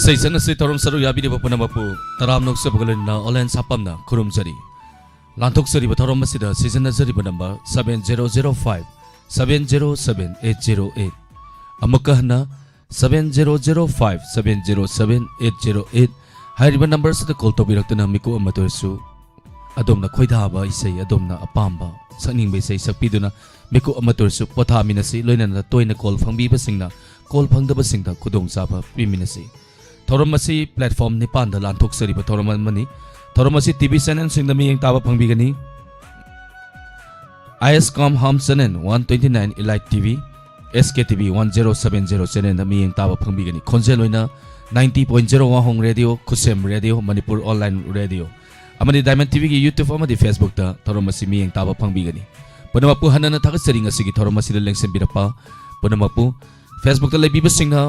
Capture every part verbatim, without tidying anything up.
ꯏꯁꯩ ꯁꯛꯅꯁꯤ ꯊꯧꯔꯝ ꯁꯔꯨꯛ ꯌꯥꯕꯤꯔꯤꯕ ꯄꯨꯝꯅꯃꯛꯄꯨ ꯇꯔꯥꯝꯅ ꯑꯣꯛꯆꯕꯒ ꯂꯣꯏꯅꯅ ꯑꯣꯂꯦꯟ ꯁꯥꯄꯝꯅ ꯈꯨꯔꯨꯝꯖꯔꯤ꯫ ꯂꯥꯟꯊꯣꯛꯆꯔꯤꯕ ꯊꯧꯔꯝ ꯑꯁꯤꯗ ꯁꯤꯖꯤꯟꯅꯖꯔꯤꯕ number seven zero zero five seven zero seven eight zero eight꯫ ꯑꯃꯨꯛꯀ ꯍꯟꯅ seven zero zero five seven zero seven eight zero eight ꯍꯥꯏꯔꯤꯕ ꯅꯝꯕꯔ ꯑꯁꯤꯗ ꯀꯣꯜ ꯇꯧꯕꯤꯔꯛꯇꯨꯅ ꯃꯤꯀꯨꯞ ꯑꯃꯠꯇ ꯑꯣꯏꯔꯁꯨ ꯑꯗꯣꯝꯅ ꯈꯣꯏꯗꯥꯕ ꯏꯁꯩ, ꯑꯗꯣꯝꯅ ꯑꯄꯥꯝꯕ ꯁꯛꯅꯤꯡꯕ ꯏꯁꯩ ꯁꯛꯄꯤꯗꯨꯅ ꯃꯤꯀꯨꯞ ꯑꯃꯠꯇ ꯑꯣꯏꯔꯁꯨ ꯄꯣꯊꯥꯃꯤꯟꯅꯁꯤ꯫ ꯂꯣꯏꯅꯅ ꯇꯣꯏꯅ ꯀꯣꯜ ꯐꯪꯕꯤꯕꯁꯤꯡꯅ ꯀꯣꯜ ꯐꯪꯗꯕꯁꯤꯡꯗ ꯈꯨꯗꯣꯡꯆꯥꯕ ꯄꯤꯃꯤꯟꯅꯁꯤ꯫ ꯊꯧꯔꯝ ꯑꯁꯤ ꯄ꯭ꯂꯦꯠꯐꯣꯝ ꯅꯤꯄꯥꯟꯗ ꯂꯥꯟꯊꯣꯛꯆꯔꯤꯕ ꯊꯧꯔꯝ ꯑꯃꯅꯤ꯫ ꯊꯧꯔꯝ ꯑꯁꯤ ꯇꯤ ꯚꯤ ꯆꯦꯅꯦꯜꯁꯤꯡꯗ ꯃꯤꯠꯌꯦꯡ ꯇꯥꯕ ꯐꯪꯕꯤꯒꯅꯤ꯫ ꯑꯥꯏ ꯑꯦꯁ ꯀꯥꯝ ꯍꯥꯝ channel one twenty nine Elite T V, S K T V one zero seven zero ꯆꯦꯅꯦꯜꯗ ꯃꯤꯠꯌꯦꯡ ꯇꯥꯕ ꯐꯪꯕꯤꯒꯅꯤ꯫ ꯈꯣꯟꯖꯦꯜ ꯑꯣꯏꯅ ninety point zero ꯋꯥꯍꯣꯡ ꯔꯦꯗꯤꯑꯣ, ꯈꯨꯁꯦꯝ ꯔꯦꯗꯤꯑꯣ, ꯃꯅꯤꯄꯨꯔ ꯑꯣꯟꯂꯥꯏꯟ ꯔꯦꯗꯤꯑꯣ ꯑꯃꯗꯤ ꯗꯥꯏꯃꯟ ꯇꯤ ꯚꯤꯒꯤ YouTube ꯑꯃꯗꯤ Facebook ꯇ ꯊꯧꯔꯝ ꯑꯁꯤ ꯃꯤꯠꯌꯦꯡ ꯇꯥꯕ ꯐꯪꯕꯤꯒꯅꯤ꯫ ꯄꯨꯝꯅꯃꯛꯄꯨ ꯍꯟꯅ ꯍꯟꯅ ꯊꯥꯒꯠꯆꯔꯤ ꯉꯁꯤꯒꯤ ꯊꯧꯔꯝ ꯑꯁꯤꯗ ꯂꯦꯡꯁꯤꯟꯕꯤꯔꯛꯄ ꯄꯨꯝꯅꯃꯛꯄꯨ꯫ Facebook ꯇ ꯂꯩꯕꯤꯕꯁꯤꯡꯅ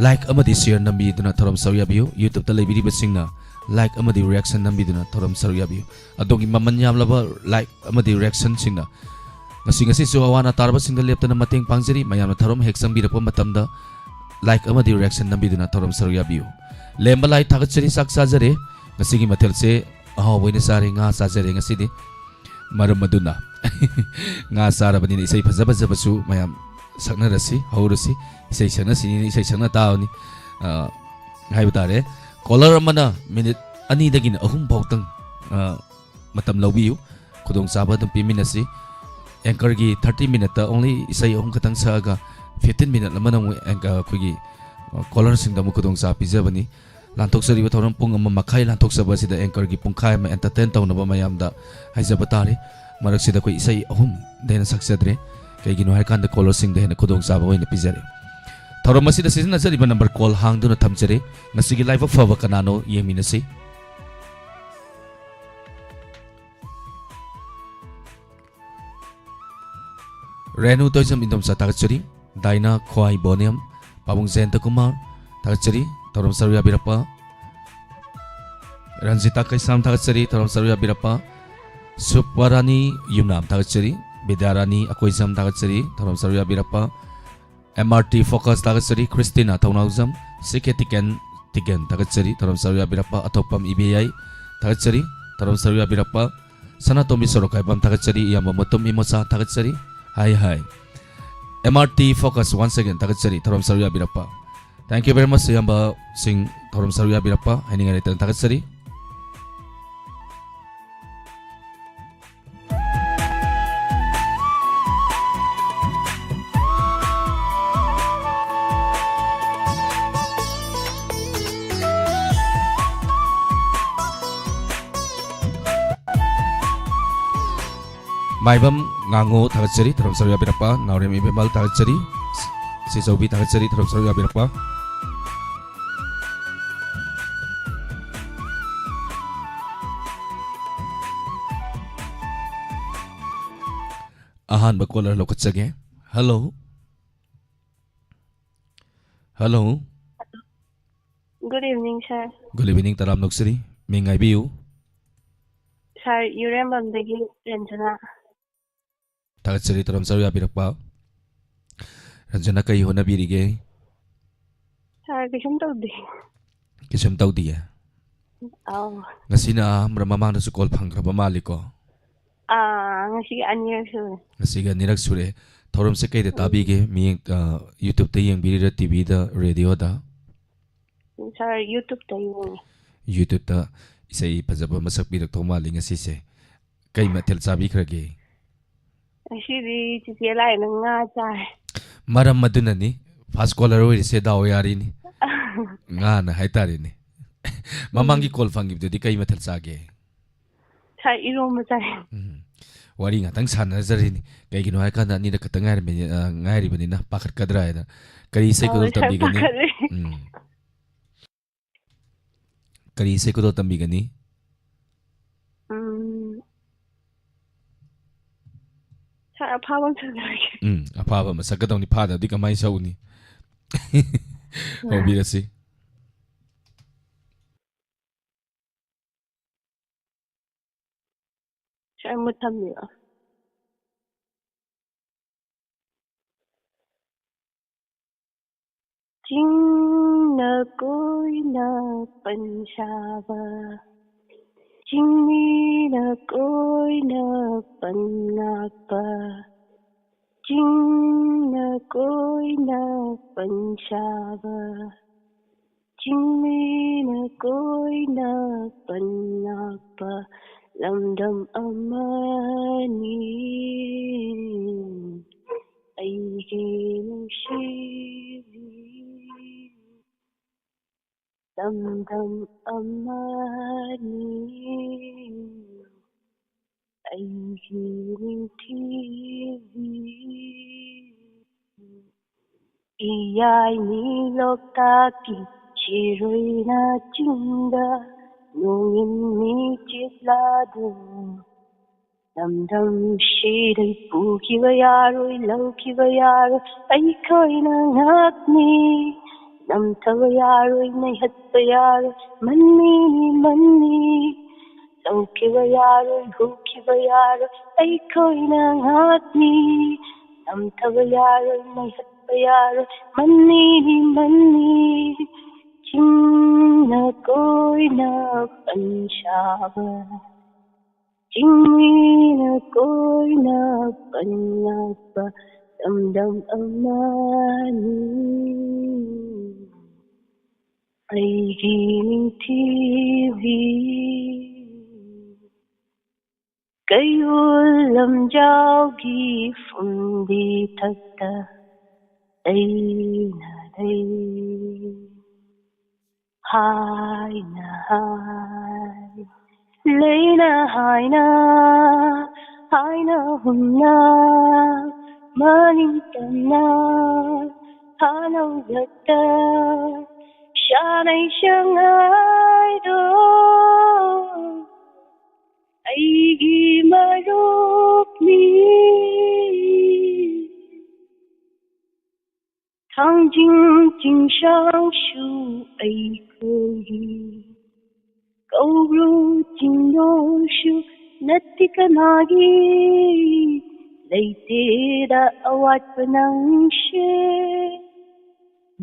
like ꯑꯃꯗꯤ share ꯅꯝꯕꯤꯗꯨꯅ ꯊꯧꯔꯝ ꯁꯔꯨꯛ ꯌꯥꯕꯤꯌꯨ꯫ YouTube ꯇ ꯂꯩꯕꯤꯔꯤꯕꯁꯤꯡꯅ like ꯑꯃꯗꯤ reaction ꯅꯝꯕꯤꯗꯨꯅ ꯊꯧꯔꯝ ꯁꯔꯨꯛ ꯌꯥꯕꯤꯌꯨ꯫ ꯑꯗꯣꯝꯒꯤ ꯃꯃꯜ ꯌꯥꯝꯂꯕ like ꯑꯃꯗꯤ reaction ꯁꯤꯡꯅ ꯉꯁꯤ ꯉꯁꯤꯁꯨ ꯑꯋꯥ ꯑꯅꯥ ꯇꯥꯔꯕꯁꯤꯡꯗ ꯂꯦꯞꯇꯅ ꯃꯇꯦꯡ ꯄꯥꯡꯖꯔꯤ꯫ ꯃꯌꯥꯝꯅ ꯊꯧꯔꯝ ꯍꯦꯛ ꯆꯪꯕꯤꯔꯛꯄ ꯃꯇꯝꯗ like ꯑꯃꯗꯤ reaction ꯅꯝꯕꯤꯗꯨꯅ ꯊꯧꯔꯝ ꯁꯔꯨꯛ ꯌꯥꯕꯤꯌꯨ꯫ ꯂꯦꯝꯕ ꯂꯥꯏ ꯊꯥꯒꯠꯆꯔꯤ, ꯆꯥꯛ ꯆꯥꯖꯔꯦ꯫ ꯉꯁꯤꯒꯤ ꯃꯊꯦꯜꯁꯦ ꯑꯍꯥꯎꯕ ꯑꯣꯏꯅ ꯆꯥꯔꯦ, ꯉꯥ ꯆꯥꯖꯔꯦ ꯉꯁꯤꯗꯤ꯫ ꯃꯔꯝ ꯑꯗꯨꯅ ꯉꯥ ꯆꯥꯔꯕꯅꯤꯅ ꯏꯁꯩ ꯐꯖ ꯐꯖꯕꯁꯨ ꯃꯌꯥꯝ ꯁꯛꯅꯔꯁꯤ, ꯍꯧꯔꯁꯤ꯫ ꯏꯁꯩ ꯁꯛꯅꯁꯤꯅꯤꯅ ꯏꯁꯩ ꯁꯛꯅ ꯇꯥꯕꯅꯤ꯫ ꯑ, ꯍꯥꯏꯕ ꯇꯥꯔꯦ꯫ ꯀꯣꯂꯔ ꯑꯃꯅ ꯃꯤꯅꯤꯠ ꯑꯅꯤꯗꯒꯤꯅ ꯑꯍꯨꯝ ꯐꯥꯎꯇꯪ, ꯑ, ꯃꯇꯝ ꯂꯧꯕꯤꯌꯨ꯫ ꯈꯨꯗꯣꯡꯆꯥꯕ ꯑꯗꯨꯝ ꯄꯤꯃꯤꯟꯅꯁꯤ꯫ ꯑꯦꯡꯀꯔꯒꯤ thirty minute ꯇ only ꯏꯁꯩ ꯑꯍꯨꯝ ꯈꯛꯇꯪ ꯁꯛꯑꯒ fifteen minute ꯑꯃꯅ ꯑꯃꯨꯛ ꯑꯦꯡ-, ꯑ, ꯑꯩꯈꯣꯏꯒꯤ, ꯑ, ꯀꯣꯂꯔꯁꯤꯡꯗ ꯑꯃꯨꯛ ꯈꯨꯗꯣꯡꯆꯥꯕ ꯄꯤꯖꯕꯅꯤ꯫ ꯂꯥꯟꯊꯣꯛꯆꯔꯤꯕ ꯊꯧꯔꯝ ꯄꯨꯡ ꯑꯃ ꯃꯈꯥꯏ ꯂꯥꯟꯊꯣꯛꯆꯕ ꯑꯁꯤꯗ ꯑꯦꯡꯀꯔꯒꯤ ꯄꯨꯡꯈꯥꯏ ꯑꯃ entertain ꯇꯧꯅꯕ ꯃꯌꯥꯝꯗ ꯍꯥꯏꯖꯕ ꯇꯥꯔꯦ꯫ ꯃꯔꯛꯁꯤꯗ ꯑꯩꯈꯣꯏ ꯏꯁꯩ ꯑꯍꯨꯝꯗ ꯍꯦꯟꯅ ꯁꯛꯆꯗ꯭ꯔꯦ꯫ ꯀꯩꯒꯤꯅꯣ ꯍꯥꯏꯔꯀꯥꯟꯗ ꯀꯣꯂꯔꯁꯤꯡꯗ ꯍꯦꯟꯅ ꯈꯨꯗꯣꯡꯆꯥꯕ ꯑꯣꯏꯅ ꯄꯤꯖꯔꯦ꯫ ꯊꯧꯔꯝ ꯑꯁꯤꯗ ꯁꯤꯖꯤꯟꯅꯖꯔꯤꯕ ꯅꯝꯕꯔ ꯀꯣꯜ ꯍꯥꯡꯗꯨꯅ ꯊꯝꯖꯔꯦ꯫ ꯉꯁꯤꯒꯤ ꯂꯥꯏꯕꯛ ꯐꯕ ꯀꯅꯥꯅꯣ ꯌꯦꯡꯃꯤꯟꯅꯁꯤ꯫ ꯔꯦꯅꯨ ꯇꯣꯏꯖꯝ ꯏꯟꯗꯣꯝꯆꯥ ꯊꯥꯒꯠꯆꯔꯤ꯫ ꯗꯥꯏꯅꯥ ꯈ꯭ꯋꯥꯏ ꯕꯣꯅꯦꯝ, ꯄꯥꯕꯨꯡ ꯖꯌꯟꯇ ꯀꯨꯃꯥꯔ ꯊꯥꯒꯠꯆꯔꯤ, ꯊꯧꯔꯝ ꯁꯔꯨꯛ ꯌꯥꯕꯤꯔꯛꯄ꯫ ꯔꯟꯖꯤꯇꯥ ꯀꯩꯁꯥꯝ ꯊꯥꯒꯠꯆꯔꯤ, ꯊꯧꯔꯝ ꯁꯔꯨꯛ ꯌꯥꯕꯤꯔꯛꯄ꯫ ꯁꯨꯄꯔꯥꯅꯤ ꯌꯨꯝꯅꯥꯝ ꯊꯥꯒꯠꯆꯔꯤ, ꯕꯤꯗ꯭ꯌꯥꯔꯥꯅꯤ ꯑꯀꯣꯏꯖꯝ ꯊꯥꯒꯠꯆꯔꯤ, ꯊꯧꯔꯝ ꯁꯔꯨꯛ ꯌꯥꯕꯤꯔꯛꯄ꯫ ꯑꯦꯝ ꯑꯥꯔ ꯇꯤ ꯐꯣꯀꯁ ꯊꯥꯒꯠꯆꯔꯤ, ꯈ꯭ꯔꯤꯁꯇꯤꯅꯥ ꯊꯧꯅꯥꯎꯖꯝ, ꯁꯤ ꯀꯦ ꯇꯤꯀꯦꯟ, ꯇꯤꯀꯦꯟ ꯊꯥꯒꯠꯆꯔꯤ, ꯊꯧꯔꯝ ꯁꯔꯨꯛ ꯌꯥꯕꯤꯔꯛꯄ꯫ ꯑꯊꯣꯛꯄꯝ ꯏꯕꯦꯌꯥꯏ ꯊꯥꯒꯠꯆꯔꯤ, ꯊꯧꯔꯝ ꯁꯔꯨꯛ ꯌꯥꯕꯤꯔꯛꯄ꯫ ꯁꯅꯥꯇꯣꯝꯕꯤ ꯁꯣꯔꯣꯛꯈꯥꯏꯕꯝ ꯊꯥꯒꯠꯆꯔꯤ, ꯏꯌꯥꯝꯕ ꯃꯨꯇꯨꯝ ꯏꯃꯣꯆꯥ ꯊꯥꯒꯠꯆꯔꯤ꯫ Hi hi. M R T Focus once again ꯊꯥꯒꯠꯆꯔꯤ, ꯊꯧꯔꯝ ꯁꯔꯨꯛ ꯌꯥꯕꯤꯔꯛꯄ꯫ Thank you very much, ꯏꯌꯥꯝꯕꯁꯤꯡ, ꯊꯧꯔꯝ ꯁꯔꯨꯛ ꯌꯥꯕꯤꯔꯛꯄ ꯍꯥꯏꯅꯤꯡꯉꯥꯏ ꯂꯩꯇꯅ ꯊꯥꯒꯠꯆꯔꯤ꯫ ꯃꯥꯏꯕꯝ ꯉꯥꯉꯣ ꯊꯥꯒꯠꯆꯔꯤ, ꯊꯧꯔꯝ ꯁꯔꯨꯛ ꯌꯥꯕꯤꯔꯛꯄ꯫ ꯅꯥꯎꯔꯦꯝ ꯏꯕꯦꯝꯃꯜ ꯊꯥꯒꯠꯆꯔꯤ, ꯁꯤꯆꯧꯕꯤ ꯊꯥꯒꯠꯆꯔꯤ, ꯊꯧꯔꯝ ꯁꯔꯨꯛ ꯌꯥꯕꯤꯔꯛꯄ꯫ ꯑꯍꯥꯟꯕ caller ꯂꯧꯈꯠꯆꯒꯦ꯫ Hello꯫ Hello꯫ Good evening, sir. Good evening, ꯇꯔꯥꯝꯅ ꯑꯣꯛꯆꯔꯤ꯫ ꯃꯤꯡ ꯍꯥꯏꯕꯤꯌꯨ꯫ Sir, ꯌꯨꯔꯦꯝꯕꯝꯗꯒꯤ ꯔꯟꯖꯅꯥ꯫ ꯊꯥꯒꯠꯆꯔꯤ, ꯊꯧꯔꯝ ꯁꯔꯨꯛ ꯌꯥꯕꯤꯔꯛꯄ꯫ ꯔꯟꯖꯅꯥ, ꯀꯔꯤ ꯍꯣꯠꯅꯕꯤꯔꯤꯒꯦ? Sir, ꯀꯩꯁꯨꯝ ꯇꯧꯗꯦ꯫ ꯀꯩꯁꯨꯝ ꯇꯧꯗꯤꯌꯦ? ꯑꯧ꯫ ꯉꯁꯤꯅ ꯑꯍꯥꯟꯕꯔ, ꯃꯃꯥꯡꯗꯁꯨ call ꯐꯪꯈ꯭ꯔꯕ ꯃꯥꯜꯂꯤꯀꯣ? ꯑꯥ, ꯉꯁꯤꯒꯤ ꯑꯅꯤꯔꯛ ꯁꯨꯔꯦ꯫ ꯉꯁꯤꯒꯤ ꯑꯅꯤꯔꯛ ꯁꯨꯔꯦ꯫ ꯊꯧꯔꯝꯁꯦ ꯀꯩꯗ ꯎꯝ꯫ ꯇꯥꯕꯤꯒꯦ? ꯃꯤꯌꯦꯡ-, ꯑ, YouTube-ꯇ ꯌꯦꯡꯕꯤꯔꯤꯔ, T V-ꯗ, radio-ꯗ? Sir, YouTube-ꯇ ꯌꯦꯡꯉꯦ꯫ YouTube-ꯇ ꯏꯁꯩ ꯐꯖꯕ ꯑꯃ ꯁꯛꯄꯤꯔꯛꯇꯧ ꯃꯥꯜꯂꯤ ꯉꯁꯤꯁꯦ꯫ ꯀꯩ ꯃꯊꯦꯜ ꯆꯥꯕꯤꯈ꯭ꯔꯒꯦ? ꯉꯁꯤꯗꯤ ꯆꯤꯆꯦ ꯂꯥꯏꯅ ꯉꯥ ꯆꯥꯏ꯫ ꯃꯔꯝ ꯑꯗꯨꯅꯅꯤ first caller ꯑꯣꯏꯔꯤꯁꯦ, ꯗꯥꯎ ꯌꯥꯔꯤꯅꯤ꯫ ꯉꯥꯅ ꯍꯥꯏꯇꯥꯔꯦꯅꯦ꯫ ꯃꯃꯥꯡꯒꯤ ꯎꯝ꯫ Call ꯐꯪꯈꯤꯕꯗꯨꯗꯤ ꯀꯩ ꯃꯊꯦꯜ ꯆꯥꯒꯦ? Sir, ꯏꯔꯣꯝꯕ ꯆꯥꯏ꯫ ꯎꯝ꯫ ꯋꯥꯔꯤ ꯉꯥꯛꯇꯪ ꯁꯥꯟꯅꯖꯔꯤꯅꯤ꯫ ꯀꯩꯒꯤꯅꯣ ꯍꯥꯏꯀꯥꯟꯗ ꯑꯅꯤꯔꯛ ꯈꯛꯇ ꯉꯥꯏꯔꯝꯃꯤ-, ꯑ, ꯉꯥꯏꯔꯤꯕꯅꯤꯅ ꯄꯥꯈꯠꯀꯗ꯭ꯔꯥ ꯍꯥꯏꯅ꯫ ꯀꯔꯤ ꯏꯁꯩ ꯑꯧ, ꯈꯨꯗꯣꯜ sir, ꯇꯝꯕꯤꯒꯅꯤ? ꯄꯥꯈꯠꯂꯦ꯫ ꯎꯝ꯫ ꯀꯔꯤ ꯏꯁꯩ ꯈꯨꯗꯣꯜ ꯇꯝꯕꯤꯒꯅꯤ? ꯎꯝ, sir, ꯑꯐꯥꯕ ꯑꯃ ꯁꯛꯆꯔꯒꯦ꯫ ꯎꯝ, ꯑꯐꯥꯕ ꯑꯃ ꯁꯛꯀꯗꯧꯅꯤ, ꯐꯥꯗꯕꯗꯤ ꯀꯃꯥꯏꯅ ꯁꯛꯎꯅꯤ? ꯍꯧꯕꯤꯔꯁꯤ꯫ Sir, ꯃꯨꯠ ꯊꯝꯕꯤꯔꯣ꯫ ꯆꯤꯡ ꯆꯤꯡꯃꯤꯅ ꯀꯣꯏꯅ ꯄꯟꯁꯥꯕ, ꯆꯤꯡꯃꯤꯅ ꯀꯣꯏꯅ ꯄꯟꯉꯥꯛꯄ, ꯆꯤꯡꯅ ꯀꯣꯏꯅ ꯄꯟꯁꯥꯕ, ꯆꯤꯡꯃꯤꯅ ꯀꯣꯏꯅ ꯄꯟꯉꯥꯛꯄ ꯂꯝꯗꯝ ꯑꯃꯅꯤ ꯑꯩꯒꯤ ꯅꯨꯡꯁꯤꯕꯤ꯫ ꯂꯝꯗꯝ ꯑꯃꯅꯤ ꯑꯩꯒꯤ ꯅꯤꯡꯊꯤꯕꯤ꯫ ꯏꯌꯥꯏꯅꯤ ꯂꯣꯛꯇꯥꯛꯀꯤ ꯁꯤꯔꯣꯏꯅ ꯆꯤꯡꯗ ꯅꯣꯡꯏꯟꯅꯤ ꯆꯤꯠꯂꯥꯗꯨ꯫ ꯂꯝꯗꯝꯁꯤꯗꯩ ꯄꯨꯈꯤꯕ ꯌꯥꯔꯣꯏ, ꯂꯧꯈꯤꯕ ꯌꯥꯔꯣꯏ, ꯑꯩꯈꯣꯏꯅ ꯉꯥꯛꯅꯤ꯫ ꯅꯝꯊꯕ ꯌꯥꯔꯣꯏ, ꯅꯩꯍꯠꯄ ꯌꯥꯔꯣꯏ, ꯃꯅꯤꯅꯤ, ꯃꯅꯤ꯫ ꯂꯧꯈꯤꯕ ꯌꯥꯔꯣꯏ, ꯍꯨꯈꯤꯕ ꯌꯥꯔꯣꯏ, ꯑꯩꯈꯣꯏꯅ ꯉꯥꯛꯅꯤ꯫ ꯅꯝꯊꯕ ꯌꯥꯔꯣꯏ, ꯅꯩꯍꯠꯄ ꯌꯥꯔꯣꯏ, ꯃꯅꯤꯅꯤ, ꯃꯅꯤ꯫ ꯆꯤꯡꯅ ꯀꯣꯏꯅ ꯄꯟꯁꯥꯕ, ꯆꯤꯡꯃꯤꯅ ꯀꯣꯏꯅ ꯄꯟꯉꯥꯛꯄ ꯂꯝꯗꯝ ꯑꯃꯅꯤ ꯑꯩꯒꯤ ꯅꯤꯡꯊꯤꯕꯤ꯫ ꯀꯩꯔꯣꯜ ꯂꯝꯖꯥꯎꯒꯤ ꯐꯨꯝꯗꯤ ꯊꯛꯇ ꯑꯩꯅ ꯂꯩ꯫ ꯍꯥꯏꯅ ꯍꯥꯏ, ꯂꯩꯅ ꯍꯥꯏꯅ, ꯍꯥꯏꯅ ꯍꯨꯝꯅ, ꯃꯅꯤꯡ ꯇꯝꯅ, ꯍꯥꯅꯧꯖꯠꯇ, ꯁꯥꯅꯩ ꯁꯉꯥꯏꯗꯣ ꯑꯩꯒꯤ ꯃꯔꯨꯞꯅꯤ꯫ ꯊꯥꯡꯖꯤꯡ ꯆꯤꯡꯁꯥꯡꯁꯨ ꯑꯩꯈꯣꯏꯒꯤ, ꯀꯧꯕ꯭ꯔꯨ ꯆꯤꯡꯗꯣꯜꯁꯨ ꯅꯠꯇꯦ ꯀꯅꯥꯒꯤ, ꯂꯩꯇꯦꯗ ꯑꯋꯥꯠꯄ ꯅꯪꯁꯦ꯫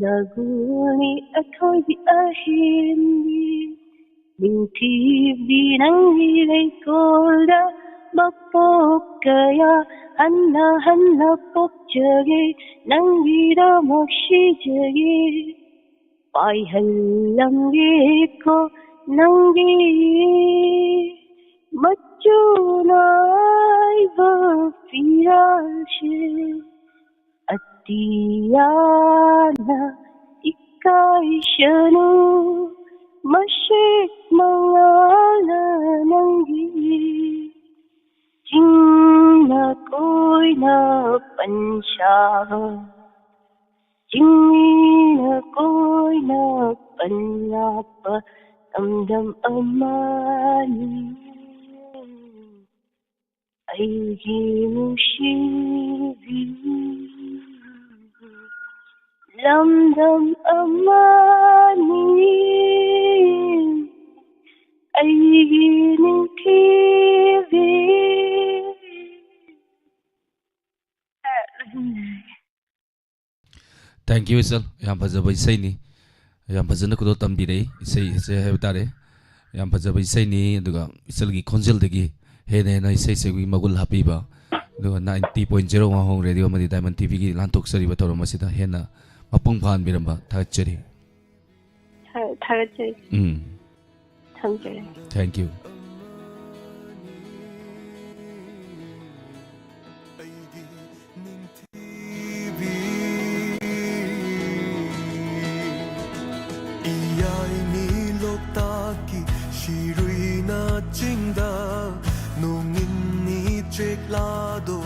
ꯅꯒꯨꯜꯅꯤ ꯑꯊꯣꯏꯕꯤ ꯑꯍꯦꯟꯕꯤ, ꯅꯤꯡꯊꯤꯕꯤ ꯅꯪꯒꯤ ꯂꯩꯀꯣꯜꯗ ꯃꯄꯣꯛ ꯀꯌꯥ ꯍꯟꯅ ꯍꯟꯅ ꯄꯣꯛꯆꯒꯦ, ꯅꯪꯒꯤꯗꯃꯛ ꯁꯤꯖꯒꯦ꯫ ꯄꯥꯏꯍꯜꯂꯝꯒꯦꯀꯣ ꯅꯪꯒꯤ ꯃꯆꯨ ꯅꯥꯏꯕ ꯐꯤꯔꯥꯜꯁꯦ꯫ ꯑꯇꯤꯌꯥꯅ ꯏꯀꯥꯏꯁꯅꯨ, ꯃꯁꯦꯛ ꯃꯉꯥꯜꯅ ꯅꯪꯒꯤ ꯆꯤꯡꯅ ꯀꯣꯏꯅ ꯄꯟꯁꯥꯕ, ꯆꯤꯡꯃꯤꯅ ꯀꯣꯏꯅ ꯄꯟꯂꯥꯛꯄ ꯂꯝꯗꯝ ꯑꯃꯅꯤ꯫ ꯑꯩꯒꯤ ꯅꯨꯡꯁꯤꯕꯤ, ꯂꯝꯗꯝ ꯑꯃꯅꯤ, ꯑꯩꯒꯤ ꯅꯤꯡꯊꯤꯕꯤ꯫ Thank you, ꯏꯆꯜ꯫ ꯌꯥꯝ ꯐꯖꯕ ꯏꯁꯩꯅꯤ꯫ ꯌꯥꯝ ꯐꯖꯅ ꯈꯨꯗꯣꯜ ꯇꯝꯕꯤꯔꯛꯏ ꯏꯁꯩ ꯑꯁꯦ ꯍꯥꯏꯕ ꯇꯥꯔꯦ꯫ ꯌꯥꯝ ꯐꯖꯕ ꯏꯁꯩꯅꯤ, ꯑꯗꯨꯒ ꯏꯆꯜꯒꯤ ꯈꯣꯟꯖꯦꯜꯗꯒꯤ ꯍꯦꯟꯅ ꯍꯦꯟꯅ ꯏꯁꯩꯁꯤꯒꯤ ꯃꯒꯨꯟ ꯍꯥꯞꯄꯤꯕ, ꯑꯗꯨꯒ ninety point zero ꯋꯥꯍꯣꯡ ꯔꯦꯗꯤꯑꯣ ꯑꯃꯗꯤ Diamond ꯇꯤꯚꯤꯒꯤ ꯂꯥꯟꯊꯣꯛꯆꯔꯤꯕ ꯊꯧꯔꯝ ꯑꯁꯤꯗ ꯍꯦꯟꯅ ꯃꯄꯨꯡ ꯐꯥꯍꯟꯕꯤꯔꯝꯕ ꯊꯥꯒꯠꯆꯔꯤ꯫ ꯊꯥ- ꯊꯥꯒꯠꯆꯔꯤ꯫ ꯎꯝ꯫ ꯊꯝꯖꯔꯦ꯫ Thank you. ꯏꯌꯥꯏꯅꯤ ꯂꯣꯛꯇꯥꯛꯀꯤ ꯁꯤꯔꯨꯏꯅ ꯆꯤꯡꯗ ꯅꯣꯡꯏꯟꯅꯤ ꯆꯦꯛꯂꯥꯗꯣ꯫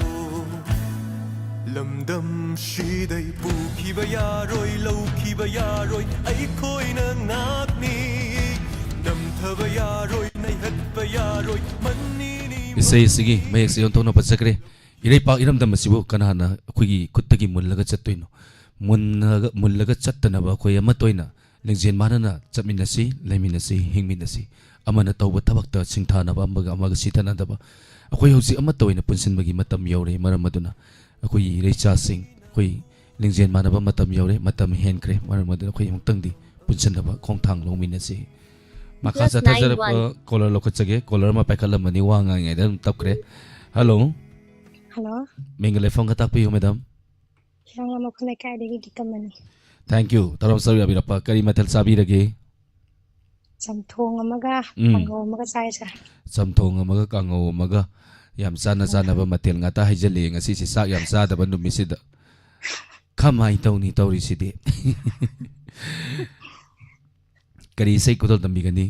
ꯂꯝꯗꯝꯁꯤꯗꯩ ꯄꯨꯈꯤꯕ ꯌꯥꯔꯣꯏ, ꯂꯧꯈꯤꯕ ꯌꯥꯔꯣꯏ, ꯑꯩꯈꯣꯏꯅ ꯉꯥꯛꯅꯤ꯫ ꯅꯝꯊꯕ ꯌꯥꯔꯣꯏ, ꯅꯩꯍꯠꯄ ꯌꯥꯔꯣꯏ, ꯃꯟꯅꯤꯅꯤ꯫ ꯏꯁꯩ ꯑꯁꯤꯒꯤ ꯃꯌꯦꯛꯁꯦ ꯑꯣꯟꯊꯣꯛꯅ ꯐꯖꯈ꯭ꯔꯦ꯫ ꯏꯔꯩꯄꯥꯛ ꯏꯔꯝꯗꯝ ꯑꯁꯤꯕꯨ ꯀꯅꯥꯅ ꯑꯩꯈꯣꯏꯒꯤ ꯈꯨꯠꯇꯒꯤ ꯃꯨꯜꯂꯒ ꯆꯠꯇꯣꯏꯅꯣ? ꯃꯨꯟꯅꯒ ꯃꯨꯜꯂꯒ ꯆꯠꯇꯅꯕ ꯑꯩꯈꯣꯏ ꯑꯃꯠꯇ ꯑꯣꯏꯅ ꯂꯤꯡꯖꯦꯜ ꯃꯥꯟꯅꯅ ꯆꯠꯃꯤꯟꯅꯁꯤ, ꯂꯩꯃꯤꯟꯅꯁꯤ, ꯍꯤꯡꯃꯤꯟꯅꯁꯤ꯫ ꯑꯃꯅ ꯇꯧꯕ ꯊꯕꯛꯇ ꯁꯤꯡꯊꯥꯅꯕ, ꯑꯃꯒ ꯑꯃꯒ ꯁꯤꯊꯅꯗꯕ꯫ ꯑꯩꯈꯣꯏ ꯍꯧꯖꯤꯛ ꯑꯃꯠꯇ ꯑꯣꯏꯅ ꯄꯨꯟꯁꯤꯟꯕꯒꯤ ꯃꯇꯝ ꯌꯧꯔꯦ꯫ ꯃꯔꯝ ꯑꯗꯨꯅ ꯑꯩꯈꯣꯏꯒꯤ ꯏꯔꯩꯆꯥꯁꯤꯡ, ꯑꯩꯈꯣꯏ ꯂꯤꯡꯖꯦꯜ ꯃꯥꯟꯅꯕ ꯃꯇꯝ ꯌꯧꯔꯦ, ꯃꯇꯝ ꯍꯦꯟꯈ꯭ꯔꯦ꯫ ꯃꯔꯝ ꯑꯗꯨꯅ ꯑꯩꯈꯣꯏ ꯑꯃꯨꯛꯇꯪꯗꯤ ꯄꯨꯟꯁꯤꯟꯅꯕ ꯈꯣꯡꯊꯥꯡ ꯂꯧꯃꯤꯟꯅꯁꯤ꯫ ꯃꯈꯥ Just ꯆꯠꯊꯖꯔꯛꯄ nine one. ꯀꯣꯂꯔ ꯂꯧꯈꯠꯆꯒꯦ꯫ ꯀꯣꯂꯔ ꯑꯃ ꯄꯥꯏꯈꯠꯂꯝꯕꯅꯤ, ꯋꯥ ꯉꯥꯡꯉꯤꯉꯩꯗ ꯑꯗꯨꯝ ꯇꯞꯈ꯭ꯔꯦ꯫ ꯍꯜꯂꯣ꯫ ꯍꯜꯂꯣ꯫ ꯃꯤꯡꯒ ꯂꯩꯐꯝꯒ ꯇꯥꯛꯄꯤꯌꯨ, ꯃꯦꯗꯥꯝ꯫ ꯏꯔꯥꯡ ꯂꯝ ꯎꯈ꯭ꯔꯨꯜ ꯂꯩꯀꯥꯏꯗꯒꯤ ꯒꯤꯇꯝꯕꯅꯤ꯫ Thank you꯫ ꯇꯔꯥꯝ ꯁꯔꯨꯛ ꯌꯥꯕꯤꯔꯛꯄ꯫ ꯀꯔꯤ ꯃꯊꯦꯜ ꯆꯥꯕꯤꯔꯒꯦ? ꯆꯝꯊꯣꯡ ꯑꯃꯒ ꯎꯝ꯫ ꯀꯥꯡꯍꯧ ꯑꯃꯒ ꯆꯥꯏ, ꯁꯥꯔ꯫ ꯆꯝꯊꯣꯡ ꯑꯃꯒ ꯀꯥꯡꯍꯧ ꯑꯃꯒ꯫ ꯌꯥꯝ ꯆꯥꯟꯅ ꯆꯥꯟꯅꯕ ꯃꯊꯦꯜ ꯉꯥꯛꯇ ꯍꯥꯏꯖꯜꯂꯛꯑꯦ ꯉꯁꯤꯁꯦ, ꯆꯥꯛ ꯌꯥꯝ ꯆꯥꯗꯕ ꯅꯨꯃꯤꯠꯁꯤꯗ꯫ ꯀꯃꯥꯏ ꯇꯧꯅꯤ ꯇꯧꯔꯤꯁꯤꯗꯤ? ꯀꯔꯤ ꯏꯁꯩ ꯈꯨꯗꯣꯜ ꯇꯝꯕꯤꯒꯅꯤ?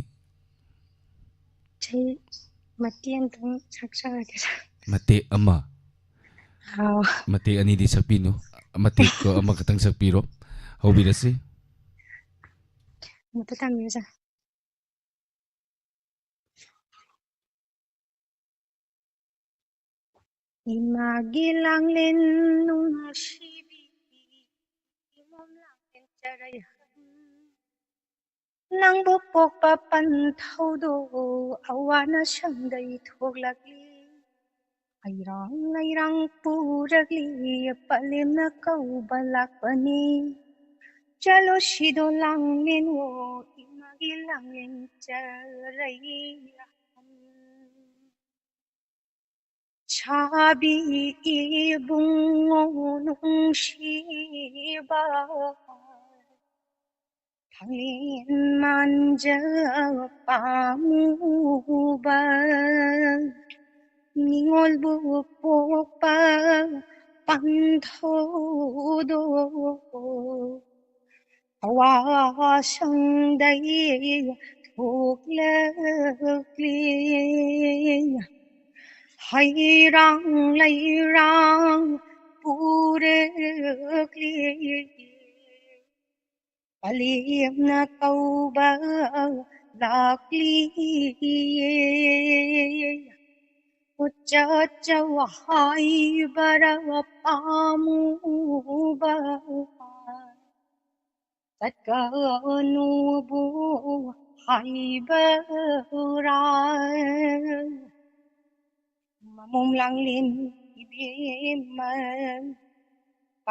ꯏꯁꯩ ꯃꯇꯦꯛ ꯑꯃꯇꯪ ꯁꯛꯆꯔꯒꯦ, ꯁꯥꯔ꯫ ꯃꯇꯦꯛ ꯑꯃ? ꯑꯥꯎ꯫ ꯃꯇꯦꯛ ꯑꯅꯤꯗꯤ ꯁꯛꯄꯤꯅꯨ, ꯃꯇꯦꯛꯇꯣ ꯑꯃꯈꯛꯇꯪ ꯁꯛꯄꯤꯔꯣ꯫ ꯍꯧꯕꯤꯔꯁꯤ꯫ ꯑꯃꯨꯛꯇ ꯇꯝꯕꯤꯌꯨ, ꯁꯥꯔ꯫ ꯏꯃꯥꯒꯤ ꯂꯥꯡꯂꯦꯟ ꯅꯨꯡꯁꯤꯕꯤ, ꯏꯃꯣꯝ ꯂꯥꯡꯂꯦꯟ ꯆꯔꯩꯍꯟ, ꯅꯪꯕꯨ ꯄꯣꯛꯄ ꯄꯟꯊꯧꯗꯣ ꯑꯋꯥꯅ ꯁꯪꯗꯩ ꯊꯣꯛꯂꯛꯂꯤ꯫ ꯍꯩꯔꯥꯡ ꯂꯩꯔꯥꯡ ꯄꯨꯔꯛꯂꯤ, ꯄꯂꯦꯝꯅ ꯀꯧꯕ ꯂꯥꯛꯄꯅꯤ꯫ ꯆꯠꯂꯣ ꯁꯤꯗꯣ ꯂꯥꯡꯂꯦꯟꯋꯣ, ꯏꯃꯥꯒꯤ ꯂꯥꯡꯂꯦꯟ ꯆꯔꯩ ꯑꯍꯟ꯫ ꯁꯥꯕꯤ ꯏꯕꯨꯡꯉꯣ ꯅꯨꯡꯁꯤꯕ, ꯊꯥꯡꯂꯦꯟ ꯃꯥꯟꯖ ꯄꯥꯝꯃꯨꯕ, ꯅꯤꯉꯣꯜꯕꯨ ꯄꯣꯛꯄ ꯄꯥꯟꯊꯧꯗꯣ, ꯑꯋꯥꯁꯪꯗꯩ ꯊꯣꯛꯂꯛꯂꯤ꯫ ꯍꯩꯔꯥꯡ ꯂꯩꯔꯥꯡ ꯄꯨꯔꯛꯂꯤ꯫ ꯄꯂꯦꯝꯅ ꯀꯧꯕ ꯂꯥꯛꯂꯤ꯫ ꯎꯆꯠ ꯆꯧ ꯍꯥꯏꯕꯔ ꯄꯥꯝꯃꯨꯕ, ꯆꯠꯀꯅꯨꯕꯨ ꯍꯥꯏꯕꯔꯥ? ꯃꯃꯣꯝ ꯂꯥꯡꯂꯦꯟ ꯏꯕꯦꯝꯃ,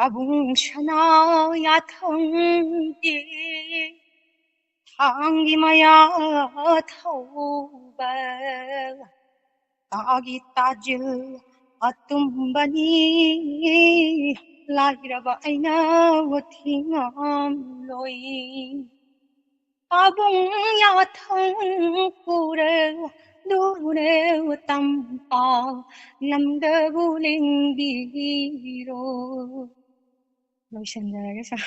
ꯄꯥꯕꯨꯡ ꯁꯅꯥ ꯌꯥꯊꯪꯒꯤ ꯊꯥꯡꯒꯤ ꯃꯌꯥ ꯊꯧꯕ ꯇꯥꯒꯤ ꯇꯥꯖꯤꯜ ꯑꯇꯨꯝꯕꯅꯤ꯫ ꯂꯥꯏꯔꯕ ꯑꯩꯅ ꯋꯥꯊꯤ ꯉꯥꯡꯂꯣꯏ꯫ ꯄꯥꯕꯨꯡ ꯌꯥꯊꯪ ꯄꯨꯔꯦ ꯂꯨꯔꯦ ꯇꯝꯄꯥꯛ ꯂꯝꯗꯕꯨ ꯂꯦꯡꯕꯤꯔꯣ꯫ ꯂꯣꯏꯁꯤꯟꯖꯔꯒꯦ ꯁꯥꯔ꯫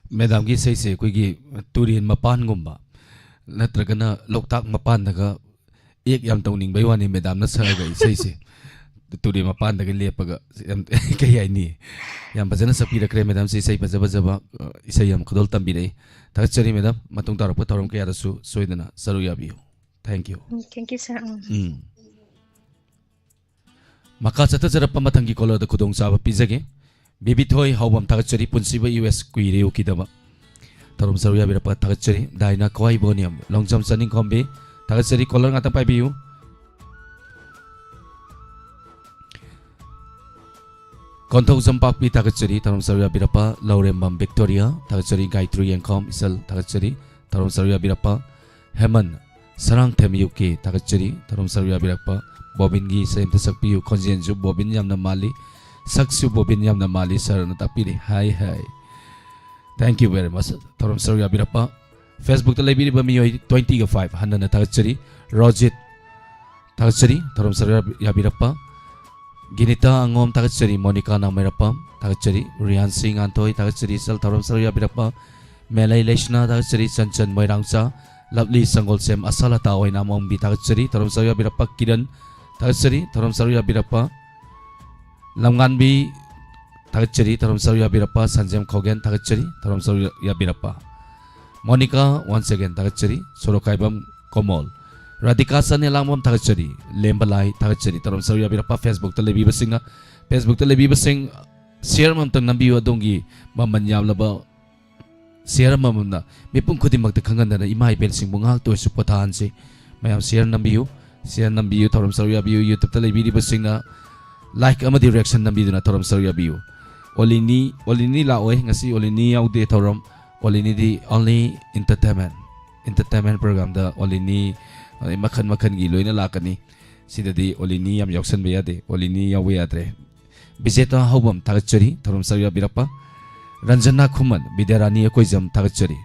ꯃꯦꯗꯥꯝꯒꯤ ꯏꯁꯩꯁꯦ ꯑꯩꯈꯣꯏꯒꯤ ꯇꯨꯔꯦꯟ ꯃꯄꯥꯟꯒꯨꯝꯕ ꯅꯠꯇ꯭ꯔꯒꯅ ꯂꯣꯛꯇꯥꯛ ꯃꯄꯥꯟꯗꯒ ꯑꯦꯛ ꯌꯥꯝ ꯇꯧꯅꯤꯡꯕꯩ ꯋꯥꯅꯤ꯫ ꯃꯦꯗꯥꯝꯅ ꯁꯛꯑꯒ ꯏꯁꯩꯁꯦ ꯇꯨꯔꯦꯟ ꯃꯄꯥꯟꯗꯒ ꯂꯦꯞꯄꯒ ꯌꯥꯝ ꯀꯩ ꯍꯥꯏꯅꯤ, ꯌꯥꯝ ꯐꯖꯅ ꯁꯛꯄꯤꯔꯛꯈ꯭ꯔꯦ ꯃꯦꯗꯥꯝꯁꯦ꯫ ꯏꯁꯩ ꯐꯖ ꯐꯖꯕ, ꯑ, ꯏꯁꯩ ꯌꯥꯝ ꯈꯨꯗꯣꯜ ꯇꯝꯕꯤꯔꯛꯏ꯫ ꯊꯥꯒꯠꯆꯔꯤ ꯃꯦꯗꯥꯝ꯫ ꯃꯇꯨꯡ ꯇꯥꯔꯛꯄ ꯊꯧꯔꯝ ꯀꯌꯥꯗꯁꯨ ꯁꯣꯏꯗꯅ ꯁꯔꯨꯛ ꯌꯥꯕꯤꯌꯨ꯫ Thank you꯫ Thank you ꯁꯥꯔ꯫ ꯎꯝ꯫ ꯃꯈꯥ ꯆꯠꯊꯖꯔꯛꯄ ꯃꯊꯪꯒꯤ ꯀꯣꯂꯔꯗ ꯈꯨꯗꯣꯡꯆꯥꯕ ꯄꯤꯖꯒꯦ꯫ ꯕꯤꯕꯤꯊꯣꯏ ꯍꯥꯎꯕꯝ ꯊꯥꯒꯠꯆꯔꯤ꯫ ꯄꯨꯟꯁꯤꯕ ꯌꯨ ꯑꯦꯁ ꯀꯨꯏꯔꯦ ꯎꯈꯤꯗꯕ꯫ ꯊꯧꯔꯝ ꯁꯔꯨꯛ ꯌꯥꯕꯤꯔꯛꯄ ꯊꯥꯒꯠꯆꯔꯤ꯫ ꯗꯥꯏꯅꯥ ꯈ꯭ꯋꯥꯏꯕꯣꯅꯤꯌꯝ ꯂꯣꯡꯖꯝ ꯆꯅꯤꯡꯈꯣꯝꯕꯤ ꯊꯥꯒꯠꯆꯔꯤ꯫ ꯀꯣꯂꯔ ꯉꯥꯛꯇꯪ ꯄꯥꯏꯕꯤꯌꯨ꯫ ꯀꯣꯟꯊꯧꯖꯝ ꯄꯥꯛꯄꯤ ꯊꯥꯒꯠꯆꯔꯤ꯫ ꯊꯧꯔꯝ ꯁꯔꯨꯛ ꯌꯥꯕꯤꯔꯛꯄ ꯂꯧꯔꯦꯝꯕꯝ ꯕꯤꯛꯇꯣꯔꯤꯌꯥ ꯊꯥꯒꯠꯆꯔꯤ꯫ ꯒꯥꯏꯇ꯭ꯔꯤ ꯌꯦꯡꯈꯣꯝ ꯏꯆꯜ ꯊꯥꯒꯠꯆꯔꯤ꯫ ꯊꯧꯔꯝ ꯁꯔꯨꯛ ꯌꯥꯕꯤꯔꯛꯄ ꯍꯦꯃꯟ ꯁꯔꯥꯡꯊꯦꯝ ꯌꯨ ꯀꯦ ꯊꯥꯒꯠꯆꯔꯤ꯫ ꯊꯧꯔꯝ ꯁꯔꯨꯛ ꯌꯥꯕꯤꯔꯛꯄ ꯕꯣꯕꯤꯟꯒꯤ ꯏꯁꯩ ꯑꯝꯇ ꯁꯛꯄꯤꯌꯨ꯫ ꯈꯣꯟꯖꯦꯜꯁꯨ ꯕꯣꯕꯤꯟ ꯌꯥꯝꯅ ꯃꯥꯜꯂꯤ, ꯁꯛꯁꯨ ꯕꯣꯕꯤꯟ ꯌꯥꯝꯅ ꯃꯥꯜꯂꯤ ꯁꯥꯔꯅ ꯇꯥꯛꯄꯤꯔꯤ꯫ ꯍꯥꯏ ꯍꯥꯏ꯫ Thank you very much꯫ ꯊꯧꯔꯝ ꯁꯔꯨꯛ ꯌꯥꯕꯤꯔꯛꯄ ꯐꯦꯁꯕꯨꯛꯇ ꯂꯩꯕꯤꯔꯤꯕ ꯃꯤꯑꯣꯏ twenty-five ꯍꯟꯅꯅ ꯊꯥꯒꯠꯆꯔꯤ꯫ ꯔꯣꯖꯤꯠ ꯊꯥꯒꯠꯆꯔꯤ꯫ ꯊꯧꯔꯝ ꯁꯔꯨꯛ ꯌꯥꯕꯤꯔꯛꯄ ꯒꯤꯅꯤꯇꯥ ꯑꯉꯣꯝ ꯊꯥꯒꯠꯆꯔꯤ꯫ ꯃꯣꯅꯤꯀꯥ ꯅꯥꯎꯃꯩꯔꯥꯄꯝ ꯊꯥꯒꯠꯆꯔꯤ꯫ ꯔꯤꯌꯥꯟꯁꯤ ꯉꯥꯟꯊꯣꯏ ꯊꯥꯒꯠꯆꯔꯤ꯫ ꯏꯆꯜ ꯊꯧꯔꯝ ꯁꯔꯨꯛ ꯌꯥꯕꯤꯔꯛꯄ ꯃꯦꯂꯩ ꯂꯩꯁꯅꯥ ꯊꯥꯒꯠꯆꯔꯤ꯫ ꯆꯟꯆꯟ ꯃꯣꯏꯔꯥꯡꯆꯥ, ꯂꯞꯂꯤ ꯁꯪꯒꯣꯜꯁꯦꯝ, ꯑꯁꯥꯂꯇꯥ ꯑꯣꯏꯅꯥꯝ ꯑꯣꯡꯕꯤ ꯊꯥꯒꯠꯆꯔꯤ꯫ ꯊꯧꯔꯝ ꯁꯔꯨꯛ ꯌꯥꯕꯤꯔꯛꯄ ꯀꯤꯔꯟ ꯊꯥꯒꯠꯆꯔꯤ꯫ ꯊꯧꯔꯝ ꯁꯔꯨꯛ ꯌꯥꯕꯤꯔꯛꯄ ꯂꯝꯉꯥꯟꯕꯤ ꯊꯥꯒꯠꯆꯔꯤ꯫ ꯊꯧꯔꯝ ꯁꯔꯨꯛ ꯌꯥꯕꯤꯔꯛꯄ ꯁꯟꯖꯦꯝ ꯈꯣꯒꯦꯟ ꯊꯥꯒꯠꯆꯔꯤ꯫ ꯊꯧꯔꯝ ꯁꯔꯨꯛ ꯌꯥꯕꯤꯔꯛꯄ ꯃꯣꯅꯤꯀꯥ once again ꯊꯥꯒꯠꯆꯔꯤ꯫ ꯁꯣꯔꯣꯛꯈꯥꯏꯕꯝ ꯀꯣꯃꯣꯜ, ꯔꯥꯙꯤꯀꯥ ꯆꯥꯅꯦꯂꯥꯡꯕꯝ ꯊꯥꯒꯠꯆꯔꯤ꯫ ꯂꯦꯝꯕꯂꯥꯏ ꯊꯥꯒꯠꯆꯔꯤ꯫ ꯊꯧꯔꯝ ꯁꯔꯨꯛ ꯌꯥꯕꯤꯔꯛꯄ ꯐꯦꯁꯕꯨꯛꯇ ꯂꯩꯕꯤꯕꯁꯤꯡꯅ, ꯐꯦꯁꯕꯨꯛꯇ ꯂꯩꯕꯤꯕꯁꯤꯡ share ꯑꯃꯃꯝꯇꯪ ꯅꯝꯕꯤꯌꯨ꯫ ꯑꯗꯣꯝꯒꯤ ꯃꯃꯜ ꯌꯥꯝꯂꯕ share ꯑꯃꯃꯝꯅ ꯃꯤꯄꯨꯝ ꯈꯨꯗꯤꯡꯃꯛꯇ ꯈꯪꯍꯟꯗꯅ ꯏꯃꯥ ꯏꯕꯦꯜꯁꯤꯡꯕꯨ ꯉꯥꯏꯍꯥꯛꯇ ꯑꯣꯏꯔꯁꯨ ꯄꯣꯊꯥꯍꯟꯁꯤ꯫ ꯃꯌꯥꯝ share ꯅꯝꯕꯤꯌꯨ, share ꯅꯝꯕꯤꯌꯨ꯫ ꯊꯧꯔꯝ ꯁꯔꯨꯛ ꯌꯥꯕꯤꯌꯨ꯫ YouTubeꯇ ꯂꯩꯕꯤꯔꯤꯕꯁꯤꯡꯅ like ꯑꯃꯗꯤ reaction ꯅꯝꯕꯤꯗꯨꯅ ꯊꯧꯔꯝ ꯁꯔꯨꯛ ꯌꯥꯕꯤꯌꯨ꯫ ꯑꯣꯂꯤꯅꯤ, ꯑꯣꯂꯤꯅꯤ ꯂꯥꯛꯑꯣꯏ ꯉꯁꯤ, ꯑꯣꯂꯤꯅꯤ ꯌꯥꯎꯗꯦ ꯊꯧꯔꯝ꯫ ꯑꯣꯂꯤꯅꯤꯗꯤ only entertainment, entertainment programꯗ ꯑꯣꯂꯤꯅꯤ, ꯑꯗꯩ ꯃꯈꯟ ꯃꯈꯟꯒꯤ ꯂꯣꯏꯅ ꯂꯥꯛꯀꯅꯤ꯫ ꯁꯤꯗꯗꯤ ꯑꯣꯂꯤꯅꯤ ꯌꯥꯝ ꯌꯥꯎꯁꯟꯕ ꯌꯥꯗꯦ, ꯑꯣꯂꯤꯅꯤ ꯌꯥꯎꯕ ꯌꯥꯗ꯭ꯔꯦ꯫ ꯕꯤꯖꯦꯇꯥ ꯍꯧꯕꯝ ꯊꯥꯒꯠꯆꯔꯤ ꯊꯧꯔꯝ ꯁꯔꯨꯛ ꯌꯥꯕꯤꯔꯛꯄ꯫ ꯔꯟꯖꯅꯥ ꯈꯨꯃꯟ, ꯕꯤꯗ꯭ꯌꯥꯔꯥꯅꯤ ꯑꯀꯣꯏꯖꯝ ꯊꯥꯒꯠꯆꯔꯤ꯫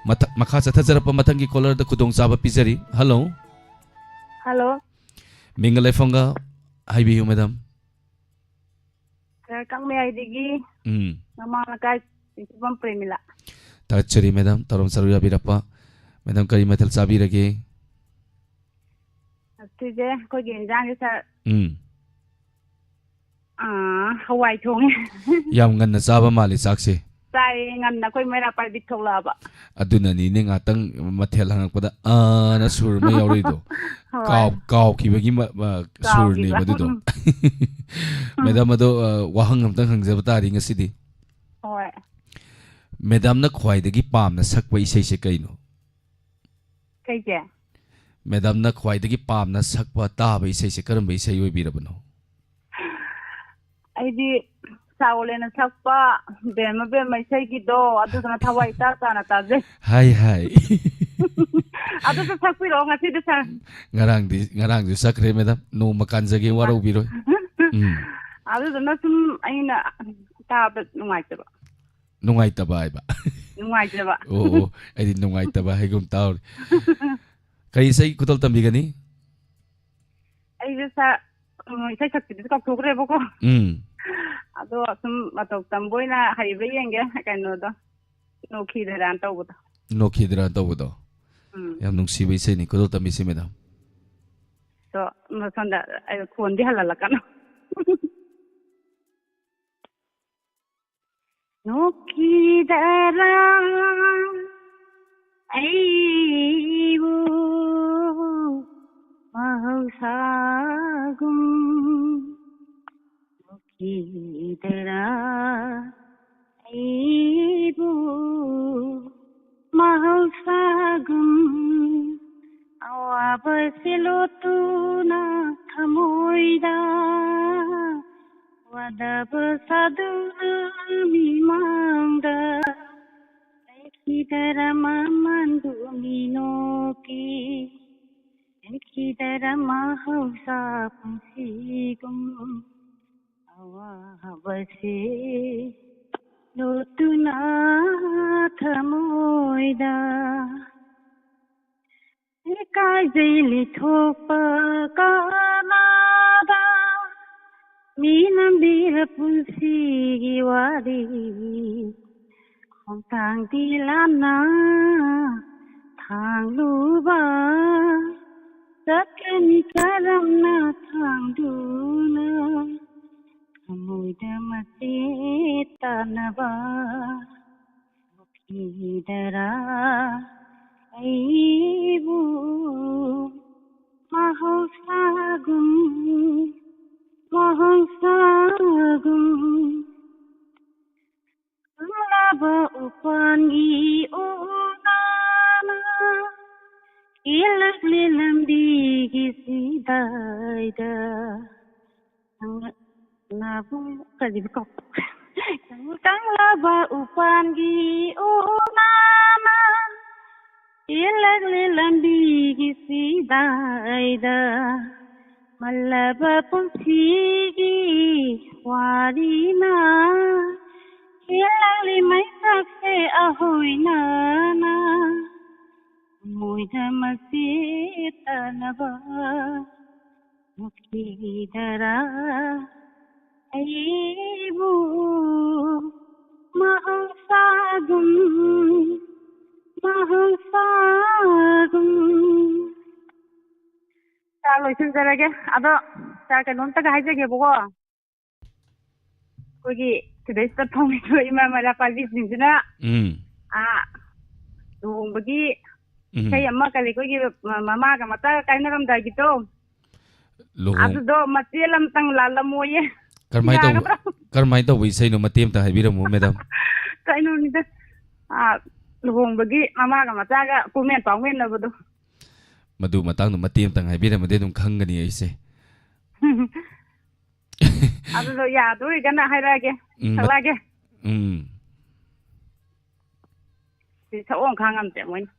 ꯃꯊ-, ꯃꯈꯥ ꯆꯠꯊꯖꯔꯛꯄ ꯃꯊꯪꯒꯤ caller ꯗ ꯈꯨꯗꯣꯡꯆꯥꯕ ꯄꯤꯖꯔꯤ꯫ Hello꯫ Hello꯫ ꯃꯤꯡꯒ ꯂꯩꯐꯝꯒ ꯍꯥꯏꯕꯤꯌꯨ madam꯫ Sir, ꯀꯥꯡꯃꯌꯥꯏꯗꯒꯤ ꯎꯝ꯫ ꯃꯃꯥꯡ ꯂꯩꯀꯥꯏ ꯅꯤꯡꯊꯧꯕꯝ ꯄ꯭ꯔꯦꯃꯤꯂꯥ꯫ ꯊꯥꯒꯠꯆꯔꯤ madam, ꯊꯧꯔꯝ ꯁꯔꯨꯛ ꯌꯥꯕꯤꯔꯛꯄ꯫ Madam, ꯀꯔꯤ ꯃꯊꯦꯜ ꯆꯥꯕꯤꯔꯒꯦ? ꯉꯁꯤꯁꯦ ꯑꯩꯈꯣꯏꯒꯤ ꯏꯟꯖꯥꯡꯁꯦ, sir, ꯎꯝ꯫ ꯑꯥ, ꯍꯋꯥꯏ ꯊꯣꯡꯉꯦ꯫ ꯌꯥꯝ ꯉꯟꯅ ꯆꯥꯕ ꯃꯥꯜꯂꯤ ꯆꯥꯛꯁꯦ꯫ ꯆꯥꯏꯌꯦ, ꯉꯟꯅ ꯑꯩꯈꯣꯏ ꯃꯩꯔꯥ ꯄꯥꯏꯕꯤ ꯊꯣꯛꯂꯛꯑꯕ꯫ ꯑꯗꯨꯅꯅꯤꯅꯦ ꯉꯥꯛꯇꯪ ꯃꯊꯦꯜ ꯍꯪꯉꯛꯄꯗ ꯑꯥꯅ ꯁꯨꯔ ꯑꯃ ꯌꯥꯎꯔꯤꯗꯣ꯫ ꯍꯣꯏ꯫ ꯀꯥꯎ-, ꯀꯥꯎꯈꯤꯕꯒꯤ ꯃ-, ꯃ-, ꯀꯥꯎꯈꯤꯕ꯫ ꯁꯨꯔꯅꯦꯕ ꯑꯗꯨꯗꯣ꯫ ꯎꯝ꯫ Madam, ꯑꯗꯣ, ꯑ, ꯋꯥꯍꯪ ꯑꯝꯇꯪ ꯍꯪꯖꯕ ꯇꯥꯔꯤ ꯉꯁꯤꯗꯤ꯫ ꯍꯣꯏ꯫ Madamꯅ ꯈ꯭ꯋꯥꯏꯗꯒꯤ ꯄꯥꯝꯅ ꯁꯛꯄ ꯏꯁꯩꯁꯦ ꯀꯩꯅꯣ? ꯀꯩꯁꯦ? Madamꯅ ꯈ꯭ꯋꯥꯏꯗꯒꯤ ꯄꯥꯝꯅ ꯁꯛꯄ, ꯇꯥꯕ ꯏꯁꯩꯁꯦ ꯀꯔꯝꯕ ꯏꯁꯩ ꯑꯣꯏꯕꯤꯔꯕꯅꯣ? ꯑꯩꯗꯤ ꯆꯥꯎꯂꯦꯅ ꯁꯛꯄ ꯕꯦꯝꯃ ꯕꯦꯝꯃ ꯏꯁꯩꯒꯤꯗꯣ, ꯑꯗꯨꯗꯨꯅ ꯊꯋꯥꯏ ꯏꯇꯥ ꯇꯥꯅ ꯇꯥꯖꯩ꯫ ꯍꯥꯏ, ꯍꯥꯏ꯫ ꯑꯗꯨꯁꯨ ꯁꯛꯄꯤꯔꯛꯑꯣ ꯉꯁꯤꯗꯤ, sir꯫ ꯉꯔꯥꯡꯗꯤ, ꯉꯔꯥꯡꯁꯨ ꯁꯛꯈ꯭ꯔꯦ, madam꯫ ꯅꯣꯡꯃ ꯀꯥꯟꯖꯒꯦ, ꯋꯥꯔꯧꯕꯤꯔꯣꯏ꯫ ꯎꯝ꯫ ꯑꯗꯨꯗꯨꯅ ꯁꯨꯝ ꯑꯩꯅ ꯇꯥꯕꯗ ꯅꯨꯡꯉꯥꯏꯇꯕ꯫ ꯅꯨꯡꯉꯥꯏꯇꯕ ꯍꯥꯏꯕ? ꯅꯨꯡꯉꯥꯏꯇꯕ꯫ ꯑꯣ, ꯑꯣ, ꯑꯩꯗꯤ ꯅꯨꯡꯉꯥꯏꯇꯕ ꯍꯥꯏꯒꯨꯝ ꯇꯥꯎꯔꯦ꯫ ꯀꯔꯤ ꯏꯁꯩ ꯈꯨꯗꯣꯜ ꯇꯝꯕꯤꯒꯅꯤ? ꯑꯩꯁꯦ, sir, ꯎꯝ, ꯏꯁꯩ ꯁꯛꯄꯤꯗꯨꯁꯨ ꯀꯥꯎꯊꯣꯛꯈ꯭ꯔꯦꯕꯀꯣ꯫ ꯎꯝ꯫ ꯑꯗꯣ ꯁꯨꯝ ꯃꯇꯧ ꯇꯝꯕ ꯑꯣꯏꯅ ꯍꯩꯕ꯭ꯔꯥ ꯌꯦꯡꯒꯦ, ꯀꯩꯅꯣꯗꯣ, ꯅꯣꯈꯤꯗꯔꯥꯅ ꯇꯧꯕꯗꯣ꯫ ꯅꯣꯈꯤꯗꯔꯥꯅ ꯇꯧꯕꯗꯣ? ꯎꯝ꯫ ꯌꯥꯝ ꯅꯨꯡꯁꯤꯕ ꯏꯁꯩꯅꯤ, ꯈꯨꯗꯣꯜ ꯇꯝꯕꯤꯁꯤ, madam꯫ ꯑꯗꯣ, ꯁꯣꯝꯗ ꯑꯩ ꯈꯣꯟꯗꯤ ꯍꯜꯍꯜꯂꯛꯀꯅꯨ꯫ ꯅꯣꯛꯈꯤꯗꯔꯥ ꯑꯩꯕꯨ ꯃꯍꯧꯁꯥꯒꯨꯝ? ꯅꯣꯛꯈꯤꯗꯔꯥ ꯑꯩꯕꯨ ꯃꯍꯧꯁꯥꯒꯨꯝ? ꯑꯋꯥꯕꯁꯦ ꯂꯣꯠꯇꯨꯅ ꯊꯃꯣꯏꯗ ꯌꯥꯗꯕ ꯁꯥꯗꯨꯅ ꯃꯤꯃꯥꯡꯗ ꯂꯩꯈꯤꯗꯔ ꯃꯃꯟꯕꯨ ꯃꯤꯅꯣꯛꯀꯤ꯫ ꯂꯩꯈꯤꯗꯔ ꯃꯍꯧꯁꯥ ꯄꯨꯟꯁꯤꯒꯨꯝ ꯑꯋꯥꯕꯁꯦ ꯂꯣꯠꯇꯨꯅ ꯊꯃꯣꯏꯗ ꯏꯀꯥꯏꯖꯩ ꯂꯤꯊꯣꯛꯄ ꯀꯅꯥꯗ? ꯃꯤ ꯅꯝꯕꯤꯔ ꯄꯨꯟꯁꯤꯒꯤ ꯋꯥꯔꯤ ꯈꯣꯡꯊꯥꯡꯗꯤ ꯂꯥꯞꯅ ꯊꯥꯡꯂꯨꯕ꯫ ꯆꯠꯀꯅꯤ ꯀꯔꯝꯅ ꯊꯥꯡꯗꯨꯅ ꯊꯃꯣꯏꯗ ꯃꯆꯦꯠ ꯇꯥꯅꯕ? ꯀꯤꯗꯔꯥ ꯑꯩꯕꯨ ꯃꯍꯧꯁꯥꯒꯨꯝ, ꯃꯍꯧꯁꯥꯒꯨꯝ ꯀꯪꯂꯕ ꯎꯄꯥꯟꯒꯤ ꯎꯅꯥꯅ ꯀꯦꯜꯂꯛꯂꯦ ꯂꯝꯕꯤꯒꯤ ꯆꯤꯗꯥꯏꯗ꯫ ꯀꯪꯂꯕ, ꯀꯔꯤꯕ ꯀꯧ-, ꯀꯪꯂꯕ ꯎꯄꯥꯟꯒꯤ ꯎꯅꯥꯅ ꯀꯦꯜꯂꯛꯂꯦ ꯂꯝꯕꯤꯒꯤ ꯆꯤꯗꯥꯏꯗ꯫ ꯃꯜꯂꯕ ꯄꯨꯟꯁꯤꯒꯤ ꯋꯥꯔꯤꯅ ꯀꯦꯜꯂꯛꯂꯤ ꯃꯩꯁꯛꯁꯦ ꯑꯍꯣꯏꯅꯅ꯫ ꯊꯃꯣꯏꯗ ꯃꯆꯦꯠ ꯇꯥꯅꯕ ꯅꯨꯡꯁꯤꯗꯔꯥ ꯑꯩꯕꯨ ꯃꯍꯧꯁꯥꯒꯨꯝ, ꯃꯍꯧꯁꯥꯒꯨꯝ꯫ ꯆꯥꯛ ꯂꯣꯏꯁꯤꯟꯖꯔꯒꯦ꯫ ꯑꯗꯣ, ꯆꯥꯛ ꯀꯩꯅꯣꯝꯇꯒ ꯍꯥꯏꯖꯒꯦꯕꯀꯣ꯫ ꯑꯩꯈꯣꯏꯒꯤ ꯁꯤꯗꯩꯁꯤꯗ ꯐꯝꯃꯤꯕ ꯏꯃꯥ ꯃꯩꯔꯥ ꯄꯥꯏꯕꯤꯁꯤꯡꯁꯤꯅ, ꯎꯝ꯫ ꯑꯥ, ꯂꯨꯍꯣꯡꯕꯒꯤ ꯎꯝ꯫ ꯏꯁꯩ ꯑꯃ ꯀꯔꯤ, ꯑꯩꯈꯣꯏꯒꯤ ꯃ-, ꯃꯃꯥꯒ ꯃꯆꯥꯒ ꯀꯥꯏꯅꯔꯝꯗꯥꯏꯒꯤꯗꯣ, ꯂꯨꯍꯣꯡ- ꯑꯗꯨꯗꯣ ꯃꯆꯦꯠ ꯑꯃꯇꯪ ꯂꯥꯜꯂꯝꯃꯣꯌꯦ꯫ ꯀꯔꯝꯍꯥꯏꯅ ꯇꯧꯕ, ꯌꯥꯒꯗ꯭ꯔꯣ? ꯀꯔꯝꯍꯥꯏꯅ ꯇꯧꯕ ꯏꯁꯩꯅꯣ? ꯃꯇꯦꯛ ꯑꯝꯇ ꯍꯥꯏꯕꯤꯔꯝꯃꯨ, ꯃꯦꯗꯥꯝ꯫ ꯀꯩꯅꯣꯅꯤꯗ, ꯑꯥ, ꯂꯨꯍꯣꯡꯕꯒꯤ ꯃꯃꯥꯒ ꯃꯆꯥꯒ ꯄꯨꯃꯦꯟ ꯄꯥꯎꯃꯦꯟꯅꯕꯗꯣ꯫ ꯃꯗꯨ ꯃꯇꯥꯡꯗꯣ ꯃꯇꯦꯛ ꯑꯃꯇꯪ ꯍꯥꯏꯕꯤꯔꯝꯃꯗꯤ ꯑꯗꯨꯝ ꯈꯪꯒꯅꯤ ꯑꯩꯁꯦ꯫ ꯑꯗꯨꯗꯣ ꯌꯥꯗꯣꯔꯤꯒꯅ ꯍꯥꯏꯔꯛꯑꯒꯦ꯫ ꯎꯝ, ꯁꯛꯂꯛꯑꯒꯦ꯫ ꯎꯝ꯫ ꯁꯤ ꯁꯛꯑꯣ ꯈꯥꯡ ꯉꯝꯗ꯭ꯔꯦ ꯃꯣꯏꯅ꯫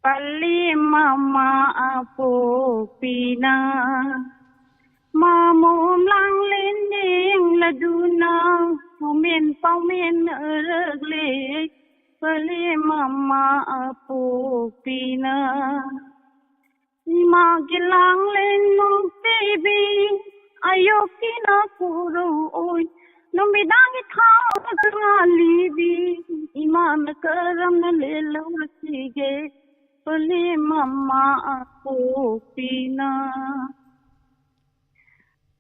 ꯄꯂꯦꯝ ꯃꯃꯥ ꯑꯄꯣꯛꯄꯤꯅ ꯃꯃꯣꯝ ꯂꯥꯡꯂꯦꯟ ꯌꯦꯡꯂꯗꯨꯅ ꯄꯨꯃꯦꯟ ꯄꯥꯎꯃꯦꯟ ꯑꯔꯛꯂꯦ꯫ ꯄꯂꯦꯝ ꯃꯃꯥ ꯑꯄꯣꯛꯄꯤꯅ ꯏꯃꯥꯒꯤ ꯂꯥꯡꯂꯦꯟ ꯅꯨꯡꯁꯤꯕꯤ, ꯑꯌꯨꯛꯀꯤꯅ ꯀꯨꯔꯨ ꯑꯣꯏ, ꯅꯨꯃꯤꯗꯥꯡꯒꯤ ꯊꯥꯒ ꯉꯥꯜꯂꯤꯕꯤ, ꯏꯃꯥꯅ ꯀꯔꯝꯅ ꯂꯦꯜꯍꯧꯔꯁꯤꯒꯦ? ꯄꯂꯦꯝ ꯃꯃꯥ ꯑꯄꯣꯛꯄꯤꯅ꯫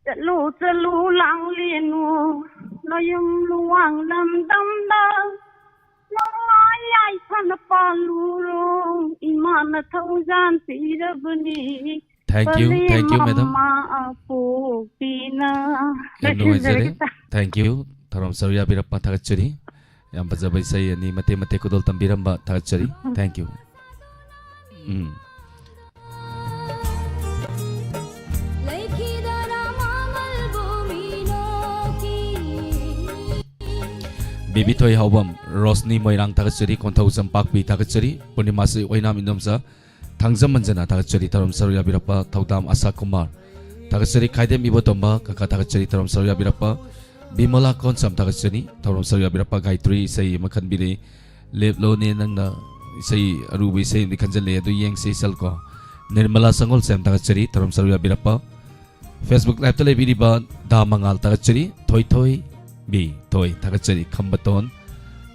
ꯆꯠꯂꯨ, ꯆꯠꯂꯨ, ꯂꯥꯡꯂꯦꯟ ꯑꯣ, ꯅꯌꯨꯝ ꯂꯨꯋꯥꯡ ꯂꯝꯗꯝꯗ, ꯅꯨꯡꯉꯥꯏ ꯌꯥꯏꯐꯅ ꯄꯥꯜꯂꯨꯔꯣ, ꯏꯃꯥꯅ ꯊꯧꯖꯥꯟ ꯄꯤꯔꯕꯅꯤ꯫ Thank you, thank you, madam. ꯄꯂꯦꯝ ꯃꯃꯥ ꯑꯄꯣꯛꯄꯤꯅ꯫ ꯌꯥꯝ ꯅꯨꯡꯉꯥꯏꯖꯔꯦ꯫ ꯂꯣꯏꯁꯤꯟꯖꯔꯒꯦ, sir꯫ Thank you. ꯊꯧꯔꯝ ꯁꯔꯨꯛ ꯌꯥꯕꯤꯔꯛꯄ ꯊꯥꯒꯠꯆꯔꯤ꯫ ꯌꯥꯝ ꯐꯖꯕ ꯏꯁꯩ ꯑꯅꯤ ꯃꯇꯦꯛ ꯃꯇꯦꯛ ꯈꯨꯗꯣꯜ ꯇꯝꯕꯤꯔꯝꯕ ꯊꯥꯒꯠꯆꯔꯤ꯫ Thank you. ꯎꯝ꯫ ꯂꯩꯈꯤꯗꯅ ꯃꯃꯜꯕꯨ ꯃꯤꯅꯣꯛꯀꯤ꯫ ꯕꯤꯕꯤ ꯊꯣꯏꯍꯥꯎꯕꯝ, ꯔꯣꯁꯅꯤ ꯃꯣꯏꯔꯥꯡ ꯊꯥꯒꯠꯆꯔꯤ, ꯀꯣꯟꯊꯧ ꯆꯝꯄꯥꯛꯄꯤ ꯊꯥꯒꯠꯆꯔꯤ, ꯄꯨꯔꯅꯤꯃꯥꯁꯤ ꯑꯣꯏꯅꯥꯝ ꯏꯟꯗꯣꯝꯆꯥ, ꯊꯥꯡꯖꯝ ꯃꯟꯖꯅ ꯊꯥꯒꯠꯆꯔꯤ, ꯊꯧꯔꯝ ꯁꯔꯨꯛ ꯌꯥꯕꯤꯔꯛꯄ ꯊꯧꯗꯥꯝ ꯑꯁꯥ ꯀꯨꯃꯥꯔ ꯊꯥꯒꯠꯆꯔꯤ, ꯈꯥꯏꯗꯦꯝ ꯏꯕꯣꯇꯣꯝꯕ ꯀꯀꯥ ꯊꯥꯒꯠꯆꯔꯤ, ꯊꯧꯔꯝ ꯁꯔꯨꯛ ꯌꯥꯕꯤꯔꯛꯄ ꯕꯤꯃꯣꯂꯥ ꯀꯣꯟꯁꯝ ꯊꯥꯒꯠꯆꯔꯤ, ꯊꯧꯔꯝ ꯁꯔꯨꯛ ꯌꯥꯕꯤꯔꯛꯄ ꯒꯥꯌꯇ꯭ꯔꯤ ꯏꯁꯩ ꯑꯃ ꯈꯟꯕꯤꯔꯛꯏ꯫ ꯂꯦꯞꯂꯣꯅꯦ ꯅꯪꯅ ꯏꯁꯩ ꯑꯔꯨꯕ ꯏꯁꯩ ꯑꯃꯗꯤ ꯈꯟꯖꯜꯂꯛꯑꯦ, ꯑꯗꯨ ꯌꯦꯡꯁꯤ ꯏꯆꯜꯀꯣ꯫ ꯅꯤꯔꯃꯂꯥ ꯁꯪꯒꯣꯜꯁꯦꯝ ꯊꯥꯒꯠꯆꯔꯤ, ꯊꯧꯔꯝ ꯁꯔꯨꯛ ꯌꯥꯕꯤꯔꯛꯄ꯫ Facebook Live-ꯇ ꯂꯩꯕꯤꯔꯤꯕ ꯗꯥ ꯃꯉꯥꯜ ꯊꯥꯒꯠꯆꯔꯤ, ꯊꯣꯏꯊꯣꯏ ꯕꯤ ꯊꯣꯏ ꯊꯥꯒꯠꯆꯔꯤ, ꯈꯝꯕꯇꯣꯟ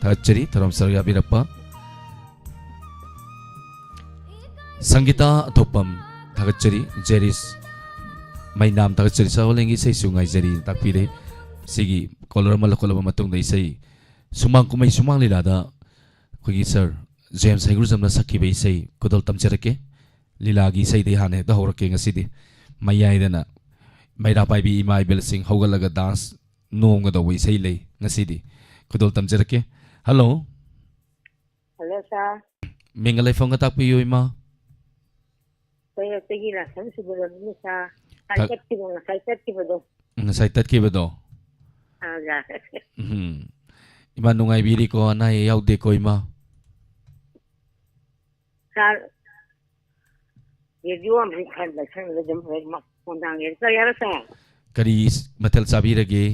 ꯊꯥꯒꯠꯆꯔꯤ, ꯊꯧꯔꯝ ꯁꯔꯨꯛ ꯌꯥꯕꯤꯔꯛꯄ꯫ ꯁꯪꯒꯤꯇꯥ ꯑꯊꯣꯛꯄꯝ ꯊꯥꯒꯠꯆꯔꯤ, ꯖꯦꯔꯤꯁ ꯃꯩꯅꯥꯝ ꯊꯥꯒꯠꯆꯔꯤ, ꯁꯒꯣꯜꯂꯦꯟꯒꯤ ꯏꯁꯩꯁꯨ ꯉꯥꯏꯖꯔꯤ ꯇꯥꯛꯄꯤꯔꯦ꯫ ꯁꯤꯒꯤ caller ꯑꯃ ꯂꯧꯈꯠꯂꯕ ꯃꯇꯨꯡꯗ ꯏꯁꯩ ꯁꯨꯃꯥꯡ ꯀꯨꯝꯍꯩ ꯁꯨꯃꯥꯡ ꯂꯤꯂꯥꯗ ꯑꯩꯈꯣꯏꯒꯤ sir ꯖꯦꯝꯁ ꯍꯩꯒ꯭ꯔꯨꯖꯝꯅ ꯁꯛꯈꯤꯕ ꯏꯁꯩ ꯈꯨꯗꯣꯜ ꯇꯝꯖꯔꯛꯀꯦ꯫ ꯂꯤꯂꯥꯒꯤ ꯏꯁꯩꯗꯒꯤ ꯍꯥꯟꯅ ꯍꯦꯛꯇ ꯍꯧꯔꯛꯀꯦ ꯉꯁꯤꯗꯤ꯫ ꯃꯌꯥꯏꯗꯅ ꯃꯩꯔꯥ ꯄꯥꯏꯕꯤ ꯏꯃꯥ ꯏꯕꯦꯜꯁꯤꯡ ꯍꯧꯒꯠꯂꯒ dance ꯅꯣꯝꯒꯗꯧꯕ ꯏꯁꯩ ꯂꯩ ꯉꯁꯤꯗꯤ꯫ ꯈꯨꯗꯣꯜ ꯇꯝꯖꯔꯛꯀꯦ꯫ Hello꯫ Hello, sir꯫ ꯃꯤꯡꯒ ꯂꯩꯐꯝꯒ ꯇꯥꯛꯄꯤꯌꯨ, ꯏꯃꯥ꯫ ꯀꯩꯔꯛꯇꯒꯤ ꯂꯥꯏꯁ꯭ꯔꯝ ꯁꯨꯕꯔꯃꯅꯤ, sir꯫ ꯉꯁꯥꯏ ꯊ- ꯆꯠꯈꯤꯕ, ꯉꯁꯥꯏ ꯆꯠꯈꯤꯕꯗꯣ꯫ ꯉꯁꯥꯏ ꯇꯠꯈꯤꯕꯗꯣ꯫ ꯑꯥ, ꯌꯥꯔꯦ꯫ ꯎꯝ꯫ ꯏꯃꯥ ꯅꯨꯡꯉꯥꯏꯕꯤꯔꯤꯀꯣ, ꯑꯅꯥ ꯑꯌꯦꯛ ꯌꯥꯎꯗꯦꯀꯣ, ꯏꯃꯥ? ꯁꯥꯔ, ꯔꯦꯗꯤꯑꯣ ꯑꯃꯁꯨ ꯈꯔ ꯅꯛꯁꯟꯕꯗ ꯑꯗꯨꯝ ꯍꯦꯛ ꯃꯈꯣꯟ ꯇꯥꯡꯉꯦ꯫ ꯀꯔꯤ ꯍꯥꯏꯕ, ꯁꯥꯔ? ꯀꯔꯤ ꯃꯊꯦꯜ ꯆꯥꯕꯤꯔꯒꯦ?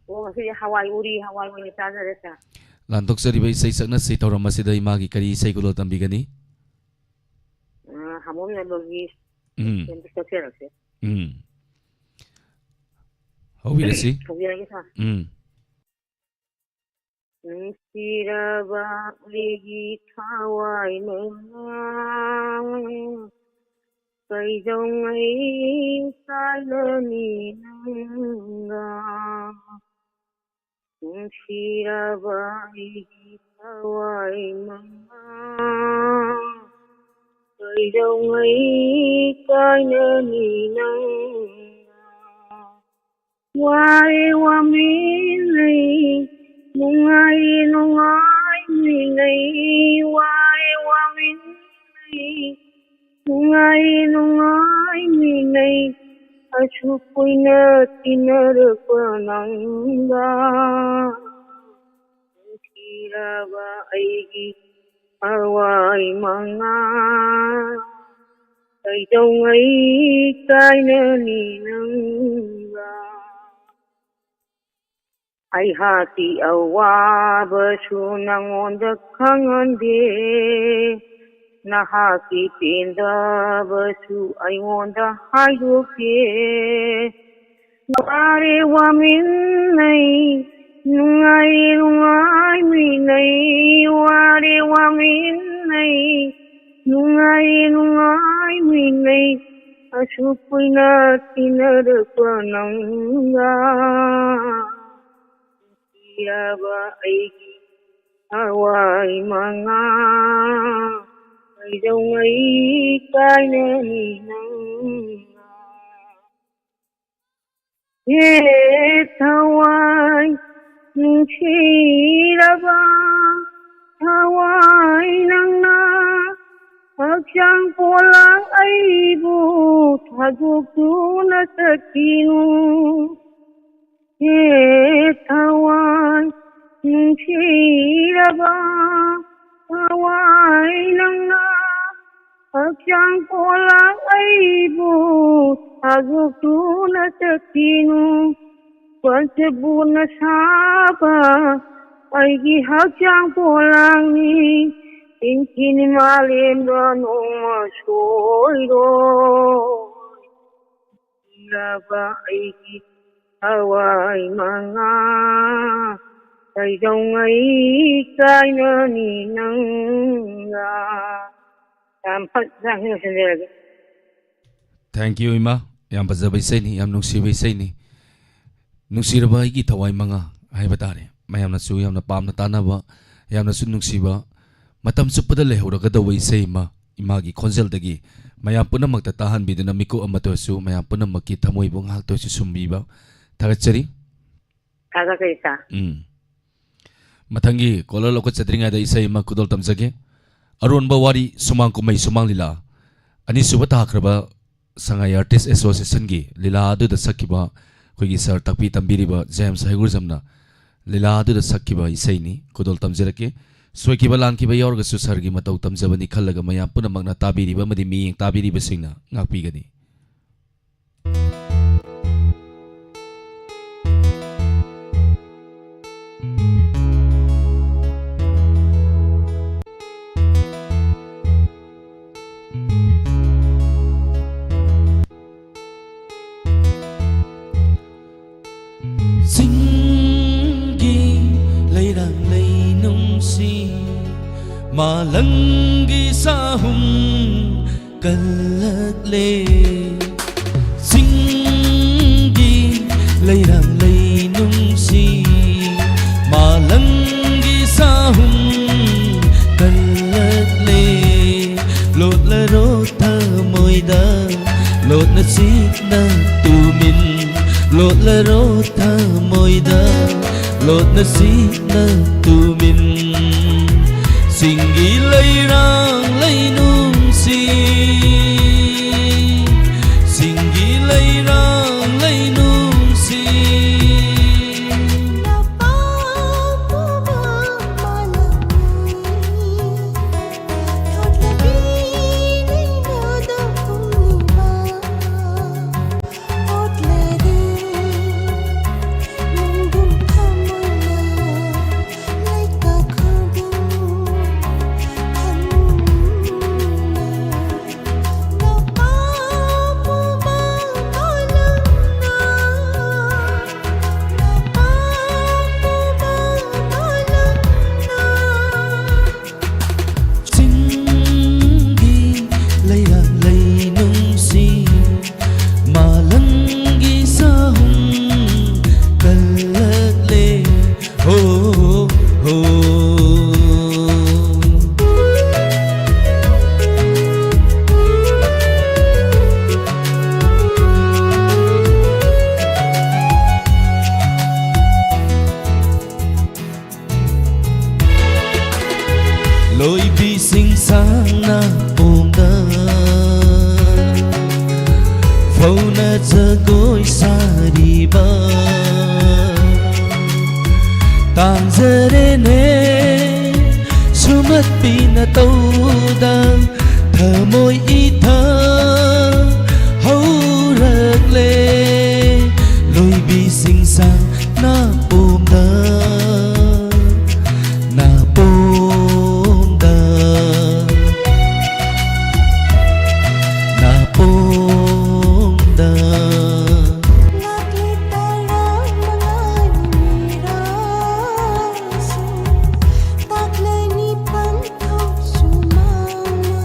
ꯑꯣ, ꯉꯁꯤꯗꯤ ꯍꯋꯥꯏ ꯎꯔꯤ, ꯍꯋꯥꯏ ꯑꯣꯏꯅ ꯆꯥꯖꯔꯦ, ꯁꯥꯔ꯫ ꯂꯥꯟꯊꯣꯛꯆꯔꯤꯕ ꯏꯁꯩ ꯁꯛꯅꯁꯤ ꯊꯧꯔꯝ ꯑꯁꯤꯗ ꯏꯃꯥꯒꯤ ꯀꯔꯤ ꯏꯁꯩ ꯈꯨꯗꯣꯜ ꯇꯝꯕꯤꯒꯅꯤ? ꯑ, ꯍꯥꯃꯣꯝ ꯅꯥꯏꯕꯒꯤ ꯎꯝ꯫ ꯁꯦꯝꯕ ꯁꯛꯆꯔꯛꯀꯦ꯫ ꯎꯝ꯫ ꯍꯧꯕꯤꯔꯁꯤ꯫ ꯍꯧꯖꯔꯒꯦ, ꯁꯥꯔ꯫ ꯎꯝ꯫ ꯅꯨꯡꯁꯤꯔꯕ ꯑꯩꯒꯤ ꯊꯋꯥꯏ ꯃꯉꯥ, ꯀꯩꯗꯧꯉꯩ ꯀꯥꯏꯅꯅꯤ ꯅꯪꯒ? ꯅꯨꯡꯁꯤꯔꯕ ꯑꯩꯒꯤ ꯊꯋꯥꯏ ꯃꯉꯥ, ꯀꯩꯗꯧꯉꯩ ꯀꯥꯏꯅꯅꯤ ꯅꯪꯒ? ꯋꯥꯔꯦ ꯋꯥꯃꯤꯟꯅꯩ, ꯅꯨꯡꯉꯥꯏꯔꯦ ꯅꯨꯡꯉꯥꯏꯃꯤꯟꯅꯩ, ꯋꯥꯔꯦ ꯋꯥꯃꯤꯟꯅꯩ, ꯅꯨꯡꯉꯥꯏꯔꯦ ꯅꯨꯡꯉꯥꯏꯃꯤꯟꯅꯩ, ꯑꯁꯨꯛ ꯀꯨꯏꯅ ꯇꯤꯟꯅꯔꯛꯄ ꯅꯪꯒ꯫ ꯅꯨꯡꯁꯤꯔꯕ ꯑꯩꯒꯤ ꯊꯋꯥꯏ ꯃꯉꯥ, ꯀꯩꯗꯧꯉꯩ ꯀꯥꯏꯅꯅꯤ ꯅꯪꯒ? ꯑꯩꯍꯥꯛꯀꯤ ꯑꯋꯥꯕꯁꯨ ꯅꯪꯉꯣꯟꯗ ꯈꯪꯍꯟꯗꯦ, ꯅꯍꯥꯛꯀꯤ ꯄꯦꯟꯗꯕꯁꯨ ꯑꯩꯉꯣꯟꯗ ꯍꯥꯏꯗꯣꯛꯇꯦ꯫ ꯋꯥꯔꯦ ꯋꯥꯃꯤꯟꯅꯩ, ꯅꯨꯡꯉꯥꯏꯔꯦ ꯅꯨꯡꯉꯥꯏꯃꯤꯟꯅꯩ, ꯋꯥꯔꯦ ꯋꯥꯃꯤꯟꯅꯩ, ꯅꯨꯡꯉꯥꯏꯔꯦ ꯅꯨꯡꯉꯥꯏꯃꯤꯟꯅꯩ, ꯑꯁꯨꯛ ꯀꯨꯏꯅ ꯇꯤꯟꯅꯔꯛꯄ ꯅꯪꯒ꯫ ꯅꯨꯡꯁꯤꯔꯕ ꯑꯩꯒꯤ ꯊꯋꯥꯏ ꯃꯉꯥ, ꯀꯩꯗꯧꯉꯩ ꯀꯥꯏꯅꯅꯤ ꯅꯪꯒ? ꯍꯦ ꯊꯋꯥꯏ ꯅꯨꯡꯁꯤꯔꯕ, ꯊꯋꯥꯏ ꯅꯪꯅ ꯍꯛ ꯍꯛꯆꯥꯡ ꯄꯣꯂꯥꯡ ꯑꯩꯕꯨ ꯊꯥꯗꯣꯛꯇꯨꯅ ꯆꯠꯈꯤꯅꯨ꯫ ꯍꯦ ꯊꯋꯥꯏ ꯅꯨꯡꯁꯤꯔꯕ ꯊꯋꯥꯏ ꯅꯪꯅ ꯍꯛꯆꯥꯡ ꯄꯣꯂꯥꯡ ꯑꯩꯕꯨ ꯊꯥꯗꯣꯛꯇꯨꯅ ꯆꯠꯈꯤꯅꯨ꯫ ꯄꯟꯆꯕꯨꯅ ꯁꯥꯕ ꯑꯩꯒꯤ ꯍꯛꯆꯥꯡ ꯄꯣꯂꯥꯡꯅꯤ꯫ ꯏꯟꯊꯤꯅꯤ ꯃꯥꯂꯦꯝꯗ ꯅꯣꯡꯃ ꯁꯣꯏꯔꯣꯏ꯫ ꯂꯕ ꯑꯩꯒꯤ ꯊꯋꯥꯏ ꯃꯉꯥ ꯀꯩꯗꯧꯉꯩ ꯀꯥꯏꯅꯅꯤ ꯅꯪꯒ꯫ ꯌꯥꯝ ꯐꯖꯅ ꯂꯣꯏꯁꯤꯟꯖꯔꯒꯦ꯫ Thank you, ꯏꯃꯥ꯫ ꯌꯥꯝ ꯐꯖꯕ ꯏꯁꯩꯅꯤ, ꯌꯥꯝ ꯅꯨꯡꯁꯤꯕ ꯏꯁꯩꯅꯤ꯫ ꯅꯨꯡꯁꯤꯔꯕ ꯑꯩꯒꯤ ꯊꯋꯥꯏ ꯃꯉꯥ ꯍꯥꯏꯕ ꯇꯥꯔꯦ꯫ ꯃꯌꯥꯝꯅꯁꯨ ꯌꯥꯝꯅ ꯄꯥꯝꯅ ꯇꯥꯅꯕ, ꯌꯥꯝꯅꯁꯨ ꯅꯨꯡꯁꯤꯕ, ꯃꯇꯝ ꯆꯨꯞꯄꯗ ꯂꯩꯍꯧꯔꯒꯗꯧꯕ ꯏꯁꯩ ꯑꯃ, ꯏꯃꯥꯒꯤ ꯈꯣꯟꯖꯦꯜꯗꯒꯤ ꯃꯌꯥꯝ ꯄꯨꯝꯅꯃꯛꯇ ꯇꯥꯍꯟꯕꯤꯗꯨꯅ, ꯃꯤꯀꯨꯞ ꯑꯃꯠꯇ ꯑꯣꯏꯔꯁꯨ ꯃꯌꯥꯝ ꯄꯨꯝꯅꯃꯛꯀꯤ ꯊꯃꯣꯏꯕꯨ ꯉꯥꯏꯍꯥꯛꯇ ꯑꯣꯏꯔꯁꯨ ꯁꯨꯝꯕꯤꯕ꯫ ꯊꯥꯒꯠꯆꯔꯤ꯫ ꯊꯥꯒꯠꯆꯔꯤ, ꯁꯥꯔ꯫ ꯎꯝ꯫ ꯃꯊꯪꯒꯤ ꯀꯣꯂꯔ ꯂꯧꯈꯠꯆꯗ꯭ꯔꯤꯉꯩꯗ ꯏꯁꯩ ꯑꯃ ꯈꯨꯗꯣꯜ ꯇꯝꯖꯒꯦ꯫ ꯑꯔꯣꯟꯕ ꯋꯥꯔꯤ ꯁꯨꯃꯥꯡ ꯀꯨꯝꯍꯩ ꯁꯨꯃꯥꯡ ꯂꯤꯂꯥ ꯑꯅꯤꯁꯨꯕ ꯇꯥꯈ꯭ꯔꯕ ꯁꯉꯥꯏ ꯑꯥꯔꯇꯤꯁ ꯑꯦꯁꯣꯁꯤꯌꯦꯁꯟꯒꯤ ꯂꯤꯂꯥ ꯑꯗꯨꯗ ꯁꯛꯈꯤꯕ ꯑꯩꯈꯣꯏꯒꯤ ꯁꯥꯔ ꯇꯥꯛꯄꯤ ꯇꯝꯕꯤꯔꯤꯕ ꯖꯦꯝꯁ ꯍꯩꯒꯨꯔꯖꯝꯅ ꯂꯤꯂꯥ ꯑꯗꯨꯗ ꯁꯛꯈꯤꯕ ꯏꯁꯩꯅꯤ꯫ ꯈꯨꯗꯣꯜ ꯇꯝꯖꯔꯛꯀꯦ꯫ ꯁꯣꯏꯈꯤꯕ ꯂꯥꯟꯈꯤꯕ ꯌꯥꯎꯔꯒꯁꯨ ꯁꯥꯔꯒꯤ ꯃꯇꯧ ꯇꯝꯖꯕꯅꯤ ꯈꯜꯂꯒ ꯃꯌꯥꯝ ꯄꯨꯝꯅꯃꯛꯅ ꯇꯥꯕꯤꯔꯤꯕ ꯑꯃꯗꯤ ꯃꯤꯠꯌꯦꯡ ꯇꯥꯕꯤꯔꯤꯕꯁꯤꯡꯅ ꯉꯥꯛꯄꯤꯒꯅꯤ꯫ ꯆꯤꯡꯒꯤ ꯂꯩꯔꯥꯡ ꯂꯩꯅꯨꯡꯁꯤ ꯃꯥꯂꯪꯒꯤ ꯆꯥꯍꯨꯝ ꯀꯜꯂꯛꯂꯦ꯫ ꯆꯤꯡꯒꯤ ꯂꯩꯔꯥꯡ ꯂꯩꯅꯨꯡꯁꯤ ꯃꯥꯂꯪꯒꯤ ꯆꯥꯍꯨꯝ ꯀꯜꯂꯛꯂꯦ꯫ ꯂꯣꯠꯂꯔꯣ ꯊꯃꯣꯏꯗ ꯂꯣꯠꯅ ꯆꯤꯛꯅ ꯇꯨꯃꯤꯟ꯫ ꯂꯣꯠꯂꯔꯣ ꯊꯃꯣꯏꯗ ꯂꯣꯠꯅ ꯆꯤꯛꯅ ꯇꯨꯃꯤꯟ꯫ ꯆꯤꯡꯒꯤ ꯂꯩꯔꯥꯡ ꯂꯩꯅꯨꯡꯁꯤ ꯇꯥꯡꯅ ꯄꯣꯝꯗ ꯐꯧꯅ ꯖꯒꯣꯏ ꯁꯥꯔꯤꯕ ꯇꯥꯡꯖꯔꯦꯅꯦ꯫ ꯁꯨꯃꯠꯄꯤꯅ ꯇꯧꯗ ꯊꯃꯣꯏ ꯏꯊ ꯍꯧꯔꯛꯂꯦ꯫ ꯂꯣꯏꯕꯤꯁꯤꯡ ꯁꯥ ꯅꯥꯄꯣꯝꯗ ꯅꯥꯄꯣꯝꯗ ꯅꯥꯄꯣꯝꯗ꯫ ꯂꯥꯛꯂꯦ ꯇꯔꯥꯃꯉꯥꯅꯤ ꯃꯤꯔꯥꯁꯨ, ꯇꯥꯛꯂꯅꯤ ꯄꯟꯊꯧꯁꯨ ꯃꯥꯅ꯫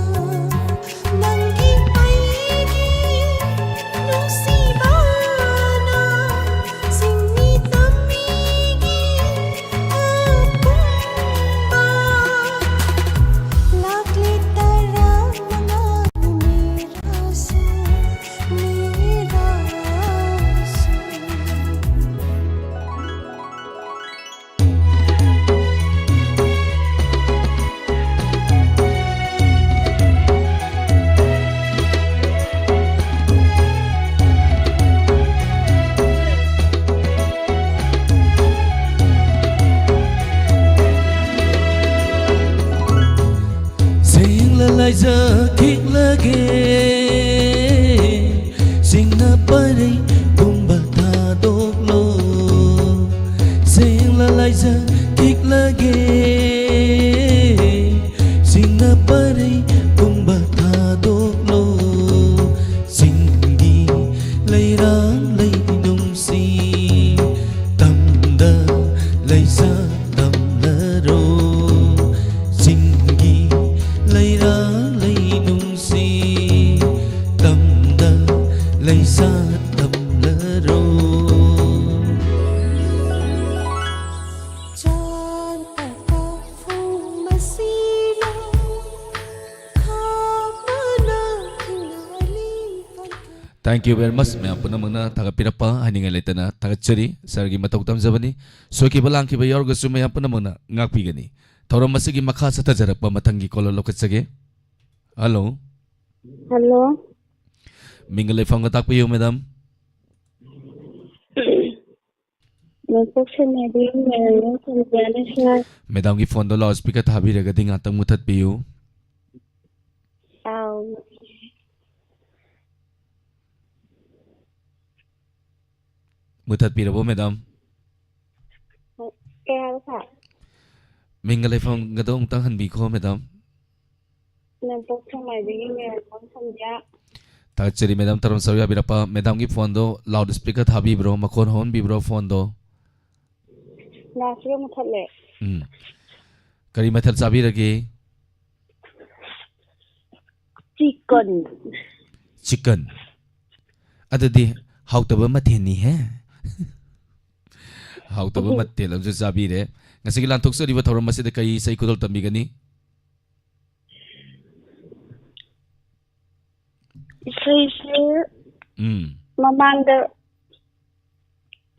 ꯅꯪꯒꯤ ꯑꯩꯒꯤ ꯅꯨꯡꯁꯤꯕꯅ ꯁꯤꯡꯃꯤ ꯇꯝꯃꯤꯒꯤ ꯑꯄꯨꯝꯕ꯫ ꯂꯥꯛꯂꯤ ꯇꯔꯥꯃꯉꯥ ꯃꯤꯔꯥꯁꯨ, ꯃꯤꯔꯥꯁꯨ꯫ ꯁꯦꯡꯂ ꯂꯥꯏꯖ ꯈꯤꯛꯂꯒꯦ꯫ ꯁꯤꯡꯅ ꯄꯔꯩ ꯄꯨꯝꯕ ꯊꯥꯗꯣꯛꯂꯣ꯫ ꯁꯦꯡꯂ ꯂꯥꯏꯖ ꯈꯤꯛꯂꯒꯦ꯫ ꯁꯤꯡꯅ ꯄꯔꯩ ꯄꯨꯝꯕ ꯊꯥꯗꯣꯛꯂꯣ꯫ ꯁꯤꯡꯒꯤ ꯂꯩꯔꯥꯡ ꯂꯩ ꯅꯨꯡꯁꯤ ꯇꯝꯗ ꯂꯩꯁꯥ ꯇꯝꯂꯔꯣ꯫ ꯁꯤꯡꯒꯤ ꯂꯩꯔꯥꯡ ꯂꯩ ꯅꯨꯡꯁꯤ ꯇꯝꯗ ꯂꯩꯁꯥ ꯇꯝꯂꯔꯣ꯫ ꯆꯥꯟ ꯄꯇꯥ ꯐꯨ ꯃꯁꯤꯅ ꯈꯥ ꯃꯅꯥ ꯈꯤꯉꯥꯂꯤ ꯄꯟꯊꯨꯡ꯫ Thank you very much꯫ ꯃꯌꯥꯝ ꯄꯨꯝꯅꯃꯛꯅ ꯊꯥꯒꯠꯄꯤꯔꯛꯄ ꯍꯥꯏꯅꯤꯡꯉꯥꯏ ꯂꯩꯇꯅ ꯊꯥꯒꯠꯆꯔꯤ꯫ ꯁꯥꯔꯒꯤ ꯃꯇꯧ ꯇꯝꯖꯕꯅꯤ꯫ ꯁꯣꯏꯈꯤꯕ ꯂꯥꯟꯈꯤꯕ ꯌꯥꯎꯔꯒꯁꯨ ꯃꯌꯥꯝ ꯄꯨꯝꯅꯃꯛꯅ ꯉꯥꯛꯄꯤꯒꯅꯤ꯫ ꯊꯧꯔꯝ ꯑꯁꯤꯒꯤ ꯃꯈꯥ ꯆꯠꯊꯖꯔꯛꯄ ꯃꯊꯪꯒꯤ caller ꯂꯧꯈꯠꯆꯒꯦ꯫ Hello꯫ Hello꯫ ꯃꯤꯡꯒ ꯂꯩꯐꯝꯒ ꯇꯥꯛꯄꯤꯌꯨ, madam꯫ ꯅꯣꯡꯄꯣꯛ ꯁꯦꯅꯥꯄꯇꯤꯒꯤ ꯃꯦꯔꯥꯡꯗꯝ ꯁꯟꯗ꯭ꯌꯥꯅꯤ, sir꯫ Madamꯒꯤ phoneꯗꯣ loudspeaker ꯊꯥꯕꯤꯔꯒꯗꯤ ꯉꯥꯛꯇꯪ ꯃꯨꯊꯠꯄꯤꯌꯨ꯫ ꯑꯥꯎ꯫ ꯃꯨꯊꯠꯄꯤꯔꯕꯣ, madam? ꯀꯩ ꯍꯥꯏꯕ, sir? ꯃꯤꯡꯒ ꯂꯩꯐꯝꯒꯗꯣ ꯑꯃꯨꯛꯇꯪ ꯍꯟꯕꯤꯈꯣ, madam꯫ ꯅꯣꯡꯄꯣꯛ ꯁꯦꯛꯃꯥꯏꯗꯒꯤ ꯃꯦꯔꯥꯡꯗꯝ ꯁꯟꯗ꯭ꯌꯥ꯫ ꯊꯥꯒꯠꯆꯔꯤ, madam, ꯊꯧꯔꯝ ꯁꯔꯨꯛ ꯌꯥꯕꯤꯔꯛꯄ꯫ Madamꯒꯤ phoneꯗꯣ loudspeaker ꯊꯥꯕꯤꯕ꯭ꯔꯣ? ꯃꯈꯣꯟ ꯍꯧꯍꯟꯕꯤꯕ꯭ꯔꯣ phoneꯗꯣ? Loudspeaker ꯃꯨꯊꯠꯂꯦ꯫ ꯎꯝ꯫ ꯀꯔꯤ ꯃꯊꯦꯜ ꯆꯥꯕꯤꯔꯒꯦ? Chicken꯫ Chicken꯫ ꯑꯗꯨꯗꯤ ꯍꯥꯎꯇꯕ ꯃꯊꯦꯜꯅꯤꯍꯦ꯫ ꯍꯥꯎꯇꯕ ꯎꯝ꯫ ꯃꯊꯦꯜ ꯑꯃꯁꯨ ꯆꯥꯕꯤꯔꯦ꯫ ꯉꯁꯤꯒꯤ ꯂꯥꯟꯊꯣꯛꯆꯔꯤꯕ ꯊꯧꯔꯝ ꯑꯁꯤꯗ ꯀꯔꯤ ꯏꯁꯩ ꯈꯨꯗꯣꯜ ꯇꯝꯕꯤꯒꯅꯤ? ꯏꯁꯩꯁꯦ ꯎꯝ꯫ ꯃꯃꯥꯡꯗ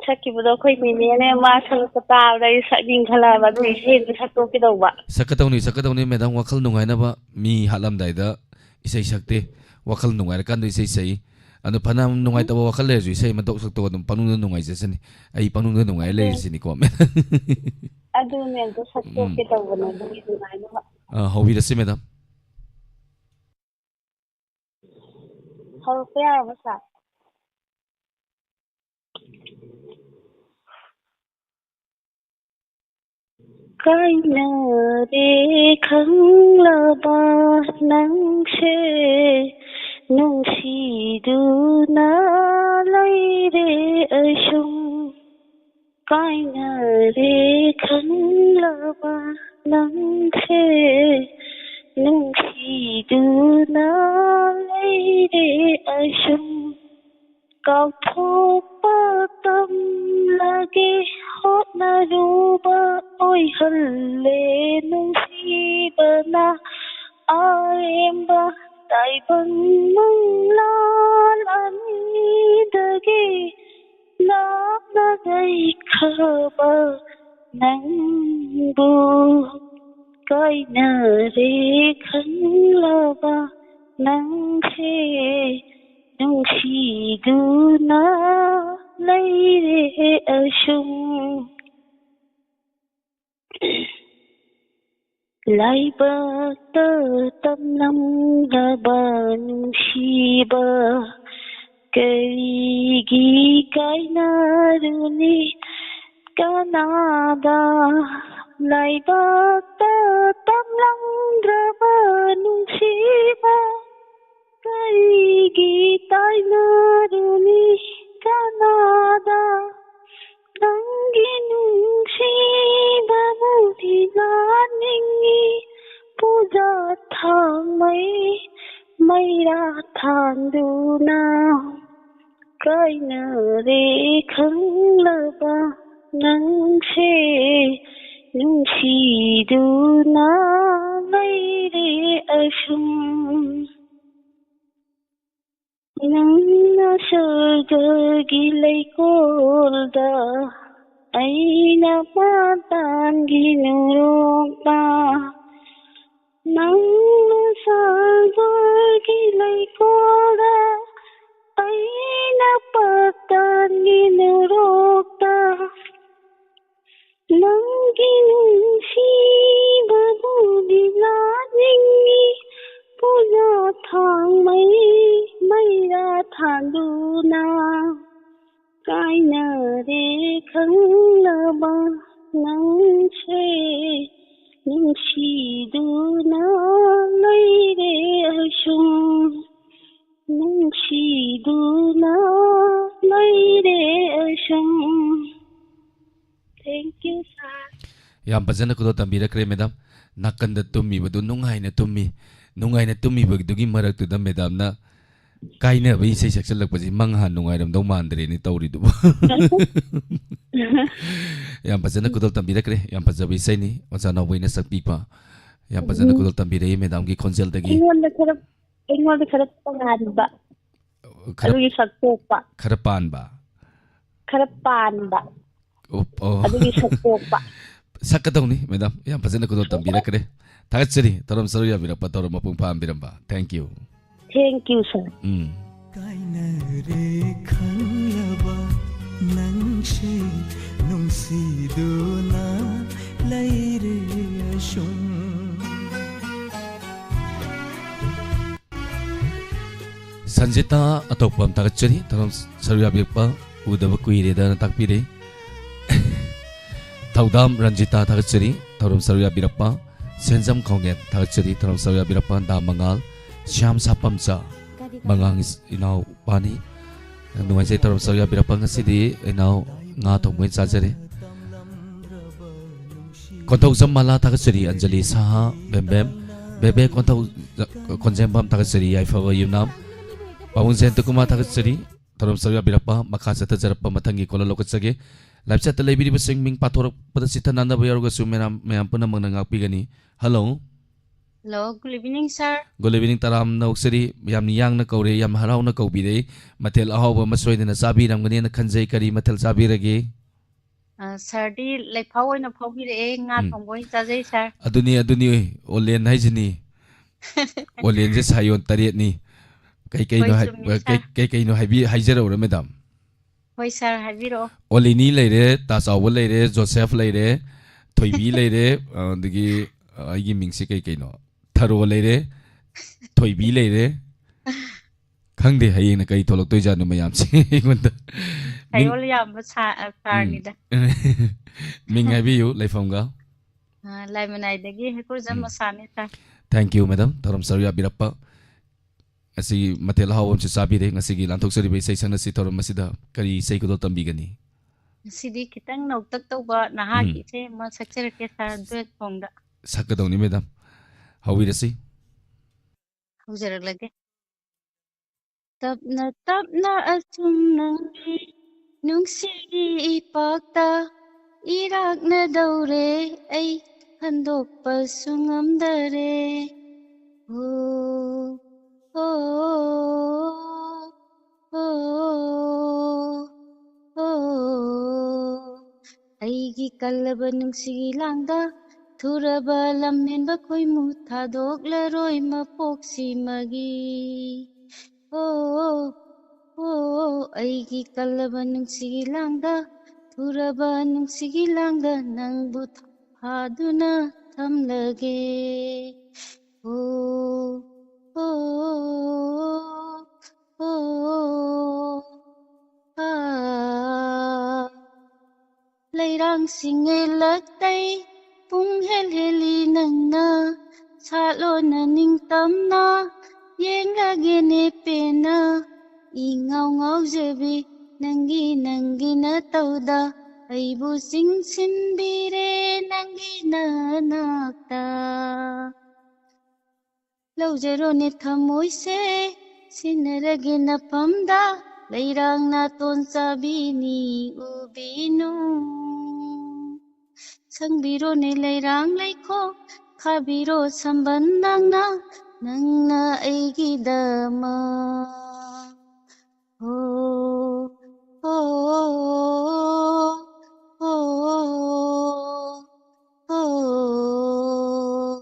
ꯁꯛꯈꯤꯕꯗꯣ ꯑꯩꯈꯣꯏ ꯅꯦꯅꯦꯅꯦ, ꯃꯥ ꯁꯛꯂꯛꯄ ꯇꯥꯕꯗ ꯑꯩ ꯁꯛꯅꯤꯡꯈꯠꯂꯛꯑꯕ, ꯑꯗꯨ ꯏꯁꯩꯗꯨ ꯁꯛꯇꯣꯛꯀꯦ ꯇꯧꯕ꯫ ꯁꯛꯀꯗꯧꯅꯤ, ꯁꯛꯀꯗꯧꯅꯤ, madam, ꯋꯥꯈꯜ ꯅꯨꯡꯉꯥꯏꯅꯕ꯫ ꯃꯤ ꯍꯥꯠꯂꯝꯗꯥꯏꯗ ꯏꯁꯩ ꯁꯛꯇꯦ, ꯋꯥꯈꯜ ꯅꯨꯡꯉꯥꯏꯔꯀꯥꯟꯗ ꯏꯁꯩ ꯁꯛꯏ꯫ ꯑꯗꯣ ꯐꯅꯌꯥꯝ ꯎꯝ꯫ ꯅꯨꯡꯉꯥꯏꯇꯕ ꯋꯥꯈꯜ ꯂꯩꯔꯁꯨ ꯏꯁꯩ ꯑꯃ ꯇꯣꯛ ꯁꯛꯇꯣꯛꯑꯒ ꯑꯗꯨꯝ ꯄꯪꯅꯨꯡꯗ ꯅꯨꯡꯉꯥꯏꯖꯁꯅꯤ꯫ ꯑꯩ ꯄꯪꯅꯨꯡꯗ ꯅꯨꯡꯉꯥꯏꯔ ꯎꯝ꯫ ꯂꯩꯔꯤꯁꯤꯅꯤꯀꯣ꯫ ꯑꯗꯨꯅꯦ, ꯑꯝꯇ ꯁꯛꯇꯣꯛꯀꯦ ꯎꯝ꯫ ꯇꯧꯕꯅꯦ, ꯑꯗꯨꯒꯤ ꯅꯨꯡꯉꯥꯏꯅꯕ꯫ ꯑ, ꯍꯧꯕꯤꯔꯁꯤ, madam꯫ ꯍꯧꯔꯛꯄ ꯌꯥꯔꯕꯣ, sir? ꯀꯥꯏꯅꯔꯦ ꯈꯪꯂꯕ ꯅꯪꯁꯦ, ꯅꯨꯡꯁꯤꯗꯨꯅ ꯂꯩꯔꯦ ꯑꯩꯁꯨ꯫ ꯀꯥꯏꯅꯔꯦ ꯈꯪꯂꯕ ꯅꯪꯁꯦ, ꯅꯨꯡꯁꯤꯗꯨꯅ ꯂꯩꯔꯦ ꯑꯩꯁꯨ꯫ ꯀꯥꯎꯊꯣꯛꯄ ꯇꯝꯂꯒꯦ ꯍꯣꯠꯅꯔꯨꯕ ꯑꯣꯏꯍꯜꯂꯦ ꯅꯨꯡꯁꯤꯕꯅ꯫ ꯑꯔꯦꯝꯕ ꯇꯥꯏꯕꯪ ꯃꯪꯂꯥꯟ ꯑꯅꯤꯗꯒꯤ ꯂꯥꯞꯅ ꯂꯩꯈ꯭ꯔꯕ ꯅꯪꯕꯨ꯫ ꯀꯥꯏꯅꯔꯦ ꯈꯪꯂꯕ ꯅꯪꯁꯦ ꯅꯨꯡꯁꯤꯗꯨꯅ ꯂꯩꯔꯦ ꯑꯁꯨꯝ꯫ ꯂꯥꯏꯕꯛꯇ ꯇꯝꯂꯝꯂꯕ ꯅꯨꯡꯁꯤꯕ ꯀꯔꯤꯒꯤ ꯀꯥꯏꯅꯔꯨꯅꯤ ꯀꯅꯥꯗ? ꯂꯥꯏꯕꯛꯇ ꯇꯝꯂꯝꯗ꯭ꯔꯕ ꯅꯨꯡꯁꯤꯕ ꯀꯔꯤꯒꯤ ꯇꯥꯏꯅꯔꯨꯅꯤ ꯀꯅꯥꯗ? ꯅꯪꯒꯤ ꯅꯨꯡꯁꯤꯕꯕꯨꯗꯤ ꯂꯥꯠꯅꯤꯡꯉꯤ, ꯄꯨꯖꯥ ꯊꯥꯡꯃꯩ ꯃꯩꯔꯥ ꯊꯥꯟꯗꯨꯅ꯫ ꯀꯥꯏꯅꯔꯦ ꯈꯪꯂꯕ ꯅꯪꯁꯦ ꯅꯨꯡꯁꯤꯗꯨꯅ ꯂꯩꯔꯦ ꯑꯁꯨꯝ꯫ ꯅꯪꯅ ꯁꯔꯒꯒꯤ ꯂꯩꯀꯣꯜꯗ, ꯑꯩꯅ ꯃꯇꯥꯟꯒꯤ ꯅꯨꯔꯣꯛꯇ꯫ ꯅꯪꯅ ꯁꯔꯒꯒꯤ ꯂꯩꯀꯣꯜꯗ, ꯑꯩꯅ ꯄꯇꯥꯟꯒꯤ ꯅꯨꯔꯣꯛꯇ꯫ ꯅꯪꯒꯤ ꯅꯨꯡꯁꯤꯕꯕꯨꯗꯤ ꯂꯥꯠꯅꯤꯡꯉꯤ, ꯄꯨꯖꯥ ꯊꯥꯡꯃꯩ ꯃꯩꯔꯥ ꯊꯥꯟꯗꯨꯅ꯫ ꯀꯥꯏꯅꯔꯦ ꯈꯪꯂꯕ ꯅꯪꯁꯦ ꯅꯨꯡꯁꯤꯗꯨꯅ ꯂꯩꯔꯦ ꯑꯁꯨꯝ꯫ ꯅꯨꯡꯁꯤꯗꯨꯅ ꯂꯩꯔꯦ ꯑꯁꯨꯝ꯫ Thank you, sir. ꯌꯥꯝ ꯐꯖꯅ ꯈꯨꯗꯣꯜ ꯇꯝꯕꯤꯔꯛꯈ꯭ꯔꯦ, ꯃꯦꯗꯥꯝ꯫ ꯅꯥꯀꯟꯗ ꯇꯨꯝꯃꯤꯕꯗꯨ ꯅꯨꯡꯉꯥꯏꯅ ꯇꯨꯝꯃꯤ꯫ ꯅꯨꯡꯉꯥꯏꯅ ꯇꯨꯝꯃꯤꯕꯗꯨꯒꯤ ꯃꯔꯛꯇꯨꯗ ꯃꯦꯗꯥꯝꯅ ꯀꯥꯏꯅꯕ ꯏꯁꯩ ꯁꯛꯆꯜꯂꯛꯄꯁꯤ ꯃꯪꯍꯥ ꯅꯨꯡꯉꯥꯏꯔꯝꯗꯧ ꯃꯥꯟꯗ꯭ꯔꯦꯅꯦ ꯇꯧꯔꯤꯗꯨꯕꯨ꯫ ꯌꯥꯝ ꯐꯖꯅ ꯈꯨꯗꯣꯜ ꯇꯝꯕꯤꯔꯛꯈ꯭ꯔꯦ꯫ ꯌꯥꯝ ꯐꯖꯕ ꯏꯁꯩꯅꯤ, ꯑꯣꯖꯥ ꯅꯥꯎꯕꯩꯅ ꯁꯛꯄꯤꯕ꯫ ꯌꯥꯝ ꯐꯖꯅ ꯎꯝ꯫ ꯈꯨꯗꯣꯜ ꯇꯝꯕꯤꯔꯛꯏ ꯃꯦꯗꯥꯝꯒꯤ ꯈꯣꯟꯖꯦꯜꯗꯒꯤ꯫ ꯑꯩꯉꯣꯟꯗ ꯈꯔ, ꯑꯩꯉꯣꯟꯗ ꯈꯔ ꯄꯥꯟꯕ꯫ ꯈꯔ, ꯑꯗꯨꯒꯤ ꯁꯛꯇꯣꯛꯄ꯫ ꯈꯔ ꯄꯥꯟꯕ꯫ ꯈꯔ ꯄꯥꯟꯕ꯫ ꯑꯣ, ꯑꯣ꯫ ꯑꯗꯨꯒꯤ ꯁꯛꯇꯣꯛꯄ꯫ ꯁꯛꯀꯗꯧꯅꯤ, ꯃꯦꯗꯥꯝ꯫ ꯌꯥꯝ ꯐꯖꯅ ꯈꯨꯗꯣꯜ ꯇꯝꯕꯤꯔꯛꯈ꯭ꯔꯦ꯫ ꯊꯥꯒꯠꯆꯔꯤ꯫ ꯊꯧꯔꯝ ꯁꯔꯨꯛ ꯌꯥꯕꯤꯔꯛꯄ, ꯊꯧꯔꯝ ꯃꯄꯨꯡ ꯐꯥꯍꯟꯕꯤꯔꯝꯕ꯫ Thank you꯫ Thank you, sir. ꯎꯝ꯫ ꯀꯥꯏꯅꯔꯦ ꯈꯜꯂꯕ ꯅꯪꯁꯦ ꯅꯨꯡꯁꯤꯗꯨꯅ ꯂꯩꯔꯦ ꯑꯁꯨꯝ꯫ ꯁꯟꯖꯤꯇꯥ ꯑꯇꯣꯞꯄ ꯑꯃ ꯊꯥꯒꯠꯆꯔꯤ꯫ ꯊꯧꯔꯝ ꯁꯔꯨꯛ ꯌꯥꯕꯤꯔꯛꯄ ꯎꯗꯕ ꯀꯨꯏꯔꯦꯗꯅ ꯇꯥꯛꯄꯤꯔꯦ꯫ ꯊꯧꯗꯥꯝ ꯔꯟꯖꯤꯇꯥ ꯊꯥꯒꯠꯆꯔꯤ꯫ ꯊꯧꯔꯝ ꯁꯔꯨꯛ ꯌꯥꯕꯤꯔꯛꯄ ꯁꯦꯟꯖꯝ ꯈꯣꯡꯉꯦꯟ ꯊꯥꯒꯠꯆꯔꯤ꯫ ꯊꯧꯔꯝ ꯁꯔꯨꯛ ꯌꯥꯕꯤꯔꯛꯄ ꯗꯥ ꯃꯉꯥꯜ, ꯁ꯭ꯌꯥꯝ ꯁꯥꯄꯝꯆꯥ, ꯃꯉꯥꯡ ꯏꯁ-, ꯏꯅꯥꯎꯄꯥꯅꯤ꯫ ꯌꯥꯝ ꯅꯨꯡꯉꯥꯏꯖꯩ ꯊꯧꯔꯝ ꯁꯔꯨꯛ ꯌꯥꯕꯤꯔꯛꯄ꯫ ꯉꯁꯤꯗꯤ ꯏꯅꯥꯎ ꯉꯥ ꯊꯣꯡꯕ ꯑꯣꯏꯅ ꯆꯥꯖꯔꯦ꯫ ꯀꯣꯟꯊꯧꯖꯝ ꯃꯂꯥ ꯊꯥꯒꯠꯆꯔꯤ꯫ ꯑꯟꯖꯂꯤ ꯁꯍꯥ, ꯕꯦꯝꯕꯦꯝ, ꯕꯦꯕꯦ ꯀꯣꯟꯊꯧ-, ꯀꯣꯟꯖꯦꯝꯕꯝ ꯊꯥꯒꯠꯆꯔꯤ꯫ ꯌꯥꯏꯐꯕ ꯌꯨꯝꯅꯥꯝ, ꯄꯥꯕꯨꯡ ꯖꯌꯟꯇ ꯀꯨꯃꯥꯔ ꯊꯥꯒꯠꯆꯔꯤ꯫ ꯊꯧꯔꯝ ꯁꯔꯨꯛ ꯌꯥꯕꯤꯔꯛꯄ꯫ ꯃꯈꯥ ꯆꯠꯊꯖꯔꯛꯄ ꯃꯊꯪꯒꯤ caller ꯂꯧꯈꯠꯆꯒꯦ꯫ Live chatꯇ ꯂꯩꯕꯤꯔꯤꯕꯁꯤꯡ ꯃꯤꯡ ꯄꯥꯊꯣꯔꯛꯄꯗ ꯆꯤꯠꯊꯅꯅꯕ ꯌꯥꯎꯔꯒꯁꯨ ꯃꯌꯥꯝ, ꯃꯌꯥꯝ ꯄꯨꯝꯅꯃꯛꯅ ꯉꯥꯛꯄꯤꯒꯅꯤ꯫ Hello꯫ Hello, good evening, sir. Good evening, ꯇꯔꯥꯝꯅ ꯑꯣꯛꯆꯔꯤ꯫ ꯌꯥꯝꯅ ꯌꯥꯡꯅ ꯀꯧꯔꯦ, ꯌꯥꯝ ꯍꯔꯥꯎꯅ ꯀꯧꯕꯤꯔꯦ꯫ ꯃꯊꯦꯜ ꯑꯍꯥꯎꯕ ꯑꯃ ꯁꯣꯏꯗꯅ ꯆꯥꯕꯤꯔꯝꯒꯅꯦꯅ ꯈꯟꯖꯩ꯫ ꯀꯔꯤ ꯃꯊꯦꯜ ꯆꯥꯕꯤꯔꯒꯦ? ꯑ, ꯁꯥꯔꯗꯤ ꯂꯩꯐꯥꯎ ꯑꯣꯏꯅ ꯐꯥꯎꯕꯤꯔꯛꯑꯦ, ꯉꯥ ꯎꯝ꯫ ꯊꯣꯡꯕ ꯑꯣꯏꯅ ꯆꯥꯖꯩ, ꯁꯥꯔ꯫ ꯑꯗꯨꯅꯤ, ꯑꯗꯨꯅꯤ, ꯑꯣꯂꯦꯟ ꯍꯥꯏꯁꯤꯅꯤ꯫ ꯑꯣꯂꯦꯟꯁꯦ ꯁꯥꯌꯣꯟ ꯇꯔꯦꯠꯅꯤ꯫ ꯀꯩ ꯀꯩꯅꯣ ꯍꯣꯏ, ꯍꯥꯏ-, ꯆꯨꯝꯃꯤ, ꯀꯩ, ꯁꯥꯔ꯫ ꯀꯩ ꯀꯩꯅꯣ ꯍꯥꯏꯕꯤ-, ꯍꯥꯏꯖꯔꯛꯎꯔꯥ, ꯃꯦꯗꯥꯝ? ꯍꯣꯏ, ꯁꯥꯔ, ꯍꯥꯏꯕꯤꯔꯛꯑꯣ꯫ ꯑꯣꯂꯤꯅꯤ ꯂꯩꯔꯦ, ꯇꯥ ꯆꯥꯎꯕ ꯂꯩꯔꯦ, ꯖꯣꯁꯦꯐ ꯂꯩꯔꯦ, ꯊꯣꯏꯕꯤ ꯂꯩꯔꯦ, ꯑꯗꯒꯤ ꯑꯩꯒꯤ ꯃꯤꯡꯁꯦ ꯀꯩ ꯀꯩꯅꯣ? ꯊꯔꯣ ꯂꯩꯔꯦ, ꯊꯣꯏꯕꯤ ꯂꯩꯔꯦ꯫ ꯈꯪꯗꯦ ꯍꯌꯦꯡꯅ ꯀꯔꯤ ꯊꯣꯛꯂꯛꯇꯣꯏꯖꯥꯠꯅꯣ ꯃꯌꯥꯝꯁꯦ ꯑꯩꯉꯣꯟꯗ꯫ ꯃꯤꯡ-, ꯁꯥꯌꯣꯜ ꯌꯥꯝꯕ ꯁꯥ-, ꯑ, ꯁꯥꯔꯅꯤꯗ꯫ ꯃꯤꯡ ꯍꯥꯏꯕꯤꯌꯨ, ꯂꯩꯐꯝꯒ꯫ ꯑ, ꯂꯥꯏꯃꯅꯥꯏꯗꯒꯤ ꯍꯩꯀ꯭ꯔꯨꯖꯝ ꯎꯝ꯫ ꯑꯁꯥꯅꯤ, ꯁꯥꯔ꯫ Thank you, ꯃꯦꯗꯥꯝ, ꯊꯧꯔꯝ ꯁꯔꯨꯛ ꯌꯥꯕꯤꯔꯛꯄ꯫ ꯉꯁꯤꯒꯤ ꯃꯊꯦꯜ ꯑꯍꯥꯎꯕ ꯑꯃꯁꯨ ꯆꯥꯕꯤꯔꯦ꯫ ꯉꯁꯤꯒꯤ ꯂꯥꯟꯊꯣꯛꯆꯔꯤꯕ ꯏꯁꯩ ꯁꯛꯅꯁꯤ ꯊꯧꯔꯝ ꯑꯁꯤꯗ ꯀꯔꯤ ꯏꯁꯩ ꯈꯨꯗꯣꯜ ꯇꯝꯕꯤꯒꯅꯤ? ꯉꯁꯤꯗꯤ ꯈꯤꯇꯪ ꯅꯧꯇꯛ ꯇꯧꯕ ꯅꯍꯥꯒꯤ ꯎꯝ꯫ ꯏꯁꯩ ꯑꯃ ꯁꯛꯆꯔꯛꯀꯦ, ꯁꯥꯔ, duet form ꯗ꯫ ꯁꯛꯀꯗꯧꯅꯤ, ꯃꯦꯗꯥꯝ꯫ ꯍꯧꯕꯤꯔꯁꯤ꯫ ꯍꯧꯖꯔꯛꯂꯒꯦ꯫ ꯇꯞꯅ ꯇꯞꯅ ꯑꯁꯨꯝ ꯅꯪꯒꯤ ꯅꯨꯡꯁꯤꯒꯤ ꯏꯄꯥꯛꯇ ꯏꯔꯥꯛꯅꯗꯧꯔꯦ, ꯑꯩ ꯍꯟꯗꯣꯛꯄꯁꯨ ꯉꯝꯗꯔꯦ꯫ ꯍꯣ, ꯍꯣ, ꯍꯣ, ꯍꯣ, ꯍꯣ꯫ ꯑꯩꯒꯤ ꯑꯩꯒꯤ ꯀꯜꯂꯕ ꯅꯨꯡꯁꯤꯒꯤ ꯂꯥꯡꯗ ꯊꯨꯔꯕ ꯂꯝꯍꯦꯟꯕ ꯈꯣꯏꯃꯨ ꯊꯥꯗꯣꯛꯂꯔꯣꯏ ꯃꯄꯣꯛꯁꯤꯃꯒꯤ꯫ ꯑꯣ, ꯑꯣ, ꯑꯩꯒꯤ ꯀꯜꯂꯕ ꯅꯨꯡꯁꯤꯒꯤ ꯂꯥꯡꯗ, ꯊꯨꯔꯕ ꯅꯨꯡꯁꯤꯒꯤ ꯂꯥꯡꯗ ꯅꯪꯕꯨ ꯐꯥꯗꯨꯅ ꯊꯝꯂꯒꯦ꯫ ꯑꯣ, ꯑꯣ, ꯑꯣ, ꯑꯥ꯫ ꯂꯩꯔꯥꯡꯁꯤꯡ ꯌꯦꯜꯂꯛꯇꯩ ꯄꯨꯡ ꯍꯦꯜ ꯍꯦꯜꯂꯤ ꯅꯪꯅ, ꯁꯥꯠꯂꯣꯅ ꯅꯤꯡꯇꯝꯅ ꯌꯦꯡꯂꯒꯦꯅꯦ ꯄꯦꯟꯅ꯫ ꯏ ꯉꯥꯎ ꯉꯥꯎꯖꯕꯤ ꯅꯪꯒꯤ ꯅꯪꯒꯤ ꯅꯇꯧꯗ ꯑꯩꯕꯨ ꯆꯤꯡꯁꯤꯟꯕꯤꯔꯦ ꯅꯪꯒꯤ ꯅꯅꯥꯛꯇ꯫ ꯂꯧꯖꯔꯣꯅꯦ ꯊꯃꯣꯏꯁꯦ ꯁꯤꯟꯅꯔꯒꯦ ꯅꯐꯝꯗ, ꯂꯩꯔꯥꯡ ꯅꯥꯇꯣꯟ ꯆꯥꯕꯤꯅꯤ ꯎꯕꯤꯅꯨ꯫ ꯁꯪꯕꯤꯔꯣꯅꯦ ꯂꯩꯔꯥꯡ ꯂꯩꯈꯣꯛ, ꯈꯥꯕꯤꯔꯣ ꯁꯝꯕꯟ ꯅꯪꯅ, ꯅꯪꯅ ꯑꯩꯒꯤꯗꯃꯛ꯫ ꯑꯣ, ꯑꯣ, ꯑꯣ, ꯑꯣ, ꯑꯣ꯫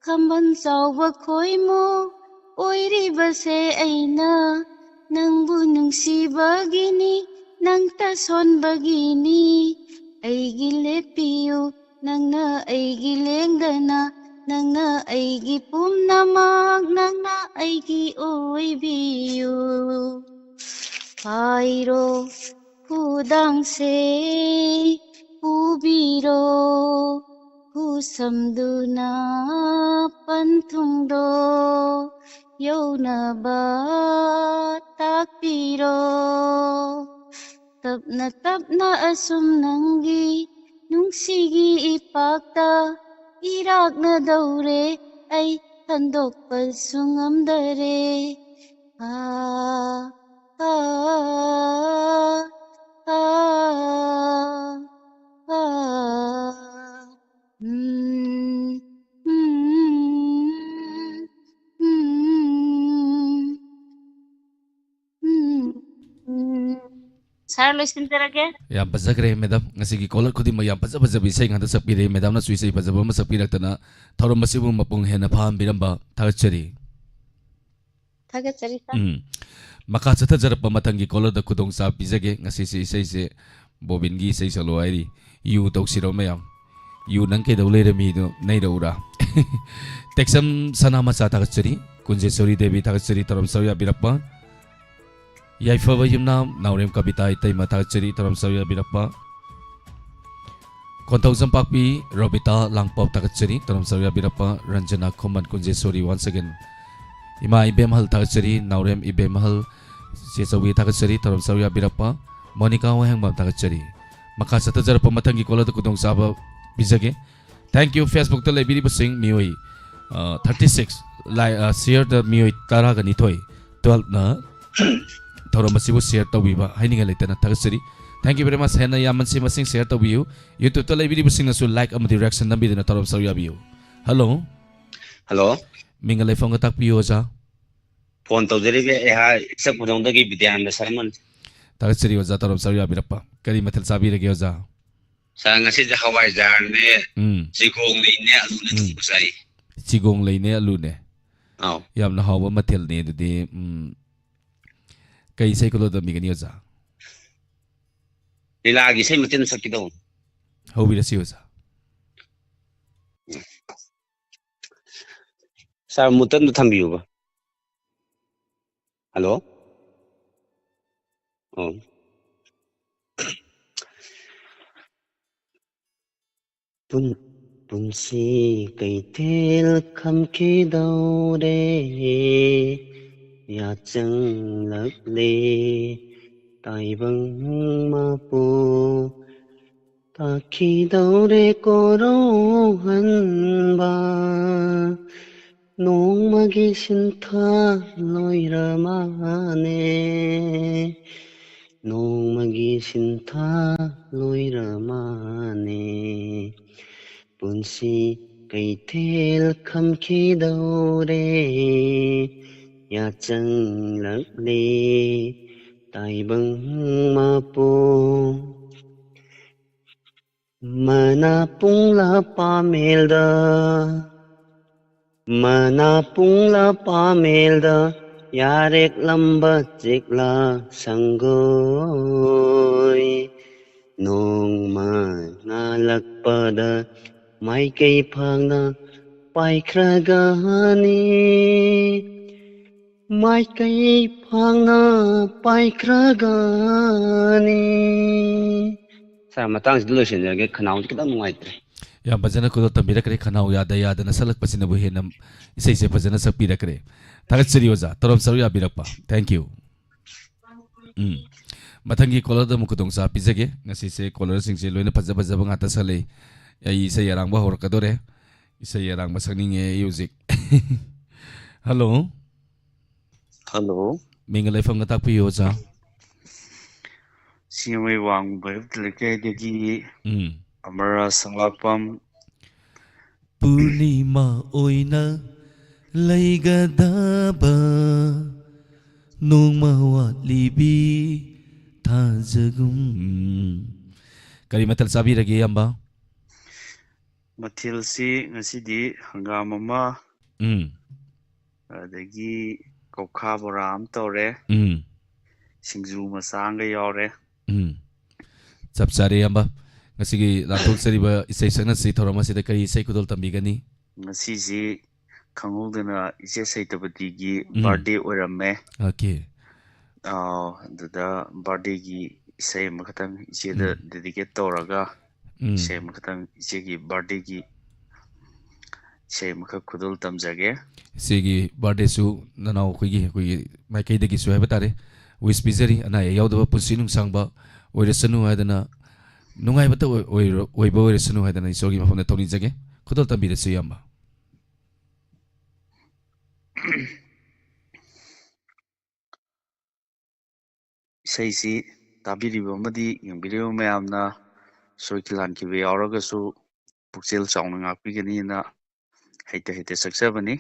ꯈꯝꯕꯟ ꯆꯥꯎꯕ ꯈꯣꯏꯃꯨ ꯑꯣꯏꯔꯤꯕꯁꯦ ꯑꯩꯅ, ꯅꯪꯕꯨ ꯅꯨꯡꯁꯤꯕꯒꯤꯅꯤ, ꯅꯪꯇ ꯁꯣꯟꯕꯒꯤꯅꯤ꯫ ꯑꯩꯒꯤ ꯂꯦꯞꯄꯤꯌꯨ, ꯅꯪꯅ ꯑꯩꯒꯤ ꯂꯦꯡꯗꯅ, ꯅꯪꯅ ꯑꯩꯒꯤ ꯄꯨꯝꯅꯃꯛ, ꯅꯪꯅ ꯑꯩꯒꯤ ꯑꯣꯏꯕꯤꯌꯨ꯫ ꯄꯥꯏꯔꯣ ꯈꯨꯗꯥꯡꯁꯦ ꯄꯨꯕꯤꯔꯣ, ꯈꯨꯁꯝꯗꯨꯅ ꯄꯟꯊꯨꯡꯗꯣ ꯌꯧꯅꯕ ꯇꯥꯛꯄꯤꯔꯣ꯫ ꯇꯞꯅ ꯇꯞꯅ ꯑꯁꯨꯝ ꯅꯪꯒꯤ ꯅꯨꯡꯁꯤꯒꯤ ꯏꯄꯥꯛꯇ ꯏꯔꯥꯛꯅꯗꯧꯔꯦ, ꯑꯩ ꯍꯟꯗꯣꯛꯄꯁꯨ ꯉꯝꯗꯔꯦ꯫ ꯑꯥ, ꯑꯥ, ꯑꯥ, ꯑꯥ꯫ ꯎꯝ, ꯎꯝ, ꯎꯝ, ꯎꯝ, ꯎꯝ꯫ ꯁꯥꯔ, ꯂꯣꯏꯁꯤꯟꯖꯔꯒꯦ꯫ ꯌꯥꯝ ꯐꯖꯈ꯭ꯔꯦ ꯃꯦꯗꯥꯝ꯫ ꯉꯁꯤꯒꯤ ꯀꯣꯂꯔ ꯈꯨꯗꯤꯡꯃꯛ ꯌꯥꯝ ꯐꯖ ꯐꯖꯕ ꯏꯁꯩ ꯉꯥꯛꯇ ꯁꯛꯄꯤꯔꯦ꯫ ꯃꯦꯗꯥꯝꯅꯁꯨ ꯏꯁꯩ ꯐꯖꯕ ꯑꯃ ꯁꯛꯄꯤꯔꯛꯇꯅ ꯊꯧꯔꯝ ꯑꯁꯤꯕꯨ ꯃꯄꯨꯡ ꯍꯦꯟꯅ ꯐꯥꯍꯟꯕꯤꯔꯝꯕ ꯊꯥꯒꯠꯆꯔꯤ꯫ ꯊꯥꯒꯠꯆꯔꯤ, ꯁꯥꯔ꯫ ꯎꯝ꯫ ꯃꯈꯥ ꯆꯠꯊꯖꯔꯛꯄ ꯃꯊꯪꯒꯤ ꯀꯣꯂꯔꯗ ꯈꯨꯗꯣꯡꯆꯥꯕ ꯄꯤꯖꯒꯦ꯫ ꯉꯁꯤꯁꯦ ꯏꯁꯩꯁꯦ ꯕꯣꯕꯤꯟꯒꯤ ꯏꯁꯩ ꯁꯛꯂꯣ ꯍꯥꯏꯔꯤ꯫ ꯌꯨ ꯇꯧꯁꯤꯔꯣ ꯃꯌꯥꯝ? ꯌꯨ ꯅꯪ ꯀꯩꯗꯧ ꯂꯩꯔꯝꯃꯤꯗꯣ ꯅꯩꯔꯛꯎꯔꯥ? ꯇꯦꯛꯁꯝ ꯁꯅꯥ ꯃꯆꯥ ꯊꯥꯒꯠꯆꯔꯤ꯫ ꯀꯨꯟꯖꯦꯁꯣꯔꯤ ꯗꯦꯕꯤ ꯊꯥꯒꯠꯆꯔꯤ꯫ ꯊꯧꯔꯝ ꯁꯔꯨꯛ ꯌꯥꯕꯤꯔꯛꯄ꯫ ꯌꯥꯏꯐꯕ ꯌꯨꯝꯅꯥꯝ ꯅꯥꯎꯔꯦꯝ ꯀꯕꯤꯇꯥ ꯏꯇꯩꯃ ꯊꯥꯒꯠꯆꯔꯤ꯫ ꯊꯧꯔꯝ ꯁꯔꯨꯛ ꯌꯥꯕꯤꯔꯛꯄ꯫ ꯀꯣꯟꯊꯧꯖꯝ ꯄꯥꯛꯄꯤ ꯔꯣꯕꯤꯇꯥ ꯂꯥꯡꯄꯥꯎ ꯊꯥꯒꯠꯆꯔꯤ꯫ ꯊꯧꯔꯝ ꯁꯔꯨꯛ ꯌꯥꯕꯤꯔꯛꯄ꯫ ꯔꯟꯖꯅꯥ ꯈꯨꯃꯟ ꯀꯨꯟꯖꯦꯁꯣꯔꯤ once again꯫ ꯏꯃꯥ ꯏꯕꯦꯝꯍꯜ ꯊꯥꯒꯠꯆꯔꯤ꯫ ꯅꯥꯎꯔꯦꯝ ꯏꯕꯦꯝꯍꯜ ꯆꯦꯆꯧꯕꯤ ꯊꯥꯒꯠꯆꯔꯤ꯫ ꯊꯧꯔꯝ ꯁꯔꯨꯛ ꯌꯥꯕꯤꯔꯛꯄ꯫ ꯃꯣꯅꯤꯀꯥ ꯋꯥꯍꯦꯡꯕꯝ ꯊꯥꯒꯠꯆꯔꯤ꯫ ꯃꯈꯥ ꯆꯠꯊꯖꯔꯛꯄ ꯃꯊꯪꯒꯤ ꯀꯣꯂꯔꯗ ꯈꯨꯗꯣꯡꯆꯥꯕ ꯄꯤꯖꯒꯦ꯫ Thank you꯫ Facebookꯇ ꯂꯩꯕꯤꯔꯤꯕꯁꯤꯡ ꯃꯤꯑꯣꯏ ꯊꯥꯔꯇꯤ ꯁꯤꯛꯁ ꯂꯥꯏ ꯁꯤꯌꯔꯗ ꯃꯤꯑꯣꯏ ꯇꯔꯥꯒ ꯅꯤꯊꯣꯏ, twelveꯅ ꯊꯧꯔꯝ ꯑꯁꯤꯕꯨ ꯁꯤꯌꯔ ꯇꯧꯕꯤꯕ ꯍꯥꯏꯅꯤꯡꯉꯥꯏ ꯂꯩꯇꯅ ꯊꯥꯒꯠꯆꯔꯤ꯫ Thank you very much꯫ ꯍꯦꯟꯅ ꯌꯥꯝꯃꯟꯁꯤ ꯃꯁꯤꯡ ꯁꯤꯌꯔ ꯇꯧꯕꯤꯌꯨ꯫ YouTubeꯇ ꯂꯩꯕꯤꯔꯤꯕꯁꯤꯡꯅꯁꯨ ꯂꯥꯏꯛ ꯑꯃꯗꯤ ꯔꯤꯌꯦꯛꯁꯟ ꯅꯝꯕꯤꯗꯨꯅ ꯊꯧꯔꯝ ꯁꯔꯨꯛ ꯌꯥꯕꯤꯌꯨ꯫ ꯍꯜꯂꯣ꯫ ꯍꯜꯂꯣ꯫ ꯃꯤꯡꯒ ꯂꯩꯐꯝꯒ ꯇꯥꯛꯄꯤꯌꯨ ꯑꯣꯖꯥ꯫ ꯐꯣꯟ ꯇꯧꯖꯔꯤꯕ ꯑꯩꯍꯥꯛ ꯏꯆꯛ ꯈꯨꯗꯣꯡꯗꯒꯤ ꯕꯤꯗ꯭ꯌꯥꯅꯟꯗ ꯁꯔꯃꯟ꯫ ꯊꯥꯒꯠꯆꯔꯤ ꯑꯣꯖꯥ꯫ ꯊꯧꯔꯝ ꯁꯔꯨꯛ ꯌꯥꯕꯤꯔꯛꯄ꯫ ꯀꯔꯤ ꯃꯊꯦꯜ ꯆꯥꯕꯤꯔꯒꯦ ꯑꯣꯖꯥ? ꯁꯥꯔ, ꯉꯁꯤꯁꯦ ꯍꯋꯥꯏꯖꯥꯔꯅꯦ, ꯎꯝ꯫ ꯆꯤꯒꯣꯡ ꯂꯩꯅꯦ, ꯑꯂꯨꯅꯦ ꯎꯝ꯫ ꯊꯣꯡꯕ ꯆꯥꯏ꯫ ꯆꯤꯒꯣꯡ ꯂꯩꯅꯦ, ꯑꯂꯨꯅꯦ꯫ ꯑꯥꯎ꯫ ꯌꯥꯝꯅ ꯍꯥꯎꯕ ꯃꯊꯦꯜꯅꯤ ꯑꯗꯨꯗꯤ꯫ ꯎꯝ꯫ ꯀꯩ ꯏꯁꯩ ꯈꯨꯗꯣꯜ ꯇꯝꯕꯤꯒꯅꯤ ꯑꯣꯖꯥ? ꯂꯤꯂꯥꯒꯤ ꯏꯁꯩ ꯃꯇꯦꯛ ꯑꯃ ꯁꯛꯀꯦ ꯇꯧꯕ꯫ ꯍꯧꯕꯤꯔꯁꯤ ꯑꯣꯖꯥ꯫ ꯁꯥꯔ, ꯃꯨꯠꯇ ꯑꯝꯇ ꯊꯝꯕꯤꯌꯨꯕ꯫ ꯍꯜꯂꯣ꯫ ꯑꯣ꯫ ꯄꯨꯟ-, ꯄꯨꯟꯁꯤ ꯀꯩꯊꯦꯜ ꯈꯝꯈꯤꯗꯧꯔꯦ, ꯌꯥꯆꯪꯂꯛꯂꯦ ꯇꯥꯏꯕꯪ ꯃꯄꯨ꯫ ꯇꯥꯈꯤꯗꯧꯔꯦ ꯀꯣꯔꯧꯍꯟꯕ, ꯅꯣꯡꯃꯒꯤ ꯁꯤꯟꯊꯥ ꯂꯣꯏꯔ ꯃꯥꯅꯦ, ꯅꯣꯡꯃꯒꯤ ꯁꯤꯟꯊꯥ ꯂꯣꯏꯔ ꯃꯥꯅꯦ꯫ ꯄꯨꯟꯁꯤ ꯀꯩꯊꯦꯜ ꯈꯝꯈꯤꯗꯧꯔꯦ, ꯌꯥꯆꯪꯂꯛꯂꯦ ꯇꯥꯏꯕꯪ ꯃꯄꯣꯛ ꯃꯅꯥ ꯄꯨꯡꯂꯥ ꯄꯥꯃꯦꯜꯗ, ꯃꯅꯥ ꯄꯨꯡꯂꯥ ꯄꯥꯃꯦꯜꯗ ꯌꯥꯔꯦꯛꯂꯝꯕ ꯆꯦꯛꯂꯥ ꯁꯪꯒꯣꯏ꯫ ꯅꯣꯡꯃ ꯉꯥꯜꯂꯛꯄꯗ ꯃꯥꯏꯀꯩ ꯐꯥꯡꯅ ꯄꯥꯏꯈ꯭ꯔꯒꯅꯤ, ꯃꯥꯏꯀꯩ ꯐꯥꯡꯅ ꯄꯥꯏꯈ꯭ꯔꯒꯅꯤ꯫ ꯁꯥꯔ, ꯃꯇꯥꯡꯁꯤꯗ ꯂꯣꯏꯁꯤꯟꯖꯔꯒꯦ, ꯈꯅꯥꯎꯁꯦ ꯈꯤꯇꯪ ꯅꯨꯡꯉꯥꯏꯇ꯭ꯔꯦ꯫ ꯌꯥꯝ ꯐꯖꯅ ꯈꯨꯗꯣꯜ ꯇꯝꯕꯤꯔꯛꯈ꯭ꯔꯦ꯫ ꯈꯅꯥꯎ ꯌꯥꯗ ꯌꯥꯗꯅ ꯁꯛꯂꯛꯄꯁꯤꯅꯕꯨ ꯍꯦꯟꯅ ꯏꯁꯩꯁꯦ ꯐꯖꯅ ꯁꯛꯄꯤꯔꯛꯈ꯭ꯔꯦ꯫ ꯊꯥꯒꯠꯆꯔꯤ ꯑꯣꯖꯥ, ꯇꯧꯔꯝ ꯁꯔꯨꯛ ꯌꯥꯕꯤꯔꯛꯄ꯫ Thank you꯫ ꯎꯝ꯫ ꯃꯊꯪꯒꯤ ꯀꯣꯂꯔꯗ ꯑꯃꯨꯛ ꯈꯨꯗꯣꯡꯆꯥꯕ ꯄꯤꯖꯒꯦ꯫ ꯉꯁꯤꯁꯦ ꯀꯣꯂꯔꯁꯤꯡꯁꯦ ꯂꯣꯏꯅ ꯐꯖ ꯐꯖꯕ ꯉꯥꯛꯇ ꯁꯛꯂꯛꯏ꯫ ꯑꯩ ꯏꯁꯩ ꯑꯔꯥꯡꯕ ꯍꯧꯔꯛꯀꯗꯣꯔꯦ꯫ ꯏꯁꯩ ꯑꯔꯥꯡꯕ ꯁꯛꯅꯤꯡꯉꯦ ꯑꯩ ꯍꯧꯖꯤꯛ꯫ ꯍꯜꯂꯣ꯫ ꯍꯜꯂꯣ꯫ ꯃꯤꯡꯒ ꯂꯩꯐꯝꯒ ꯇꯥꯛꯄꯤꯌꯨ, ꯑꯣꯖꯥ꯫ ꯁꯤꯡꯖꯃꯩ ꯋꯥꯡꯃ ꯚꯩꯔꯞ ꯂꯩꯀꯥꯏꯗꯒꯤ ꯎꯝ꯫ ꯑꯃꯔ ꯁꯪꯂꯥꯛꯄꯝ꯫ ꯄꯨꯔꯅꯤꯃꯥ ꯑꯣꯏꯅ ꯂꯩꯒꯗꯕ ꯅꯣꯡꯃ ꯋꯥꯠꯂꯤꯕꯤ ꯊꯥꯖꯒꯨꯝ꯫ ꯀꯔꯤ ꯃꯊꯦꯜ ꯆꯥꯕꯤꯔꯒꯦ, ꯏꯌꯥꯝꯕ? ꯃꯊꯦꯜꯁꯤ ꯉꯁꯤꯗꯤ ꯍꯪꯒꯥꯝ ꯑꯃ, ꯎꯝ꯫ ꯑꯗꯒꯤ ꯀꯧꯈꯥ ꯕꯣꯔꯥ ꯑꯃ ꯇꯧꯔꯦ, ꯎꯝ꯫ ꯁꯤꯡꯖꯨ ꯃꯆꯥ ꯑꯃꯒ ꯌꯥꯎꯔꯦ꯫ ꯎꯝ꯫ ꯆꯞ ꯆꯥꯔꯦ, ꯏꯌꯥꯝꯕ꯫ ꯉꯁꯤꯒꯤ ꯂꯥꯛꯊꯣꯛꯆꯔꯤꯕ ꯏꯁꯩ ꯁꯛꯅꯁꯤ ꯊꯧꯔꯝ ꯑꯁꯤꯗ ꯀꯔꯤ ꯏꯁꯩ ꯈꯨꯗꯣꯜ ꯇꯝꯕꯤꯒꯅꯤ? ꯉꯁꯤꯁꯤ ꯈꯪꯍꯧꯗꯅ ꯏꯆꯦ ꯁꯩꯇꯄꯇꯤꯒꯤ ꯎꯝ꯫ Birthday ꯑꯣꯏꯔꯝꯃꯦ꯫ Okay꯫ ꯑꯥꯎ, ꯑꯗꯨꯗ birthdayꯒꯤ ꯏꯁꯩ ꯑꯃꯈꯛꯇꯪ ꯏꯆꯦꯗ ꯎꯝ꯫ Dedicate ꯇꯧꯔꯒ ꯎꯝ꯫ ꯏꯁꯩ ꯑꯃꯈꯛꯇꯪ ꯏꯆꯦꯒꯤ birthdayꯒꯤ ꯏꯁꯩ ꯑꯃꯈꯛ ꯈꯨꯗꯣꯜ ꯇꯝꯖꯒꯦ꯫ ꯏꯆꯦꯒꯤ birthdayꯁꯨ ꯅꯅꯥꯎ ꯑꯩꯈꯣꯏꯒꯤ, ꯑꯩꯈꯣꯏꯒꯤ ꯃꯥꯏꯀꯩꯗꯒꯤꯁꯨ ꯍꯥꯏꯕ ꯇꯥꯔꯦ, wish ꯄꯤꯖꯔꯤ꯫ ꯑꯅꯥ ꯑꯌꯦꯛ ꯌꯥꯎꯗꯕ ꯄꯨꯟꯁꯤ ꯅꯨꯡꯁꯥꯡꯕ ꯑꯣꯏꯔꯁꯅꯨ ꯍꯥꯏꯗꯅ, ꯅꯨꯡꯉꯥꯏꯕꯇ ꯑꯣꯏ-, ꯑꯣꯏꯔꯣ-, ꯑꯣꯏꯕ ꯑꯣꯏꯔꯁꯅꯨ ꯍꯥꯏꯗꯅ ꯏꯁꯣꯔꯒꯤ ꯃꯐꯝꯗ ꯊꯧꯅꯤꯖꯒꯦ꯫ ꯈꯨꯗꯣꯜ ꯇꯝꯕꯤꯔꯁꯤ, ꯏꯌꯥꯝꯕ꯫ ꯏꯁꯩꯁꯤ ꯇꯥꯕꯤꯔꯤꯕ ꯑꯃꯗꯤ ꯌꯦꯡꯕꯤꯔꯤꯕ ꯃꯌꯥꯝꯅ ꯁꯣꯏꯈꯤ ꯂꯥꯟꯈꯤꯕ ꯌꯥꯎꯔꯒꯁꯨ ꯄꯨꯛꯆꯦꯜ ꯆꯥꯎꯅ ꯉꯥꯛꯄꯤꯒꯅꯤꯅ ꯍꯩꯇ ꯍꯩꯇ ꯁꯛꯆꯕꯅꯤ꯫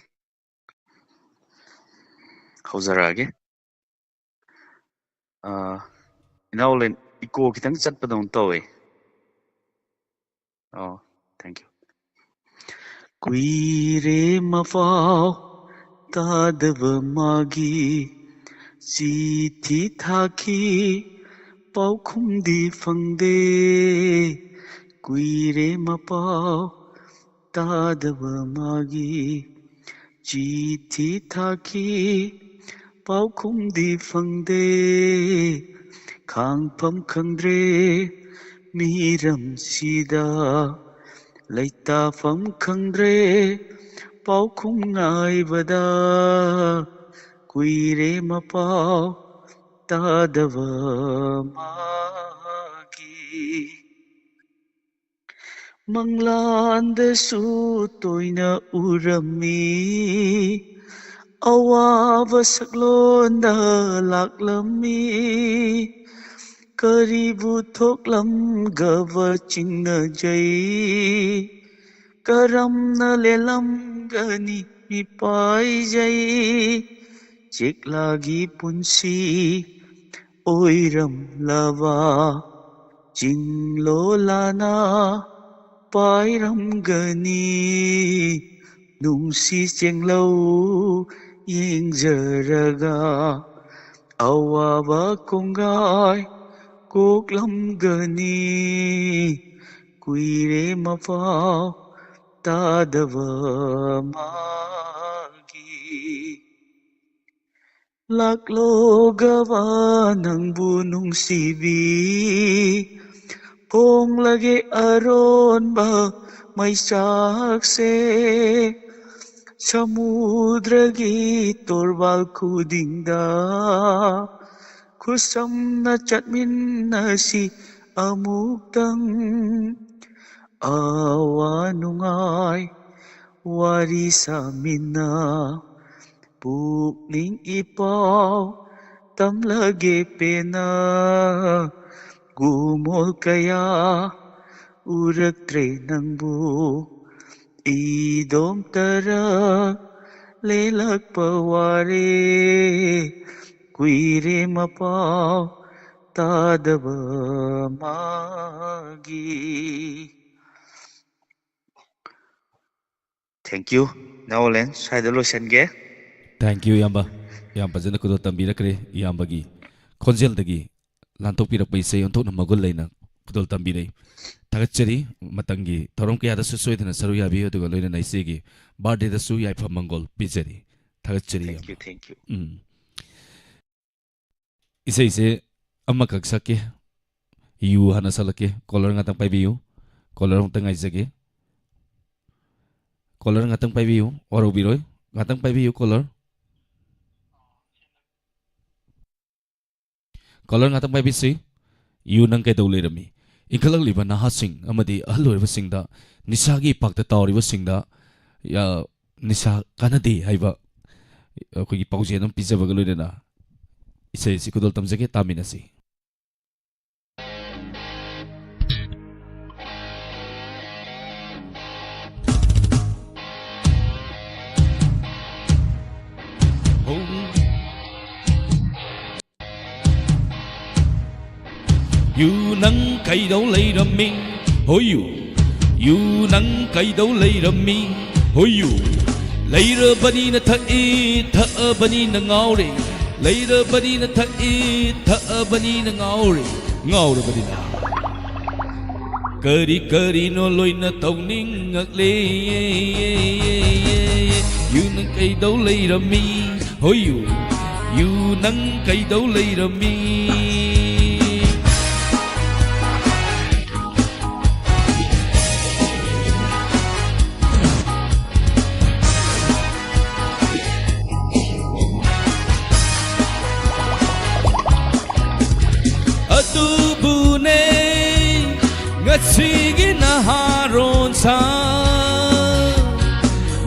ꯍꯧꯖꯔꯛꯑꯒꯦ꯫ ꯑꯥ, ꯏꯅꯥꯎ ꯂꯦꯟ, echo ꯈꯤꯇꯪ ꯆꯠꯄꯗꯧꯅ ꯇꯧꯋꯦ꯫ ꯑꯣ, thank you꯫ ꯀꯨꯏꯔꯦ ꯃꯄꯥꯎ ꯇꯥꯗꯕ ꯃꯥꯒꯤ, ꯆꯤꯊꯤ ꯊꯥꯈꯤ ꯄꯥꯎꯈꯨꯝꯗꯤ ꯐꯪꯗꯦ꯫ ꯀꯨꯏꯔꯦ ꯃꯄꯥꯎ ꯇꯥꯗꯕ ꯃꯥꯒꯤ, ꯆꯤꯊꯤ ꯊꯥꯈꯤ ꯄꯥꯎꯈꯨꯝꯗꯤ ꯐꯪꯗꯦ꯫ ꯈꯥꯡꯐꯝ ꯈꯪꯗ꯭ꯔꯦ ꯃꯤꯔꯝꯁꯤꯗ, ꯂꯩꯇꯥꯐꯝ ꯈꯪꯗ꯭ꯔꯦ ꯄꯥꯎꯈꯨꯝ ꯉꯥꯏꯕꯗ꯫ ꯀꯨꯏꯔꯦ ꯃꯄꯥꯎ ꯇꯥꯗꯕ ꯃꯥꯒꯤ꯫ ꯃꯪꯂꯥꯟꯗꯁꯨ ꯇꯣꯏꯅ ꯎꯔꯝꯃꯤ, ꯑꯋꯥꯕ ꯁꯛꯂꯣꯟꯗ ꯂꯥꯛꯂꯝꯃꯤ꯫ ꯀꯔꯤꯕꯨ ꯊꯣꯛꯂꯝꯒꯕ ꯆꯤꯡꯅꯖꯩ, ꯀꯔꯝꯅ ꯂꯦꯜꯂꯝꯒꯅꯤ ꯃꯤꯄꯥꯏꯖꯩ꯫ ꯆꯦꯛꯂꯥꯒꯤ ꯄꯨꯟꯁꯤ ꯑꯣꯏꯔꯝꯂꯕ ꯆꯤꯡꯂꯣꯂꯥꯅ ꯄꯥꯏꯔꯝꯒꯅꯤ꯫ ꯅꯨꯡꯁꯤ ꯆꯦꯡꯂꯧ ꯌꯦꯡꯖꯔꯒ ꯑꯋꯥꯕ ꯀꯣꯡꯒꯥꯏ ꯀꯣꯛꯂꯝꯒꯅꯤ꯫ ꯀꯨꯏꯔꯦ ꯃꯄꯥꯎ ꯇꯥꯗꯕ ꯃꯥꯒꯤ꯫ ꯂꯥꯛꯂꯣꯒꯕ ꯅꯪꯕꯨ ꯅꯨꯡꯁꯤꯕꯤ, ꯐꯣꯡꯂꯒꯦ ꯑꯔꯣꯟꯕ ꯃꯩꯆꯥꯛꯁꯦ꯫ ꯁꯃꯨꯗ꯭ꯔꯒꯤ ꯇꯣꯔꯕꯥꯜ ꯈꯨꯗꯤꯡꯗ ꯈꯨꯠꯁꯝꯅ ꯆꯠꯃꯤꯟꯅꯁꯤ ꯑꯃꯨꯛꯇꯪ꯫ ꯑꯋꯥ ꯅꯨꯡꯉꯥꯏ ꯋꯥꯔꯤ ꯁꯥꯃꯤꯟꯅ, ꯄꯨꯛꯅꯤꯡ ꯏꯄꯥꯎ ꯇꯝꯂꯒꯦ ꯄꯦꯟꯅ꯫ ꯒꯨꯃꯣꯜ ꯀꯌꯥ ꯎꯔꯛꯇ꯭ꯔꯦ ꯅꯪꯕꯨ, ꯏꯗꯣꯝꯇꯔ ꯂꯦꯜꯂꯛꯄ ꯋꯥꯔꯦ꯫ ꯀꯨꯏꯔꯦ ꯃꯄꯥꯎ ꯇꯥꯗꯕ ꯃꯥꯒꯤ꯫ Thank you, ꯅꯥꯎꯂꯦꯟ, ꯁ꯭ꯋꯥꯏꯗ ꯂꯣꯏꯁꯟꯒꯦ꯫ Thank you, ꯏꯌꯥꯝꯕ꯫ ꯌꯥꯝ ꯐꯖꯅ ꯈꯨꯗꯣꯜ ꯇꯝꯕꯤꯔꯛꯈ꯭ꯔꯦ ꯏꯌꯥꯝꯕꯒꯤ ꯈꯣꯟꯖꯦꯜꯗꯒꯤ꯫ ꯂꯥꯟꯊꯣꯛꯄꯤꯔꯛꯄ ꯏꯁꯩ ꯑꯣꯟꯊꯣꯛꯅ ꯃꯒꯨꯟ ꯂꯩꯅ ꯈꯨꯗꯣꯜ ꯇꯝꯕꯤꯔꯛꯏ꯫ ꯊꯥꯒꯠꯆꯔꯤ꯫ ꯃꯇꯝꯒꯤ ꯊꯧꯔꯝ ꯀꯌꯥꯗꯁꯨ ꯁꯣꯏꯗꯅ ꯁꯔꯨꯛ ꯌꯥꯕꯤꯌꯨ, ꯑꯗꯨꯒ ꯂꯣꯏꯅꯅ ꯏꯆꯦꯒꯤ birthdayꯗꯁꯨ ꯌꯥꯏꯐ ꯃꯪꯒꯣꯜ ꯄꯤꯖꯔꯤ꯫ ꯊꯥꯒꯠꯆꯔꯤ꯫ Thank you, thank you꯫ ꯎꯝ꯫ ꯏꯁꯩꯁꯦ ꯑꯃꯈꯛ ꯁꯛꯀꯦ꯫ ꯌꯨ ꯍꯥꯟꯅ ꯁꯛꯂꯛꯀꯦ꯫ Caller ꯉꯥꯛꯇꯪ ꯄꯥꯏꯕꯤꯌꯨ꯫ Caller ꯑꯃꯨꯛꯇ ꯉꯥꯏꯖꯒꯦ꯫ Caller ꯉꯥꯛꯇꯪ ꯄꯥꯏꯕꯤꯌꯨ꯫ ꯋꯥꯔꯧꯕꯤꯔꯣꯏ꯫ ꯉꯥꯛꯇꯪ ꯄꯥꯏꯕꯤꯌꯨ, caller꯫ Caller ꯉꯥꯛꯇꯪ ꯄꯥꯏꯕꯤꯁꯤ꯫ ꯌꯨ ꯅꯪ ꯀꯩꯗꯧ ꯂꯩꯔꯝꯃꯤ? ꯏꯟꯈꯠꯂꯛꯂꯤꯕ ꯅꯍꯥꯁꯤꯡ ꯑꯃꯗꯤ ꯑꯍꯜ ꯑꯣꯏꯔꯕꯁꯤꯡꯗ, ꯅꯤꯁꯥꯒꯤ ꯏꯄꯥꯛꯇ ꯇꯥꯎꯔꯤꯕꯁꯤꯡꯗ, ꯌꯥ, ꯅꯤꯁꯥ ꯀꯥꯟꯅꯗꯦ ꯍꯥꯏꯕ ꯑꯩꯈꯣꯏꯒꯤ ꯄꯥꯎꯖꯦꯜ ꯑꯃ ꯄꯤꯖꯕꯒ ꯂꯣꯏꯅꯅ ꯏꯁꯩ ꯑꯁꯤ ꯈꯨꯗꯣꯜ ꯇꯝꯖꯒꯦ, ꯇꯥꯃꯤꯟꯅꯁꯤ꯫ ꯌꯨ ꯅꯪ ꯀꯩꯗꯧ ꯂꯩꯔꯝꯃꯤ? ꯍꯣꯏ ꯌꯨ, ꯌꯨ ꯅꯪ ꯀꯩꯗꯧ ꯂꯩꯔꯝꯃꯤ? ꯍꯣꯏ ꯌꯨ, ꯂꯩꯔꯕꯅꯤꯅ ꯊꯛꯏ, ꯊꯛꯑꯕꯅꯤꯅ ꯉꯥꯎꯔꯦ, ꯂꯩꯔꯕꯅꯤꯅ ꯊꯛꯏ, ꯊꯛꯑꯕꯅꯤꯅ ꯉꯥꯎꯔꯦ, ꯉꯥꯎꯔꯕꯅꯤꯅ ꯀꯔꯤ ꯀꯔꯤꯅꯣ ꯂꯣꯏꯅ ꯇꯧꯅꯤꯡꯉꯛꯂꯦ꯫ ꯌꯨ ꯅꯪ ꯀꯩꯗꯧ ꯂꯩꯔꯝꯃꯤ? ꯍꯣꯏ ꯌꯨ, ꯌꯨ ꯅꯪ ꯀꯩꯗꯧ ꯂꯩꯔꯝꯃꯤ? ꯑꯗꯨꯕꯨꯅꯦ ꯉꯁꯤꯒꯤ ꯅꯍꯥꯔꯣꯟ ꯁꯥ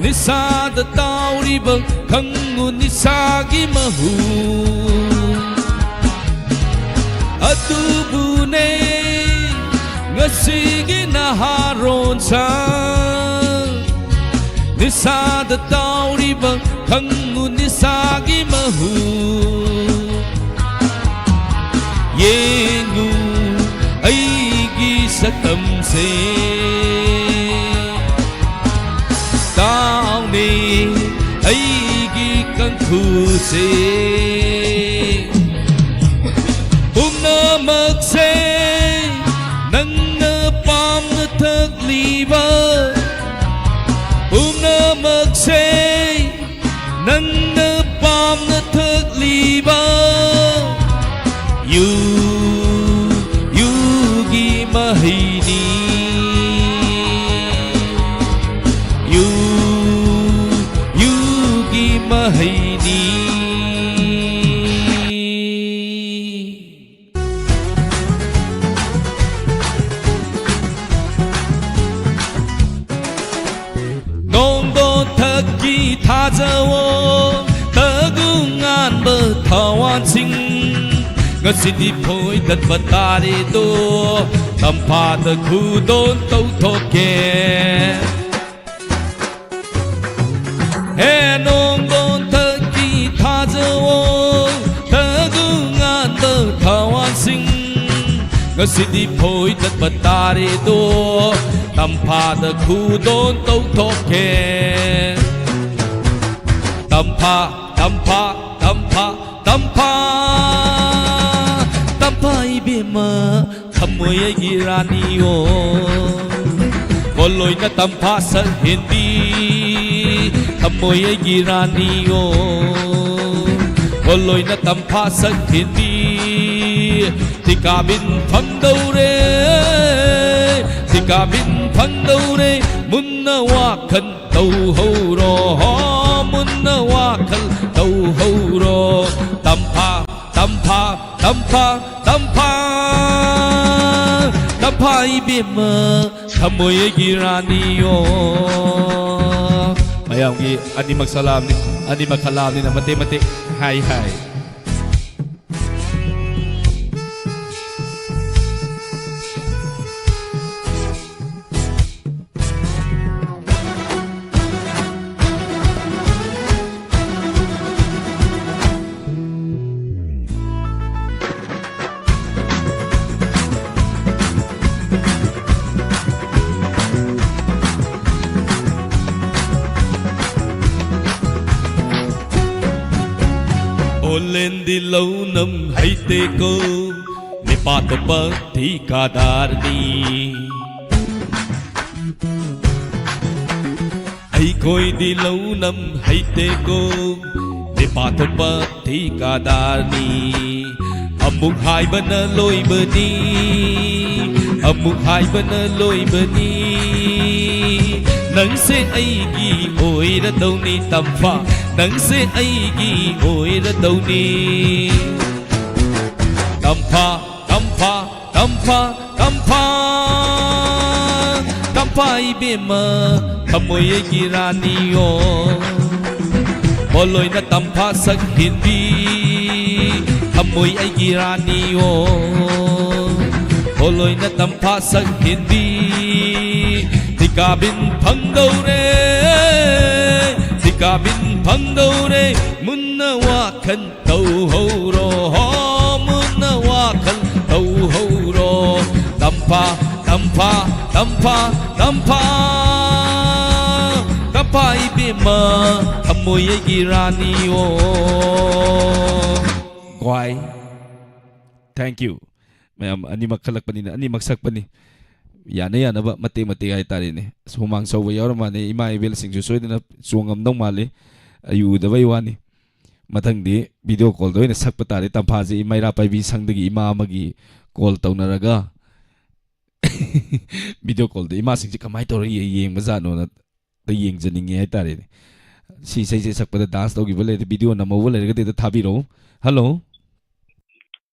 ꯅꯤꯁꯥꯗ ꯇꯥꯎꯔꯤꯕ ꯈꯪꯉꯨ ꯅꯤꯁꯥꯒꯤ ꯃꯍꯨ꯫ ꯑꯗꯨꯕꯨꯅꯦ ꯉꯁꯤꯒꯤ ꯅꯍꯥꯔꯣꯟ ꯁꯥ ꯅꯤꯁꯥꯗ ꯇꯥꯎꯔꯤꯕ ꯈꯪꯉꯨ ꯅꯤꯁꯥꯒꯤ ꯃꯍꯨ, ꯌꯦꯡꯉꯨ ꯑꯩꯒꯤ ꯁꯛꯇꯝꯁꯦ꯫ ꯇꯥꯎꯅꯦ ꯑꯩꯒꯤ ꯀꯥꯡꯈꯨꯁꯦ꯫ ꯄꯨꯝꯅꯃꯛꯁꯦ ꯅꯪꯅ ꯄꯥꯝꯅ ꯊꯛꯂꯤꯕ, ꯄꯨꯝꯅꯃꯛꯁꯦ ꯅꯪꯅ ꯄꯥꯝꯅ ꯊꯛꯂꯤꯕ ꯌꯨ, ꯌꯨꯒꯤ ꯃꯍꯩꯅꯤ꯫ ꯌꯨ, ꯌꯨꯒꯤ ꯃꯍꯩꯅꯤ꯫ ꯅꯣꯡꯗꯣꯟꯊꯛꯀꯤ ꯊꯥꯖꯋꯣ ꯇꯒꯨ ꯉꯥꯟꯕ ꯊꯋꯥꯟꯁꯤꯡ, ꯉꯁꯤꯗꯤ ꯐꯣꯏꯗꯠꯄ ꯇꯥꯔꯦꯗꯣ, ꯇꯝꯐꯥꯗ ꯈꯨꯗꯣꯟ ꯇꯧꯊꯣꯛꯀꯦ꯫ ꯍꯦ ꯅꯣꯡꯗꯣꯟꯊꯛꯀꯤ ꯊꯥꯖꯋꯣ ꯇꯒꯨ ꯉꯥꯟꯕ ꯊꯋꯥꯟꯁꯤꯡ, ꯉꯁꯤꯗꯤ ꯐꯣꯏꯗꯠꯄ ꯇꯥꯔꯦꯗꯣ, ꯇꯝꯐꯥꯗ ꯈꯨꯗꯣꯟ ꯇꯧꯊꯣꯛꯀꯦ꯫ ꯇꯝꯐꯥ, ꯇꯝꯐꯥ, ꯇꯝꯐꯥ, ꯇꯝꯐꯥ, ꯇꯝꯐꯥ ꯏꯕꯦꯝꯃ, ꯊꯝꯃꯣꯏ ꯑꯩꯒꯤ ꯔꯥꯅꯤꯌꯣ꯫ ꯄꯣꯠꯂꯣꯏꯅ ꯇꯝꯐꯥ ꯁꯛ ꯍꯦꯟꯕꯤ, ꯊꯝꯃꯣꯏ ꯑꯩꯒꯤ ꯔꯥꯅꯤꯌꯣ꯫ ꯄꯣꯠꯂꯣꯏꯅ ꯇꯝꯐꯥ ꯁꯛ ꯍꯦꯟꯕꯤ, ꯊꯤꯀꯥꯕꯤꯟ ꯐꯪꯗꯧꯔꯦ, ꯊꯤꯀꯥꯕꯤꯟ ꯐꯪꯗꯧꯔꯦ꯫ ꯃꯨꯟꯅ ꯋꯥꯈꯜ ꯇꯧꯍꯧꯔꯣ, ꯃꯨꯟꯅ ꯋꯥꯈꯜ ꯇꯧꯍꯧꯔꯣ꯫ ꯇꯝꯐꯥ, ꯇꯝꯐꯥ, ꯇꯝꯐꯥ, ꯇꯝꯐꯥ, ꯇꯝꯐꯥ ꯏꯕꯦꯝꯃ, ꯊꯃꯣꯏ ꯑꯩꯒꯤ ꯔꯥꯅꯤꯌꯣ꯫ ꯃꯌꯥꯝꯒꯤ ꯑꯅꯤꯃꯛ ꯁꯂꯥꯝꯅꯤ, ꯑꯅꯤꯃꯛ ꯈꯂꯥꯝꯅꯤꯅ ꯃꯇꯦꯛ ꯃꯇꯦꯛ ꯍꯥꯏ ꯍꯥꯏ꯫ ꯄꯣꯂꯦꯟꯗꯤ ꯂꯧꯅꯝ ꯍꯩꯇꯦꯀꯣ, ꯅꯤꯄꯥ ꯊꯣꯛꯄ ꯊꯤꯀꯥꯗꯥꯔꯅꯤ꯫ ꯑꯩꯈꯣꯏꯗꯤ ꯂꯧꯅꯝ ꯍꯩꯇꯦꯀꯣ, ꯅꯤꯄꯥ ꯊꯣꯛꯄ ꯊꯤꯀꯥꯗꯥꯔꯅꯤ꯫ ꯑꯃꯨꯛ ꯍꯥꯏꯕꯅ ꯂꯣꯏꯕꯅꯤ, ꯑꯃꯨꯛ ꯍꯥꯏꯕꯅ ꯂꯣꯏꯕꯅꯤ꯫ ꯅꯪꯁꯦ ꯑꯩꯒꯤ ꯑꯣꯏꯔꯗꯧꯅꯤ ꯇꯝꯐꯥ, ꯅꯪꯁꯦ ꯑꯩꯒꯤ ꯑꯣꯏꯔꯗꯧꯅꯤ꯫ ꯇꯝꯐꯥ, ꯇꯝꯐꯥ, ꯇꯝꯐꯥ, ꯇꯝꯐꯥ, ꯇꯝꯐꯥ ꯏꯕꯦꯝꯃ, ꯊꯃꯣꯏ ꯑꯩꯒꯤ ꯔꯥꯅꯤꯌꯣ꯫ ꯄꯣꯂꯣꯏꯅ ꯇꯝꯐꯥ ꯁꯛ ꯍꯦꯟꯕꯤ, ꯊꯃꯣꯏ ꯑꯩꯒꯤ ꯔꯥꯅꯤꯌꯣ꯫ ꯄꯣꯂꯣꯏꯅ ꯇꯝꯐꯥ ꯁꯛ ꯍꯦꯟꯕꯤ, ꯊꯤꯀꯥꯕꯤꯟ ꯐꯪꯗꯧꯔꯦ, ꯊꯤꯀꯥꯕꯤꯟ ꯐꯪꯗꯧꯔꯦ꯫ ꯃꯨꯟꯅ ꯋꯥꯈꯜ ꯇꯧꯍꯧꯔꯣ, ꯍꯣ, ꯃꯨꯟꯅ ꯋꯥꯈꯜ ꯇꯧꯍꯧꯔꯣ꯫ ꯇꯝꯐꯥ, ꯇꯝꯐꯥ, ꯇꯝꯐꯥ, ꯇꯝꯐꯥ, ꯇꯝꯐꯥ ꯏꯕꯦꯝꯃ, ꯊꯃꯣꯏ ꯑꯩꯒꯤ ꯔꯥꯅꯤꯌꯣ꯫ ꯒ꯭ꯋꯥꯏ꯫ Thank you꯫ ꯃꯌꯥꯝ ꯑꯅꯤꯃꯛ ꯈꯜꯂꯛꯄꯅꯤꯅ ꯑꯅꯤꯃꯛ ꯁꯛꯄꯅꯤ꯫ ꯌꯥꯅ ꯌꯥꯅꯕ ꯃꯇꯦꯛ ꯃꯇꯦꯛ ꯍꯥꯏꯇꯥꯔꯦꯅꯦ꯫ ꯑꯁ, ꯍꯨꯃꯥꯡ ꯁꯧꯕ ꯌꯥꯎꯔ ꯃꯥꯜꯂꯦ꯫ ꯏꯃꯥ ꯏꯕꯦꯜꯁꯤꯡꯁꯨ ꯁꯣꯏꯗꯅ ꯆꯣꯡꯉꯝꯗꯧ ꯃꯥꯜꯂꯤ꯫ ꯑꯩ ꯎꯗꯕꯩ ꯋꯥꯅꯤ꯫ ꯃꯊꯪꯗꯤ video callꯗ ꯑꯣꯏꯅ ꯁꯛꯄ ꯇꯥꯔꯦ꯫ ꯇꯝꯐꯥꯁꯦ ꯃꯩꯔꯥ ꯄꯥꯏꯕꯤ ꯁꯪꯗꯒꯤ ꯏꯃꯥ ꯑꯃꯒꯤ call ꯇꯧꯅꯔꯒ video callꯗ ꯏꯃꯥꯁꯤꯡꯁꯦ ꯀꯃꯥꯏꯅ ꯇꯧꯔ ꯌꯦ-, ꯌꯦꯡꯕꯖꯥꯠꯅꯣꯅ ꯌꯦꯡꯖꯅꯤꯡꯉꯦ ꯍꯥꯏꯇꯥꯔꯦꯅꯦ꯫ ꯁꯤ ꯏꯁꯩꯁꯦ ꯁꯛꯄꯗ dance ꯇꯧꯈꯤꯕ ꯂꯩꯔꯗꯤ, video ꯅꯝꯍꯧꯕ ꯂꯩꯔꯒꯗꯤ ꯑꯗ ꯊꯥꯕꯤꯔꯛꯎ꯫ Hello꯫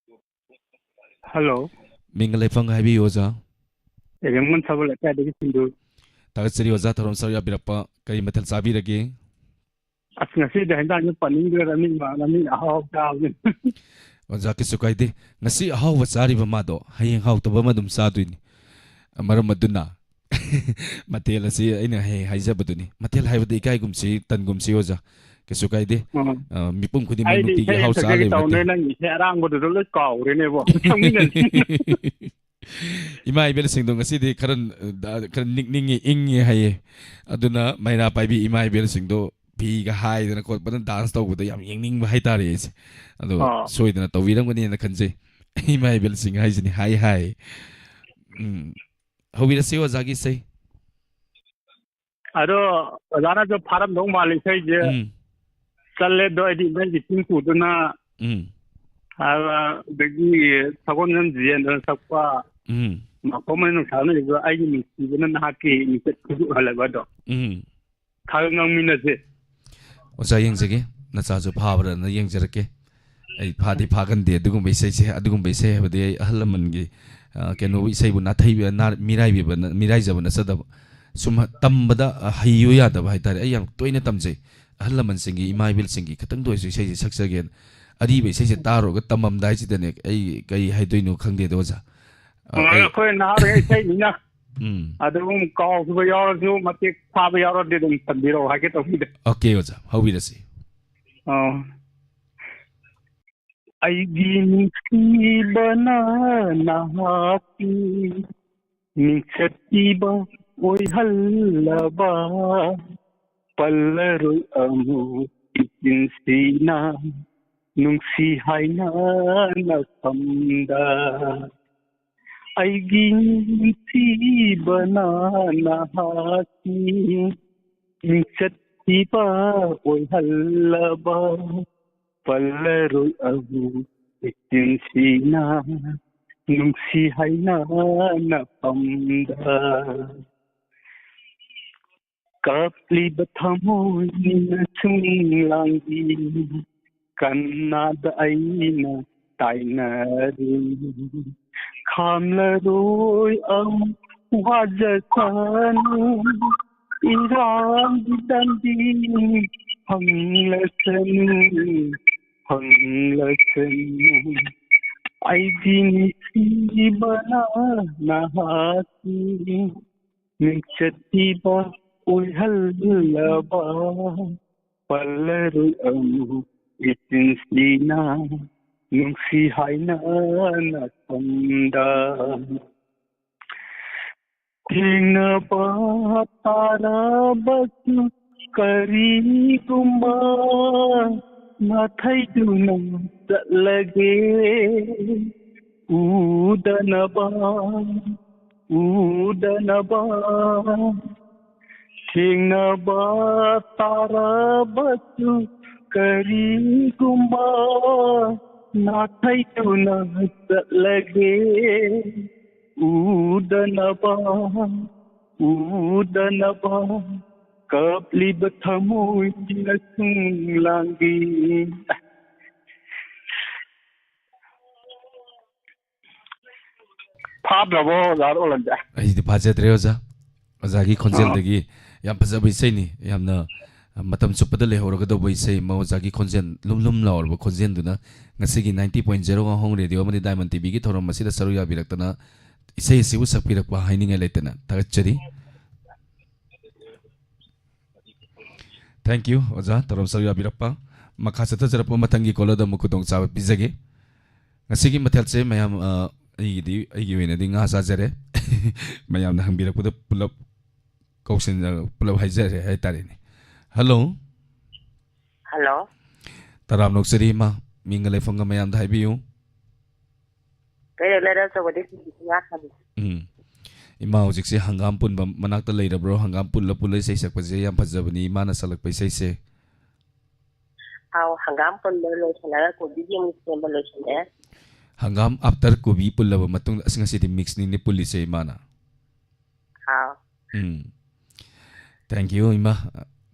Hello꯫ ꯃꯤꯡꯒ ꯂꯩꯐꯝꯒ ꯍꯥꯏꯕꯤꯌꯨ, ꯑꯣꯖꯥ꯫ ꯑꯦꯔꯦꯝꯕꯝ ꯁꯥꯕ ꯂꯩꯀꯥꯏꯗꯒꯤ ꯁꯤꯟꯗꯨ꯫ ꯊꯥꯒꯠꯆꯔꯤ, ꯑꯣꯖꯥ, ꯊꯧꯔꯝ ꯁꯔꯨꯛ ꯌꯥꯕꯤꯔꯛꯄ꯫ ꯀꯔꯤ ꯃꯊꯦꯜ ꯆꯥꯕꯤꯔꯒꯦ? ꯑꯁ, ꯉꯁꯤꯗꯤ ꯍꯦꯟꯖꯥꯡꯁꯦ ꯄꯟꯅꯤꯡꯗ꯭ꯔꯦꯗ, ꯃꯤ ꯃꯥ-, ꯃꯤ ꯑꯍꯥꯎ ꯆꯥꯕꯅꯤ꯫ ꯑꯣꯖꯥ, ꯀꯩꯁꯨ ꯀꯥꯏꯗꯦ꯫ ꯉꯁꯤ ꯑꯍꯥꯎꯕ ꯆꯥꯔꯤꯕ ꯃꯥꯗꯣ ꯍꯌꯦꯡ ꯍꯥꯎꯇꯕ ꯑꯃ ꯑꯗꯨꯝ ꯆꯥꯗꯣꯏꯅꯤ꯫ ꯃꯔꯝ ꯑꯗꯨꯅ ꯃꯊꯦꯜ ꯑꯁꯤ ꯑꯩꯅ ꯍꯦꯛ ꯍꯥꯏꯖꯕꯗꯨꯅꯤ꯫ ꯃꯊꯦꯜ ꯍꯥꯏꯕꯗꯤ ꯏꯀꯥꯏꯒꯨꯝꯁꯤ, ꯇꯟꯒꯨꯝꯁꯤ, ꯑꯣꯖꯥ꯫ ꯀꯩꯁꯨ ꯀꯥꯏꯗꯦ꯫ ꯎꯝ꯫ ꯑ, ꯃꯤꯄꯨꯝ ꯈꯨꯗꯤꯡꯃꯛ ꯑꯩꯗꯤ ꯅꯨꯡꯇꯤꯒꯤ ꯏꯁꯩ ꯑꯍꯥꯎ ꯆꯥ ꯁꯛꯆꯒꯦ ꯂꯩꯕ ꯇꯧꯅꯦ, ꯅꯠꯇꯦ꯫ ꯅꯪꯒꯤ ꯏꯁꯩ ꯑꯔꯥꯡꯕꯗꯨꯗ ꯂꯣꯏ ꯀꯥꯎꯔꯦꯅꯦꯕꯣ꯫ ꯁꯛꯃꯤꯟꯅꯁꯤ꯫ ꯏꯃꯥ ꯏꯕꯦꯜꯁꯤꯡꯗꯣ ꯉꯁꯤꯗꯤ ꯈꯔ, ꯑ, ꯈꯔ ꯅꯤꯛꯅꯤꯡꯉꯤ, ꯏꯪꯉꯤ ꯍꯥꯏꯌꯦ꯫ ꯑꯗꯨꯅ ꯃꯩꯔꯥ ꯄꯥꯏꯕꯤ ꯏꯃꯥ ꯏꯕꯦꯜꯁꯤꯡꯗꯣ ꯐꯤꯒ ꯍꯥꯏꯗꯅ ꯈꯣꯠꯄꯅ ꯗꯥꯟꯁ ꯇꯧꯕꯗ ꯌꯥꯝ ꯌꯦꯡꯅꯤꯡꯕ ꯍꯥꯏꯇꯥꯔꯦ ꯑꯩꯁꯦ꯫ ꯑꯗꯣ ꯑꯥ꯫ ꯁꯣꯏꯗꯅ ꯇꯧꯕꯤꯔꯝꯒꯅꯤꯅ ꯈꯟꯖꯩ꯫ ꯏꯃꯥ ꯏꯕꯦꯜꯁꯤꯡ ꯍꯥꯏꯁꯤꯅꯤ, ꯍꯥꯏ ꯍꯥꯏ꯫ ꯎꯝ꯫ ꯍꯧꯕꯤꯔꯁꯤ ꯑꯣꯖꯥꯒꯤ ꯏꯁꯩ꯫ ꯑꯗꯣ ꯑꯣꯖꯥꯅꯁꯨ ꯐꯥꯔꯝꯗꯧ ꯃꯥꯜꯂꯤ ꯏꯁꯩꯁꯦ꯫ ꯎꯝ꯫ ꯆꯜꯂꯦ ꯑꯗꯣ ꯑꯩꯗꯤ ꯅꯪꯒꯤ ꯆꯤꯡ ꯄꯨꯗꯨꯅ ꯎꯝ꯫ ꯑꯗꯒꯤ ꯁꯒꯣꯜ ꯌꯦꯟꯗꯨꯅ ꯁꯛꯄ ꯎꯝ꯫ ꯃꯐꯝ ꯑꯣꯏꯅ ꯅꯨꯡꯁꯥꯅꯔꯤꯕ ꯑꯩꯒꯤ ꯅꯨꯡꯁꯤꯕꯅ ꯅꯍꯥꯛꯀꯤ ꯃꯤꯡꯆꯠ ꯈꯨꯗꯣꯛꯍꯜꯂꯕ ꯑꯗꯣ ꯎꯝ꯫ ꯈꯔ ꯉꯥꯡꯃꯤꯟꯅꯁꯦ꯫ ꯑꯣꯖꯥ ꯌꯦꯡꯖꯒꯦ, ꯅꯆꯥꯁꯨ ꯐꯥꯕ꯭ꯔꯅ ꯌꯦꯡꯖꯔꯛꯀꯦ꯫ ꯑꯩ ꯐꯥꯗꯤ ꯐꯥꯒꯟꯗꯦ ꯑꯗꯨꯒꯨꯝꯕ ꯏꯁꯩꯁꯦ, ꯑꯗꯨꯒꯨꯝꯕ ꯏꯁꯩ ꯍꯥꯏꯕꯗꯤ ꯑꯩ ꯑꯍꯜ ꯂꯃꯟꯒꯤ, ꯑ, ꯀꯩꯅꯣ ꯏꯁꯩꯕꯨ ꯅꯥꯊꯩꯕ-, ꯅꯥ-, ꯃꯤꯔꯥꯏꯕꯤꯕ-, ꯃꯤꯔꯥꯏꯖꯕ ꯅꯠꯆꯗꯕ꯫ ꯁꯨꯝ ꯇꯝꯕꯗ, ꯑ, ꯍꯩꯌꯨ ꯌꯥꯗꯕ ꯍꯥꯏꯇꯥꯔꯦ꯫ ꯑꯩ ꯌꯥꯝ ꯇꯣꯏꯅ ꯇꯝꯖꯩ꯫ ꯑꯍꯜ ꯂꯃꯟꯁꯤꯡꯒꯤ, ꯏꯃꯥ ꯏꯕꯦꯜꯁꯤꯡꯒꯤ ꯈꯤꯇꯪꯗ ꯑꯣꯏꯔꯁꯨ ꯏꯁꯩꯁꯦ ꯁꯛꯆꯒꯦꯅ꯫ ꯑꯔꯤꯕ ꯏꯁꯩꯁꯦ ꯇꯥꯔꯨꯔꯒ ꯇꯝꯃꯝꯗꯥꯏꯁꯤꯗꯅꯦ ꯑꯩ ꯀꯔꯤ ꯍꯥꯏꯗꯣꯏꯅꯣ ꯈꯪꯗꯦꯗ ꯑꯣꯖꯥ꯫ ꯑ, ꯑꯩ ꯑꯩꯈꯣꯏ ꯅꯍꯥꯔꯣꯜ ꯏꯁꯩꯅꯤꯅ ꯎꯝ꯫ ꯑꯗꯨꯝ ꯀꯥꯎꯈꯤꯕ ꯌꯥꯎꯔꯁꯨ ꯃꯇꯦꯛ ꯐꯥꯕ ꯌꯥꯎꯔꯗꯤ ꯑꯗꯨꯝ ꯊꯝꯕꯤꯔꯛꯑꯣ ꯍꯥꯏꯒꯦ ꯇꯧꯕꯤꯗ꯫ ꯑꯣꯀꯦ ꯑꯣꯖꯥ, ꯍꯧꯕꯤꯔꯁꯤ꯫ ꯑꯣ꯫ ꯑꯩꯒꯤ ꯅꯨꯡꯁꯤꯕꯅ ꯅꯍꯥꯛꯀꯤ ꯃꯤꯡꯆꯠ ꯄꯤꯕ ꯑꯣꯏꯍꯜꯂꯕ ꯄꯜꯂꯔꯣꯏ ꯑꯃꯨꯛ ꯏꯆꯤꯟꯁꯤꯅ ꯅꯨꯡꯁꯤ ꯍꯥꯏꯅ ꯅꯐꯝꯗ꯫ ꯑꯩꯒꯤ ꯅꯨꯡꯁꯤꯕꯅ ꯅꯍꯥꯛꯀꯤ ꯃꯤꯡꯆꯠ ꯄꯤꯕ ꯑꯣꯏꯍꯜꯂꯕ ꯄꯜꯂꯔꯣꯏ ꯑꯃꯨꯛ ꯏꯆꯤꯟꯁꯤꯅ ꯅꯨꯡꯁꯤ ꯍꯥꯏꯅ ꯅꯐꯝꯗ꯫ ꯀꯞꯂꯤꯕ ꯊꯃꯣꯏꯅ ꯁꯨꯝ ꯂꯥꯡꯕꯤ ꯀꯅꯥꯗ ꯑꯩꯅ ꯇꯥꯏꯅꯔꯤ꯫ ꯈꯥꯝꯂꯔꯣꯏ ꯑꯃꯨꯛ ꯋꯥꯖꯁꯅꯨ ꯏꯔꯥꯡꯒꯤ ꯗꯟꯗꯤ ꯐꯪꯂꯁꯅꯨ ꯐꯪꯂꯁꯅꯨ꯫ ꯑꯩꯒꯤ ꯅꯨꯡꯁꯤꯕꯅ ꯅꯍꯥꯛꯀꯤ ꯃꯤꯡꯆꯠ ꯄꯤꯕ ꯑꯣꯏꯍꯜꯂꯕ ꯄꯜꯂꯔꯣꯏ ꯑꯃꯨꯛ ꯏꯆꯤꯟꯁꯤꯅ ꯅꯨꯡꯁꯤ ꯍꯥꯏꯅ ꯅꯐꯝꯗ꯫ ꯊꯦꯡꯅꯕ ꯇꯥꯔꯕꯁꯨ ꯀꯔꯤꯒꯨꯝꯕ ꯅꯥꯊꯩꯗꯨꯅ ꯆꯠꯂꯒꯦ, ꯎꯗꯅꯕ, ꯎꯗꯅꯕ, ꯊꯦꯡꯅꯕ ꯇꯥꯔꯕꯁꯨ, ꯀꯔꯤꯒꯨꯝꯕ ꯅꯥꯊꯩꯗꯨꯅ ꯆꯠꯂꯒꯦ, ꯎꯗꯅꯕ, ꯎꯗꯅꯕ, ꯀꯞꯂꯤꯕ ꯊꯃꯣꯏꯁꯤꯅ ꯁꯨꯝ ꯂꯥꯡꯕꯤ꯫ ꯐꯥꯗ꯭ꯔꯕꯣ, ꯑꯣꯖꯥ ꯔꯣꯂꯟꯁꯦ? ꯑꯩꯗꯤ ꯐꯥꯖꯗ꯭ꯔꯦ, ꯑꯣꯖꯥ꯫ ꯑꯣꯖꯥꯒꯤ ꯈꯣꯟꯖꯦꯜꯗꯒꯤ ꯌꯥꯝ ꯐꯖꯕ ꯏꯁꯩꯅꯤ, ꯌꯥꯝꯅ ꯃꯇꯝ ꯆꯨꯞꯄꯗ ꯂꯩꯍꯧꯔꯒꯗꯧꯕ ꯏꯁꯩ ꯑꯃ, ꯑꯣꯖꯥꯒꯤ ꯈꯣꯟꯖꯦꯜ, ꯂꯨꯝ ꯂꯨꯝ ꯂꯥꯎꯔꯕ ꯈꯣꯟꯖꯦꯜꯗꯨꯅ ꯉꯁꯤꯒꯤ ninety point zero ꯉꯥꯍꯣꯡ ꯔꯦꯗꯤꯑꯣ ꯑꯃꯗꯤ ꯗꯥꯏꯃꯟ ꯇꯤꯚꯤꯒꯤ ꯊꯧꯔꯝ ꯑꯁꯤꯗ ꯁꯔꯨꯛ ꯌꯥꯕꯤꯔꯛꯇꯅ ꯏꯁꯩ ꯑꯁꯤꯕꯨ ꯁꯛꯄꯤꯔꯛꯄ ꯍꯥꯏꯅꯤꯡꯉꯥꯏ ꯂꯩꯇꯅ ꯊꯥꯒꯠꯆꯔꯤ꯫ Thank you, ꯑꯣꯖꯥ, ꯊꯧꯔꯝ ꯁꯔꯨꯛ ꯌꯥꯕꯤꯔꯛꯄ꯫ ꯃꯈꯥ ꯆꯠꯊꯖꯔꯛꯄ ꯃꯊꯪꯒꯤ ꯀꯣꯂꯔꯗ ꯑꯃꯨꯛ ꯈꯨꯗꯣꯡꯆꯥꯕ ꯄꯤꯖꯒꯦ꯫ ꯉꯁꯤꯒꯤ ꯃꯊꯦꯜꯁꯦ ꯃꯌꯥꯝ, ꯑ, ꯑꯩꯒꯤꯗꯤ, ꯑꯩꯒꯤ ꯑꯣꯏꯅꯗꯤ ꯉꯥ ꯆꯥꯖꯔꯦ꯫ ꯃꯌꯥꯝꯅ ꯍꯪꯕꯤꯔꯛꯄꯗ ꯄꯨꯂꯞ ꯀꯧꯁꯤꯟ-, ꯑ, ꯄꯨꯂꯞ ꯍꯥꯏꯖꯔꯦ ꯍꯥꯏꯇꯥꯔꯦꯅꯦ꯫ ꯍꯜꯂꯣ꯫ ꯍꯜꯂꯣ꯫ ꯇꯔꯥꯝꯅ ꯑꯣꯛꯆꯔꯤ ꯏꯃꯥ, ꯃꯤꯡꯒ ꯂꯩꯐꯝꯒ ꯃꯌꯥꯝꯗ ꯍꯥꯏꯕꯤꯌꯨ꯫ ꯀꯩꯔꯣꯜ ꯂꯩꯔꯛ ꯑꯆꯧꯕꯗꯒꯤ ꯁꯤꯡꯖꯤꯠ ꯉꯥ ꯊꯝꯃꯤ꯫ ꯎꯝ꯫ ꯏꯃꯥ ꯍꯧꯖꯤꯛꯁꯦ ꯍꯪꯒꯥꯝ ꯄꯨꯟꯕ ꯃꯅꯥꯛꯇ ꯂꯩꯔꯕ꯭ꯔꯣ? ꯍꯪꯒꯥꯝ ꯄꯨꯜꯂ ꯄꯨꯜꯂ ꯏꯁꯩ ꯁꯛꯄꯁꯦ ꯌꯥꯝ ꯐꯖꯕꯅꯤ, ꯏꯃꯥꯅ ꯁꯛꯂꯛꯄ ꯏꯁꯩꯁꯦ꯫ ꯑꯥꯎ, ꯍꯪꯒꯥꯝ ꯄꯨꯟꯕ ꯂꯣꯏꯁꯤꯜꯂꯒ ꯀꯣꯕꯤꯒꯤ ꯑꯃꯨꯛ ꯁꯦꯝꯕ ꯂꯣꯏꯁꯤꯜꯂꯦ꯫ ꯍꯪꯒꯥꯝ after ꯀꯣꯕꯤ ꯄꯨꯜꯂꯕ ꯃꯇꯨꯡꯗ, ꯑꯁ, ꯉꯁꯤꯗꯤ mix ꯅꯤꯅꯦ ꯄꯨꯜꯂꯤꯁꯦ ꯏꯃꯥꯅ꯫ ꯑꯥꯎ꯫ ꯎꯝ꯫ Thank you, ꯏꯃꯥ꯫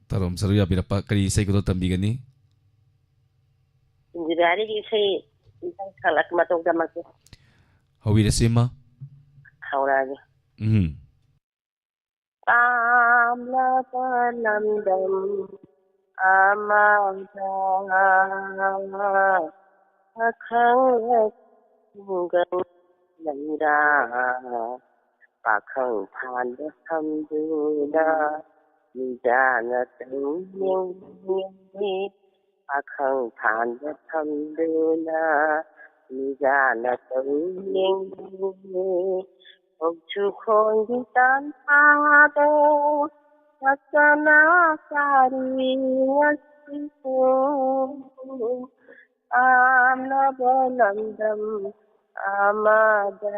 ꯊꯧꯔꯝ ꯁꯔꯨꯛ ꯌꯥꯕꯤꯔꯛꯄ꯫ ꯀꯔꯤ ꯏꯁꯩ ꯈꯨꯗꯣꯜ ꯇꯝꯕꯤꯒꯅꯤ? ꯏꯟꯗꯤꯔꯥꯔꯤꯒꯤ ꯏꯁꯩ ꯑꯝꯇꯪ ꯁꯛꯂꯛ-, ꯃꯇꯧ ꯇꯝꯃꯛꯀꯦ꯫ ꯍꯧꯕꯤꯔꯁꯤ, ꯏꯃꯥ꯫ ꯍꯧꯔꯛꯑꯒꯦ꯫ ꯎꯝ꯫ ꯄꯥꯝꯂꯕ ꯂꯝꯗꯝ ꯑꯃꯗ ꯄꯥꯈꯪ ꯈꯨꯡꯒꯪ ꯂꯩꯔꯥ, ꯄꯥꯈꯪ ꯐꯥꯟꯗ ꯐꯝꯗꯨꯅ ꯃꯤꯖꯥꯅ ꯇꯧ ꯌꯦꯡꯂꯤ꯫ ꯄꯥꯈꯪ ꯐꯥꯟꯗ ꯐꯝꯗꯨꯅ ꯃꯤꯖꯥꯅ ꯇꯧ ꯌꯦꯡꯂꯤ꯫ ꯈꯣꯡꯁꯨ ꯈꯣꯡꯒꯤ ꯇꯥꯟꯊꯥꯗꯣ ꯐꯖꯅ ꯇꯥꯔꯤ ꯉꯁꯤꯁꯨ꯫ ꯇꯥꯝꯂꯕ ꯂꯝꯗꯝ ꯑꯃꯗ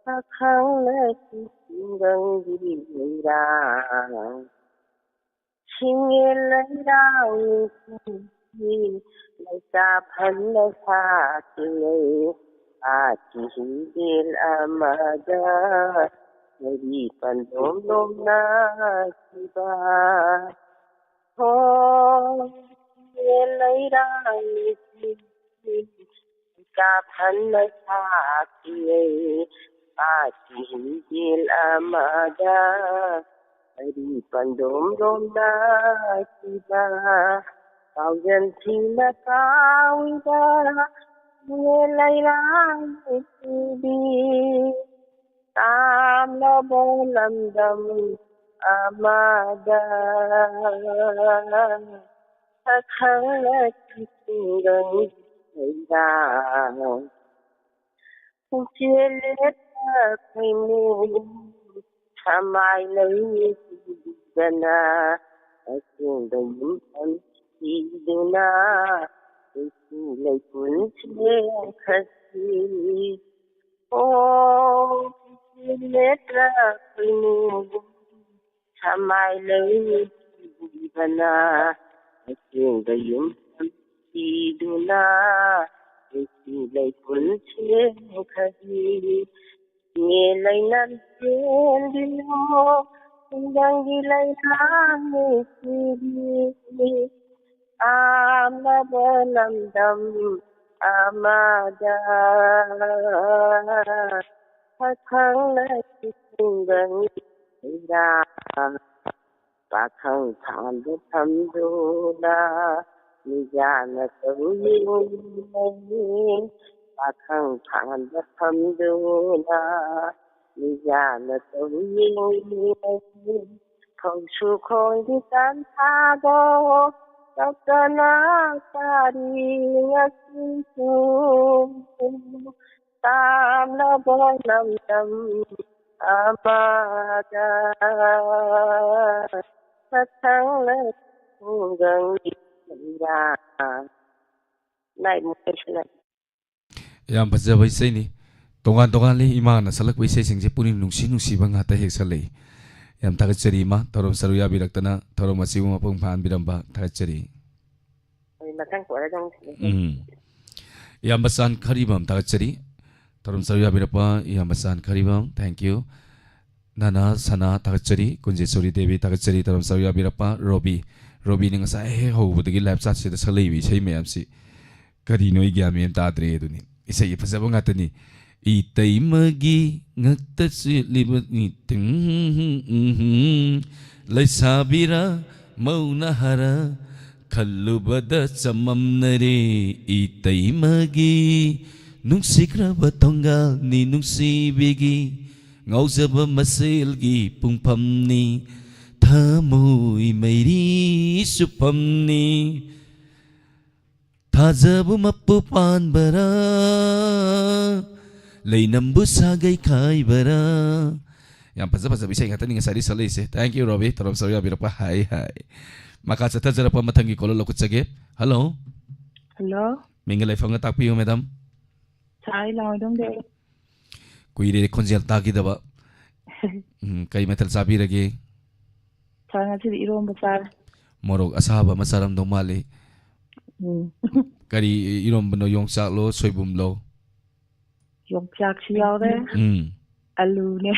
ꯁꯛꯈꯪꯅꯁꯤ ꯈꯨꯡꯒꯪꯒꯤ ꯂꯩꯔꯥꯡ꯫ ꯁꯤꯡꯉꯦ ꯂꯩꯔꯥꯡ ꯅꯨꯡꯁꯤꯕꯤ ꯂꯩꯇꯥ ꯐꯟꯅ ꯁꯥꯠꯇ꯭ꯔꯤꯉꯩ ꯄꯥꯠꯀꯤ ꯍꯤꯡꯒꯦꯜ ꯑꯃꯗ ꯃꯔꯤ ꯄꯟꯗꯣꯝ ꯂꯣꯝꯅꯈꯤꯕ꯫ ꯍꯣ, ꯁꯤꯡꯉꯦ ꯂꯩꯔꯥꯡ ꯅꯨꯡꯁꯤꯕꯤ ꯂꯩꯇꯥ ꯐꯟꯅ ꯁꯥꯠꯇ꯭ꯔꯤꯉꯩ ꯄꯥꯠꯀꯤ ꯍꯤꯡꯒꯦꯜ ꯑꯃꯗ ꯃꯔꯤ ꯄꯟꯗꯣꯝ ꯂꯣꯝꯅꯈꯤꯕ꯫ ꯄꯥꯎꯖꯦꯜ ꯊꯤꯅ ꯇꯥꯎꯏꯗ ꯏꯅꯦ ꯂꯩꯔꯥꯡ ꯅꯨꯡꯁꯤꯕꯤ꯫ ꯇꯥꯝꯂꯕ ꯂꯝꯗꯝ ꯑꯃꯗ ꯁꯛꯈꯪꯅꯁꯤ ꯈꯨꯡꯒꯪ ꯂꯩꯔꯥꯡ꯫ ꯄꯨꯛꯆꯦꯜ ꯂꯦꯞꯇ ꯈꯣꯏꯃꯨ ꯁꯃꯥꯏ ꯂꯩꯅꯤ ꯀꯤꯗꯅ ꯑꯁꯦꯡꯕ ꯌꯨꯝꯐꯝ ꯊꯤꯗꯨꯅ ꯂꯩꯁꯨ ꯂꯩꯄꯨꯟ ꯁꯦꯝꯈ꯭ꯔꯁꯤ꯫ ꯑꯣ, ꯄꯨꯛꯆꯦꯜ ꯂꯦꯞꯇ ꯈꯣꯏꯃꯨ ꯁꯃꯥꯏ ꯂꯩꯅꯤ ꯀꯤꯗꯅ ꯑꯁꯦꯡꯕ ꯌꯨꯝꯐꯝ ꯊꯤꯗꯨꯅ ꯂꯩꯁꯨ ꯂꯩꯄꯨꯟ ꯁꯦꯝꯈ꯭ꯔꯁꯤ꯫ ꯏꯅꯦ ꯂꯩꯅꯝ ꯆꯦꯟꯕꯤꯌꯣ ꯈꯨꯡꯒꯪꯒꯤ ꯂꯩꯔꯥꯡ ꯅꯨꯡꯁꯤꯕꯤ꯫ ꯇꯥꯝꯂꯕ ꯂꯝꯗꯝ ꯑꯃꯗ ꯁꯛꯈꯪꯅꯁꯤ ꯈꯨꯡꯒꯪ ꯂꯩꯔꯥꯡ꯫ ꯄꯥꯈꯪ ꯐꯥꯟꯗ ꯐꯝꯗꯨꯅ ꯃꯤꯖꯥꯅ ꯇꯧ ꯌꯦꯡꯂꯤ꯫ ꯄꯥꯈꯪ ꯐꯥꯟꯗ ꯐꯝꯗꯨꯅ ꯃꯤꯖꯥꯅ ꯇꯧ ꯌꯦꯡꯂꯤ꯫ ꯐꯧꯁꯨ ꯈꯣꯡꯒꯤ ꯇꯥꯟꯊꯥꯗꯣ ꯇꯞꯇꯅ ꯇꯥꯔꯤ ꯉꯁꯤꯁꯨ꯫ ꯇꯥꯝꯂꯕ ꯂꯝꯗꯝ ꯑꯃꯗ ꯃꯊꯪꯅ ꯈꯨꯡꯒꯪꯒꯤ ꯂꯩꯌꯥ꯫ ꯅꯥꯏ ꯃꯨꯛꯇꯩꯁꯨ ꯂꯩ꯫ ꯌꯥꯝ ꯐꯖꯕ ꯏꯁꯩꯅꯤ꯫ ꯇꯣꯉꯥꯟ ꯇꯣꯉꯥꯟꯂꯤ ꯏꯃꯥꯅ ꯁꯛꯂꯛꯄ ꯏꯁꯩꯁꯤꯡꯁꯦ, ꯄꯨꯛꯅꯤꯡ ꯅꯨꯡꯁꯤ ꯅꯨꯡꯁꯤꯕ ꯉꯥꯛꯇ ꯍꯦꯛ ꯁꯛꯂꯛꯏ꯫ ꯌꯥꯝ ꯊꯥꯒꯠꯆꯔꯤ ꯏꯃꯥ, ꯊꯧꯔꯝ ꯁꯔꯨꯛ ꯌꯥꯕꯤꯔꯛꯇꯅ, ꯊꯧꯔꯝ ꯑꯁꯤꯕꯨ ꯃꯄꯨꯡ ꯐꯥꯍꯟꯕꯤꯔꯝꯕ ꯊꯥꯒꯠꯆꯔꯤ꯫ ꯍꯣꯏ, ꯃꯊꯪ ꯄꯣꯠ ꯑꯗꯨꯝ ꯎꯝ꯫ ꯏꯌꯥꯝꯕ ꯆꯥꯟ ꯈꯔꯤꯕꯝ ꯊꯥꯒꯠꯆꯔꯤ꯫ ꯊꯧꯔꯝ ꯁꯔꯨꯛ ꯌꯥꯕꯤꯔꯛꯄ ꯏꯌꯥꯝꯕ ꯆꯥꯟ ꯈꯔꯤꯕꯝ, thank you꯫ ꯅꯅꯥ ꯁꯅꯥ ꯊꯥꯒꯠꯆꯔꯤ꯫ ꯀꯨꯟꯖꯦꯁꯣꯔꯤ ꯗꯦꯕꯤ ꯊꯥꯒꯠꯆꯔꯤ꯫ ꯊꯧꯔꯝ ꯁꯔꯨꯛ ꯌꯥꯕꯤꯔꯛꯄ ꯔꯣꯕꯤ꯫ ꯔꯣꯕꯤꯅ ꯉꯁꯥꯏ ꯍꯦꯛ ꯍꯧꯕꯗꯒꯤ live chat ꯁꯤꯗ ꯁꯛꯂꯛꯏꯕ ꯏꯁꯩ ꯃꯌꯥꯝꯁꯤ ꯀꯔꯤꯅꯣ ꯑꯩ ꯒ꯭ꯌꯥꯟ ꯃꯦꯟ ꯇꯥꯗ꯭ꯔꯦ ꯑꯗꯨꯅꯤ꯫ ꯏꯁꯩ ꯐꯖꯕ ꯉꯥꯛꯇꯅꯤ꯫ ꯏꯇꯩꯃꯒꯤ ꯉꯛꯇ ꯆꯦꯠꯂꯤꯕ ꯏꯇꯤꯡ, ꯂꯩꯁꯥꯕꯤꯔ ꯃꯧꯅ ꯍꯔ ꯈꯜꯂꯨꯕꯗ ꯆꯃꯝꯅꯔꯦ꯫ ꯏꯇꯩꯃꯒꯤ ꯅꯨꯡꯁꯤꯈ꯭ꯔꯕ ꯊꯣꯡꯒꯥꯜꯅꯤ ꯅꯨꯡꯁꯤꯕꯤꯒꯤ ꯉꯥꯎꯖꯕ ꯃꯁꯦꯜꯒꯤ ꯄꯨꯡꯐꯝꯅꯤ꯫ ꯊꯃꯣꯏ ꯃꯩꯔꯤ ꯆꯨꯞꯐꯝꯅꯤ꯫ ꯊꯥꯖꯕ ꯃꯄꯨ ꯄꯥꯟꯕꯔꯥ, ꯂꯩꯅꯝꯕꯨ ꯁꯥꯒꯩ ꯈꯥꯏꯕꯔꯥ꯫ ꯌꯥꯝ ꯐꯖ ꯐꯖꯕ ꯏꯁꯩ ꯉꯥꯛꯇꯅꯤ ꯉꯁꯥꯏꯗꯤ ꯁꯛꯂꯛꯏꯁꯦ꯫ Thank you, ꯔꯣꯕꯤ, ꯊꯧꯔꯝ ꯁꯔꯨꯛ ꯌꯥꯕꯤꯔꯛꯄ꯫ ꯍꯥꯏ, ꯍꯥꯏ꯫ ꯃꯈꯥ ꯆꯠꯊꯖꯔꯛꯄ ꯃꯊꯪꯒꯤ caller ꯂꯧꯈꯠꯆꯒꯦ꯫ Hello꯫ Hello꯫ ꯃꯤꯡꯒ ꯂꯩꯐꯝꯒ ꯇꯥꯛꯄꯤꯌꯨ, madam꯫ ꯁꯥꯏ ꯂꯥꯡꯃꯩꯗꯣꯡꯗꯒꯤ꯫ ꯀꯨꯏꯔꯦ ꯈꯣꯟꯖꯦꯜ ꯇꯥꯈꯤꯗꯕ꯫ ꯎꯝ, ꯀꯔꯤ ꯃꯊꯦꯜ ꯆꯥꯕꯤꯔꯒꯦ? ꯁꯥꯔ, ꯉꯁꯤꯗꯤ ꯏꯔꯣꯝꯕ ꯆꯥꯔꯦ꯫ ꯃꯣꯔꯣꯛ ꯑꯁꯥꯕ ꯑꯃ ꯆꯥꯔꯝꯗꯧ ꯃꯥꯜꯂꯤ꯫ ꯎꯝ꯫ ꯀꯔꯤ ꯏꯔꯣꯝꯕꯅꯣ? ꯌꯣꯡꯆꯥꯛꯂꯣ, ꯁꯣꯏꯕꯨꯝꯂꯣ? ꯌꯣꯡꯆꯥꯛꯁꯨ ꯌꯥꯎꯔꯦ꯫ ꯎꯝ꯫ ꯑꯂꯨꯅꯦ꯫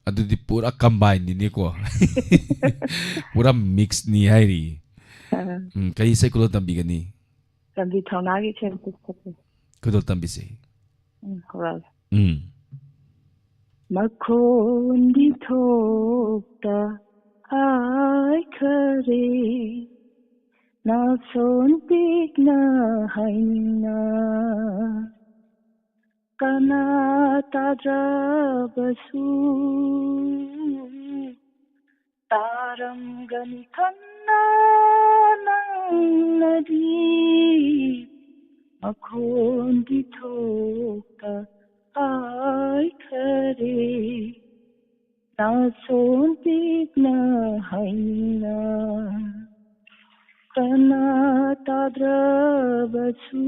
ꯑꯗꯨꯗꯤ ꯄꯨꯔꯥ combine ꯅꯤꯅꯦꯀꯣ꯫ ꯄꯨꯔꯥ mix ꯅꯤ ꯍꯥꯏꯔꯤ꯫ ꯑꯥ꯫ ꯎꯝ, ꯀꯔꯤ ꯏꯁꯩ ꯈꯨꯗꯣꯜ ꯇꯝꯕꯤꯒꯅꯤ? ꯔꯟꯖꯤꯠ ꯊꯧꯅꯥꯒꯤ ꯏꯁꯩ ꯑꯝꯇ ꯁꯛꯄꯤꯌꯨ꯫ ꯈꯨꯗꯣꯜ ꯇꯝꯕꯤꯁꯦ꯫ ꯎꯝ, ꯍꯧꯔꯛꯑꯒꯦ꯫ ꯎꯝ꯫ ꯃꯈꯣꯟꯗꯤ ꯊꯣꯛꯇ ꯍꯥꯏꯈꯔꯦ, ꯅꯥꯁꯣꯟ ꯄꯤꯛꯅ ꯍꯥꯏꯅꯤꯡꯅ꯫ ꯀꯅꯥ ꯇꯥꯗ꯭ꯔꯕꯁꯨ ꯇꯥꯔꯝꯒꯅꯤ ꯈꯟꯅ ꯅꯪꯅꯗꯤ ꯃꯈꯣꯟꯗꯤ ꯊꯣꯛꯇ ꯑꯩꯅ ꯀꯅꯥ ꯇꯥꯗ꯭ꯔꯕꯁꯨ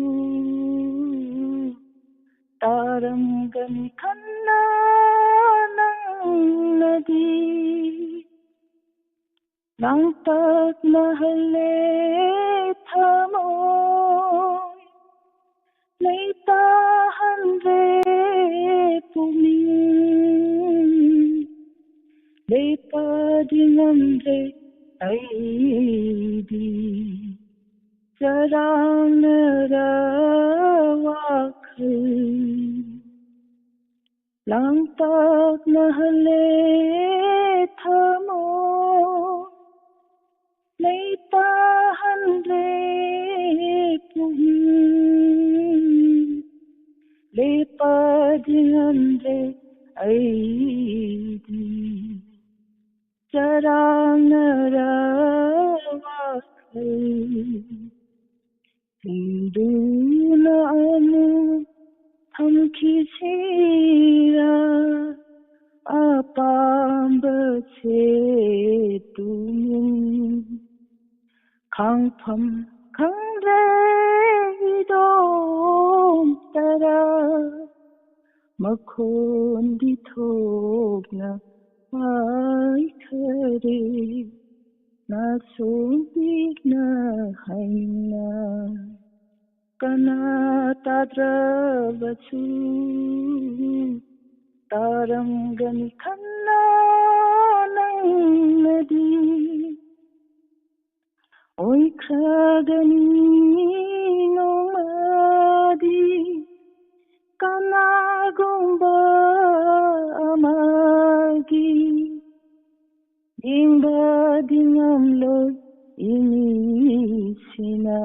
ꯇꯥꯔꯝꯒꯅꯤ ꯈꯟꯅ ꯅꯪꯅꯗꯤ ꯂꯥꯡꯇꯛꯅꯍꯜꯂꯦ ꯊꯃꯣꯏ, ꯂꯩꯇꯥꯍꯟꯗ꯭ꯔꯦ ꯄꯨꯛꯅꯤꯡ, ꯂꯦꯞꯄꯗꯤ ꯉꯝꯗ꯭ꯔꯦ ꯑꯩꯗꯤ ꯆꯔꯥꯡꯅꯔ ꯋꯥꯈꯜ꯫ ꯂꯥꯡꯇꯛꯅꯍꯜꯂꯦ ꯊꯃꯣꯏ, ꯂꯩꯇꯥꯍꯟꯗ꯭ꯔꯦ ꯄꯨꯛꯅꯤꯡ, ꯂꯦꯞꯄꯗꯤ ꯉꯝꯗ꯭ꯔꯦ ꯑꯩꯗꯤ ꯆꯔꯥꯡꯅꯔ ꯋꯥꯈꯜ꯫ ꯍꯤꯡꯗꯨꯅ ꯑꯃꯨꯛ ꯊꯝꯈꯤꯁꯤꯔ ꯑꯄꯥꯝꯕꯁꯦ ꯇꯨꯃꯤꯟ꯫ ꯈꯥꯡꯐꯝ ꯈꯪꯗ꯭ꯔꯦ ꯏꯗꯣꯝꯇꯔ, ꯃꯈꯣꯟꯗꯤ ꯊꯣꯛꯅ ꯄꯥꯏꯈꯔꯦ ꯅꯥꯁꯣꯝ ꯄꯤꯛꯅ ꯍꯥꯏꯅ꯫ ꯀꯅꯥ ꯇꯥꯗ꯭ꯔꯕꯁꯨ ꯇꯥꯔꯝꯒꯅꯤ ꯈꯟꯅ ꯅꯪꯅꯗꯤ ꯑꯣꯏꯈ꯭ꯔꯒꯅꯤ ꯅꯣꯡꯃꯗꯤ ꯀꯅꯥꯒꯨꯝꯕ ꯑꯃꯒꯤ ꯌꯦꯡꯕꯗꯤ ꯉꯝꯂꯣꯏ ꯏꯃꯤꯠꯁꯤꯅ꯫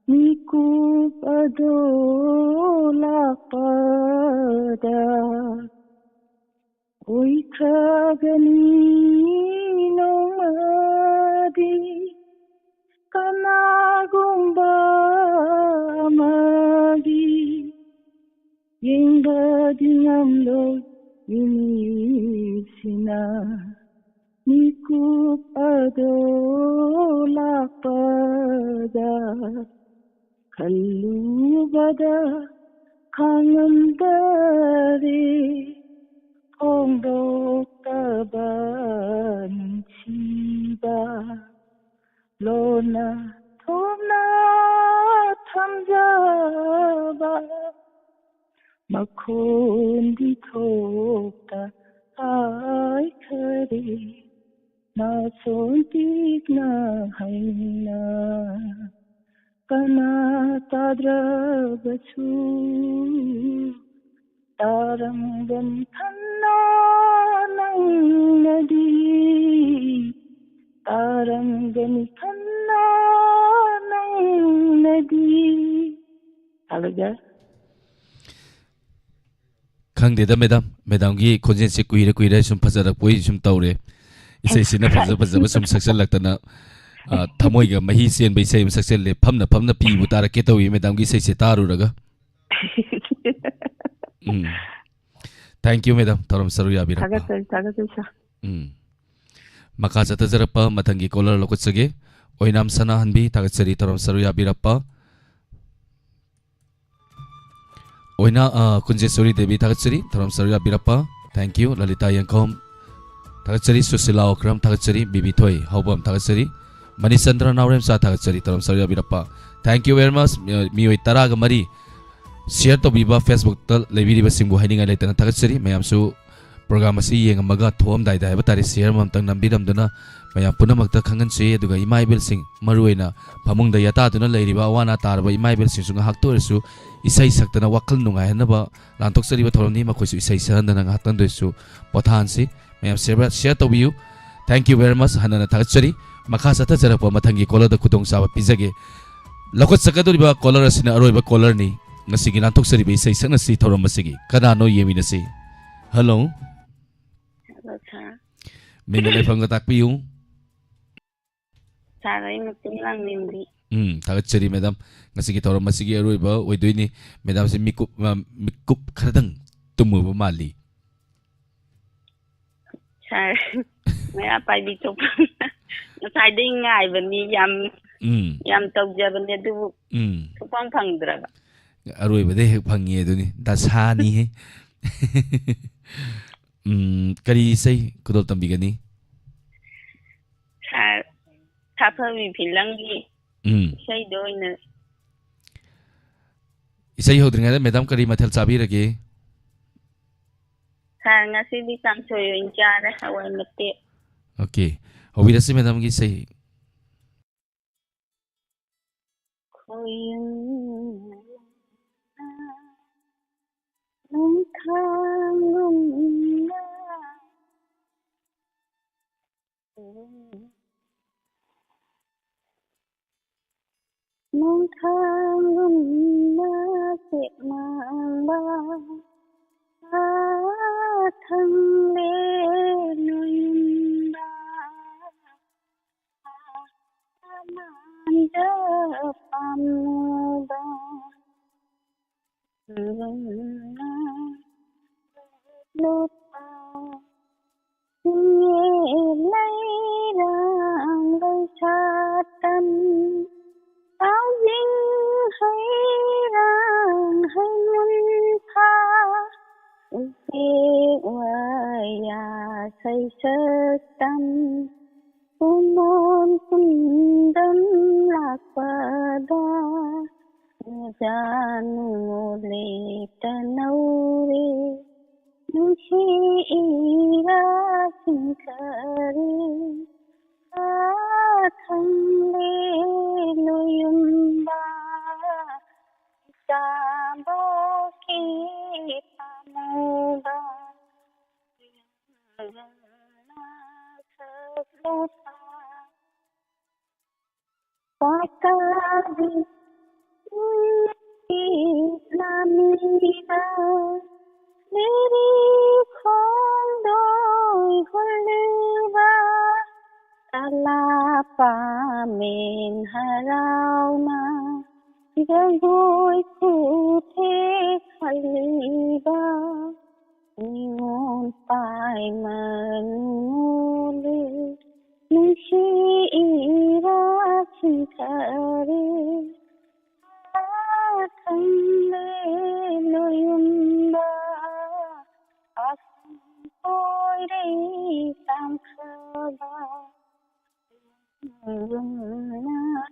ꯃꯤꯀꯨꯞ ꯑꯗꯣ ꯂꯥꯛꯄꯗ ꯑꯣꯏꯈ꯭ꯔꯒꯅꯤ ꯅꯣꯡꯃꯗꯤ ꯀꯅꯥꯒꯨꯝꯕ ꯑꯃꯒꯤ ꯌꯦꯡꯕꯗꯤ ꯉꯝꯂꯣꯏ ꯏꯃꯤꯠꯁꯤꯅ꯫ ꯃꯤꯀꯨꯞ ꯃꯤꯀꯨꯞ ꯑꯗꯣ ꯂꯥꯛꯄꯗ ꯈꯜꯂꯨꯕꯗ ꯈꯥꯡꯉꯝꯗꯔꯦ꯫ ꯐꯣꯡꯗꯣꯛꯇꯕ ꯅꯨꯡꯁꯤꯕ ꯂꯣꯟꯅ ꯊꯣꯛꯅ ꯊꯝꯖꯕ ꯃꯈꯣꯟꯗꯤ ꯊꯣꯛꯇ ꯍꯥꯏꯈꯔꯦ꯫ ꯅꯥꯁꯣꯟ ꯄꯤꯛꯅ ꯍꯪꯅ ꯀꯅꯥ ꯇꯥꯗ꯭ꯔꯕꯁꯨ ꯇꯥꯔꯝꯒꯅꯤ ꯈꯟꯅ ꯅꯪꯅꯗꯤ, ꯇꯥꯔꯝꯒꯅꯤ ꯈꯟꯅ ꯅꯪꯅꯗꯤ꯫ ꯇꯥꯕꯤꯕ꯭ꯔꯥ? ꯈꯪꯗꯦꯗ ꯃꯦꯗꯥꯝ, ꯃꯦꯗꯥꯝꯒꯤ ꯈꯣꯟꯖꯦꯜꯁꯦ ꯀꯨꯏꯔ ꯀꯨꯏꯔ ꯁꯨꯝ ꯐꯖꯔꯛꯄꯣꯏ ꯁꯨꯝ ꯇꯧꯔꯦ꯫ ꯏꯁꯩꯁꯤꯅ ꯐꯖ ꯐꯖꯕ ꯁꯨꯝ ꯁꯛꯆꯜꯂꯛꯇꯅ, ꯑ, ꯊꯃꯣꯏꯒ ꯃꯍꯤ ꯆꯦꯟꯕ ꯏꯁꯩ ꯑꯃ ꯁꯛꯆꯜꯂꯦ꯫ ꯐꯝꯅ ꯐꯝꯅ ꯄꯤꯕꯨ ꯇꯥꯔꯛꯀꯦ ꯇꯧꯏ ꯃꯦꯗꯥꯝꯒꯤ ꯏꯁꯩꯁꯦ ꯇꯥꯔꯨꯔꯒ꯫ ꯎꯝ꯫ Thank you ꯃꯦꯗꯥꯝ, ꯊꯧꯔꯝ ꯁꯔꯨꯛ ꯌꯥꯕꯤꯔꯛꯄ꯫ ꯊꯥꯒꯠꯆꯔꯤ, ꯊꯥꯒꯠꯆꯔꯤ ꯁꯥꯔ꯫ ꯎꯝ꯫ ꯃꯈꯥ ꯆꯠꯊꯖꯔꯛꯄ ꯃꯊꯪꯒꯤ ꯀꯣꯂꯔ ꯂꯧꯈꯠꯆꯒꯦ꯫ ꯑꯣꯏꯅꯥꯝ ꯁꯅꯥꯍꯟꯕꯤ, ꯊꯥꯒꯠꯆꯔꯤ ꯊꯧꯔꯝ ꯁꯔꯨꯛ ꯌꯥꯕꯤꯔꯛꯄ꯫ ꯑꯣꯏꯅꯥ, ꯑ, ꯀꯨꯟꯖꯦꯁꯣꯔꯤ ꯗꯦꯕꯤ, ꯊꯥꯒꯠꯆꯔꯤ ꯊꯧꯔꯝ ꯁꯔꯨꯛ ꯌꯥꯕꯤꯔꯛꯄ꯫ Thank you꯫ ꯂꯂꯤꯇꯥ ꯌꯦꯡꯈꯣꯝ, ꯊꯥꯒꯠꯆꯔꯤ꯫ ꯁꯨꯁꯤꯂꯥ ꯑꯣꯀ꯭ꯔꯝ, ꯊꯥꯒꯠꯆꯔꯤ꯫ ꯕꯤꯕꯤ ꯊꯣꯏ ꯍꯧꯕꯝ, ꯊꯥꯒꯠꯆꯔꯤ꯫ ꯃꯅꯤꯆꯟꯗ꯭ꯔ ꯅꯥꯎꯔꯦꯝꯆꯥ, ꯊꯥꯒꯠꯆꯔꯤ ꯊꯧꯔꯝ ꯁꯔꯨꯛ ꯌꯥꯕꯤꯔꯛꯄ꯫ Thank you very much꯫ ꯃꯤꯑꯣꯏ ꯇꯔꯥꯒ ꯃꯔꯤ share ꯇꯧꯕꯤꯕ, Facebook-ꯇ ꯂꯩꯕꯤꯔꯤꯕꯁꯤꯡꯕꯨ ꯍꯥꯏꯅꯤꯡꯉꯥꯏ ꯂꯩꯇꯅ ꯊꯥꯒꯠꯆꯔꯤ꯫ ꯃꯌꯥꯝꯁꯨ program ꯑꯁꯤ ꯌꯦꯡꯉꯝꯃꯒ ꯊꯣꯛꯑꯝꯗꯥꯏꯗ ꯍꯥꯏꯕ ꯇꯥꯔꯦ, share ꯑꯃꯃꯝꯇꯪ ꯅꯝꯕꯤꯔꯝꯗꯨꯅ ꯃꯌꯥꯝ ꯄꯨꯝꯅꯃꯛꯇ ꯈꯪꯍꯟꯁꯤ꯫ ꯑꯗꯨꯒ ꯏꯃꯥ ꯏꯕꯦꯜꯁꯤꯡ, ꯃꯔꯨꯑꯣꯏꯅ ꯐꯃꯨꯡꯗ ꯌꯥꯇꯥꯗꯨꯅ ꯂꯩꯔꯤꯕ ꯑꯋꯥ ꯑꯅꯥ ꯇꯥꯔꯕ ꯏꯃꯥ ꯏꯕꯦꯜꯁꯤꯡꯁꯨ ꯉꯥꯏꯍꯥꯛꯇ ꯑꯣꯏꯔꯁꯨ ꯏꯁꯩ ꯁꯛꯇꯅ ꯋꯥꯈꯜ ꯅꯨꯡꯉꯥꯏꯍꯟꯅꯕ ꯂꯥꯟꯊꯣꯛꯆꯔꯤꯕ ꯊꯧꯔꯝꯅꯤ꯫ ꯃꯈꯣꯏꯁꯨ ꯏꯁꯩ ꯁꯛꯍꯟꯗꯅ ꯉꯥꯏꯍꯥꯛꯇꯪꯗ ꯑꯣꯏꯔꯁꯨ ꯄꯣꯊꯥꯍꯟꯁꯤ꯫ ꯃꯌꯥꯝ share, share ꯇꯧꯕꯤꯌꯨ꯫ Thank you very much꯫ ꯍꯟꯅꯅ ꯊꯥꯒꯠꯆꯔꯤ꯫ ꯃꯈꯥ ꯆꯠꯊꯖꯔꯛꯄ ꯃꯊꯪꯒꯤ caller-ꯗ ꯈꯨꯗꯣꯡꯆꯥꯕ ꯄꯤꯖꯒꯦ꯫ ꯂꯧꯈꯠꯆꯒꯗꯧꯔꯤꯕ caller ꯑꯁꯤꯅ ꯑꯔꯣꯏꯕ caller-ꯅꯤ꯫ ꯉꯁꯤꯒꯤ ꯂꯥꯟꯊꯣꯛꯆꯔꯤꯕ ꯏꯁꯩ ꯁꯛꯅꯁꯤ ꯊꯧꯔꯝ ꯑꯁꯤꯒꯤ ꯀꯅꯥꯅꯣ ꯌꯦꯡꯃꯤꯟꯅꯁꯤ꯫ Hello꯫ Hello, sir. ꯃꯤꯡꯒ ꯂꯩꯐꯝꯒ ꯇꯥꯛꯄꯤꯌꯨ꯫ Sir, ꯑꯩ ꯃꯇꯦꯡ ꯂꯥꯡꯅꯤꯡꯕꯤ꯫ ꯎꯝ, ꯊꯥꯒꯠꯆꯔꯤ madam꯫ ꯉꯁꯤꯒꯤ ꯊꯧꯔꯝ ꯑꯁꯤꯒꯤ ꯑꯔꯣꯏꯕ ꯑꯣꯏꯗꯣꯏꯅꯤ꯫ Madam-ꯁꯤ ꯃꯤꯀꯨꯞ, ꯑ, ꯃꯤꯀꯨꯞ ꯈꯔꯗꯪ ꯇꯨꯝꯃꯨꯕ ꯃꯥꯜꯂꯤ꯫ Sir꯫ ꯃꯩꯔꯥ ꯄꯥꯏꯕꯤ ꯊꯣꯛꯄ꯫ ꯉꯁꯥꯏꯗꯩ ꯉꯥꯏꯕꯅꯤ, ꯌꯥꯝ, ꯎꯝ꯫ ꯌꯥꯝ ꯇꯧꯖꯕꯅꯤ, ꯑꯗꯨꯕꯨ ꯎꯝ꯫ ꯁꯨꯛꯐꯪ ꯐꯪꯗ꯭ꯔꯕ꯫ ꯑꯔꯣꯏꯕꯗ ꯍꯦꯛ ꯐꯪꯉꯤ ꯑꯗꯨꯅꯤ, ꯗꯁꯥꯅꯤꯍꯦ꯫ ꯎꯝ, ꯀꯔꯤ ꯏꯁꯩ ꯈꯨꯗꯣꯜ ꯇꯝꯕꯤꯒꯅꯤ? ꯁꯥ-, ꯁꯥꯐꯕꯤ ꯐꯤꯂꯝꯒꯤ ꯎꯝ꯫ ꯏꯁꯩꯗꯣ ꯑꯣꯏꯅ꯫ ꯏꯁꯩ ꯍꯧꯗ꯭ꯔꯤꯉꯩꯗ ꯃꯦꯗꯥꯝ ꯀꯔꯤ ꯃꯊꯦꯜ ꯆꯥꯕꯤꯔꯒꯦ? ꯁꯥꯔ, ꯉꯁꯤꯗꯤ ꯀꯥꯡꯁꯣꯏ ꯑꯣꯏꯅ ꯆꯥꯔꯦ, ꯍꯋꯥꯏ ꯃꯇꯦꯛ꯫ ꯑꯣꯀꯦ, ꯍꯧꯕꯤꯔꯁꯤ ꯃꯦꯗꯥꯝꯒꯤ ꯏꯁꯩ꯫ ꯈꯣꯏꯌꯨꯝ ꯅꯣꯡꯊꯥꯡꯒꯨꯝꯅ ꯅꯣꯡꯊꯥꯡꯒꯨꯝꯅ ꯆꯦꯛꯃꯥꯡꯕ ꯊꯪꯂꯦ ꯅꯣꯏꯌꯨꯝꯗ ꯃꯥꯟꯗ ꯄꯥꯝꯃꯨꯕ ꯂꯨꯄꯥ ꯂꯩꯔꯥꯡ ꯂꯩꯁꯥꯇꯝ ꯄꯥꯎꯖꯤꯡ ꯍꯩꯔꯥꯡ ꯍꯩꯃꯨꯟꯐꯥ ꯎꯆꯦꯛ ꯋꯥꯌꯥ ꯁꯩꯁꯛꯇꯝ ꯀꯨꯃꯣꯟ ꯀꯨꯝꯗꯝ ꯂꯥꯛꯄꯗ ꯅꯖꯥꯅꯨ ꯂꯦꯇꯅꯧꯔꯦ ꯅꯨꯡꯁꯤ ꯏꯔꯥꯁꯤꯡ ꯀꯔꯤ ꯊꯪꯂꯦ ꯅꯣꯌꯨꯝꯕ ꯆꯥꯕꯣꯛꯀꯤ ꯄꯥꯝꯃꯨꯕ ꯁꯛꯂꯨꯕ ꯄꯥꯀꯥꯒꯤ ꯂꯝꯕꯤꯗ ꯂꯤꯔꯤ ꯈꯣꯡꯗꯣꯏ ꯍꯨꯜꯂꯤꯕ ꯀꯂꯥ ꯄꯥꯃꯦꯟ ꯍꯔꯥꯎꯅ ꯖꯒꯣꯏ ꯈꯨꯊꯦꯛ ꯍꯜꯂꯤꯕ ꯅꯤꯉꯣꯜ ꯄꯥꯏꯃ ꯅꯤꯉꯣꯜ ꯁꯤ ꯏꯔꯥ ꯁꯤꯟꯊꯔꯦ, ꯊꯪꯂꯦ ꯂꯣꯌꯨꯝꯕ, ꯑꯁꯨꯝ ꯀꯣꯏꯔꯦ ꯇꯥꯡꯈ꯭ꯔꯕ, ꯂꯨꯝꯅ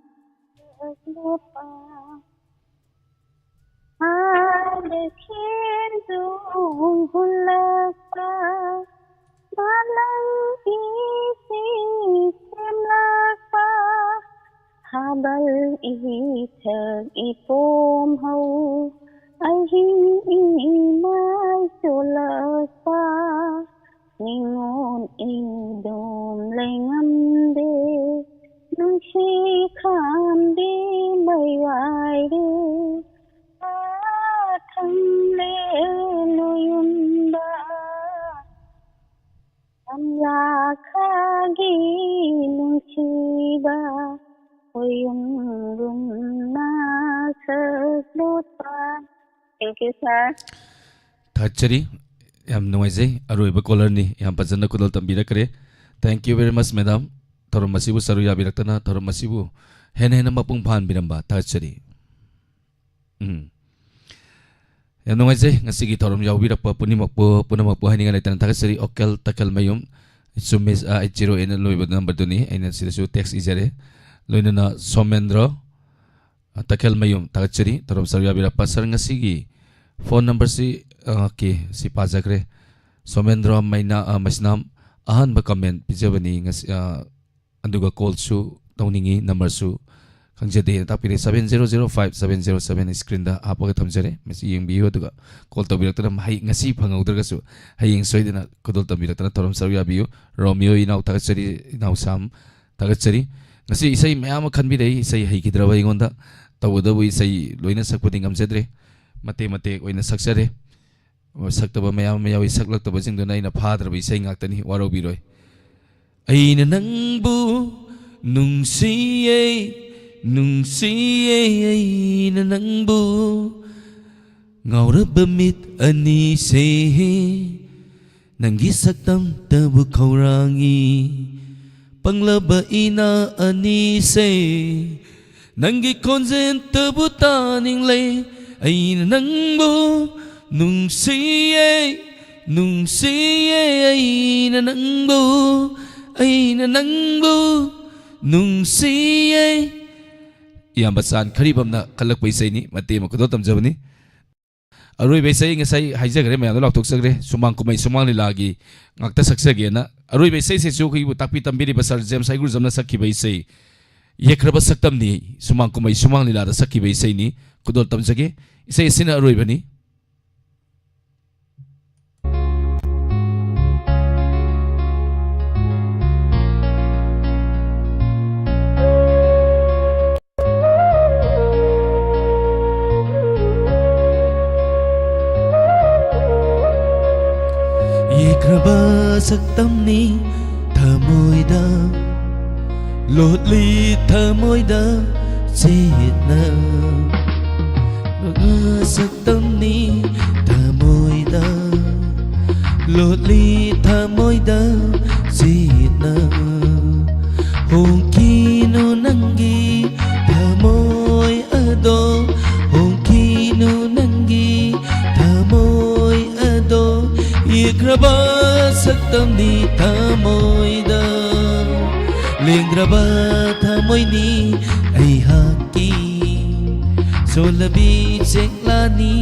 ꯂꯨꯄꯥ꯫ ꯑꯥꯗ ꯈꯦꯟꯖꯨ ꯍꯨꯜꯂꯛꯄ, ꯃꯥꯂꯪ ꯏꯁꯤꯡ ꯁꯦꯝꯂꯛꯄ, ꯍꯥꯕꯜ ꯏꯊꯛ ꯏꯄꯣꯝ ꯍꯧ, ꯑꯍꯤꯡ ꯏꯃꯥꯏ ꯆꯣꯜꯂꯛꯄ, ꯅꯤꯉꯣꯜ ꯏꯗꯣꯝ ꯂꯩꯉꯝꯗꯦ, ꯅꯨꯡꯁꯤ ꯈꯥꯝꯕꯤ ꯃꯩꯋꯥꯏꯔꯦ, ꯑꯥ ꯊꯪꯂꯦ ꯂꯣꯌꯨꯝꯕ꯫ ꯀꯝꯂꯥꯈꯥꯒꯤ ꯅꯨꯡꯁꯤꯕ, ꯈꯣꯌꯨꯝꯒꯨꯝꯅ ꯁꯛꯂꯨꯄꯥ꯫ Thank you, sir. ꯊꯥꯒꯠꯆꯔꯤ꯫ ꯌꯥꯝ ꯅꯨꯡꯉꯥꯏꯖꯩ꯫ ꯑꯔꯣꯏꯕ caller ꯅꯤ꯫ ꯌꯥꯝ ꯐꯖꯅ ꯈꯨꯗꯣꯜ ꯇꯝꯕꯤꯔꯛꯈ꯭ꯔꯦ꯫ Thank you very much, madam꯫ ꯊꯧꯔꯝ ꯑꯁꯤꯕꯨ ꯁꯔꯨꯛ ꯌꯥꯕꯤꯔꯛꯇꯅ, ꯊꯧꯔꯝ ꯑꯁꯤꯕꯨ ꯍꯦꯟꯅ ꯍꯦꯟꯅ ꯃꯄꯨꯡ ꯐꯥꯍꯟꯕꯤꯔꯝꯕ ꯊꯥꯒꯠꯆꯔꯤ꯫ ꯎꯝ꯫ ꯌꯥꯝ ꯅꯨꯡꯉꯥꯏꯖꯩ ꯉꯁꯤꯒꯤ ꯊꯧꯔꯝ ꯌꯥꯎꯕꯤꯔꯛꯄ ꯄꯨꯝꯅꯃꯛꯄꯨ, ꯄꯨꯝꯅꯃꯛꯄꯨ ꯍꯥꯏꯅꯤꯡꯉꯥꯏ ꯂꯩꯇꯅ ꯊꯥꯒꯠꯆꯔꯤ꯫ ꯑꯣꯀꯦꯜ ꯇꯈꯦꯜꯃꯌꯨꯝ, ꯆꯨꯝꯃꯤ, ꯑ, eight zero eight ꯅ ꯂꯣꯏꯕ number ꯗꯨꯅꯤ꯫ ꯑꯩꯅ ꯁꯤꯗꯁꯨ text ꯏꯖꯔꯦ꯫ ꯂꯣꯏꯅꯅ ꯁꯣꯃꯦꯟꯗ꯭ꯔ, ꯑ, ꯇꯈꯦꯜꯃꯌꯨꯝ, ꯊꯥꯒꯠꯆꯔꯤ꯫ ꯊꯧꯔꯝ ꯁꯔꯨꯛ ꯌꯥꯕꯤꯔꯛꯄ꯫ Sir, ꯉꯁꯤꯒꯤ phone number ꯁꯤ, ꯑ, okay, ꯁꯤ ꯄꯥꯖꯈ꯭ꯔꯦ꯫ ꯁꯣꯃꯦꯟꯗ꯭ꯔ ꯃꯩꯅꯥ-, ꯑ, ꯃꯩꯁꯅꯥꯝ ꯑꯍꯥꯟꯕ comment ꯄꯤꯖꯕꯅꯤ ꯉꯁꯤ, ꯑ, ꯑꯗꯨꯒ call ꯁꯨ ꯇꯧꯅꯤꯡꯉꯤ, number ꯁꯨ ꯈꯪꯖꯗꯦꯅ ꯇꯥꯛꯄꯤꯔꯦ꯫ Seven zero zero five seven zero seven screen ꯗ ꯍꯥꯞꯄꯒ ꯊꯝꯖꯔꯦ꯫ ꯃꯁꯤ ꯌꯦꯡꯕꯤꯌꯨ, ꯑꯗꯨꯒ call ꯇꯧꯕꯤꯔꯛꯇꯅ ꯍꯩ-, ꯉꯁꯤ ꯐꯪꯍꯧꯗ꯭ꯔꯒꯁꯨ ꯍꯌꯦꯡ ꯁꯣꯏꯗꯅ ꯈꯨꯗꯣꯜ ꯇꯝꯕꯤꯔꯛꯇꯅ ꯊꯧꯔꯝ ꯁꯔꯨꯛ ꯌꯥꯕꯤꯌꯨ꯫ ꯔꯣꯃꯤꯌꯣ ꯏꯅꯥꯎ ꯊꯥꯒꯠꯆꯔꯤ, ꯏꯅꯥꯎ ꯁꯥꯝ ꯊꯥꯒꯠꯆꯔꯤ꯫ ꯉꯁꯤ ꯏꯁꯩ ꯃꯌꯥꯝ ꯑꯃ ꯈꯟꯕꯤꯔꯛꯏ, ꯏꯁꯩ ꯍꯩꯈꯤꯗ꯭ꯔꯕ ꯑꯩꯉꯣꯟꯗ꯫ ꯇꯧꯕꯇꯕꯨ ꯏꯁꯩ ꯂꯣꯏꯅ ꯁꯛꯄꯗꯤ ꯉꯝꯖꯗ꯭ꯔꯦ, ꯃꯇꯦꯛ ꯃꯇꯦꯛ ꯑꯣꯏꯅ ꯁꯛꯆꯔꯦ꯫ ꯁꯛꯇꯕ ꯃꯌꯥꯝ ꯑꯃ ꯌꯥꯎꯏ, ꯁꯛꯂꯛꯇꯕꯁꯤꯡꯗꯨꯅ ꯑꯩꯅ ꯐꯥꯗ꯭ꯔꯕ ꯏꯁꯩ ꯉꯥꯛꯇꯅꯤ, ꯋꯥꯔꯧꯕꯤꯔꯣꯏ꯫ ꯑꯩꯅ ꯅꯪꯕꯨ ꯅꯨꯡꯁꯤꯌꯦ, ꯅꯨꯡꯁꯤꯌꯦ, ꯑꯩꯅ ꯅꯪꯕꯨ꯫ ꯉꯥꯎꯔꯕ ꯃꯤꯠ ꯑꯅꯤꯁꯦ ꯅꯪꯒꯤ ꯁꯛꯇꯝꯇꯕꯨ ꯈꯧꯔꯥꯡꯉꯤ꯫ ꯄꯪꯂꯕ ꯏꯅꯥ ꯑꯅꯤꯁꯦ, ꯅꯪꯒꯤ ꯈꯣꯟꯖꯦꯜꯇꯕꯨ ꯇꯥꯅꯤꯡꯂꯦ꯫ ꯑꯩꯅ ꯅꯪꯕꯨ ꯅꯨꯡꯁꯤꯌꯦ, ꯅꯨꯡꯁꯤꯌꯦ꯫ ꯑꯩꯅ ꯅꯪꯕꯨ, ꯑꯩꯅ ꯅꯪꯕꯨ ꯅꯨꯡꯁꯤꯌꯦ꯫ ꯏꯌꯥꯝꯕ ꯆꯥꯟ ꯈꯔꯤꯕꯝꯅ ꯈꯜꯂꯛꯄ ꯏꯁꯩꯅꯤ, ꯃꯇꯦꯛ ꯑꯃ ꯈꯨꯗꯣꯜ ꯇꯝꯖꯕꯅꯤ꯫ ꯑꯔꯣꯏꯕ ꯏꯁꯩ ꯉꯁꯥꯏ ꯍꯥꯏꯖꯈ꯭ꯔꯦ, ꯃꯌꯥꯝꯗ ꯂꯥꯎꯊꯣꯛꯆꯈ꯭ꯔꯦ, ꯁꯨꯃꯥꯡ ꯀꯨꯝꯍꯩ ꯁꯨꯃꯥꯡ ꯂꯤꯂꯥꯒꯤ ꯉꯥꯛꯇ ꯁꯛꯆꯒꯦꯅ꯫ ꯑꯔꯣꯏꯕ ꯏꯁꯩꯁꯤꯁꯨ ꯑꯩꯈꯣꯏꯕꯨ ꯇꯥꯛꯄꯤ ꯇꯝꯕꯤꯔꯤꯕ ꯁꯥꯔ ꯖꯦꯝꯁ ꯍꯩꯒ꯭ꯔꯨꯖꯝꯅ ꯁꯛꯈꯤꯕ ꯏꯁꯩ, ꯌꯦꯛꯈ꯭ꯔꯕ ꯁꯛꯇꯝꯅꯤ, ꯁꯨꯃꯥꯡ ꯀꯨꯝꯍꯩ ꯁꯨꯃꯥꯡ ꯂꯤꯂꯥꯗ ꯁꯛꯈꯤꯕ ꯏꯁꯩꯅꯤ꯫ ꯈꯨꯗꯣꯜ ꯇꯝꯖꯒꯦ꯫ ꯏꯁꯩ ꯑꯁꯤꯅ ꯑꯔꯣꯏꯕꯅꯤ꯫ ꯌꯦꯛꯈ꯭ꯔꯕ ꯁꯛꯇꯝꯅꯤ ꯊꯃꯣꯏꯗ, ꯂꯣꯠꯂꯤ ꯊꯃꯣꯏꯗ ꯆꯦꯠꯅ꯫ ꯌꯦꯛꯈ꯭ꯔꯕ ꯁꯛꯇꯝꯅꯤ ꯊꯃꯣꯏꯗ, ꯂꯣꯠꯂꯤ ꯊꯃꯣꯏꯗ ꯆꯦꯠꯅ꯫ ꯍꯣꯡꯈꯤꯅꯨ ꯅꯪꯒꯤ ꯊꯃꯣꯏ ꯑꯗꯣ, ꯍꯣꯡꯈꯤꯅꯨ ꯅꯪꯒꯤ ꯊꯃꯣꯏ ꯑꯗꯣ꯫ ꯌꯦꯛꯈ꯭ꯔꯕ ꯁꯛꯇꯝꯅꯤ ꯊꯃꯣꯏꯗ, ꯂꯦꯡꯗ꯭ꯔꯕ ꯊꯃꯣꯏꯅꯤ ꯑꯩꯍꯥꯛꯀꯤ, ꯁꯣꯜꯂꯕꯤ ꯆꯦꯛꯂꯥꯅꯤ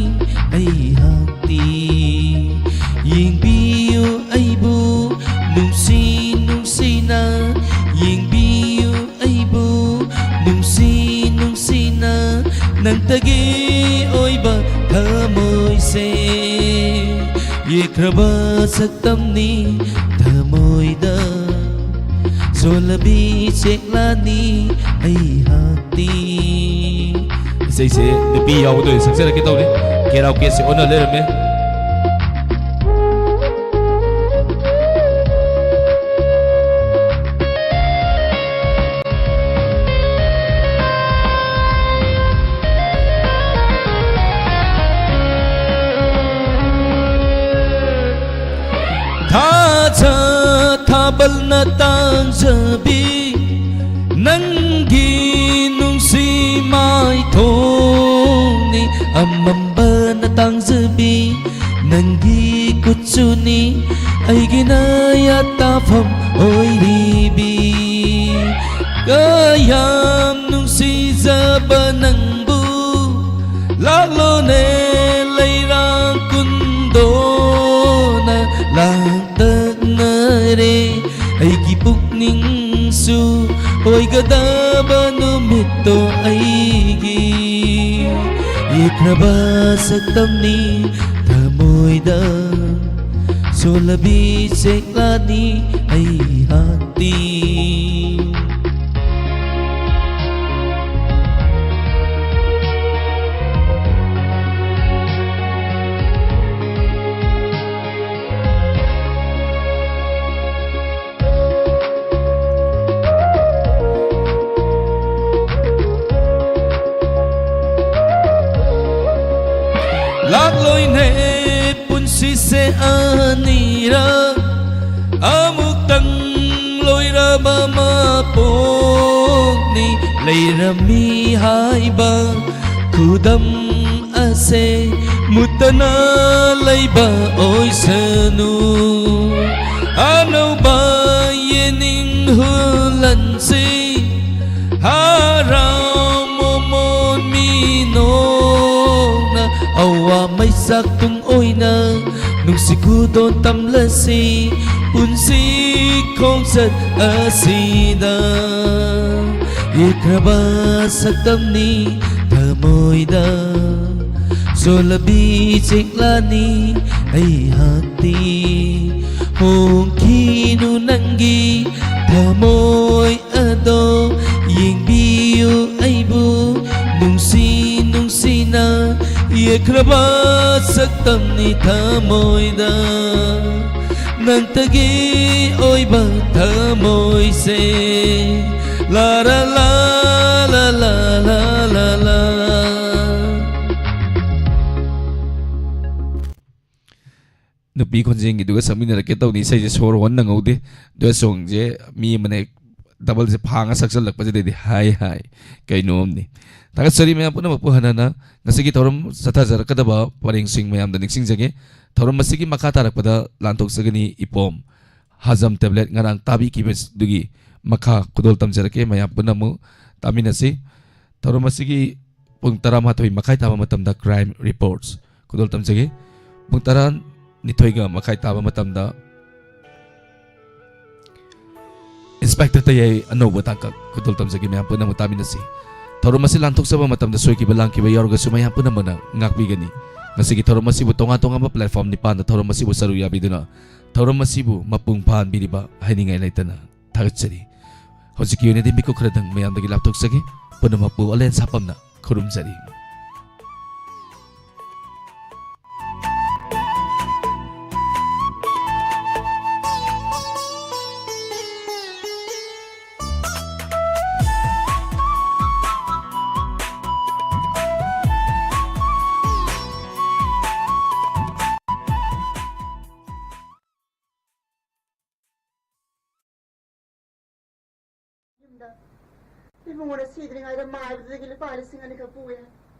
ꯑꯩꯍꯥꯛꯇꯤ꯫ ꯌꯦꯡꯕꯤꯌꯨ ꯑꯩꯕꯨ ꯅꯨꯡꯁꯤ ꯅꯨꯡꯁꯤꯅ, ꯌꯦꯡꯕꯤꯌꯨ ꯑꯩꯕꯨ ꯅꯨꯡꯁꯤ ꯅꯨꯡꯁꯤꯅ꯫ ꯅꯪꯇꯒꯤ ꯑꯣꯏꯕ ꯊꯃꯣꯏꯁꯦ, ꯌꯦꯛꯈ꯭ꯔꯕ ꯁꯛꯇꯝꯅꯤ ꯊꯃꯣꯏꯗ, ꯁꯣꯜꯂꯕꯤ ꯆꯦꯛꯂꯥꯅꯤ ꯑꯩꯍꯥꯛꯇꯤ꯫ ꯏꯁꯩꯁꯦ ꯅꯨꯄꯤ ꯌꯥꯎꯕꯗ ꯑꯣꯏꯅ ꯁꯛꯆꯔꯛꯀꯦ ꯇꯧꯔꯤ꯫ ꯀꯦꯔꯥꯎꯀꯦꯁꯦ ꯑꯣꯟꯅ ꯂꯩꯔꯝꯃꯦ꯫ ꯊꯥꯖ ꯊꯥꯕ ꯅ ꯇꯥꯡꯖꯕꯤ ꯅꯪꯒꯤ ꯅꯨꯡꯁꯤ ꯃꯥꯏꯊꯣꯡꯅꯤ꯫ ꯑꯃꯝꯕꯅ ꯇꯥꯡꯖꯕꯤ ꯅꯪꯒꯤ ꯀꯨꯆꯨꯅꯤ꯫ ꯑꯩꯒꯤꯅ ꯌꯥꯇꯥꯐꯝ ꯑꯣꯏꯔꯤꯕꯤ ꯀꯌꯥꯝ ꯅꯨꯡꯁꯤꯖꯕ ꯅꯪꯕꯨ ꯂꯥꯛꯂꯣꯅꯦ ꯂꯩꯔꯥꯡ ꯀꯨꯟꯗꯣꯅ ꯂꯥꯡꯇꯛꯅꯔꯦ꯫ ꯑꯩꯒꯤ ꯄꯨꯛꯅꯤꯡꯁꯨ ꯑꯣꯏꯒꯗꯕ ꯅꯨꯃꯤꯠꯇꯣ ꯑꯩꯒꯤ ꯌꯦꯛꯈ꯭ꯔꯕ ꯁꯛꯇꯝꯅꯤ ꯊꯃꯣꯏꯗ ꯁꯣꯜꯂꯕꯤ ꯆꯦꯛꯂꯥꯅꯤ ꯑꯩꯍꯥꯛꯇꯤ꯫ ꯂꯥꯛꯂꯣꯏꯅꯦ ꯄꯨꯟꯁꯤꯁꯦ ꯑꯅꯤꯔꯛ ꯑꯃꯨꯛꯇꯪ ꯂꯣꯏꯔꯕ ꯃꯄꯣꯛꯅꯤ꯫ ꯂꯩꯔꯝꯃꯤ ꯍꯥꯏꯕ ꯈꯨꯗꯝ ꯑꯁꯦ ꯃꯨꯠꯇꯅ ꯂꯩꯕ ꯑꯣꯏꯁꯅꯨ꯫ ꯑꯅꯧꯕ ꯌꯦꯅꯤꯡ ꯍꯨꯜꯂꯟꯁꯤ ꯍꯔꯥꯎ ꯃꯣꯃꯣꯟ ꯃꯤꯅꯣꯛꯅ꯫ ꯑꯋꯥ ꯃꯩꯆꯥꯛ ꯇꯨꯡ ꯑꯣꯏꯅ ꯅꯨꯡꯁꯤ ꯈꯨꯗꯣꯟ ꯇꯝꯂꯁꯤ ꯄꯨꯟꯁꯤ ꯈꯣꯡꯆꯠ ꯑꯁꯤꯗ꯫ ꯌꯦꯛꯈ꯭ꯔꯕ ꯁꯛꯇꯝꯅꯤ ꯊꯃꯣꯏꯗ ꯆꯣꯜꯂꯕꯤ ꯆꯦꯛꯂꯥꯅꯤ ꯑꯩꯍꯥꯛꯇꯤ꯫ ꯍꯣꯡꯈꯤꯅꯨ ꯅꯪꯒꯤ ꯊꯃꯣꯏ ꯑꯗꯣ ꯌꯦꯡꯕꯤꯌꯨ ꯑꯩꯕꯨ ꯅꯨꯡꯁꯤ ꯅꯨꯡꯁꯤꯅ ꯌꯦꯛꯈ꯭ꯔꯕ ꯁꯛꯇꯝꯅꯤ ꯊꯃꯣꯏꯗ ꯅꯪꯇꯒꯤ ꯑꯣꯏꯕ ꯊꯃꯣꯏꯁꯦ꯫ ꯂꯥ ꯔꯥ ꯂꯥ ꯂꯥ ꯂꯥ ꯂꯥ ꯂꯥ ꯂꯥ꯫ ꯅꯨꯄꯤ ꯃꯤ ꯈꯣꯟꯖꯦꯜꯒꯤꯗꯨꯒ ꯁꯛꯃꯤꯟꯅꯔꯛꯀꯦ ꯇꯧꯅꯤ꯫ ꯏꯁꯩꯁꯦ ꯁꯣꯔ ꯍꯣꯟ ꯅꯪꯍꯧꯗꯦ꯫ ꯗꯨꯋꯦꯠ ꯁꯣꯡꯁꯦ ꯃꯤ ꯑꯃꯅ ꯍꯦꯛ ꯗꯕꯜꯁꯦ ꯐꯥꯡꯉ ꯁꯛꯆꯜꯂꯛꯄꯁꯤꯗꯗꯤ ꯍꯥꯏ ꯍꯥꯏ ꯀꯩꯅꯣꯝꯅꯤ꯫ ꯊꯥꯒꯠꯆꯔꯤ ꯃꯌꯥꯝ ꯄꯨꯝꯅꯃꯛꯄꯨ꯫ ꯍꯟꯅꯅ ꯉꯁꯤꯒꯤ ꯊꯧꯔꯝ ꯆꯠꯊꯖꯔꯛꯀꯗꯕ ꯄꯔꯦꯡꯁꯤꯡ ꯃꯌꯥꯝꯗ ꯅꯤꯡꯁꯤꯡꯖꯒꯦ꯫ ꯊꯧꯔꯝ ꯑꯁꯤꯒꯤ ꯃꯈꯥ ꯇꯥꯔꯛꯄꯗ ꯂꯥꯟꯊꯣꯛꯆꯒꯅꯤ ꯏꯄꯣꯝ ꯍꯖꯝ ꯇꯦꯕ꯭ꯂꯦꯠ ꯉꯔꯥꯡ ꯇꯥꯕꯤꯈꯤꯕꯗꯨꯒꯤ ꯃꯈꯥ ꯈꯨꯗꯣꯜ ꯇꯝꯖꯔꯛꯀꯦ꯫ ꯃꯌꯥꯝ ꯄꯨꯟꯅ ꯑꯃꯨꯛ ꯇꯥꯃꯤꯟꯅꯁꯤ꯫ ꯊꯧꯔꯝ ꯑꯁꯤꯒꯤ ꯄꯨꯡ ꯇꯔꯥꯃꯥꯊꯣꯏ ꯃꯈꯥꯏ ꯇꯥꯕ ꯃꯇꯝꯗ Crime Reports ꯈꯨꯗꯣꯜ ꯇꯝꯖꯒꯦ꯫ ꯄꯨꯡ ꯇꯔꯥꯅꯤꯊꯣꯏꯒ ꯃꯈꯥꯏ ꯇꯥꯕ ꯃꯇꯝꯗ Inspector ꯇꯌꯥꯏ ꯑꯅꯧꯕ ꯇꯥꯡꯀꯛ ꯈꯨꯗꯣꯜ ꯇꯝꯖꯒꯦ꯫ ꯃꯌꯥꯝ ꯄꯨꯟꯅ ꯑꯃꯨꯛ ꯇꯥꯃꯤꯟꯅꯁꯤ꯫ ꯊꯧꯔꯝ ꯑꯁꯤ ꯂꯥꯟꯊꯣꯛꯆꯕ ꯃꯇꯝꯗ ꯁꯣꯏꯈꯤꯕ ꯂꯥꯟꯈꯤꯕ ꯌꯥꯎꯔꯒꯁꯨ ꯃꯌꯥꯝ ꯄꯨꯝꯅꯃꯛꯅ ꯉꯥꯛꯄꯤꯒꯅꯤ꯫ ꯉꯁꯤꯒꯤ ꯊꯧꯔꯝ ꯑꯁꯤꯕꯨ ꯇꯣꯉꯥꯟ ꯇꯣꯉꯥꯟꯕ platform ꯅꯤꯄꯥꯟꯗ ꯊꯧꯔꯝ ꯑꯁꯤꯕꯨ ꯁꯔꯨꯛ ꯌꯥꯕꯤꯗꯨꯅ ꯊꯧꯔꯝ ꯑꯁꯤꯕꯨ ꯃꯄꯨꯡ ꯐꯥꯍꯟꯕꯤꯔꯤꯕ ꯍꯥꯏꯅꯤꯡꯉꯥꯏ ꯂꯩꯇꯅ ꯊꯥꯒꯠꯆꯔꯤ꯫ ꯍꯧꯖꯤꯛꯀꯤ ꯑꯣꯏꯅꯗꯤ ꯃꯤꯀꯨꯞ ꯈꯔꯗꯪ ꯃꯌꯥꯝꯗꯒꯤ ꯂꯥꯞꯊꯣꯛꯆꯒꯦ꯫ ꯄꯨꯝꯅꯃꯛꯄꯨ ꯑꯣꯂꯦꯟ ꯁꯥꯄꯝꯅ ꯈꯨꯔꯨꯝꯖꯔꯤ꯫ ꯌꯨꯝꯗ ꯏꯕꯨꯡꯉꯣꯅ ꯁꯤꯗ꯭ꯔꯤꯉꯩꯗ ꯃꯥꯏꯕꯗꯨꯗꯒꯤ ꯂꯨꯄꯥ ꯂꯤꯁꯤꯡ ꯑꯅꯤꯈꯛ ꯄꯨꯑꯦ꯫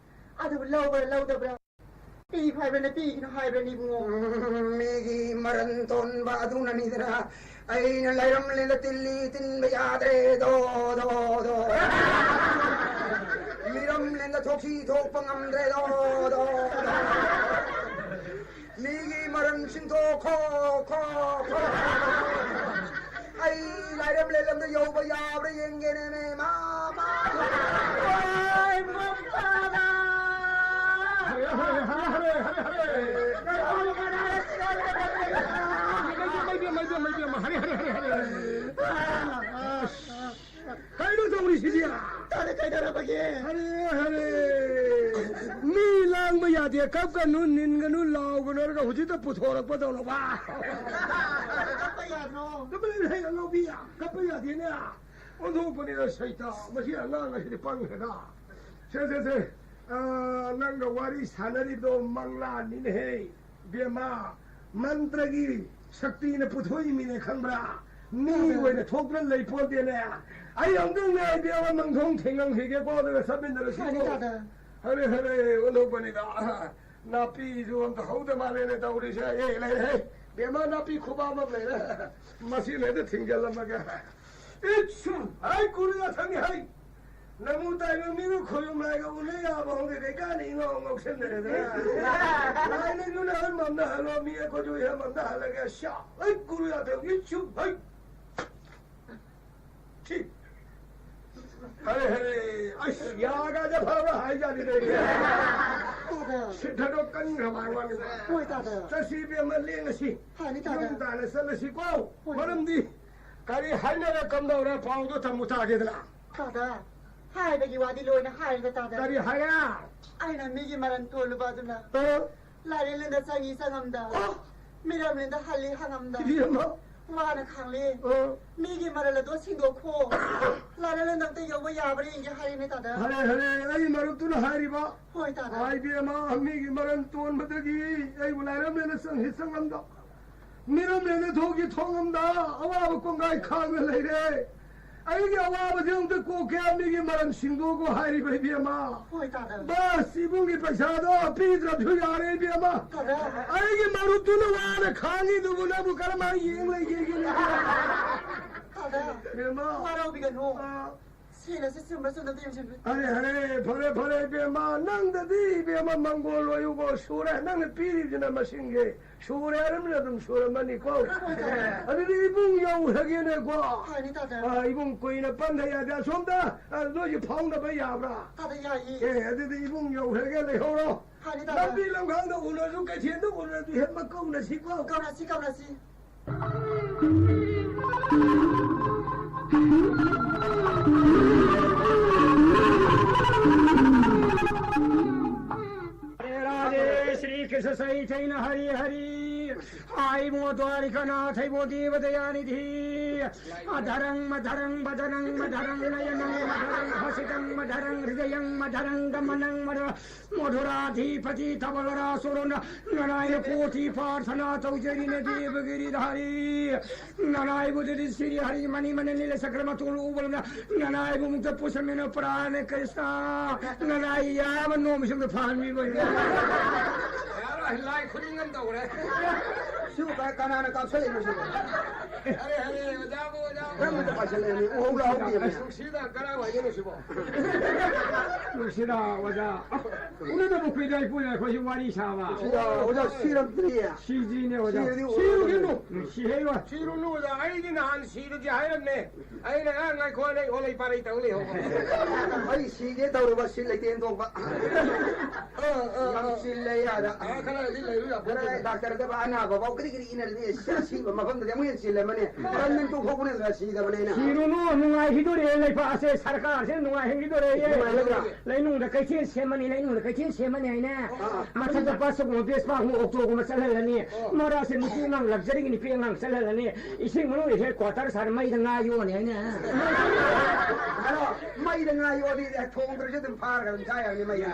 ꯑꯗꯨꯕꯨ ꯂꯧꯕ꯭ꯔꯥ ꯂꯧꯗꯕ꯭ꯔꯥ? ꯄꯤꯕ ꯍꯥꯏꯕ꯭ꯔꯥ ꯄꯤꯒꯅꯨ ꯍꯥꯏꯕ꯭ꯔꯥ ꯏꯕꯨꯡꯉꯣ? ꯎꯝ, ꯃꯤꯒꯤ ꯃꯔꯟ ꯇꯣꯟꯕ ꯑꯗꯨꯅꯅꯤꯗꯅ ꯑꯩꯅ ꯂꯩꯔꯝꯂꯦꯅ ꯇꯤꯜꯂꯤ ꯇꯤꯟꯕ ꯌꯥꯗ꯭ꯔꯦ꯫ ꯗꯣ, ꯗꯣ, ꯗꯣ꯫ ꯃꯤꯔꯝꯂꯦꯟꯗ ꯊꯣꯛꯁꯤ ꯊꯣꯛꯄ ꯉꯝꯗ꯭ꯔꯦ꯫ ꯗꯣ, ꯗꯣ, ꯗꯣ꯫ ꯃꯤꯒꯤ ꯃꯔꯟ ꯁꯤꯟꯊꯣꯛ ꯈꯣ, ꯈꯣ, ꯈꯣ꯫ ꯑꯩ ꯂꯥꯏꯔꯝ ꯂꯩꯔꯝꯗ ꯌꯧꯕ ꯌꯥꯕ꯭ꯔꯥ ꯌꯦꯡꯒꯦꯅꯦ, ꯃꯦ, ꯃꯥ, ꯃꯥ꯫ ꯑꯣꯏ, ꯃꯄꯥꯗ꯫ ꯍꯔꯦ, ꯍꯔꯦ, ꯍꯔꯦ, ꯍꯔꯦ, ꯍꯔꯦ, ꯍꯔꯦ꯫ ꯃꯩ, ꯃꯩ, ꯃꯩ, ꯃꯩ, ꯃꯩ, ꯃꯩ, ꯍꯔꯦ, ꯍꯔꯦ, ꯍꯔꯦ, ꯍꯔꯦ꯫ ꯑꯁ꯫ ꯀꯩꯅꯣ ꯇꯧꯔꯤꯁꯤꯗꯤ? ꯇꯥꯗꯦ, ꯀꯩꯗꯧꯔꯕꯒꯦ? ꯍꯔꯦ, ꯍꯔꯦ꯫ ꯃꯤ ꯂꯥꯡꯕ ꯌꯥꯗꯦ, ꯀꯞꯀꯅꯨ, ꯅꯤꯟꯒꯅꯨ, ꯂꯥꯎꯒꯅꯨ ꯍꯥꯏꯔꯒ ꯍꯧꯖꯤꯛꯇ ꯄꯨꯊꯣꯔꯛꯄꯗꯧꯅꯕ꯫ ꯀꯞꯄ ꯌꯥꯗ꯭ꯔꯣ? ꯀꯞꯄ ꯌꯥꯗꯦ, ꯑꯉꯥꯎꯕꯤ, ꯀꯞꯄ ꯌꯥꯗꯦꯅꯦ꯫ ꯑꯣꯟꯊꯣꯛꯄꯅꯤꯗ ꯁꯩꯇ, ꯃꯁꯤ ꯑꯉꯥꯡ ꯑꯁꯤꯗꯤ ꯄꯪꯈ꯭ꯔꯦꯗ꯫ ꯁꯦ, ꯁꯦ, ꯁꯦ, ꯑ, ꯅꯪꯒ ꯋꯥꯔꯤ ꯁꯥꯟꯅꯔꯤꯕꯗꯣ ꯃꯪꯂꯥꯟꯅꯤꯅꯦꯍꯦ, ꯕꯦꯝꯃ꯫ ꯃꯟꯇ꯭ꯔꯒꯤ ꯁꯛꯇꯤꯅ ꯄꯨꯊꯣꯛꯏꯃꯤꯅꯦ, ꯈꯪꯕ꯭ꯔꯥ? ꯃꯤ ꯑꯣꯏꯅ ꯊꯣꯛꯇꯨꯅ ꯂꯩ ꯄꯣꯟꯇꯦꯅꯦ꯫ ꯑꯩ ꯑꯃꯨꯛꯇꯪꯅꯦ, ꯏꯕꯦꯝꯃ, ꯃꯪꯗꯣꯡ ꯊꯦꯡꯉꯝꯈꯤꯒꯦꯀꯣ, ꯑꯗꯨꯒ ꯆꯠꯃꯤꯟꯅꯔꯁꯤꯀꯣ꯫ ꯌꯥꯅꯤ, ꯇꯥꯗ꯫ ꯍꯔꯦ, ꯍꯔꯦ, ꯑꯣꯟꯊꯣꯛꯄꯅꯤꯗ꯫ ꯅꯥꯄꯤꯁꯨ ꯑꯝꯇ ꯍꯧꯗ ꯃꯥꯜꯂꯦꯅꯦ ꯇꯧꯔꯤꯁꯦ꯫ ꯑꯦ, ꯂꯩꯔꯦ, ꯂꯩꯔꯦ꯫ ꯕꯦꯝꯃ, ꯅꯥꯄꯤ ꯈꯨꯕꯥꯝ ꯑꯃ ꯂꯩꯔꯦ꯫ ꯃꯁꯤ ꯂꯩꯗ ꯊꯤꯡꯖꯤꯜꯂꯝꯃꯒꯦ꯫ ꯏꯠꯁꯨ! ꯍꯥꯏ, ꯀꯨꯔꯤꯌꯥ ꯊꯪꯉꯤ, ꯍꯥꯏ! ꯅꯃꯨ ꯇꯥꯏꯕ ꯃꯤꯕꯨ ꯈꯣꯏꯔꯨꯝ ꯂꯥꯏꯒ ꯎꯅ ꯌꯥꯕ ꯍꯧꯅꯗꯦ, ꯀꯩꯀꯥꯟꯗ ꯏꯉꯥꯎ ꯉꯥꯎꯁꯟꯅꯔꯦꯗꯅ? ꯂꯥꯏꯅꯤꯡꯗꯨꯅ ꯑꯍꯜ ꯃꯝꯗ ꯍꯜꯂꯣ, ꯃꯤ ꯑꯩꯈꯣꯏꯁꯨ ꯏꯍꯜ ꯃꯝꯗ ꯍꯜꯂꯒꯦ꯫ ꯁ꯭ꯌꯥ! ꯍꯩ, ꯀꯨꯔꯤꯌꯥ ꯊꯪꯉꯤ, ꯏꯠꯁꯨ! ꯍꯩ! ꯁꯤ! ꯍꯔꯦ, ꯍꯔꯦ! ꯑꯁ, ꯌꯥꯒꯥꯁꯦ ꯐꯔꯕ ꯍꯥꯏꯖꯥꯠꯅꯤꯗ꯫ ꯇꯥꯗ꯫ ꯁꯤꯠꯊꯗꯣ ꯀꯟꯈ꯭ꯔꯕ ꯍꯥꯏ ꯋꯥꯅꯤꯗ꯫ ꯍꯣꯏ, ꯇꯥꯗ꯫ ꯆꯠꯁꯤ, ꯏꯕꯦꯝꯃ, ꯂꯦꯡꯉꯁꯤ꯫ ꯍꯥꯏꯅꯤ, ꯇꯥꯗ꯫ ꯌꯨꯝ ꯇꯥꯟꯅ ꯆꯠꯂꯁꯤꯀꯣ꯫ ꯍꯣꯏ꯫ ꯃꯔꯝꯗꯤ ꯀꯔꯤ ꯍꯥꯏꯅꯔ ꯀꯝꯗꯧꯔ ꯄꯥꯎꯗꯣ ꯇꯝꯃꯨ ꯇꯥꯒꯦꯗꯅ? ꯇꯥꯗ, ꯍꯥꯏꯕꯒꯤ ꯋꯥꯗꯤ ꯂꯣꯏꯅ ꯍꯥꯏꯔꯦꯗ, ꯇꯥꯗ꯫ ꯀꯔꯤ ꯍꯥꯏꯔꯦ? ꯑꯩꯅ ꯃꯤꯒꯤ ꯃꯔꯟ ꯇꯣꯜꯂꯨꯕ ꯑꯗꯨꯅ ꯑ? ꯂꯥꯏꯔꯦꯟꯂꯦꯟꯗ ꯆꯪꯉꯤ ꯆꯪꯉꯝꯗ ꯑ? ꯃꯤꯔꯝꯂꯦꯟꯗ ꯍꯜꯂꯤ ꯍꯪꯉꯝꯗ ꯏꯕꯦꯝꯃ꯫ ꯋꯥꯅ ꯈꯥꯡꯂꯤ꯫ ꯑ? ꯃꯤꯒꯤ ꯃꯔꯜ ꯑꯗꯣ ꯁꯤꯡꯗꯣꯛꯈꯣ꯫ ꯂꯥꯏꯔꯦꯟꯂꯦꯟꯗ ꯑꯝꯇ ꯌꯧꯕ ꯌꯥꯕ꯭ꯔꯥ ꯌꯦꯡꯒꯦ ꯍꯥꯏꯔꯤꯅꯦ, ꯇꯥꯗ꯫ ꯍꯔꯦ, ꯍꯔꯦ, ꯑꯩ ꯃꯔꯨꯞꯇꯨꯅ ꯍꯥꯏꯔꯤꯕ꯫ ꯍꯣꯏ, ꯇꯥꯗ꯫ ꯍꯥꯏ ꯏꯕꯦꯝꯃ, ꯃꯤꯒꯤ ꯃꯔꯟ ꯇꯣꯟꯕꯗꯒꯤ ꯑꯩꯕꯨ ꯂꯥꯏꯔꯦꯟꯂꯦꯟꯗ ꯆꯪꯉꯤ ꯆꯪꯉꯝꯗ ꯃꯤꯔꯝꯂꯦꯟꯗ ꯊꯣꯛꯈꯤ ꯊꯣꯡꯉꯝꯗ ꯑꯋꯥꯕ ꯀꯣꯡꯒꯥꯏ ꯈꯥꯡꯅ ꯂꯩꯔꯦ꯫ ꯑꯩꯒꯤ ꯑꯋꯥꯕꯁꯦ ꯑꯝꯇ ꯀꯣꯛꯀꯦ, ꯃꯤꯒꯤ ꯃꯔꯟ ꯁꯤꯡꯗꯣꯛꯈꯣ ꯍꯥꯏꯔꯤꯕ ꯏꯕꯦꯝꯃ꯫ ꯍꯣꯏ, ꯇꯥꯗ꯫ ꯕꯁ, ꯏꯕꯨꯡꯒꯤ ꯄꯩꯁꯥꯗꯣ ꯄꯤꯗ꯭ꯔꯕꯁꯨ ꯌꯥꯔꯦ ꯏꯕꯦꯝꯃ꯫ ꯇꯥꯗ꯫ ꯑꯩꯒꯤ ꯃꯔꯨꯞꯇꯨꯅ ꯋꯥꯅ ꯈꯥꯡꯉꯤꯗꯨꯕꯨ ꯅꯪꯕꯨ ꯀꯔꯝꯍꯥꯏꯅ ꯌꯦꯡ ꯂꯩꯒꯦꯒꯦ? ꯇꯥꯗ, ꯏꯕꯦꯝꯃ꯫ ꯋꯥꯔꯧꯕꯤꯒꯅꯨ꯫ ꯑ, ꯁꯦꯟ ꯑꯁꯤ ꯆꯨꯝꯕ꯭ꯔꯥ ꯆꯨꯝꯗꯕ꯭ꯔꯥ ꯌꯦꯡꯁꯤꯟꯕꯤꯌꯨ꯫ ꯑꯔꯦ, ꯑꯔꯦ, ꯐꯔꯦ, ꯐꯔꯦ, ꯏꯕꯦꯝꯃ, ꯅꯪꯗꯗꯤ, ꯏꯕꯦꯝꯃ, ꯃꯪꯒꯣꯜ ꯑꯣꯏꯌꯨꯀꯣ, ꯁꯨꯔꯦ, ꯅꯪꯅ ꯄꯤꯔꯤꯕꯁꯤꯅ ꯃꯁꯤꯡꯁꯦ ꯁꯨꯔꯦ ꯍꯥꯏꯔꯕꯅꯤꯅ ꯑꯗꯨꯝ ꯁꯨꯔꯝꯃꯅꯤꯀꯣ꯫ ꯍꯣꯏ, ꯇꯥꯗ꯫ ꯑꯗꯨꯗꯤ ꯏꯕꯨꯡ ꯌꯧꯈ꯭ꯔꯒꯦꯅꯦꯀꯣ꯫ ꯍꯣꯏꯅꯦ, ꯇꯥꯗ꯫ ꯑ, ꯏꯕꯨꯡ ꯀꯨꯏꯅ ꯄꯟꯊ ꯌꯥꯗꯦ, ꯑꯁꯣꯝꯗ, ꯑ, ꯅꯣꯏꯒꯤ ꯐꯥꯎꯅꯕ ꯌꯥꯕ꯭ꯔꯥ? ꯇꯥꯗ, ꯌꯥꯏꯌꯦ꯫ ꯑꯦ, ꯑꯗꯨꯗꯤ ꯏꯕꯨꯡ ꯌꯧꯈ꯭ꯔꯒꯦ, ꯂꯩꯍꯧꯔꯣ꯫ ꯍꯣꯏꯅꯦ, ꯇꯥꯗ꯫ ꯂꯝꯕꯤ ꯂꯝꯈꯥꯡꯗ ꯎꯅꯔꯁꯨ, ꯀꯩꯊꯦꯜꯗ ꯎꯅꯔꯁꯨ, ꯍꯦꯛ ꯃꯀꯧꯅꯁꯤꯀꯣ꯫ ꯀꯧꯅꯁꯤ, ꯀꯧꯅꯁꯤ꯫ हरे राधे श्री कृष्ण चैतन्य हरि हरि। आई मो द्वारिका नाथ वो देव दयानिधि। अधरं मधरं वदनं मधरं नयनं मधरं हसितं मधरं हृदयं मधरं गमनं मधुर मधुराधिपति तबलरासुरन नारायण कोटि प्रार्थना तौजरिन देवगिरिधारी नारायण बुद्धि श्री हरि मणि मन नील चक्रम तुल उबल नारायण मुक्त पुष्प मेन प्राण कृष्णा नारायण याम नोम शुभ फान भी बन यार, ꯂꯥꯏ ꯈꯨꯗꯤꯡ ꯑꯃ ꯇꯧꯔꯦ꯫ ꯁꯤꯕꯨ ꯀ-, ꯀꯅꯥꯅ ꯀꯥꯞꯁꯜꯂꯛꯏꯅꯣ ꯁꯤꯕꯣ? ꯑꯔꯦ, ꯑꯔꯦ, ꯑꯣꯖꯥꯕꯨ, ꯑꯣꯖꯥꯕꯨ꯫ ꯀꯔꯝꯕꯗ ꯄꯥꯏꯁꯜꯂꯛꯏꯅꯣ? ꯎꯍꯧ ꯂꯥꯍꯧꯗꯦ꯫ ꯅꯨꯡꯁꯤꯗ, ꯀꯔꯥꯏ ꯋꯥꯏꯗꯩꯅꯣ ꯁꯤꯕꯣ? ꯅꯨꯡꯁꯤꯗ, ꯑꯣꯖꯥ꯫ ꯎꯅꯗꯕ ꯀꯨꯏꯔꯦ, ꯑꯩꯈꯣꯏ, ꯑꯩꯈꯣꯏꯁꯨ ꯋꯥꯔꯤ ꯁꯥꯕ꯫ ꯁꯤꯗ ꯑꯣꯖꯥ ꯁꯤꯔꯝꯗ꯭ꯔꯤꯌꯦ꯫ ꯁꯤꯗ꯭ꯔꯤꯅꯦ, ꯑꯣꯖꯥ꯫ ꯁꯤꯔꯗꯤ ꯎꯔꯔꯣꯏ꯫ ꯁꯤꯔꯨꯒꯤꯅꯨ꯫ ꯎꯝ, ꯁꯤꯍꯩꯔꯣꯏ꯫ ꯁꯤꯔꯨꯅꯨ, ꯑꯣꯖꯥ꯫ ꯑꯩꯗꯤ ꯅꯍꯥꯟ ꯁꯤꯔꯒꯦ ꯍꯥꯏꯔꯝꯃꯦ꯫ ꯑꯩꯅ, "ꯑ, ꯉꯥꯏꯈꯣ, ꯅꯪ ꯑꯣꯂꯩ ꯄꯥꯔꯩ ꯇꯧ ꯂꯩꯍꯧꯕ꯫" ꯑꯩ ꯁꯤꯒꯦ ꯇꯧꯔꯕ, ꯁꯤꯠ ꯂꯩꯇꯦ ꯍꯦꯟꯗꯣꯛꯄ꯫ ꯑ, ꯑ, ꯌꯥꯝ ꯑ꯫ ꯆꯤꯜꯂꯦ ꯑꯥꯗ꯫ ꯑ, ꯈꯔꯗꯤ ꯂꯩꯔꯨ ꯌꯥꯄꯣꯠꯇꯦ꯫ ꯈꯔ ꯗꯥꯛꯇꯔꯗꯕ ꯑꯅꯥꯕ ꯐꯥꯎ ꯀꯔꯤ ꯀꯔꯤ ꯏꯅꯔꯗꯤ, ꯑꯁꯤ ꯑꯁꯤꯕ ꯃꯐꯝꯗꯗꯤ ꯑꯃꯨꯛ ꯍꯦꯟꯅ ꯆꯤꯜꯂꯝꯃꯅꯤ꯫ ꯃꯔꯝ ꯅꯪ ꯇꯣꯛꯊꯣꯛꯄꯅ ꯁꯤꯗꯕꯅꯦꯅ꯫ ꯁꯤꯔꯨꯅꯨ, ꯅꯨꯡꯉꯥꯏꯈꯤꯗꯣꯔꯦ ꯂꯩꯕꯥꯛ ꯑꯁꯦ, ꯁꯔꯀꯥꯔꯁꯦ ꯅꯨꯡꯉꯥꯏꯍꯟꯈꯤꯗꯣꯔꯦ꯫ ꯅꯨꯡꯉꯥꯏꯍꯟꯈꯤꯗꯣꯔꯦ꯫ ꯂꯩꯅꯨꯡꯗ ꯀꯩꯊꯦꯜ ꯁꯦꯝꯃꯅꯤ, ꯂꯩꯅꯨꯡꯗ ꯀꯩꯊꯦꯜ ꯁꯦꯝꯃꯅꯤ ꯍꯥꯏꯅꯦ꯫ ꯑꯥ, ꯑꯥ꯫ ꯃꯊꯛꯇ ꯕꯁ ꯑꯃ, ꯕꯦꯁꯄꯥꯒꯨꯝꯕ, ꯑꯣꯛꯇꯣꯒꯨꯝꯕ ꯆꯠꯍꯜꯂꯅꯤ꯫ ꯑꯣ꯫ ꯃꯔꯛꯁꯦ ꯅꯨꯄꯤ ꯑꯉꯥꯡ, ꯂꯛꯖꯔꯤꯒꯤ ꯅꯨꯄꯤ ꯑꯉꯥꯡ ꯆꯠꯍꯜꯂꯅꯤ꯫ ꯏꯁꯤꯡ ꯃꯅꯨꯡꯗ ꯍꯦꯗ ꯀ꯭ꯋꯥꯇꯔ ꯁꯥꯔ ꯃꯩꯗ ꯉꯥ ꯌꯣꯛꯑꯅꯤ ꯍꯥꯏꯅꯦ꯫ ꯑꯗꯣ ꯃꯩꯗ ꯉꯥ ꯌꯣꯛꯑꯗꯤ ꯊꯣꯡꯗ꯭ꯔꯁꯨ ꯑꯗꯨꯝ ꯐꯥꯔꯒ ꯑꯗꯨꯝ ꯆꯥ ꯌꯥꯔꯅꯤ ꯃꯩꯗ꯫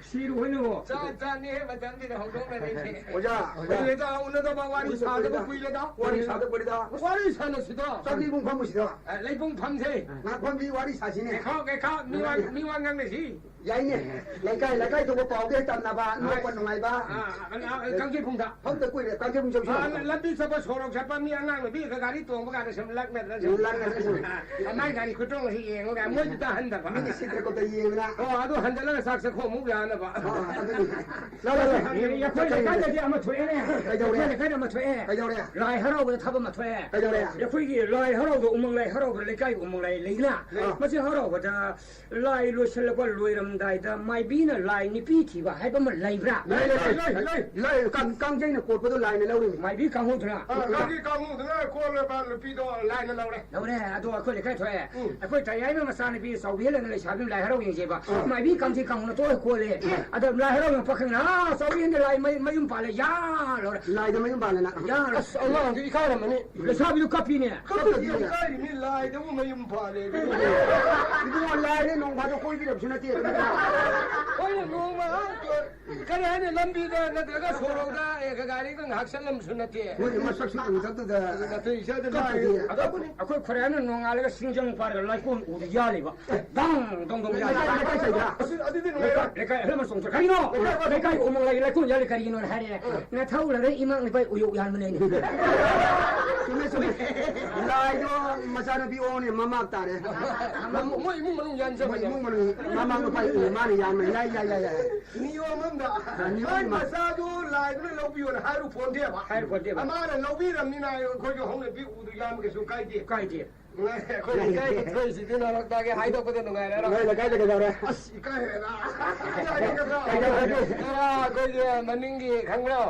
ꯁꯤꯔꯨ ꯍꯣꯏꯅꯕꯣ꯫ ꯆꯥ ꯆꯥꯅꯤ ꯍꯦ, ꯃꯇꯝꯁꯤꯗ ꯍꯧꯗꯣꯛꯅꯔꯤꯁꯦ꯫ ꯑꯣꯖꯥ, ꯑꯣꯖꯥ꯫ ꯀꯨꯏꯔꯦꯗ, ꯎꯅꯗꯕ ꯋꯥꯔꯤ ꯁꯥꯗꯕ ꯀꯨꯏꯔꯦꯗ꯫ ꯋꯥꯔꯤ ꯁꯥꯗꯕ ꯀꯨꯏꯔꯦꯗ꯫ ꯋꯥꯔꯤ ꯁꯥꯟꯅꯁꯤꯗꯣ꯫ ꯆꯥꯛꯂꯤꯕꯨꯡ ꯐꯝꯃꯨꯁꯤꯗꯣ꯫ ꯑ, ꯂꯩꯕꯨꯡ ꯐꯝꯁꯦ꯫ ꯉꯥꯛꯐꯝꯒꯤ ꯋꯥꯔꯤ ꯁꯥꯁꯤꯅꯦ꯫ ꯀꯩꯈꯥ, ꯀꯩꯈꯥ, ꯃꯤ ꯋꯥ, ꯌꯥꯏꯅꯦ꯫ ꯃꯤ ꯋꯥ ꯉꯥꯡꯅꯁꯤ꯫ ꯌꯥꯏꯅꯦ꯫ ꯂꯩꯀꯥꯏ, ꯂꯩꯀꯥꯏ ꯊꯣꯛꯄ ꯄꯥꯎꯗꯤ ꯍꯦꯛ ꯇꯝꯅꯕ, ꯅꯣꯛꯄ ꯅꯨꯡꯉꯥꯏꯕ꯫ ꯑꯥ, ꯑꯥ, ꯑꯥ, ꯀꯥꯡꯖꯩꯕꯨꯡꯗ꯫ ꯐꯝꯗ ꯀꯨꯏꯔꯦ, ꯀꯥꯡꯖꯩꯕꯨꯡ ꯆꯧꯁꯤ꯫ ꯑꯥ, ꯂꯝꯕꯤ ꯆꯠꯄ, ꯁꯣꯔꯣꯛ ꯆꯠꯄ, ꯃꯤ ꯑꯉꯥꯡ ꯅꯨꯄꯤꯒ ꯒꯥꯔꯤ ꯇꯣꯡꯕ ꯀꯥꯟꯗ ꯁꯨꯝ ꯂꯛꯅꯗꯅ ꯁꯨꯝ꯫ ꯂꯛꯅꯗꯅ ꯁꯨꯝ꯫ ꯑꯥ, ꯃꯥꯏ ꯒꯥꯔꯤ ꯈꯨꯇꯣꯡ ꯑꯁꯤ ꯌꯦꯡꯉꯒ ꯃꯣꯏꯗꯤ ꯇꯥꯍꯟꯗꯕ꯫ ꯃꯤꯅ ꯁꯤꯠꯇ꯭ꯔ ꯈꯣꯠꯇ꯭ꯔ ꯌꯦꯡꯗꯅ꯫ ꯑꯣ, ꯑꯗꯨ ꯍꯟꯖꯜꯂꯒ ꯆꯥꯛ ꯆꯥꯈꯣꯝ ꯑꯃꯨꯛ ꯌꯥꯅꯕ꯫ ꯑꯥ, ꯑꯗꯨꯅꯤ꯫ ꯂꯥ, ꯂꯥ, ꯂꯥ꯫ ꯑꯦ, ꯑꯩꯈꯣꯏ ꯂꯩꯀꯥꯏꯗꯗꯤ ꯑꯃ ꯊꯣꯛꯑꯦꯅꯦ꯫ ꯀꯩꯗꯧꯔꯦ? ꯑꯩꯈꯣꯏ ꯂꯩꯀꯥꯏꯗ ꯑꯃ ꯊꯣꯛꯑꯦ꯫ ꯀꯩꯗꯧꯔꯦ? ꯂꯥꯏ ꯍꯔꯥꯎꯕꯗ ꯊꯕꯛ ꯑꯃ ꯊꯣꯛꯑꯦ꯫ ꯀꯩꯗꯧꯔꯦ? ꯑꯩꯈꯣꯏꯒꯤ ꯂꯥꯏ ꯍꯔꯥꯎꯕ, ꯎꯃꯪ ꯂꯥꯏ ꯍꯔꯥꯎꯕ, ꯂꯩꯀꯥꯏꯒꯤ ꯎꯃꯪ ꯂꯥꯏ ꯂꯩꯗꯅ? ꯑꯥ꯫ ꯃꯁꯤ ꯍꯔꯥꯎꯕꯗ ꯂꯥꯏ ꯂꯣꯏꯁꯤꯜꯂꯛꯄ ꯂꯣꯏꯔꯝ ꯂꯣꯏꯔꯝꯗꯥꯏꯗ ꯃꯥꯏꯕꯤꯅ ꯂꯥꯏ ꯅꯨꯄꯤ ꯊꯤꯕ ꯍꯥꯏꯕ ꯑꯃ ꯂꯩꯕ꯭ꯔꯥ? ꯂꯩ, ꯂꯩ, ꯂꯩ, ꯂꯩ, ꯂꯩ꯫ ꯀꯥꯡ-, ꯀꯥꯡꯖꯩꯅ ꯀꯣꯠꯄꯗꯣ ꯂꯥꯏꯅ ꯂꯧꯔꯤꯅꯤ꯫ ꯃꯥꯏꯕꯤ ꯀꯥꯡꯍꯧꯗꯨꯅ? ꯑ, ꯀꯥꯡꯒꯤ ꯀꯥꯡꯍꯧꯗꯨꯅ ꯀꯣꯜꯂꯕ ꯅꯨꯄꯤꯗꯣ ꯂꯥꯏꯅ ꯂꯧꯔꯦ꯫ ꯂꯧꯔꯦ꯫ ꯑꯗꯣ ꯑꯩꯈꯣꯏ ꯂꯩꯀꯥꯏ ꯊꯣꯛꯑꯦ꯫ ꯎꯝ꯫ ꯑꯩꯈꯣꯏ ꯇꯌꯥꯏꯃ ꯃꯆꯥꯅꯨꯄꯤ ꯆꯥꯎꯕꯤꯍꯜꯂꯅ ꯂꯩꯁꯥꯕꯤ ꯑꯃ ꯂꯥꯏ ꯍꯔꯥꯎ ꯌꯦꯡꯁꯦꯕ꯫ ꯎꯝ꯫ ꯃꯥꯏꯕꯤ ꯀꯥꯡꯖꯩ ꯀꯥꯡꯍꯧꯅ ꯇꯣꯛꯑ ꯀꯣꯜꯂꯦ꯫ ꯎꯝ꯫ ꯑꯗ ꯂꯥꯏ ꯍꯔꯥꯎ ꯌꯦꯡ ꯄꯥꯈꯪꯅ, "ꯑꯥ, ꯆꯥꯎꯕꯤꯍꯟꯗ ꯂꯥꯏ ꯃꯩ-, ꯃꯌꯨꯝ ꯄꯥꯜꯂꯦ, ꯌꯥ!" ꯂꯧꯔꯦ꯫ ꯂꯥꯏꯗ ꯃꯌꯨꯝ ꯄꯥꯜꯂꯦꯅ꯫ ꯌꯥ! ꯑꯁ, ꯑꯉꯥꯡꯗꯤ ꯏꯀꯥꯏꯔꯝꯃꯅꯤ꯫ ꯂꯩꯁꯥꯕꯤꯗꯨ ꯀꯞꯄꯤꯅꯦ꯫ ꯀꯞꯇꯗꯤ ꯀꯞꯇꯗꯤ ꯀꯥꯏꯔꯤꯅꯤ, ꯂꯥꯏꯗꯕꯨ ꯃꯌꯨꯝ ꯄꯥꯜꯂꯦ꯫ ꯏꯕꯨꯡꯉꯣ, ꯂꯥꯏꯅꯦ ꯅꯣꯡ ꯐꯥꯗꯣꯛ ꯀꯣꯏꯕꯤꯔꯕꯁꯨ ꯅꯠꯇꯦ꯫ ꯍꯣꯏꯅꯦ, ꯅꯣꯡꯃ, ꯀꯔꯤ ꯍꯥꯏꯅꯤ, ꯂꯝꯕꯤꯗ ꯅꯠꯇ꯭ꯔꯒ ꯁꯣꯔꯣꯛꯇ, ꯑꯦ, ꯒꯥꯔꯤꯒ ꯉꯥꯏꯍꯥꯛ ꯆꯠꯂꯝꯁꯨ ꯅꯠꯇꯦ꯫ ꯃꯣꯏꯗꯤ ꯃꯁꯛꯁꯨ ꯎꯗꯕꯗꯨꯗ ꯅꯠꯇꯦ, ꯏꯆꯥꯗ ꯀꯞꯇꯗꯤ꯫ ꯂꯥꯏ-, ꯑꯗꯣ ꯑꯩꯈꯣꯏ ꯈꯨꯔꯥꯏꯅ ꯅꯣꯡꯉꯥꯜꯂꯒ ꯁꯤꯡꯖꯪ ꯄꯥꯏꯔꯒ ꯂꯥꯏꯀꯣꯟ ꯎꯗ ꯌꯥꯜꯂꯤꯕ꯫ ꯗꯥꯡ, ꯗꯣꯡ, ꯗꯣꯡ ꯌꯥꯜꯂꯤꯕ꯫ ꯂꯩꯀꯥꯏ, ꯂꯩꯀꯥꯏ ꯆꯠꯂꯤꯕ꯫ ꯑꯁ, ꯑꯗꯨꯗꯤ ꯅꯨꯡꯉꯥꯏꯔꯣꯏ꯫ ꯂꯩꯀꯥꯏ, ꯂꯩꯀꯥꯏ ꯑꯍꯜ ꯂꯃꯟ ꯆꯣꯡꯊꯣꯛ-, "ꯀꯔꯤꯅꯣ? ꯂꯩꯀꯥꯏ ꯂꯩꯀꯥꯏ ꯎꯃꯪ ꯂꯥꯏꯒꯤ ꯂꯥꯏꯀꯣꯟ ꯌꯥꯜꯂꯤ ꯀꯔꯤꯒꯤꯅꯣꯅ?" ꯍꯥꯏꯔꯦ꯫ ꯑ꯫ "ꯅꯊꯧ ꯂꯩꯔꯦ ꯏꯃꯥ ꯏꯄꯥ ꯎꯌꯣꯛ ꯌꯥꯟꯕꯅꯦ ꯑꯩꯅ꯫" ꯆꯨꯝꯃꯦ, ꯆꯨꯝꯃꯦ꯫ ꯂꯥꯏꯗꯣ ꯃꯆꯥꯅꯨꯄꯤ ꯑꯣꯅꯦ ꯃꯃꯥ ꯇꯥꯔꯦ꯫ ꯃ-, ꯃꯣꯏ ꯏꯃꯨꯡ ꯃꯅꯨꯡ ꯌꯥꯟꯖꯕꯅꯦ꯫ ꯃꯣꯏ ꯏꯃꯨꯡ ꯃꯅꯨꯡ ꯃꯃꯥ ꯃꯄꯥ ꯏꯃꯨꯡ ꯃꯥꯅ ꯌꯥꯟꯕꯅꯦ꯫ ꯌꯥꯏ, ꯌꯥꯏ, ꯌꯥꯏ, ꯌꯥꯏ꯫ ꯅꯤꯌꯣꯝ ꯑꯃꯗ ꯑ, ꯅꯤꯌꯣꯝ ꯃꯥꯏ ꯑꯃ꯫ ꯃꯆꯥꯗꯨ ꯂꯥꯏꯗꯨꯅ ꯂꯧꯕꯤꯌꯣꯅ ꯍꯥꯏꯔꯨ ꯄꯣꯟꯗꯦꯕ꯫ ꯍꯥꯏꯔꯨ ꯄꯣꯟꯗꯦꯕ꯫ ꯑꯃꯅ ꯂꯧꯕꯤꯔꯝꯅꯤꯅ ꯑꯩꯈꯣꯏꯒꯤ ꯍꯧꯅꯕꯤ ꯎꯗꯨ ꯌꯥꯟꯕ ꯀꯩꯁꯨ ꯀꯥꯏꯗꯦ꯫ ꯀꯥꯏꯗꯦ꯫ ꯅꯨꯡꯉꯥꯏꯔꯦ, ꯑꯩꯈꯣꯏ ꯂꯩꯀꯥꯏꯒꯤ ꯊꯣꯛꯏꯁꯤꯗꯤ ꯅꯔꯛꯇꯒꯤ ꯍꯥꯏꯗꯣꯛꯄꯗ ꯅꯨꯡꯉꯥꯏꯔꯦ꯫ ꯅꯣꯏ ꯂꯩꯀꯥꯏꯗ ꯀꯩꯗꯧꯔꯦ? ꯑꯁ, ꯏꯀꯥꯏꯔꯦꯗ꯫ ꯀꯩꯗꯧꯔꯒꯦ? ꯀꯩꯗꯧꯔꯒꯦ? ꯑꯥ, ꯑꯩꯈꯣꯏꯒꯤ ꯃꯅꯤꯡꯒꯤ ꯈꯪꯕ꯭ꯔꯣ?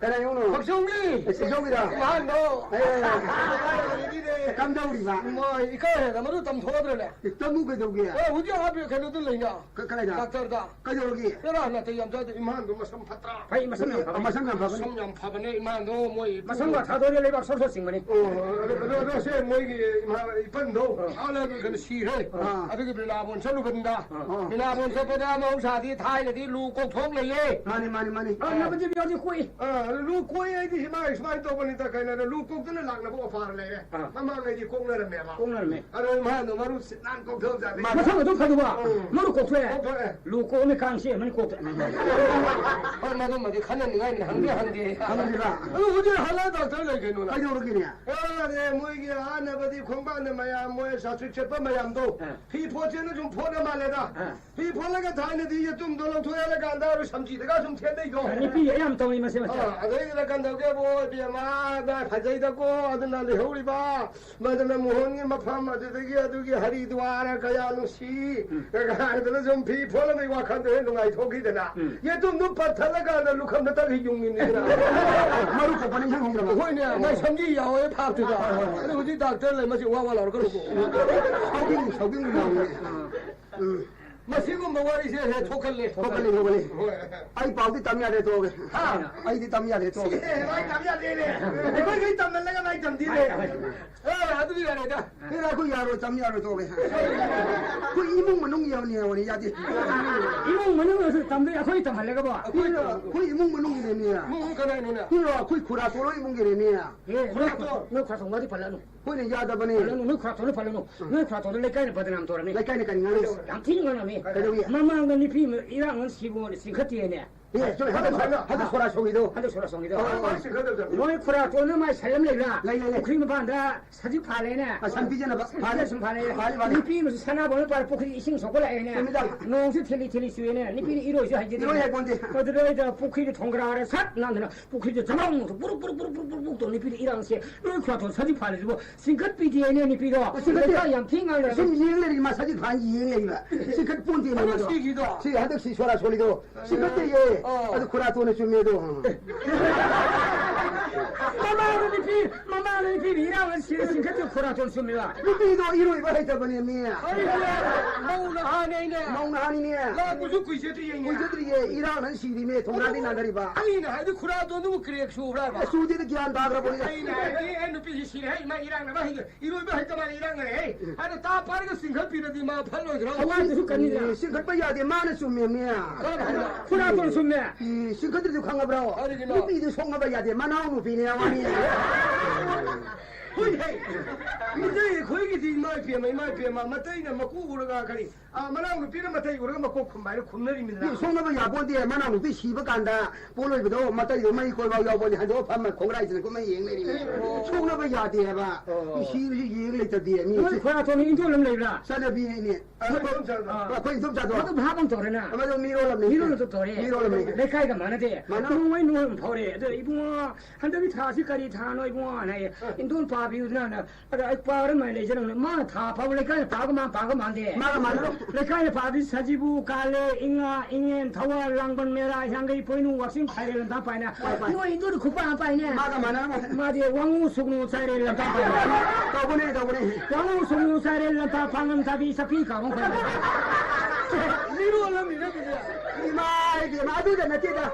ꯀꯅꯥ ꯌꯦꯡꯉꯨꯅꯣ? ꯈꯛꯆꯧꯒꯤ꯫ ꯑꯦ, ꯈꯛꯆꯧꯒꯤꯔꯣ? ꯏꯃꯥꯟꯗꯣ꯫ ꯑꯦ꯫ ꯀꯝꯗꯧꯔꯤꯕ? ꯃꯣꯏ ꯏꯀꯥꯏꯔꯦꯗ, ꯃꯗꯨ ꯇꯝꯊꯣꯛꯑꯗ꯭ꯔꯅꯦ? ꯑꯦ, ꯇꯝꯃꯨ ꯀꯩꯗꯧꯒꯦ? ꯑꯣ, ꯍꯧꯖꯤꯛ ꯍꯥꯞꯄꯤ ꯀꯩꯅꯣꯗꯨ ꯂꯩꯅ꯫ ꯀ-, ꯀꯗꯥꯏꯗ? ꯗꯥꯛꯇꯔꯗ꯫ ꯀꯩꯗꯧꯔꯒꯦ? ꯆꯦꯔꯥ ꯅꯥꯇꯩ ꯌꯥꯝ ꯆꯥꯗꯦ, ꯏꯃꯥꯟꯗꯣ ꯃꯁꯝ ꯐꯠꯇ꯭ꯔꯥ? ꯐꯩ, ꯃꯁꯝ ꯌꯥꯝ ꯐꯕꯅꯤ꯫ ꯃꯁꯝ ꯌꯥꯝ ꯐꯕꯅꯦ꯫ ꯃꯁꯝ ꯌꯥꯝ ꯐꯕꯅꯦ, ꯏꯃꯥꯟꯗꯣ ꯃꯣꯏ ꯃꯁꯝꯒ ꯊꯥꯗꯣꯛꯑꯗꯤ ꯂꯩꯕꯥꯛ ꯁꯣꯔ ꯁꯣꯔ ꯆꯤꯡꯕꯅꯤ꯫ ꯑꯣ, ꯑꯗꯣ, ꯑꯗꯣ, ꯑꯗꯣ ꯁꯦ ꯃꯣꯏꯒꯤ ꯏꯃꯥ ꯏꯄꯟꯗꯣ ꯑꯥ꯫ ꯍꯥꯟꯅ ꯀꯩꯅꯣ ꯁꯤꯈ꯭ꯔꯦ꯫ ꯑꯥ꯫ ꯑꯗꯨꯒꯤ ꯕꯤꯅꯥꯕꯣꯟ ꯆꯠꯂꯨꯕꯅꯤꯗ꯫ ꯑꯥ꯫ ꯕꯤꯅꯥꯕꯣꯟ ꯆꯠꯄꯗ ꯃꯍꯧꯁꯥꯗꯤ ꯊꯥꯏꯅꯗꯤ ꯂꯨ ꯀꯣꯛꯊꯣꯛ ꯂꯩꯌꯦ꯫ ꯃꯥꯅꯤ, ꯃꯥꯅꯤ, ꯃꯥꯅꯤ꯫ ꯑꯥ, ꯅꯕꯖꯤꯕ ꯌꯥꯎꯗꯤ ꯀꯣꯛꯏ꯫ ꯑꯥ, ꯂꯨ ꯀꯣꯛꯏ ꯍꯥꯏꯗꯤ ꯁꯨꯃꯥꯏ, ꯁꯨꯃꯥꯏꯅ ꯇꯧꯕꯅꯤꯗ, ꯀꯩꯅꯣꯗ ꯂꯨ ꯀꯣꯛꯇꯅ ꯂꯥꯛꯅꯕ ꯑꯣꯐꯔ ꯂꯩꯔꯦ꯫ ꯑꯥ꯫ ꯃꯃꯥꯡꯉꯩꯗꯤ ꯀꯣꯛꯅꯔꯝꯃꯦꯕ꯫ ꯀꯣꯛꯅꯔꯝꯃꯦ꯫ ꯑꯗꯣ ꯏꯃꯥꯅ ꯃꯔꯨ ꯁꯤꯠ ꯅꯥꯟ ꯀꯣꯛꯊꯣꯛꯑꯖꯥꯠꯅꯤ꯫ ꯃꯊꯪ ꯑꯗꯨꯝ ꯐꯗꯧꯕ꯫ ꯎꯝ꯫ ꯃꯔꯨ ꯀꯣꯛꯊꯣꯛꯑꯦ꯫ ꯀꯣꯛꯊꯣꯛꯑꯦ꯫ ꯂꯨ ꯀꯣꯛꯑꯝꯃꯤ ꯀꯥꯡ ꯆꯦꯟꯕꯅꯤ ꯀꯣꯛꯇ꯫ ꯍꯣꯏ, ꯃꯗꯨꯃꯗꯤ ꯈꯟꯅꯅꯤꯡꯉꯥꯏꯅꯤ, ꯍꯪꯗꯤ ꯍꯪꯗꯦ꯫ ꯍꯪꯗ꯭ꯔꯤꯕ? ꯑꯗꯨ ꯍꯧꯖꯤꯛ ꯍꯜꯂ ꯗꯥꯛꯇꯔ ꯂꯩ ꯀꯩꯅꯣ ꯅꯪ? ꯀꯩꯗꯧꯔꯒꯦꯅꯦ? ꯑꯦ, ꯃꯣꯏꯒꯤ ꯑꯥꯅꯕꯗꯤ ꯈꯣꯡꯕꯥꯟꯗ ꯃꯌꯥꯝ ꯃꯣꯏ ꯆꯥꯇ꯭ꯔꯤꯛ ꯆꯠꯄ ꯃꯌꯥꯝꯗꯣ ꯑꯥ꯫ ꯐꯤ ꯐꯣꯠꯁꯦꯅ ꯁꯨꯝ ꯐꯣꯠꯅ ꯃꯥꯜꯂꯦꯗ꯫ ꯑꯥ꯫ ꯐꯤ ꯐꯣꯠꯂꯒ ꯊꯥꯏꯅꯗꯤ ꯌꯦꯇꯨꯝꯗꯣ ꯂꯧꯊꯣꯛꯍꯜꯂꯀꯥꯟꯗ ꯁꯝꯖꯤꯗꯒ ꯁꯨꯝ ꯊꯦꯠꯅꯩꯗꯣ꯫ ꯑꯥ, ꯅꯨꯄꯤ ꯑꯌꯥꯝꯕ ꯇꯧꯏ ꯃꯁꯤ, ꯃꯁꯤ꯫ ꯑꯥ, ꯑꯗꯩꯗꯨꯗ ꯀꯝꯗꯧꯒꯦꯕꯣ, ꯏꯕꯦꯝꯃ, ꯅꯪ ꯐꯖꯩꯗꯀꯣ, ꯑꯗꯨꯅ ꯂꯩꯍꯧꯔꯤꯕ ꯃꯗꯨꯅ ꯃꯣꯍꯣꯟꯒꯤ ꯃꯐꯝ, ꯑꯗꯨꯗꯒꯤ ꯑꯗꯨꯒꯤ ꯍꯔꯤꯗ꯭ꯋꯥꯔ ꯀꯌꯥ ꯅꯨꯡꯁꯤ, ꯎꯝ꯫ ꯀꯥꯏꯗꯅ ꯁꯨꯝ ꯐꯤ ꯐꯣꯠꯂꯝꯕꯒꯤ ꯋꯥꯈꯜꯗꯣ ꯍꯦꯛ ꯅꯨꯡꯉꯥꯏꯊꯣꯛꯈꯤꯗꯅ, ꯎꯝ꯫ ꯌꯦꯇꯨꯝꯗꯨ ꯄꯠꯊꯠꯂꯀꯥꯟꯗ ꯂꯨꯈꯝꯗ ꯇꯛꯈꯤ ꯌꯨꯡꯉꯤꯅꯤꯗꯅ꯫ ꯃꯔꯨ ꯀꯣꯛꯄꯅꯤ ꯏꯁꯪ ꯁꯪꯗ꯭ꯔꯕ? ꯍꯣꯏꯅꯦ, ꯃꯥꯏ ꯁꯝꯖꯤ ꯌꯥꯎꯋꯦ ꯐꯥꯛꯇꯨꯗ꯫ ꯍꯣꯏ, ꯍꯣꯏ, ꯍꯣꯏ꯫ ꯑꯗꯨ ꯍꯧꯖꯤꯛ ꯗꯥꯛꯇꯔ ꯂꯩ, ꯃꯁꯤ ꯋꯥ ꯋꯥ ꯂꯥꯎꯔꯛꯀꯅꯨꯀꯣ꯫ ꯁꯥꯎꯕꯤꯅꯨ, ꯁꯥꯎꯕꯤꯅꯨ ꯂꯥꯎꯕꯅꯦ꯫ ꯎꯝ꯫ ꯃꯁꯤꯒꯨꯝꯕ ꯋꯥꯔꯤꯁꯦ ꯍꯦꯛ ꯊꯣꯛꯀꯜꯂꯦ꯫ ꯊꯣꯛꯀꯜꯂꯦ, ꯊꯣꯛꯀꯜꯂꯦ꯫ ꯍꯣꯏ꯫ ꯑꯩ ꯄꯥꯎꯗꯤ ꯇꯝ ꯌꯥꯗꯦ, ꯇꯣꯛꯑꯒꯦ꯫ ꯍꯥ? ꯑꯩꯗꯤ ꯇꯝ ꯌꯥꯗꯦ, ꯇꯣꯛꯑꯒꯦ꯫ ꯑꯦ, ꯃꯥꯏ ꯇꯝ ꯌꯥꯗꯦꯅꯦ꯫ ꯑꯩꯈꯣꯏ ꯇꯝꯍꯜꯂꯒ ꯃꯥꯏ ꯇꯝꯗꯦꯅꯦ꯫ ꯑꯦ, ꯑꯗꯨꯗꯤ ꯌꯥꯔꯦꯗ꯫ ꯑꯦ, ꯑꯩꯈꯣꯏ ꯌꯥꯔꯣꯏ, ꯇꯝ ꯌꯥꯔꯣꯏ, ꯇꯣꯛꯑꯒꯦ꯫ ꯑꯩꯈꯣꯏ ꯏꯃꯨꯡ ꯃꯅꯨꯡꯒꯤ ꯌꯥꯎꯅꯤ ꯍꯥꯏꯕꯅꯤ, ꯌꯥꯗꯦ꯫ ꯏꯃꯨꯡ ꯃꯅꯨꯡꯗꯁꯨ ꯇꯝꯗꯣꯏ, ꯑꯩꯈꯣꯏ ꯇꯝꯍꯜꯂꯒꯕꯣ? ꯑꯩꯈꯣꯏ ꯇꯝ-, ꯑꯩꯈꯣꯏ ꯏꯃꯨꯡ ꯃꯅꯨꯡꯒꯤꯅꯦꯃꯤ꯫ ꯏꯃꯨꯡ ꯀꯅꯥꯏꯅꯣꯅꯦ? ꯏꯔꯣ, ꯑꯩꯈꯣꯏ ꯈꯨꯔꯥ ꯇꯣꯂꯣꯏ ꯏꯃꯨꯡꯒꯤꯅꯦꯃꯤ꯫ ꯑꯦ, ꯅꯣꯏ ꯈꯨꯔꯥ ꯇꯣ-, ꯅꯣꯏ ꯈꯨꯔꯥ ꯇꯣꯟꯕꯗꯤ ꯄꯜꯂꯅꯨ꯫ ꯍꯣꯏꯅꯦ, ꯌꯥꯗꯕꯅꯦ꯫ ꯄꯜꯂꯅꯨ, ꯅꯣꯏ ꯈꯨꯔꯥꯇꯣꯟꯗꯣ ꯄꯜꯂꯅꯨ꯫ ꯎꯝ꯫ ꯅꯣꯏ ꯈꯨꯔꯥꯇꯣꯟꯗꯣ ꯂꯩꯀꯥꯏꯅ ꯕꯗꯅꯥꯝ ꯇꯧꯔꯅꯤ꯫ ꯂꯩꯀꯥꯏꯅ ꯀꯔꯤ ꯉꯥꯡꯅꯩ? ꯌꯥꯝ ꯊꯤꯅ ꯉꯥꯡꯅꯕꯅꯤ꯫ ꯀꯩꯗꯧꯏ? ꯃꯃꯥꯡꯗ ꯅꯨꯄꯤ ꯑꯃ ꯏꯔꯥꯡ ꯑꯃ ꯁꯤꯕ ꯆꯤꯡꯈꯠꯇꯦꯅꯦ꯫ ꯑꯦ, ꯆꯨꯝꯃꯦ꯫ ꯍꯟꯗꯛ ꯁꯣꯔꯥ-, ꯍꯟꯗꯛ ꯁꯣꯔꯥ ꯁꯧꯒꯤꯗꯣ꯫ ꯍꯟꯗꯛ ꯁꯣꯔꯥ ꯁꯧꯒꯤꯗꯣ꯫ ꯑꯣ, ꯑꯣ, ꯆꯤꯡꯈꯠꯇꯕꯗꯣ꯫ ꯅꯣꯏ ꯈꯨꯔꯥꯇꯣꯟꯗ ꯃꯥꯏ ꯁꯟ ꯑꯃ ꯂꯩꯕ꯭ꯔꯥ? ꯂꯩ, ꯂꯩ, ꯂꯩ꯫ ꯄꯨꯈ꯭ꯔꯤ ꯃꯄꯥꯟꯗ ꯁꯖꯤꯛ ꯐꯥꯜꯂꯦꯅꯦ꯫ ꯑ, ꯁꯟ ꯄꯤꯖꯅꯕ꯫ ꯁꯟ ꯐꯥꯜꯂꯦ꯫ ꯁꯨꯝ ꯐꯥꯜꯂꯦ꯫ ꯐꯥꯜꯂꯦ, ꯐꯥꯜꯂꯦ꯫ ꯅꯨꯄꯤ ꯑꯃꯁꯨ ꯁꯅꯥꯕꯣꯟ ꯄꯥꯏꯔ ꯄꯨꯈ꯭ꯔꯤ ꯏꯁꯤꯡ ꯁꯣꯛꯀꯠꯂꯛꯑꯦꯅꯦ꯫ ꯆꯨꯝꯃꯤꯗ꯫ ꯅꯣꯡꯁꯨ ꯊꯤꯂꯤ ꯊꯤꯂꯤ ꯆꯨꯏꯅꯦ꯫ ꯅꯨꯄꯤꯅ ꯏꯔꯣꯏꯁꯨ ꯍꯩꯖꯗꯦ꯫ ꯏꯔꯣꯏ ꯍꯩꯄꯣꯟꯇꯦ꯫ ꯑꯗꯨꯗ ꯄꯨꯈ꯭ꯔꯤꯗ ꯊꯣꯡꯒ꯭ꯔꯥꯔ ꯁꯠ ꯅꯥꯟꯗꯅ ꯄꯨꯈ꯭ꯔꯤꯗ ꯆꯃꯝ ꯕꯨꯔꯨꯛ ꯕꯨꯔꯨꯛ ꯕꯨꯔꯨꯛ ꯕꯨꯔꯨꯛ ꯕꯨꯔꯨꯛ ꯇꯧ ꯅꯨꯄꯤꯗ ꯏꯔꯥꯡꯁꯦ ꯂꯣꯏ ꯈꯨꯔꯥꯇꯣꯟ ꯁꯖꯤꯛ ꯐꯥꯜꯂꯤꯁꯤꯕꯣ ꯆꯤꯡꯈꯠꯄꯤꯗꯦꯅꯦ ꯅꯨꯄꯤꯗꯣ꯫ ꯆꯤꯡꯈꯠꯇꯦ꯫ ꯂꯩꯀꯥꯏ ꯌꯥꯝ ꯊꯤ ꯉꯥꯡꯅꯔꯦ꯫ ꯁꯨꯝ ꯌꯦꯡ ꯂꯩꯔꯤ, ꯃꯥ ꯁꯖꯤꯛ ꯐꯥꯟ ꯌꯦꯡ ꯂꯩꯕ꯫ ꯆꯤꯡꯈꯠ ꯄꯣꯟꯇꯦ ꯍꯟꯗꯛ ꯃꯥꯗꯣ꯫ ꯁꯤꯒꯤꯗꯣ꯫ ꯁꯤ ꯍꯟꯗꯛ ꯁꯤ ꯁꯣꯔꯥ ꯁꯣꯜꯂꯤꯗꯣ꯫ ꯆꯤꯡꯈꯠꯇꯦꯌꯦ꯫ ꯑꯣ꯫ ꯑꯗꯨ ꯈꯨꯔꯥꯇꯣꯟꯅ ꯆꯨꯝꯃꯦ ꯑꯗꯣ꯫ ꯃꯃꯥꯗ ꯅꯨꯄꯤ, ꯃꯃꯥꯗ ꯅꯨꯄꯤꯅ ꯏꯔꯥꯡ ꯑꯁꯤꯗ ꯆꯤꯡꯈꯠꯇꯦ ꯈꯨꯔꯥꯇꯣꯟ ꯆꯨꯝꯃꯦꯕ꯫ ꯅꯨꯄꯤꯗꯣ ꯏꯔꯣꯏꯕ ꯍꯩꯇꯕꯅꯦ ꯃꯤ꯫ ꯍꯩꯇꯦ꯫ ꯃꯧ ꯅꯍꯥꯅꯦ ꯑꯩꯅꯦ꯫ ꯃꯧ ꯅꯍꯥꯅꯤꯅꯦ꯫ ꯂꯥꯛꯄꯁꯨ ꯀꯨꯏꯖꯗ꯭ꯔꯤꯌꯦ꯫ ꯀꯨꯏꯖꯗ꯭ꯔꯤꯌꯦ꯫ ꯏꯔꯥꯡꯅ ꯁꯤꯔꯤꯃꯦ꯫ ꯊꯣꯡꯒ꯭ꯔꯥꯗꯤ ꯅꯥꯟꯊꯔꯤꯕ꯫ ꯑꯩꯅ ꯍꯥꯏꯗꯤ ꯈꯨꯔꯥꯇꯣꯟꯗꯨꯕꯨ crack ꯆꯨꯕ꯭ꯔꯥ ꯍꯥꯏꯕ? ꯆꯨꯗꯦꯗ ꯒ꯭ꯌꯥꯟ ꯇꯥꯈ꯭ꯔꯕꯅꯦ꯫ ꯑꯩꯅ ꯍꯥꯏꯗꯤ ꯑꯦ ꯅꯨꯄꯤꯁꯤ ꯁꯤꯔꯦ ꯍꯦ ꯏꯃꯥ ꯏꯔꯥꯡꯅ ꯍꯩꯒꯦ꯫ ꯏꯔꯣꯏꯕ ꯍꯩꯇ ꯃꯥꯜꯂꯦ ꯏꯔꯥꯡꯅ ꯍꯦ꯫ ꯑꯗ ꯇꯥ ꯄꯥꯏꯔꯒ ꯆꯤꯡꯈꯠꯄꯤꯔꯗꯤ ꯃꯥ ꯐꯠꯂꯣꯏꯗ꯭ꯔꯣ? ꯊꯋꯥꯟꯗꯨꯁꯨ ꯀꯟꯅꯤꯗꯅ꯫ ꯏ, ꯆꯤꯡꯈꯠꯄ ꯌꯥꯗꯦ꯫ ꯃꯥꯅ ꯆꯨꯝꯃꯦ ꯃꯤ꯫ ꯀꯔꯝ ꯍꯥꯏꯅ? ꯈꯨꯔꯥꯇꯣꯟ ꯆꯨꯝꯃꯦ꯫ ꯏ, ꯆꯤꯡꯈꯠꯇ꯭ꯔꯤꯗꯨ ꯈꯪꯉꯕ꯭ꯔꯣ? ꯀꯔꯤꯒꯤꯅꯣ? ꯅꯨꯄꯤꯗꯨ ꯁꯣꯛꯅꯕ ꯌꯥꯗꯦ꯫ ꯃꯅꯥꯎ ꯅꯨꯄꯤꯅꯦ ꯋꯥꯅꯤ꯫ ꯍꯣꯏ, ꯍꯩ꯫ ꯃꯤꯇꯩ ꯑꯩꯈꯣꯏꯒꯤꯗꯤ ꯏꯃꯥ ꯏꯄꯦꯝꯃ, ꯏꯃꯥ ꯏꯄꯦꯝꯃ, ꯃꯇꯩꯅ ꯃꯀꯨ ꯎꯔꯒ ꯀꯔꯤ, ꯑ, ꯃꯅꯥꯎꯅꯨꯄꯤꯅ ꯃꯇꯩ ꯎꯔꯒ ꯃꯀꯣꯛ ꯈꯨꯝꯕ ꯍꯥꯏꯅ ꯈꯨꯝꯅꯔꯤꯃꯤꯗꯅ꯫ ꯃꯤ ꯁꯣꯛꯅꯕ ꯌꯥꯄꯣꯟꯇꯦ, ꯃꯅꯥꯎꯅꯨꯄꯤ ꯁꯤꯕ ꯀꯥꯟꯗ ꯄꯣꯠꯂꯣꯏꯕꯗꯣ, ꯃꯇꯩꯗꯣ ꯃꯩ ꯀꯣꯏꯕ ꯌꯥꯎꯄꯣꯟꯇꯦ, ꯍꯟꯗꯣꯛꯑ ꯐꯝꯃ ꯈꯣꯡꯒ꯭ꯔꯥꯏꯁꯤꯅ ꯀꯨꯝꯃ ꯌꯦꯡ ꯂꯩꯔꯤꯃꯤ꯫ ꯑꯣ꯫ ꯁꯣꯛꯅꯕ ꯌꯥꯗꯦ ꯍꯥꯏꯕ꯫ ꯑꯣ꯫ ꯃꯤ ꯁꯤꯕꯁꯤ ꯌꯦꯡ ꯂꯩꯇꯗꯦ, ꯃꯤ ꯅꯣꯏ ꯁꯤ- ꯈꯣꯏꯔꯥꯊꯣꯡ ꯏꯟꯗꯣꯜ ꯑꯃ ꯂꯩꯕ꯭ꯔꯥ? ꯆꯠꯅꯕꯤꯅꯤꯅꯦ꯫ ꯑ, ꯑꯩꯈꯣꯏ ꯏꯗꯣꯝꯆꯥꯗꯣ꯫ ꯑ, ꯑꯩꯈꯣꯏ ꯏꯗꯣꯝꯆꯥꯗꯣ꯫ ꯃꯗꯨ ꯚꯥꯞ ꯑꯃ ꯇꯧꯔꯦꯅ꯫ ꯃꯗꯨ ꯃꯤꯔꯣꯜ ꯑꯃꯅꯤ꯫ ꯃꯤꯔꯣꯜ ꯑꯗꯨ ꯇꯧꯔꯦ꯫ ꯃꯤꯔꯣꯜ ꯑꯃꯅꯤ꯫ ꯂꯩꯀꯥꯏꯒ ꯃꯥꯟꯅꯗꯦ꯫ ꯃꯥꯟꯅ- ꯅꯣꯡꯃꯩ ꯅꯣꯡꯃꯩ ꯐꯥꯎꯔꯦ꯫ ꯑꯗꯣ ꯏꯕꯨꯡꯉꯣ, ꯍꯟꯗꯛꯀꯤ ꯊꯥꯁꯤ ꯀꯔꯤ ꯊꯥꯅꯣ ꯏꯕꯨꯡꯉꯣ ꯍꯥꯏꯅ ꯍꯥꯏꯌꯦ꯫ ꯑ꯫ ꯏꯟꯗꯣꯜ ꯄꯥꯕꯤꯗꯨꯅ ꯑꯗ ꯑꯩ ꯄꯥꯔ ꯃꯥꯏ ꯂꯩꯖꯔꯝꯅꯦ꯫ ꯃꯥꯅ ꯊꯥ ꯐꯥꯕ ꯂꯩꯀꯥꯏꯅ ꯄꯥꯒ ꯃꯥ ꯄꯥꯒ ꯃꯥꯟꯗꯦ꯫ ꯃꯥꯒ ꯃꯥꯟꯅꯔꯣ꯫ ꯂꯩꯀꯥꯏꯅ ꯄꯥꯕꯤ ꯁꯖꯤꯕꯨ, ꯀꯥꯂꯦ, ꯏꯉꯥ, ꯏꯉꯦꯟ, ꯊꯧꯋꯥꯜ, ꯂꯥꯡꯕꯟ, ꯃꯦꯔꯥ, ꯍꯤꯌꯥꯡꯒꯩ, ꯄꯣꯏꯅꯨ, ꯋꯥꯛꯆꯤꯡ, ꯐꯥꯏꯔꯦꯜ, ꯂꯝꯇꯥ ꯄꯥꯏꯅ꯫ ꯍꯣꯏ, ꯍꯣꯏ꯫ ꯅꯣꯏ ꯏꯟꯗꯣꯜ ꯈꯨꯄꯥ ꯑꯃ ꯄꯥꯏꯅꯦ꯫ ꯃꯥꯒ ꯃꯥꯟꯅꯔꯝꯃꯣꯏ꯫ ꯃꯥꯗꯤ ꯋꯥꯉꯨ, ꯁꯨꯒꯅꯨ, ꯆꯥꯏꯔꯦꯜ, ꯂꯝꯇꯥ ꯄꯥꯏꯅ꯫ ꯇꯧꯕꯅꯦ, ꯇꯧꯕꯅꯦ꯫ ꯋꯥꯉꯨ, ꯁꯨꯒꯅꯨ, ꯆꯥꯏꯔꯦꯜ, ꯂꯝꯇꯥ, ꯄꯥꯡꯒꯟ, ꯊꯥꯕꯤ, ꯆꯐꯤ, ꯀꯥꯎꯕ ꯈꯣꯏꯕ꯫ ꯃꯤꯔꯣꯜ ꯑꯃꯅꯤꯅꯦ ꯑꯗꯨꯗꯤ꯫ ꯏꯃꯥ ꯏꯕꯦꯝꯃ, ꯑꯗꯨꯗ ꯅꯠꯇꯦꯗ꯫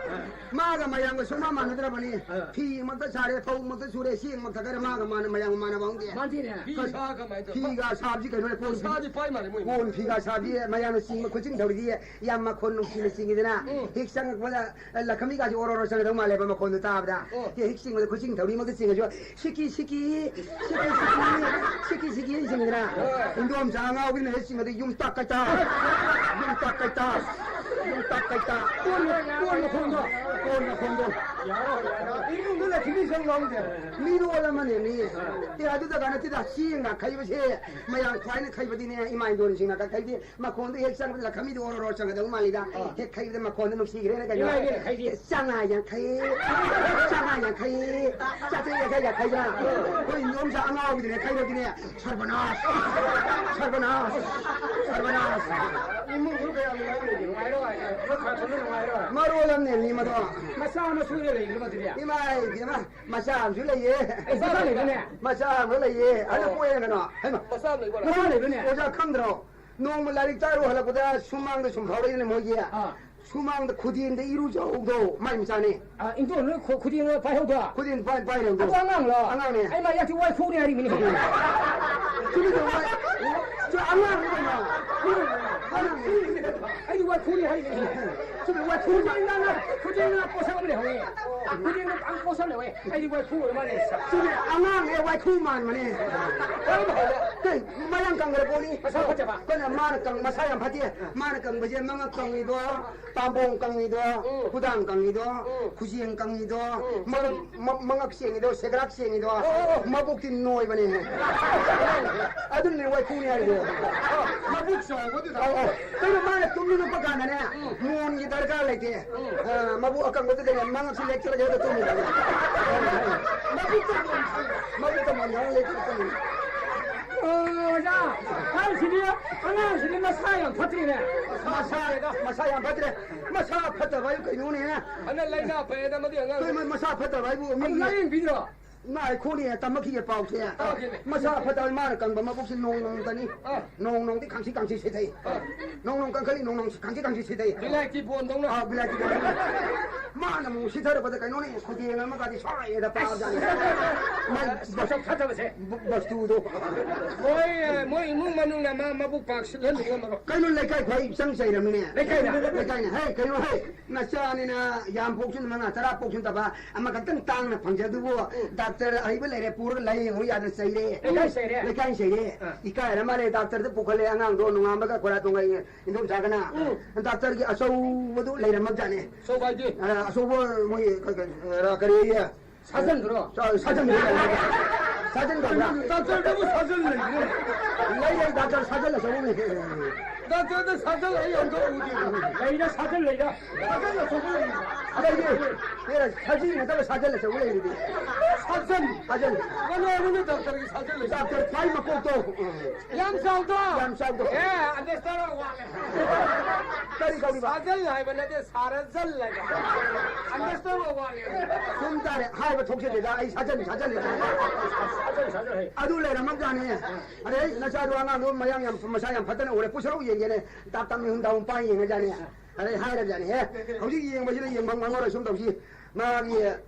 ꯃꯥꯒ ꯃꯌꯥꯝꯒ ꯁꯨꯡꯃꯥꯟ ꯃꯥꯟꯅꯗ꯭ꯔꯕꯅꯤ꯫ ꯑꯥ꯫ ꯐꯤ ꯃꯛꯇ ꯁꯥꯔꯦ, ꯐꯧ ꯃꯛꯇ ꯁꯨꯔꯦ, ꯆꯦꯡ ꯃꯛꯇ ꯈꯔ ꯃꯥꯒ ꯃꯥꯟꯅ ꯃꯌꯥꯝꯒ ꯃꯥꯟꯅꯕ ꯍꯧꯗꯦ꯫ ꯃꯥꯟꯗꯦꯅꯦ꯫ ꯐꯤ ꯁꯥ ꯀꯃꯥꯏꯅ ꯇꯧꯕ? ꯐꯤꯒ ꯁꯥꯕꯁꯤ ꯀꯩꯅꯣꯅꯦ, ꯀꯣꯟ ꯐꯤ-, ꯁꯥꯗꯤ ꯄꯥꯏ ꯃꯥꯜꯂꯦ ꯃꯣꯏ꯫ ꯀꯣꯟ ꯐꯤꯒ ꯁꯥꯕꯁꯤ ꯃꯌꯥꯝꯅ ꯆꯤꯡꯕ ꯈꯨꯠꯆꯤꯡ ꯊꯧꯔꯤꯗꯤ ꯌꯥꯝ ꯃꯈꯣꯟ ꯅꯨꯡꯁꯤꯅ ꯆꯤꯡꯉꯤꯗꯅ꯫ ꯎꯝ꯫ ꯍꯦꯛ ꯆꯪꯉꯛꯄꯗ ꯂꯈꯃꯤꯒꯁꯤ ꯑꯣꯔꯣ ꯑꯣꯔꯣ ꯆꯪꯒꯗꯧ ꯃꯥꯜꯂꯦꯕ ꯃꯈꯣꯟꯗꯣ ꯇꯥꯕꯗ꯫ ꯎꯝ꯫ ꯍꯦꯛ ꯆꯤꯡꯕꯗ ꯈꯨꯠꯆꯤꯡ ꯊꯧꯔꯤꯃꯛꯇ ꯆꯤꯡꯉꯁꯨ ꯁꯤꯀꯤ ꯁꯤꯀꯤ, ꯁꯤꯀꯤ ꯁꯤꯀꯤ, ꯁꯤꯀꯤ ꯁꯤꯀꯤ ꯆꯤꯡꯉꯤꯗꯅ꯫ ꯍꯣꯏ꯫ ꯏꯟꯗꯣꯝꯆꯥ ꯑꯉꯥꯎꯕꯤꯅ ꯍꯦꯛ ꯆꯤꯡꯉꯗꯤ ꯌꯨꯝꯇꯥꯛ ꯀꯩꯇꯥ, ꯌꯨꯝꯇꯥꯛ ꯀꯩꯇꯥ, ꯌꯨꯝꯇꯥꯛ ꯀꯩꯇꯥ꯫ ꯀꯣꯟ, ꯀꯣꯟ ꯃꯈꯣꯟꯗꯣ, ꯀꯣꯟ ꯃꯈꯣꯟꯗꯣ꯫ ꯏꯃꯨꯡꯗ ꯂꯛꯈꯤꯃꯤ ꯁꯪ ꯌꯥꯎꯗꯦ꯫ ꯃꯤꯔꯣꯜ ꯑꯃꯅꯦ ꯃꯤ꯫ ꯑꯦ, ꯑꯗꯨꯗꯒ ꯅꯠꯇꯦꯗ, ꯆꯦꯡꯒ ꯈꯩꯕꯁꯦ ꯃꯌꯥꯝ ꯈ꯭ꯋꯥꯏꯅ ꯈꯩꯕꯗꯤꯅꯦ, ꯏꯃꯥ ꯏꯟꯗꯣꯟꯁꯤꯡꯅ ꯈꯩꯕꯗꯤ ꯃꯈꯣꯟꯗꯣ ꯍꯦꯛ ꯆꯪꯕꯗ ꯂꯈꯃꯤꯗꯣ ꯑꯣꯔꯣ ꯑꯣꯔꯣ ꯆꯪꯒꯗꯧ ꯃꯥꯜꯂꯤꯗ꯫ ꯑꯥ꯫ ꯍꯦꯛ ꯈꯩꯕꯗ ꯃꯈꯣꯟꯗꯣ ꯅꯨꯡꯁꯤꯈ꯭ꯔꯦꯅ ꯀꯩꯅꯣ꯫ ꯏꯃꯥ ꯏꯕꯦꯟꯅ ꯈꯩꯕꯤ꯫ ꯆꯥꯝꯃꯉꯥ ꯌꯥꯡꯈꯩ, ꯆꯥꯝꯃꯉꯥ ꯌꯥꯡꯈꯩ, ꯆꯥꯇ꯭ꯔꯦꯠ ꯌꯥꯡꯈꯩ ꯌꯥꯡꯈꯩꯗ꯫ ꯑꯩꯈꯣꯏ ꯏꯟꯗꯣꯝꯆꯥ ꯑꯉꯥꯎꯕꯤꯗꯨꯅꯦ ꯈꯩꯕꯗꯤꯅꯦ, ꯁꯔꯕꯅꯥꯁ! ꯁꯔꯕꯅꯥꯁ! ꯁꯔꯕꯅꯥꯁ! ꯏꯃꯨꯡꯗꯨ ꯀꯌꯥꯝ ꯅꯨꯡꯉꯥꯏꯔꯣꯏ? ꯅꯨꯡꯉꯥꯏꯔꯣꯏ꯫ ꯅꯣꯏ ꯈꯔ ꯊꯣꯛꯂ ꯅꯨꯡꯉꯥꯏꯔꯣꯏ꯫ ꯃꯔꯣꯜ ꯑꯃꯅꯦ ꯃꯤ ꯃꯗꯣ꯫ ꯃꯆꯥ ꯃꯁꯨꯒ ꯂꯩꯕ꯭ꯔꯣ ꯑꯗꯨꯗꯤ? ꯏꯃꯥꯏ ꯏꯕꯦꯝꯃ, ꯃꯆꯥ ꯑꯃꯁꯨ ꯂꯩꯌꯦ꯫ ꯑꯦ, ꯃꯆꯥ ꯂꯩꯕ꯭ꯔꯅꯦ? ꯃꯆꯥ ꯑꯃ ꯂꯩꯌꯦ꯫ ꯑꯗꯨ ꯑꯣ꯫ ꯄꯣꯛꯑꯦ ꯀꯩꯅꯣ꯫ ꯍꯩꯃꯥ꯫ ꯃꯆꯥ ꯑꯃ ꯂꯩꯕ꯭ꯔꯣ? ꯃꯆꯥ ꯂꯩꯕ꯭ꯔꯅꯦ? ꯑꯣꯖꯥ ꯈꯪꯗ꯭ꯔꯣ? ꯅꯣꯡꯃ ꯂꯥꯏꯔꯤꯛ ꯇꯥꯛꯑꯔꯨ ꯍꯜꯂꯛꯄꯗ ꯁꯨꯃꯥꯡꯗ ꯁꯨꯝ ꯐꯥꯎꯔꯛꯏꯅꯦ ꯃꯣꯏꯒꯤ꯫ ꯑꯥ꯫ ꯁꯨꯃꯥꯡꯗ ꯈꯨꯗꯦꯡꯗ ꯏꯔꯨꯖꯍꯧꯗꯣ ꯃꯥꯏ ꯃꯆꯥꯅꯦ꯫ ꯑ, ꯏꯟꯗꯣ ꯅꯣꯏ ꯈꯨ-, ꯈꯨꯗꯦꯡ ꯄꯥꯏꯍꯧꯗꯣ? ꯈꯨꯗꯦꯡ ꯄꯥꯏ-, ꯄꯥꯏꯔꯦ ꯍꯧꯗꯣ꯫ ꯑꯗꯨ ꯑꯉꯥꯡꯂꯣ? ꯑꯉꯥꯡꯅꯦ꯫ ꯑꯩ ꯃꯥ ꯌꯥꯊꯤ ꯋꯥꯏ ꯈꯨꯅꯤ ꯍꯥꯏꯔꯤꯃꯤꯅꯦ꯫ ꯆꯨꯝꯃꯤ ꯆꯨꯝꯃꯤ꯫ ꯆꯨꯝꯃꯤ ꯑꯉꯥꯡꯅꯤ ꯀꯩꯅꯣ꯫ ꯑꯩꯗꯤ ꯋꯥꯏꯈꯨꯅꯤ ꯍꯥꯏꯅꯤ꯫ ꯆꯨꯝꯃꯤ, ꯋꯥꯏꯈꯨ꯫ ꯈꯨꯗꯤꯡꯅ, ꯈꯨꯗꯤꯡꯅ ꯄꯣꯠꯁꯛ ꯑꯃ ꯂꯩꯍꯧꯋꯦ꯫ ꯈꯨꯗꯤꯡꯅ ꯄꯥꯡ ꯄꯣꯠꯁꯛ ꯂꯩꯍꯧꯋꯦ꯫ ꯑꯩꯗꯤ ꯋꯥꯏꯈꯨ ꯑꯣꯏꯔ ꯃꯥꯜꯂꯦ꯫ ꯆꯨꯝꯃꯤ, ꯑꯉꯥꯡꯅꯦ, ꯋꯥꯏꯈꯨ ꯃꯥꯟꯕꯅꯦ꯫ ꯀꯔꯝ ꯍꯧꯔꯦ? ꯀꯩ, ꯃꯌꯥꯡ ꯀꯪꯈ꯭ꯔ ꯄꯣꯠꯅꯤ꯫ ꯃꯁꯥ ꯐꯠꯇꯕ꯫ ꯑꯩꯈꯣꯏꯅ ꯃꯥꯅ ꯀꯪ-, ꯃꯁꯥ ꯌꯥꯝ ꯐꯠꯇꯦ꯫ ꯃꯥꯅ ꯀꯪꯕꯁꯦ ꯃꯉꯛ ꯀꯪꯉꯤꯗꯣ, ꯄꯥꯝꯕꯣꯝ ꯀꯪꯉꯤꯗꯣ, ꯎꯝ꯫ ꯈꯨꯗꯥꯡ ꯀꯪꯉꯤꯗꯣ, ꯎꯝ꯫ ꯈꯨꯖꯦꯡ ꯀꯪꯉꯤꯗꯣ, ꯎꯝ꯫ ꯃꯉꯛ ꯃ-, ꯃꯉꯛ ꯁꯦꯡꯉꯤꯗꯣ, ꯁꯦꯒ꯭ꯔꯥꯛ ꯁꯦꯡꯉꯤꯗꯣ, ꯑꯣ, ꯑꯣ, ꯑꯣ꯫ ꯃꯕꯨꯛꯇꯤ ꯅꯣꯏꯕꯅꯦ꯫ ꯑꯗꯨꯅꯅꯦ ꯋꯥꯏꯈꯨꯅꯤ ꯍꯥꯏꯔꯤꯗꯣ꯫ ꯃꯕꯨꯛ ꯆꯥꯎꯕꯗꯨꯗ꯫ ꯑꯧ, ꯑꯧ꯫ ꯀꯩꯅꯣ ꯃꯥꯅ ꯇꯨꯝꯅꯤꯡꯉꯛꯄ ꯀꯥꯟꯗꯅꯦ, ꯎꯝ꯫ ꯃꯣꯟꯒꯤ ꯗꯔꯀꯥꯔ ꯂꯩꯇꯦ꯫ ꯎꯝ꯫ ꯑ, ꯃꯕꯨꯛ ꯑꯀꯪꯕꯗꯨꯗꯅꯦ, ꯃꯉꯛꯁꯤ ꯂꯦꯛꯆꯔꯒꯦ ꯍꯦꯛꯇ ꯇꯨꯝꯃꯤꯕ꯫ ꯃꯕꯨꯛꯇ ꯃꯣꯟ ꯈꯪꯕ꯫ ꯃꯕꯨꯛꯇ ꯃꯣꯟ ꯌꯥꯎꯔ ꯂꯦꯛꯆꯔꯒ ꯇꯨꯝꯃꯤꯕ꯫ ꯑꯣ, ꯑꯣꯖꯥ, ꯑꯍꯜꯁꯤꯗꯤ, ꯑꯉꯥꯡꯁꯤꯗꯤ ꯃꯁꯥ ꯌꯥꯝ ꯐꯠꯇ꯭ꯔꯤꯅꯦ꯫ ꯃꯁꯥ, ꯃꯁꯥ ꯌꯥꯝ ꯐꯠꯇ꯭ꯔꯦ꯫ ꯃꯁꯥ ꯐꯠꯇꯕ ꯍꯥꯏꯕꯨ ꯀꯩꯅꯣꯅꯦ? ꯍꯟꯗꯛ ꯂꯥꯏꯅꯥ ꯐꯩꯌꯦꯅ ꯃꯗꯨ ꯑꯉꯥꯡ ꯀꯩꯅꯣ ꯃꯁꯥ ꯐꯠꯇꯕ ꯍꯥꯏꯕꯨ ꯃꯤ ꯑꯃꯨꯛ ꯂꯥꯏꯌꯦꯡꯕꯤꯗ꯭ꯔꯣ? ꯉꯥꯏꯈꯣꯅꯦ, ꯇꯝꯃꯛꯈꯤꯒꯦ ꯄꯥꯎꯁꯦ꯫ ꯇꯝꯃꯛꯈꯤꯅꯦ꯫ ꯃꯁꯥ ꯐꯠꯇꯕ ꯃꯥꯅ ꯀꯪꯕ ꯃꯕꯨꯛꯁꯦ ꯅꯣꯡ ꯅꯣꯡꯇꯅꯤ꯫ ꯑꯥ꯫ ꯅꯣꯡ ꯅꯣꯡꯗꯤ ꯈꯪꯁꯤ ꯈꯪꯁꯤ ꯁꯤꯊꯩ꯫ ꯑꯥ꯫ ꯅꯣꯡ ꯅꯣꯡ ꯀꯪꯈꯠꯂꯤ, ꯅꯣꯡ ꯅꯣꯡ ꯈꯪꯁꯤ ꯈꯪꯁꯤ ꯁꯤꯊꯩ꯫ ꯕꯤꯂꯥꯏꯇꯤ ꯕꯣꯟꯗꯧꯅ꯫ ꯑꯥ, ꯕꯤꯂꯥꯏꯇꯤ ꯕꯣꯟꯗꯧꯅ꯫ ꯃꯥꯅ ꯑꯃꯨꯛ ꯁꯤꯊꯔꯛꯄꯗ ꯀꯩꯅꯣꯅꯦ, ꯈꯨꯗꯦꯡ ꯑꯃꯒꯗꯤ ꯁ꯭ꯋꯥꯏꯗ ꯄꯥꯕꯖꯥꯠꯅꯤ꯫ ꯑꯁ꯫ ꯃꯁꯛ ꯐꯠꯇꯕꯁꯦ꯫ ꯕ-, ꯕꯁꯇꯨꯗꯣ꯫ ꯃꯣꯏ, ꯃꯣꯏ ꯏꯃꯨꯡ ꯃꯅꯨꯡꯅ ꯃꯥ ꯃꯕꯨꯛ ꯄꯥꯛ ꯁꯤꯠꯍꯟꯕ ꯉꯝꯃꯔꯣꯏ꯫ ꯀꯩꯅꯣ ꯂꯩꯀꯥꯏ ꯈ꯭ꯋꯥꯏ ꯏꯆꯪ ꯆꯩꯔꯝꯃꯤꯅꯦ꯫ ꯂꯩꯀꯥꯏꯅ? ꯂꯩꯀꯥꯏꯅ꯫ ꯍꯦ, ꯀꯩꯅꯣ ꯍꯦ? ꯅꯆꯥꯅꯤꯅ ꯌꯥꯝ ꯄꯣꯛꯁꯅꯨ, ꯃꯉꯥ ꯇꯔꯥ ꯄꯣꯛꯁꯅꯨ ꯇꯕ, ꯑꯃꯈꯛꯇꯪ ꯇꯥꯡꯅ ꯐꯪꯖꯗꯨꯕꯨ, ꯎꯝ꯫ ꯗꯥꯛꯇꯔ ꯑꯍꯩꯕ ꯂꯩꯔꯦ, ꯄꯨꯔꯒ ꯂꯥꯌꯦꯡꯉꯨ ꯌꯥꯗꯅ ꯆꯩꯔꯦ꯫ ꯂꯩꯀꯥꯏ ꯆꯩꯔꯦ? ꯂꯩꯀꯥꯏ ꯆꯩꯔꯦ꯫ ꯑꯥ꯫ ꯏꯀꯥꯏꯔ ꯃꯥꯜꯂꯦ, ꯗꯥꯛꯇꯔꯗ ꯄꯨꯈꯠꯂꯦ, ꯑꯉꯥꯡꯗꯣ ꯅꯣꯡꯉꯥꯟꯕꯒ ꯈꯣꯏꯔꯥ ꯇꯣꯡꯉꯥꯏ ꯏꯟꯗꯣꯝꯆꯥꯒꯅ꯫ ꯎꯝ꯫ ꯗꯥꯛꯇꯔꯒꯤ ꯑꯆꯧꯕꯗꯨ ꯂꯩꯔꯝꯃꯕꯖꯥꯠꯅꯦ꯫ ꯑꯆꯧꯕ ꯍꯥꯏꯗꯤ? ꯑ, ꯑꯆꯧꯕ ꯃꯣꯏ ꯀ-, ꯀ-, ꯀꯔꯤ, ꯁꯥꯖꯟꯗꯨꯔꯣ? ꯁꯥ-, ꯁꯥꯖꯟꯗꯨꯔꯣ? ꯁꯥꯖꯟ ꯀꯧꯕ꯭ꯔꯥ? ꯗꯥꯛꯇꯔꯗꯕꯨ ꯁꯥꯖꯟ ꯂꯩꯕ꯭ꯔꯣ? ꯂꯩ, ꯂꯩ, ꯗꯥꯛꯇꯔ ꯁꯥꯖꯟ ꯑꯆꯧꯕ ꯂꯩ꯫ ꯗꯥꯛꯇꯔꯗ ꯁꯥꯖꯟ ꯑꯩ ꯑꯝꯇ ꯎꯗꯦ꯫ ꯂꯩꯗ, ꯁꯥꯖꯟ ꯂꯩꯗ꯫ ꯁꯥꯖꯟ ꯑꯆꯧꯕ ꯂꯩ꯫ ꯂꯩꯌꯦ꯫ ꯑꯦ, ꯁꯖꯤ ꯅꯠꯇꯕ ꯁꯥꯖꯟ ꯑꯆꯧꯕ ꯂꯩꯔꯤꯗꯤ꯫ ꯁꯥꯖꯟ? ꯁꯥꯖꯟ꯫ ꯀꯅꯥꯅꯣꯅꯦ ꯗꯥꯛꯇꯔꯒꯤ ꯁꯥꯖꯟ ꯂꯩ? ꯗꯥꯛꯇꯔ ꯈ꯭ꯋꯥꯏ ꯃꯀꯣꯛꯇꯣ꯫ ꯌꯥꯝ ꯆꯥꯎꯗꯣ? ꯌꯥꯝ ꯆꯥꯎꯗꯣ꯫ ꯑꯦ, ꯑꯟꯗꯔꯁꯇꯦꯟ ꯋꯥꯠꯂꯦ꯫ ꯀꯔꯤ ꯀꯧꯔꯤꯕ? ꯁꯥꯖꯟ ꯍꯥꯏꯕ ꯅꯠꯇꯦ, ꯁꯥꯔꯖꯜ ꯍꯥꯏꯕ꯫ ꯑꯟꯗꯔꯁꯇꯦꯟ ꯋꯥꯠꯂꯦ꯫ ꯆꯨꯝ ꯇꯥꯔꯦ꯫ ꯍꯥꯏꯕ ꯊꯣꯛꯆꯗꯦꯗ꯫ ꯑꯩ ꯁꯥꯖꯟ, ꯁꯥꯖꯟ ꯍꯥꯏ꯫ ꯁꯥꯖꯟ, ꯁꯥꯖꯟ ꯍꯥꯏ꯫ ꯑꯗꯨ ꯂꯩꯔꯝꯃꯕꯖꯥꯠꯅꯤ꯫ ꯑꯗꯩ ꯅꯆꯥꯗꯣ ꯑꯉꯥꯡꯗꯣ ꯃꯌꯥꯡ ꯌꯥꯝ, ꯃꯁꯥ ꯌꯥꯝ ꯐꯠꯇꯅ ꯎꯔꯦ, ꯄꯨꯁꯜꯂꯛꯎ ꯌꯦꯡꯒꯦꯅꯦ꯫ ꯇꯥꯞ ꯇꯥꯞ ꯃꯤꯍꯨꯟ ꯗꯥꯎꯟ ꯄꯥꯏ ꯌꯦꯡꯉꯖꯥꯠꯅꯤ꯫ ꯑꯗꯩ ꯍꯥꯏꯔꯕꯖꯥꯠꯅꯤ, "ꯍꯦ, ꯍꯧꯖꯤꯛ ꯌꯦꯡꯕꯁꯤꯗ ꯌꯦꯡꯐꯝ ꯈꯪꯉꯔꯣꯏ, ꯁꯨꯝ ꯇꯧꯁꯤ꯫ ꯃꯥꯒꯤ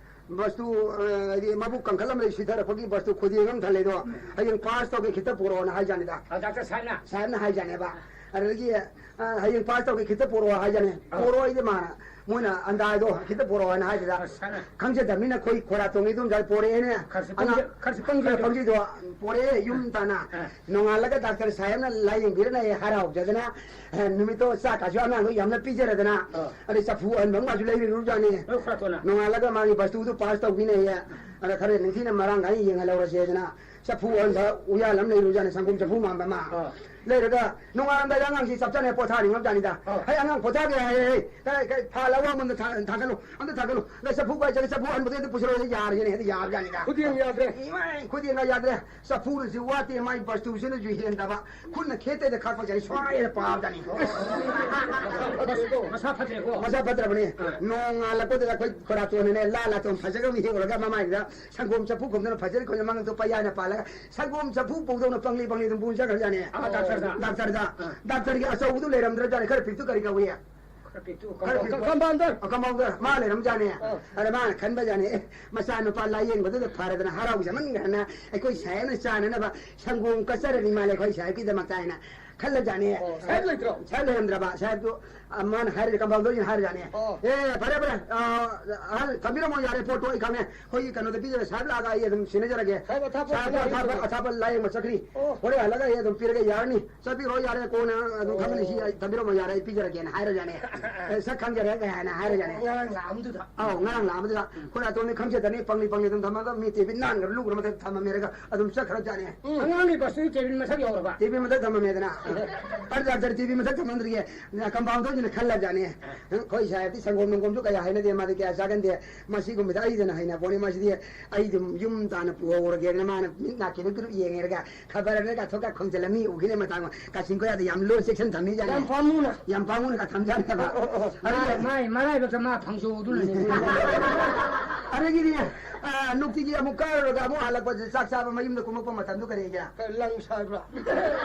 ꯕꯁꯇꯨ, ꯑ, ꯍꯥꯏꯗꯤ ꯃꯕꯨꯛ ꯀꯪꯈꯠꯂꯝꯕꯗꯒꯤ ꯁꯤꯊꯔꯛꯄꯒꯤ ꯕꯁꯇꯨ ꯈꯨꯗꯦꯡ ꯑꯃ ꯊꯜꯂꯦꯗꯣ, ꯍꯌꯦꯡ ꯄꯥꯁ ꯇꯧꯒꯦ ꯈꯤꯇ ꯄꯨꯔꯛꯑꯣꯅ" ꯍꯥꯏꯖꯥꯠꯅꯤꯗ꯫ ꯑ, ꯗꯥꯛꯇꯔ ꯁꯥꯍꯦꯕꯅ? ꯁꯥꯍꯦꯕꯅ ꯍꯥꯏꯖꯥꯠꯅꯦꯕ꯫ ꯑꯗꯨꯗꯒꯤ, ꯑ, "ꯍꯌꯦꯡ ꯄꯥꯁ ꯇꯧꯒꯦ, ꯈꯤꯇ ꯄꯣꯔꯛꯑꯣ" ꯍꯥꯏꯖꯥꯠꯅꯦ꯫ ꯑꯥ꯫ ꯄꯣꯔꯛꯑꯣ ꯍꯥꯏꯗꯤ ꯃꯥꯅ, ꯃꯣꯏꯅ ꯑꯟꯗꯥꯗꯣ ꯈꯤꯇ ꯄꯣꯔꯛꯑꯣ ꯍꯥꯏꯅ ꯍꯥꯏꯗꯨꯗ, ꯑꯁ, ꯁꯥꯟꯅ- ꯈꯪꯖꯗꯕꯅꯤꯅ ꯑꯩꯈꯣꯏ ꯈꯣꯏꯔꯥꯇꯣꯟꯒꯤ ꯑꯗꯨꯝ ꯄꯣꯔꯛꯑꯦꯅꯦ꯫ ꯈꯔꯁꯨ ꯑꯉꯥꯡ ꯄꯪꯖ-, ꯈꯔꯁꯨ ꯄꯪꯖ-, ꯈꯔ ꯄꯪꯖꯩꯗꯣ ꯄꯣꯔꯛꯑꯦ, ꯌꯨꯝ ꯇꯥꯅ꯫ ꯑꯥ꯫ ꯅꯣꯡꯉꯥꯜꯂꯒ ꯗꯥꯛꯇꯔ ꯁꯥꯍꯦꯕꯅ ꯂꯥꯏꯌꯦꯡꯕꯤꯔꯅ ꯑꯩ ꯍꯔꯥꯎꯖꯗꯅ, ꯑ, ꯅꯨꯃꯤꯠꯇꯣ ꯆꯥꯛ ꯀꯥꯁꯨ ꯑꯉꯥꯡꯗꯣ ꯌꯥꯝꯅ ꯄꯤꯖꯔꯗꯅ, ꯑꯥ꯫ ꯑꯗꯩ ꯆꯐꯨ ꯑꯍꯟꯕ ꯑꯃꯁꯨ ꯂꯩꯔꯨꯔꯖꯥꯠꯅꯤ꯫ ꯑꯣ, ꯈꯣꯏꯔꯥꯇꯣꯟꯅ꯫ ꯅꯣꯡꯉꯥꯜꯂꯒ ꯃꯥꯒꯤ ꯕꯁꯇꯨꯗꯨ ꯄꯥꯁ ꯇꯧꯕꯤꯅꯦꯌꯦ꯫ ꯑꯗ ꯈꯔ ꯅꯤꯡꯊꯤꯅ ꯃꯔꯥꯡ ꯀꯥꯏꯅ ꯌꯦꯡꯍꯜꯍꯧꯔꯁꯦꯗꯅ ꯆꯐꯨ ꯑꯍꯟꯕ ꯎꯌꯥꯜ ꯑꯃ ꯂꯩꯔꯨꯖꯥꯠꯅꯤ, ꯁꯪꯒꯣꯝ ꯆꯐꯨ ꯃꯥꯟꯕ ꯑꯃ꯫ ꯑꯥ꯫ ꯂꯩꯔꯒ ꯅꯣꯡꯉꯥꯜꯂꯝꯗꯥꯏꯗ ꯑꯉꯥꯡꯁꯤ ꯆꯞ ꯆꯥꯅ ꯄꯣꯊꯥꯅꯤꯡꯉꯝꯖꯥꯠꯅꯤꯗ꯫ ꯑꯥ꯫ "ꯍꯩ, ꯑꯉꯥꯡ ꯄꯣꯊꯥꯒꯦ ꯍꯥꯏ, ꯍꯩ, ꯍꯩ, ꯀꯩ, ꯀꯩ, ꯐꯥꯜ ꯑꯋꯥꯡꯕ ꯑꯝꯇ ꯊꯥ-, ꯊꯥꯡꯒꯠꯂꯨ, ꯑꯝꯇ ꯊꯥꯡꯒꯠꯂꯨ꯫ ꯂꯩ ꯆꯐꯨ ꯄꯥꯏꯖꯒꯦ, ꯆꯐꯨ ꯑꯍꯟꯕꯗꯣ ꯑꯝꯇ ꯄꯨꯁꯤꯜꯂꯣ", ꯍꯦꯛꯇ ꯌꯥꯕꯖꯥꯠꯅꯤꯗ꯫ ꯈꯨꯗꯤ ꯑꯃ ꯌꯥꯗ꯭ꯔꯦ꯫ ꯏꯃꯥꯏ, ꯈꯨꯗꯤ ꯑꯃ ꯌꯥꯗ꯭ꯔꯦ꯫ ꯆꯐꯨꯅꯁꯨ ꯋꯥꯠꯇꯦ, ꯃꯥꯏ ꯕꯁꯇꯨꯁꯤꯅꯁꯨ ꯍꯦꯟꯗꯕ꯫ ꯈꯨꯠꯅ ꯈꯦꯠꯇꯗ ꯈꯥꯛꯄ ꯆꯥꯏ, ꯁ꯭ꯋꯥꯏꯗ ꯄꯥꯕꯖꯥꯠꯅꯤ꯫ ꯃꯁꯥ ꯐꯠꯇ꯭ꯔꯦꯀꯣ? ꯃꯁꯥ ꯐꯠꯇ꯭ꯔꯕꯅꯤ꯫ ꯑꯥ꯫ ꯅꯣꯡꯉꯥꯜꯂꯛꯄꯗꯨꯗ ꯑꯩꯈꯣꯏ ꯈꯣꯏꯔꯥꯇꯣꯟꯅꯅꯦ, ꯂꯥ ꯂꯥꯇꯣꯟ ꯐꯖꯈ꯭ꯔꯕ ꯍꯦꯛꯎꯔꯒ ꯃꯃꯥꯏꯗꯨꯗ ꯁꯪꯒꯣꯝ ꯆꯐꯨ ꯀꯨꯝꯗꯅ ꯐꯖꯅ ꯀꯨꯝꯅ ꯃꯉꯛꯇꯣ ꯄꯩꯌꯥꯅ ꯄꯥꯜꯂꯒ ꯁꯪꯒꯣꯝ ꯆꯐꯨ ꯄꯧꯗꯧꯅ ꯄꯪꯂꯤ ꯄꯪꯂꯤ ꯑꯗꯨꯝ ꯄꯨ ꯆꯠꯈ꯭ꯔꯖꯥꯠꯅꯦ꯫ ꯑꯥ, ꯗꯥꯛꯇꯔꯗ? ꯗꯥꯛꯇꯔꯗ꯫ ꯑꯥ꯫ ꯗꯥꯛꯇꯔꯒꯤ ꯑꯆꯧꯕꯗꯨ ꯂꯩꯔꯝꯗ꯭ꯔꯖꯥꯠꯅꯦ, ꯈꯔ ꯄꯤꯛꯇꯨ ꯀꯔꯤ ꯀꯧꯏ? ꯈꯔ ꯄꯤꯛꯇꯨ, ꯈꯔ ꯀꯝꯄꯥꯎ-, ꯄꯤꯛꯄ꯫ ꯀꯝꯄꯥꯎꯟꯗꯔ꯫ ꯑ, ꯀꯝꯄꯥꯎꯟꯗꯔ꯫ ꯃꯥ ꯂꯩꯔꯝꯖꯥꯠꯅꯦ꯫ ꯑꯥ꯫ ꯑꯗ ꯃꯥꯅ ꯈꯟꯕꯖꯥꯠꯅꯦ, "ꯑꯦ, ꯃꯆꯥꯅꯨꯄꯥ ꯂꯥꯌꯦꯡꯕꯗꯨꯗ ꯐꯔꯗꯅ ꯍꯔꯥꯎꯖꯃꯟꯈ꯭ꯔꯅ ꯑꯩꯈꯣꯏ ꯁꯥꯍꯦꯕꯅ ꯆꯥꯅꯅꯕ ꯁꯪꯒꯣꯝ ꯀꯠꯆꯔꯅꯤ ꯃꯥꯜꯂꯦ ꯑꯩꯈꯣꯏ ꯁꯥꯍꯦꯕꯀꯤꯗꯃꯛꯇ" ꯍꯥꯏꯅ ꯈꯜꯂꯖꯥꯠꯅꯦ꯫ ꯑꯣ, ꯁꯥꯍꯦꯕ ꯂꯩꯇ꯭ꯔꯣ? ꯁꯥꯍꯦꯕ ꯂꯩꯔꯝꯗ꯭ꯔꯕ꯫ ꯁꯥꯍꯦꯕꯇꯨ, ꯑ, ꯃꯥꯅ ꯍꯥꯏꯔꯗꯤ ꯀꯝꯄꯥꯎꯟꯗꯔꯁꯤꯅ ꯍꯥꯏꯔꯖꯥꯠꯅꯦ꯫ ꯑꯣ꯫ "ꯑꯦ, ꯐꯔꯦ, ꯐꯔꯦ, ꯑ, ꯑꯍꯜ ꯊꯝꯕꯤꯔꯝꯃꯣ, ꯌꯥꯔꯦ, ꯄꯣꯠꯇꯣ ꯑꯩ ꯈꯪꯉꯦ꯫ ꯑꯩꯈꯣꯏꯒꯤ ꯀꯩꯅꯣꯗ ꯄꯤꯖꯔꯦ, ꯁꯥꯍꯦꯕ ꯂꯥꯛꯑꯒ ꯑꯩ ꯑꯗꯨꯝ ꯁꯤꯟꯅꯖꯔꯒꯦ꯫ ꯁꯥꯍꯦꯕ ꯑꯊꯥꯞꯄ ꯁꯥꯍꯦꯕ ꯁꯤꯟꯅꯔꯒꯦ꯫ ꯑꯊꯥꯞꯄ, ꯑꯊꯥꯞꯄ ꯂꯥꯌꯦꯡꯕ ꯆꯠꯈ꯭ꯔꯤ꯫ ꯑꯣ꯫ ꯍꯣꯔꯦꯟ ꯍꯜꯂꯒ ꯑꯩ ꯑꯗꯨꯝ ꯄꯤꯔꯒꯦ, ꯌꯥꯔꯅꯤ꯫ ꯆꯠꯄꯤꯈ꯭ꯔꯣ, ꯌꯥꯔꯦ, ꯀꯣꯟꯅ ꯑꯗꯨꯝ ꯈꯪꯒꯅꯤ, ꯁꯤ ꯑꯩ ꯊꯝꯕꯤꯔꯝꯃꯣ, ꯌꯥꯔꯦ, ꯑꯩ ꯄꯤꯖꯔꯒꯦꯅ" ꯍꯥꯏꯔꯖꯥꯠꯅꯦ꯫ "ꯑꯦ, ꯁꯛ ꯈꯪꯖꯔꯦ" ꯀꯥꯏꯅ ꯍꯥꯏꯔꯖꯥꯠꯅꯦ꯫ ꯉꯔꯥꯡ ꯂꯥꯛꯑꯝꯗꯨꯗ꯫ ꯑꯧ, ꯉꯔꯥꯡ ꯂꯥꯛꯑꯝꯗꯨꯗ꯫ ꯎꯝ꯫ ꯈꯣꯏꯔꯥꯇꯣꯟꯗꯤ ꯈꯪꯖꯗꯅꯤ, ꯄꯪꯂꯤ ꯄꯪꯂꯤ ꯑꯗꯨꯝ ꯊꯝꯃꯒ ꯃꯤ ꯇꯦꯕꯤꯟ ꯅꯥꯟꯈ꯭ꯔꯕ ꯂꯨꯈ꯭ꯔ ꯃꯊꯛꯇ ꯊꯝꯃꯝꯃꯦꯔꯒ ꯑꯗꯨꯝ ꯆꯠꯈ꯭ꯔꯖꯥꯠꯅꯦ꯫ ꯎꯝ꯫ ꯑꯉꯥꯡꯒꯤ ꯕꯁꯇꯨꯒꯤ ꯇꯦꯕꯤꯟ ꯃꯊꯛ ꯌꯧꯔꯕ? ꯇꯦꯕꯤꯟ ꯃꯊꯛ ꯊꯝꯃꯝꯃꯦꯗꯅ꯫ ꯑꯗꯨ ꯗꯥꯛꯇꯔ ꯇꯦꯕꯤꯟ ꯃꯊꯛ ꯊꯝꯃꯝꯗ꯭ꯔꯤꯌꯦ꯫ ꯀꯝꯄꯥꯎꯟꯗꯔꯁꯤꯅ ꯈꯜꯂꯖꯥꯠꯅꯦ꯫ ꯑꯩꯈꯣꯏ ꯁꯥꯍꯦꯕꯇꯤ ꯁꯪꯒꯣꯝ ꯅꯪꯒꯣꯝꯁꯨ ꯀꯌꯥ ꯍꯩꯅꯗꯦ, ꯃꯥꯗꯤ ꯀꯌꯥ ꯆꯥꯒꯟꯗꯦ꯫ ꯃꯁꯤꯒꯨꯝꯕꯗ ꯑꯩꯗꯅ ꯍꯩꯅ ꯄꯣꯠꯅꯤ, ꯃꯁꯤꯗꯤ ꯑꯩ ꯑꯗꯨꯝ ꯌꯨꯝ ꯇꯥꯅ ꯄꯨꯍꯧꯔꯒꯦꯅ ꯃꯥꯅ ꯃꯤꯠ ꯅꯥ ꯀꯤꯔꯨꯞ ꯀꯤꯔꯨꯞ ꯌꯦꯡꯉꯦꯔꯒ ꯈꯕꯔ ꯑꯃꯗ ꯀꯥꯊꯣꯛꯀ ꯈꯣꯡꯖꯤꯜꯂꯝꯃꯤ ꯎꯈꯤꯅꯦ ꯃꯇꯥꯡ꯫ ꯀꯥꯆꯤꯟ ꯀꯣꯌꯥꯗ ꯌꯥꯝ ꯂꯨꯅ ꯆꯦꯛꯁꯤꯟ ꯊꯝꯃꯤꯖꯥꯠꯅꯤ꯫ ꯌꯥꯝ ꯄꯥꯝꯃꯨꯅ꯫ ꯌꯥꯝ ꯄꯥꯝꯃꯨꯅ ꯊꯝꯖꯥꯠꯅꯦꯕ꯫ ꯑꯣ, ꯑꯣ, ꯑꯣ꯫ ꯑꯗꯨꯒ ꯃꯥꯏ, ꯃꯥꯏ ꯃꯔꯥꯏꯕꯛꯇ ꯃꯥ ꯐꯪꯖꯧꯗꯨꯅꯅꯦ꯫ ꯑꯗꯒꯤꯗꯤ, ꯑ, ꯅꯨꯡꯇꯤꯒꯤ ꯑꯃꯨꯛ ꯀꯥꯔꯨꯔꯒ ꯑꯃꯨꯛ ꯍꯜꯂꯛꯄꯁꯦ, ꯆꯥꯛ ꯆꯥꯕ ꯃꯌꯨꯝꯗ ꯀꯨꯝꯃꯛꯄ ꯃꯇꯝꯗꯨ ꯀꯔꯤ ꯍꯥꯏꯒꯦ? ꯀꯩ lunch ꯍꯥꯏꯕ꯭ꯔꯥ?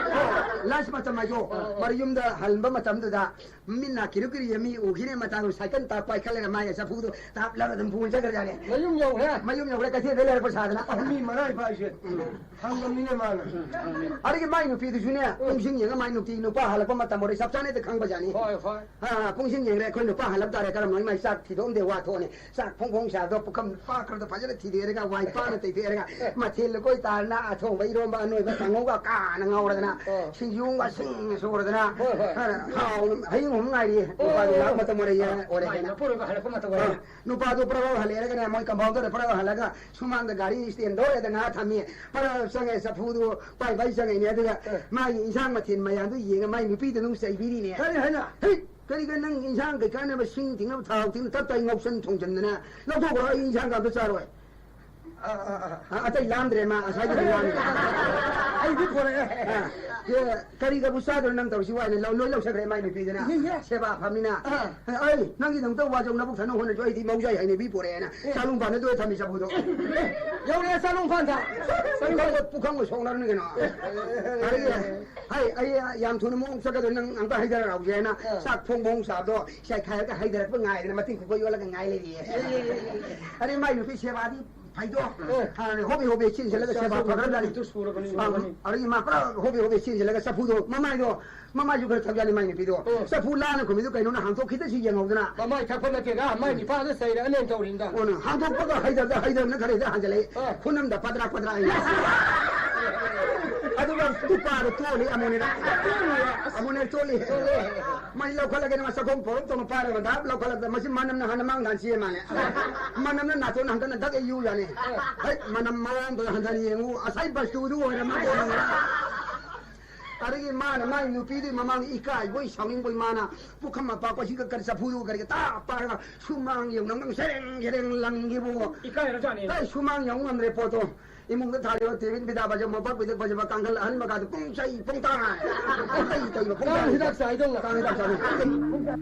Lunch ꯃꯇꯝ ꯍꯥꯏꯗꯣ, ꯑꯣ, ꯑꯣ꯫ ꯃꯌꯨꯝꯗ ꯍꯟꯕ ꯃꯇꯝꯗꯨꯗ ꯃꯤꯠ ꯅꯥ ꯀꯤꯔꯨ ꯀꯤꯔꯨ ꯌꯦꯡ ꯃꯤ ꯎꯈꯤꯅꯦ, ꯃꯇꯥꯗꯨ ꯁꯥꯏꯀꯜ ꯇꯥꯛ ꯄꯥꯏꯈꯠꯂꯒ ꯃꯥꯒꯤ ꯆꯐꯨꯗꯣ ꯇꯥꯞ ꯂꯧꯔ ꯑꯗꯨꯝ ꯄꯨꯔ ꯆꯠꯈ꯭ꯔꯖꯥꯠꯅꯦ꯫ ꯃꯌꯨꯝ ꯌꯧꯈ꯭ꯔꯦ? ꯃꯌꯨꯝ ꯌꯧꯈ꯭ꯔꯦ, ꯀꯩꯊꯦꯜꯗ ꯂꯩꯔꯛꯄ ꯁꯥꯗꯅ꯫ ꯑꯣ, ꯃꯤ ꯃꯔꯥꯏ ꯄꯥꯛꯏꯁꯦ꯫ ꯎꯝ꯫ ꯍꯪꯉꯝꯅꯤꯅꯦ ꯃꯥꯅ꯫ ꯎꯝ, ꯍꯪꯉꯝꯅꯤ꯫ ꯑꯗꯒꯤ ꯃꯥꯏ ꯅꯨꯄꯤꯗꯨꯁꯨꯅꯦ, ꯎꯝ꯫ ꯄꯨꯡꯁꯤꯡ ꯌꯦꯡꯉ ꯃꯥꯏ ꯅꯨꯄꯤ ꯅꯨꯄꯥ ꯍꯜꯂꯛꯄ ꯃꯇꯝ ꯑꯣꯏꯔꯦ, ꯆꯞ ꯆꯥꯅ ꯍꯦꯛꯇ ꯈꯪꯕꯖꯥꯠꯅꯤ꯫ ꯍꯣꯏ, ꯍꯣꯏ꯫ ꯑꯥ, ꯄꯨꯡꯁꯤꯡ ꯌꯦꯡꯈ꯭ꯔꯦ, ꯑꯩꯈꯣꯏ ꯅꯨꯄꯥ ꯍꯜꯂꯛ ꯇꯥꯔꯦ, ꯀꯔꯝꯕ ꯃꯥꯏ ꯆꯥꯛ ꯊꯤꯗꯣꯛꯑꯝꯗꯦ, ꯋꯥ ꯊꯣꯛꯑꯅꯤ꯫ ꯆꯥꯛ ꯐꯣꯡ ꯐꯣꯡ ꯁꯥꯕꯗꯣ ꯄꯨꯈꯝ ꯄꯥꯛꯈ꯭ꯔꯗ ꯐꯖꯅ ꯊꯤꯗꯦꯔꯒ, ꯋꯥꯏ ꯄꯥꯅ ꯇꯩꯊꯦꯛꯑꯔꯒ, ꯃꯊꯦꯜ ꯂꯨꯀꯣꯏ ꯇꯥꯔꯅ, ꯑꯊꯣꯡꯕ ꯏꯔꯣꯝꯕ ꯑꯅꯣꯏꯕ ꯀꯥꯡꯉꯧꯒ ꯀꯥꯅ ꯉꯧꯔꯗꯅ, ꯑꯣ꯫ ꯁꯤꯡꯖꯨ ꯑꯃꯒ ꯁꯤꯡꯅ ꯁꯨꯔꯗꯅ, ꯍꯣꯏ, ꯍꯣꯏ꯫ ꯈꯔ ꯍꯥꯎꯅ ꯍꯌꯤꯡ ꯑꯍꯨꯝ ꯉꯥꯏꯔꯤꯌꯦ꯫ ꯑꯣ꯫ ꯅꯨꯄꯥꯗꯨ ꯂꯥꯛꯄ ꯃꯇꯝ ꯑꯣꯏꯔꯦ, ꯑꯣ, ꯑꯣꯏꯔꯦ ꯃꯥꯏ ꯍꯥꯏꯅ꯫ ꯃꯄꯨꯔꯣꯏꯕ ꯍꯜꯂꯛꯄ ꯃꯇꯝ ꯑꯣꯏꯔꯦ꯫ ꯑꯥ, ꯅꯨꯄꯥꯗꯨ ꯄ꯭ꯔꯚꯥ ꯍꯜꯂꯛꯑꯦꯔꯒꯅꯦ, ꯃꯣꯏ compound ꯗ ꯄ꯭ꯔꯚꯥ ꯍꯜꯂꯒ ꯁꯨꯃꯥꯡꯗ ꯒꯥꯔꯤ stand ꯇꯧꯔꯦꯗ ꯉꯥꯏꯍꯥꯛ ꯊꯝꯃꯤ꯫ ꯄ꯭ꯔꯚꯥ ꯆꯪꯉꯦ, ꯆꯐꯨꯗꯨ ꯄꯥꯏ ꯄꯥꯏ ꯆꯪꯉꯛꯏꯅꯦ꯫ ꯑꯗꯨꯒ ꯑꯥ꯫ ꯃꯥꯒꯤ ꯏꯟꯁꯥꯡ ꯃꯊꯦꯜ ꯃꯌꯥꯝꯗꯨ ꯌꯦꯡꯉ ꯃꯥꯏ ꯅꯨꯄꯤꯗꯨ ꯑꯗꯨꯝ ꯆꯩꯕꯤꯔꯤꯅꯦ꯫ ꯀꯔꯤ ꯍꯥꯏꯅ? ꯍꯩ! ꯀꯔꯤꯒ ꯅꯪ ꯏꯟꯁꯥꯡ ꯀꯩꯀꯥꯟꯅꯕ ꯁꯤꯡ ꯇꯤꯡꯅꯕ ꯊꯥꯎ ꯇꯤꯡꯅ ꯇꯞ ꯇꯥꯏ ꯉꯧꯁꯟ ꯊꯣꯡꯖꯟꯗꯅ ꯂꯧꯊꯣꯛꯈ꯭ꯔꯣ, ꯑꯩ ꯏꯟꯁꯥꯡꯒ ꯑꯝꯇ ꯆꯥꯔꯣꯏ꯫ ꯑꯥ, ꯑꯥ, ꯑꯥ꯫ ꯑ, ꯑꯇꯩ ꯂꯥꯝꯗ꯭ꯔꯦ ꯃꯥ, ꯉꯁꯥꯏꯒꯤꯗꯤ ꯂꯥꯝꯗ꯭ꯔꯦ꯫ ꯑꯩꯗꯤ ꯄꯨꯔꯛꯑꯦ꯫ ꯑ, ꯑꯦ, ꯀꯔꯤꯒꯕꯨ ꯆꯥꯗꯣꯏꯅꯣ ꯅꯪ ꯇꯧꯔꯤꯁꯤ ꯋꯥꯏꯅ ꯂꯧ-, ꯂꯣꯏ ꯂꯧꯁꯟꯈ꯭ꯔꯦ ꯃꯥꯏ ꯅꯨꯄꯤꯗꯨꯅ꯫ ꯏꯍꯦ꯫ ꯁꯦꯕꯥ ꯐꯝꯃꯤꯅ꯫ ꯑꯥ꯫ ꯑꯩ ꯅꯪꯒꯤꯗꯃꯛꯇ ꯋꯥꯖꯧ ꯅꯕꯨꯛ ꯊꯟꯅ ꯍꯣꯠꯅꯁꯨ ꯑꯩꯗꯤ ꯃꯧꯖꯥꯏ ꯍꯥꯏꯅꯕꯤ ꯄꯨꯔꯛꯑꯦꯅ꯫ ꯑꯦ꯫ ꯆꯥꯂꯨꯡ ꯐꯥꯟꯗ ꯇꯣꯏ ꯊꯝꯃꯤ ꯆꯐꯨꯗꯣ꯫ ꯑꯦ, ꯌꯧꯔꯛꯑꯦ ꯆꯥꯂꯨꯡ ꯐꯥꯟꯗ꯫ ꯄꯨꯈꯝꯒ, ꯄꯨꯈꯝꯒ ꯁꯣꯛꯅꯔꯅꯤ ꯀꯩꯅꯣ꯫ ꯑꯦ꯫ ꯑꯗꯒꯤ ꯍꯩ, ꯑꯩ ꯌꯥꯝ ꯊꯨꯅ ꯃꯑꯣꯡ ꯆꯠꯀꯗꯧ, ꯅꯪ ꯑꯝꯇ ꯍꯩꯗꯔꯛꯑꯣꯁꯦ ꯍꯥꯏꯅ ꯑꯥ꯫ ꯆꯥꯛ ꯐꯣꯡ ꯐꯣꯡ ꯁꯥꯕꯗꯣ ꯏꯁꯥꯏ ꯈꯥꯏꯔꯒ ꯍꯩꯗꯔꯛꯄ ꯉꯥꯏꯗꯅ ꯃꯇꯤꯟ ꯈꯨꯕ ꯌꯣꯜꯂꯒ ꯉꯥꯏ ꯂꯩꯔꯤꯌꯦ꯫ ꯑꯦ, ꯑꯦ, ꯑꯦ, ꯑꯦ꯫ ꯑꯗꯩ ꯃꯥꯏ ꯅꯨꯄꯤ ꯁꯦꯕꯥꯗꯤ ꯐꯩꯗꯣ꯫ ꯑꯦ꯫ ꯑꯥ, ꯍꯣꯕꯦ ꯍꯣꯕꯦ ꯆꯦꯟꯁꯤꯜꯂꯒ ꯁꯦꯕꯥ ꯐꯒꯠꯂꯛꯑꯅꯤ꯫ ꯁꯨꯔꯕꯅꯤ, ꯑꯥ, ꯁꯨꯔꯕꯅꯤ꯫ ꯑꯗꯒꯤ ꯃꯥ ꯄꯨꯔꯥ ꯍꯣꯕꯦ ꯍꯣꯕꯦ ꯆꯦꯟꯁꯤꯜꯂꯒ ꯆꯐꯨꯗꯣ, ꯃꯃꯥꯏꯗꯣ, ꯃꯃꯥꯏꯁꯨ ꯈꯔ ꯊꯛ ꯌꯥꯅꯤ ꯃꯥꯏ ꯅꯨꯄꯤꯗꯣ꯫ ꯑꯦ꯫ ꯆꯐꯨ ꯂꯥꯟꯅ ꯈꯨꯝꯃꯤꯗꯣ ꯀꯩꯅꯣꯅ ꯍꯥꯡꯗꯣꯛꯈꯤꯗ ꯁꯤ ꯌꯦꯡꯍꯧꯗꯅ꯫ ꯃꯃꯥꯏ ꯊꯛꯄ ꯅꯠꯇꯦꯗ, ꯃꯥꯏ ꯅꯨꯄꯥꯗ ꯆꯩꯔꯛꯑꯅꯦꯅ ꯇꯧꯔꯤꯅꯤꯗ꯫ ꯑꯣꯅ ꯍꯥꯡꯗꯣꯛꯄꯒ ꯍꯩꯗꯕꯗ, ꯍꯩꯗꯕꯅ ꯈꯔ ꯍꯦꯛꯇ ꯍꯟꯖꯤꯜꯂꯛꯏ꯫ ꯑꯦ꯫ ꯈꯨꯅꯝꯗ ꯄꯗ꯭ꯔꯥꯛ ꯄꯗ꯭ꯔꯥꯛ ꯍꯥꯏꯅ꯫ ꯑꯗꯨꯒ ꯅꯨꯄꯥꯗꯣ ꯇꯣꯜꯂꯤ ꯑꯃꯨꯅꯤꯗ꯫ ꯑꯃꯨꯅꯦ ꯇꯣꯜꯂꯤ꯫ ꯃꯩ ꯂꯧꯈꯠꯂꯒꯦꯅ ꯃꯥ ꯆꯥꯛꯈꯨꯝ ꯄꯣꯔꯣꯝ ꯇꯧꯅ ꯄꯥꯏꯔꯒ ꯗꯥꯞ ꯂꯧꯈꯠꯂꯒ ꯃꯁꯤ ꯃꯅꯝꯅ ꯍꯥꯟꯅ ꯃꯥꯡ ꯍꯥꯟ ꯆꯦ ꯃꯥꯜꯂꯦ꯫ ꯃꯅꯝꯅ ꯅꯥꯇꯣꯟ ꯍꯟꯗꯅ ꯗꯛ ꯍꯦꯛ ꯌꯨ ꯌꯥꯅꯤ꯫ ꯍꯩ, ꯃꯅꯝ ꯃꯑꯣꯡꯗꯣ ꯍꯟꯊꯅ ꯌꯦꯡꯉꯨ, ꯉꯁꯥꯏ ꯕꯁꯇꯨꯗꯨ ꯑꯣꯏꯔ ꯃꯥꯜꯂꯦ꯫ ꯑꯗꯒꯤ ꯃꯥꯅ ꯃꯥꯏ ꯅꯨꯄꯤꯗꯨꯒꯤ ꯃꯃꯥꯡꯗ ꯏꯀꯥꯏꯕꯣꯏ ꯁꯥꯎꯅꯤꯡꯕꯣꯏ ꯃꯥꯅ ꯄꯨꯈꯝ ꯑꯄꯥꯛꯄꯁꯤꯒ ꯀꯔꯤ ꯆꯐꯨꯗꯨꯒ ꯀꯔꯤꯒ ꯇꯥ ꯄꯥꯏꯔꯒ ꯁꯨꯃꯥꯡ ꯌꯧꯅ ꯁꯦꯔꯦꯡ ꯁꯦꯔꯦꯡ ꯂꯪꯈꯤꯕꯣ꯫ ꯏꯀꯥꯏꯔꯖꯥꯠꯅꯤ꯫ ꯑꯩ ꯁꯨꯃꯥꯡ ꯌꯧ ꯉꯝꯗ꯭ꯔꯦ ꯄꯣꯠꯇꯣ꯫ ꯏꯃꯨꯡꯗ ꯊꯥꯔꯤꯕ ꯇꯦꯕꯤꯟ ꯐꯤꯗꯥ ꯐꯖꯕ, ꯃꯣꯝꯄꯥꯛ ꯐꯤꯗꯛ ꯐꯖꯕ, ꯀꯥꯡꯈꯜ ꯑꯍꯟ ꯃꯈꯥꯗ ꯄꯨꯡ ꯆꯩ ꯄꯨꯡ ꯇꯥꯏ꯫ ꯄꯨꯡ ꯇꯩ ꯇꯩꯕ, ꯄꯨꯡ ꯀꯥꯡ ꯇꯥꯏ꯫ ꯍꯤꯗꯥꯛ ꯆꯥꯏꯗꯧꯅ꯫ ꯀꯥꯡ ꯍꯤꯗꯥꯛ ꯆꯥꯏꯗꯧꯅ꯫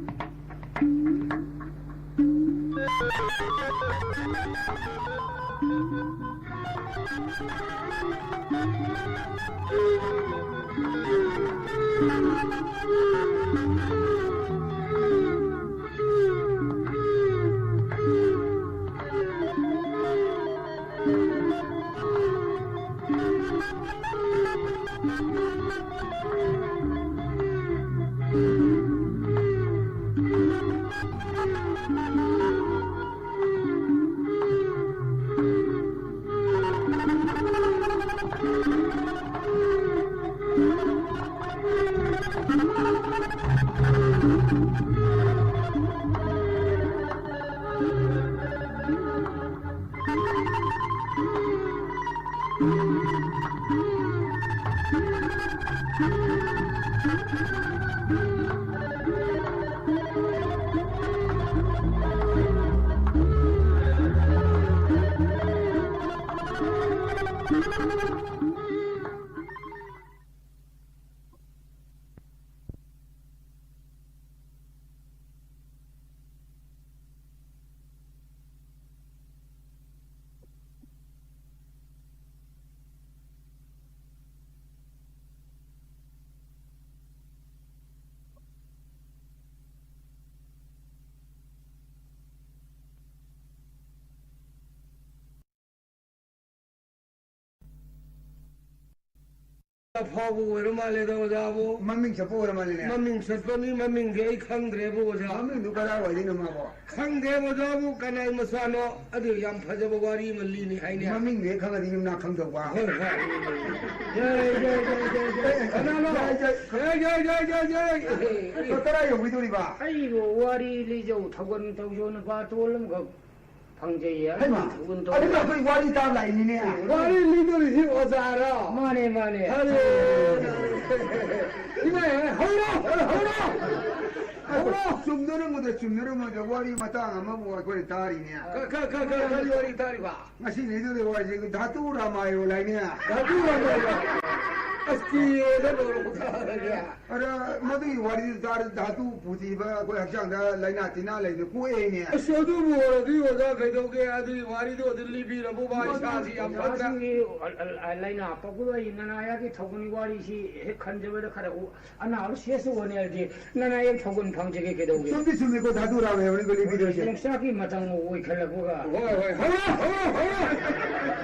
ꯑꯐꯥꯎꯕ ꯑꯣꯏꯔ ꯃꯥꯜꯂꯦꯗ ꯑꯣꯖꯥꯕꯨ꯫ ꯃꯃꯤꯡ ꯆꯠꯄ ꯑꯣꯏꯔ ꯃꯥꯜꯂꯦꯅꯦ꯫ ꯃꯃꯤꯡ ꯆꯠꯄꯅꯤ, ꯃꯃꯤꯡꯗꯤ ꯑꯩ ꯈꯪꯗ꯭ꯔꯦꯕ ꯑꯣꯖꯥ꯫ ꯃꯃꯤꯡꯗꯨ ꯀꯗꯥꯏ ꯑꯣꯏꯗꯣꯏꯅꯣ ꯃꯥꯕꯣ? ꯈꯪꯗꯦꯕ ꯑꯣꯖꯥꯕꯨ, ꯀꯅꯥꯏ ꯃꯆꯥꯅꯣ? ꯑꯗꯨ ꯌꯥꯝ ꯐꯖꯕ ꯋꯥꯔꯤ ꯑꯃ ꯂꯤꯅꯤ ꯍꯥꯏꯅꯦ꯫ ꯃꯃꯤꯡꯗꯤ ꯈꯪꯉꯗꯤ ꯌꯨꯝꯅꯥꯛ ꯈꯪꯗꯧꯕ꯫ ꯍꯣꯏ, ꯍꯣꯏ꯫ ꯖꯩ, ꯖꯩ, ꯖꯩ, ꯖꯩ, ꯖꯩ꯫ ꯀꯅꯥꯅꯣ? ꯖꯩ, ꯖꯩ꯫ ꯖꯩ, ꯖꯩ, ꯖꯩ, ꯖꯩ, ꯖꯩ꯫ ꯀꯗꯥꯏ ꯌꯧꯕꯤꯗꯣꯔꯤꯕ? ꯑꯩꯕꯨ ꯋꯥꯔꯤ ꯂꯤꯖꯧ ꯊꯧꯒꯜ ꯇꯧꯖꯧ ꯅꯨꯄꯥ ꯇꯣꯜ ꯑꯃꯈꯛ ꯐꯪꯖꯩꯌꯦ꯫ ꯍꯩꯃꯥ, ꯑꯗꯨꯒꯨꯝ ꯇꯧ-, ꯑꯗꯨꯅ ꯑꯩꯈꯣꯏ ꯋꯥꯔꯤ ꯇꯥꯕ ꯂꯥꯛꯏꯅꯤꯅꯦ꯫ ꯋꯥꯔꯤ ꯂꯤꯗꯣꯔꯤꯁꯤ ꯑꯣꯖꯥꯔꯣ? ꯃꯥꯅꯦ, ꯃꯥꯅꯦ꯫ ꯑꯔꯦ꯫ ꯏꯃꯥ, ꯍꯧꯔꯣ, ꯍꯧꯔꯣ, ꯍꯧꯔꯣ꯫ ꯆꯨꯝꯗꯣꯔꯤꯃꯣꯗ, ꯆꯨꯝꯗꯣꯔꯤꯃꯣꯗ ꯋꯥꯔꯤ ꯃꯇꯥꯡ ꯑꯃꯕꯨ ꯑꯩꯈꯣꯏꯅ ꯇꯥꯔꯤꯅꯦ꯫ ꯀ-, ꯀ-, ꯀ-, ꯀ-, ꯀꯔꯤ ꯋꯥꯔꯤ ꯇꯥꯔꯤꯕ? ꯉꯁꯤ ꯂꯤꯗꯣꯔꯤꯕ ꯋꯥꯔꯤꯁꯤ ꯙꯥꯇꯨ ꯔꯥꯃꯥꯌꯣꯟ ꯍꯥꯏꯅꯦ꯫ ꯙꯥꯇꯨ ꯔꯥꯃꯥꯌꯣꯟ꯫ ꯑꯁ, ꯀꯤꯔꯦꯗ ꯂꯣꯏꯔꯕ ꯀꯥꯟꯗꯗꯤ꯫ ꯑꯗ ꯃꯗꯨꯒꯤ ꯋꯥꯔꯤꯗꯨ ꯇꯥꯔ ꯙꯥꯇꯨ ꯄꯨꯊꯤꯕ ꯑꯩꯈꯣꯏ ꯍꯛꯆꯥꯡꯗ ꯂꯥꯏꯅꯥ ꯇꯤꯟꯅꯥ ꯂꯩꯕꯗꯨ ꯀꯣꯛꯑꯦꯅꯦ꯫ ꯑꯁ, ꯑꯗꯨꯕꯨ ꯑꯣꯏꯔꯗꯤ ꯑꯣꯖꯥ ꯀꯩꯗꯧꯒꯦ? ꯑꯗꯨꯒꯤ ꯋꯥꯔꯤꯗꯣ ꯑꯗꯨꯝ ꯂꯤꯕꯤꯔꯕꯣ? ꯚꯥꯏ, ꯏꯁꯥꯁꯤ ꯌꯥꯝ ꯐꯠꯇ꯭ꯔꯦ꯫ ꯑꯣꯖꯥꯁꯤꯡꯒꯤ ꯂꯥꯏꯅꯥ ꯄꯛꯄꯗꯣ ꯑꯩ ꯅꯅꯥꯌꯥꯒꯤ ꯊꯧꯒꯜꯒꯤ ꯋꯥꯔꯤꯁꯤ ꯍꯦꯛ ꯈꯟꯖꯕꯗ ꯈꯔ ꯎ-, ꯑꯅꯥꯕ ꯁꯦꯁꯁꯨ ꯑꯣꯏꯅꯔꯗꯤ ꯅꯅꯥꯌꯥꯒꯤ ꯊꯧꯒꯜ ꯐꯪꯖꯒꯦ ꯀꯩꯗꯧꯒꯦ? ꯆꯨꯝꯗꯤ ꯆꯨꯝꯃꯤꯀꯣ, ꯙꯥꯇꯨ ꯔꯥꯝ ꯍꯥꯏꯕꯅꯤꯀꯣ ꯂꯤꯕꯤꯗꯣꯏꯁꯦ꯫ ꯌꯣꯡꯆꯥꯛꯀꯤ ꯃꯇꯝ ꯑꯣꯏꯈꯠꯂꯛꯄꯒ꯫ ꯍꯣꯏ, ꯍꯣꯏ, ꯍꯧꯔꯣ, ꯍꯧꯔꯣ, ꯍꯧꯔꯣ,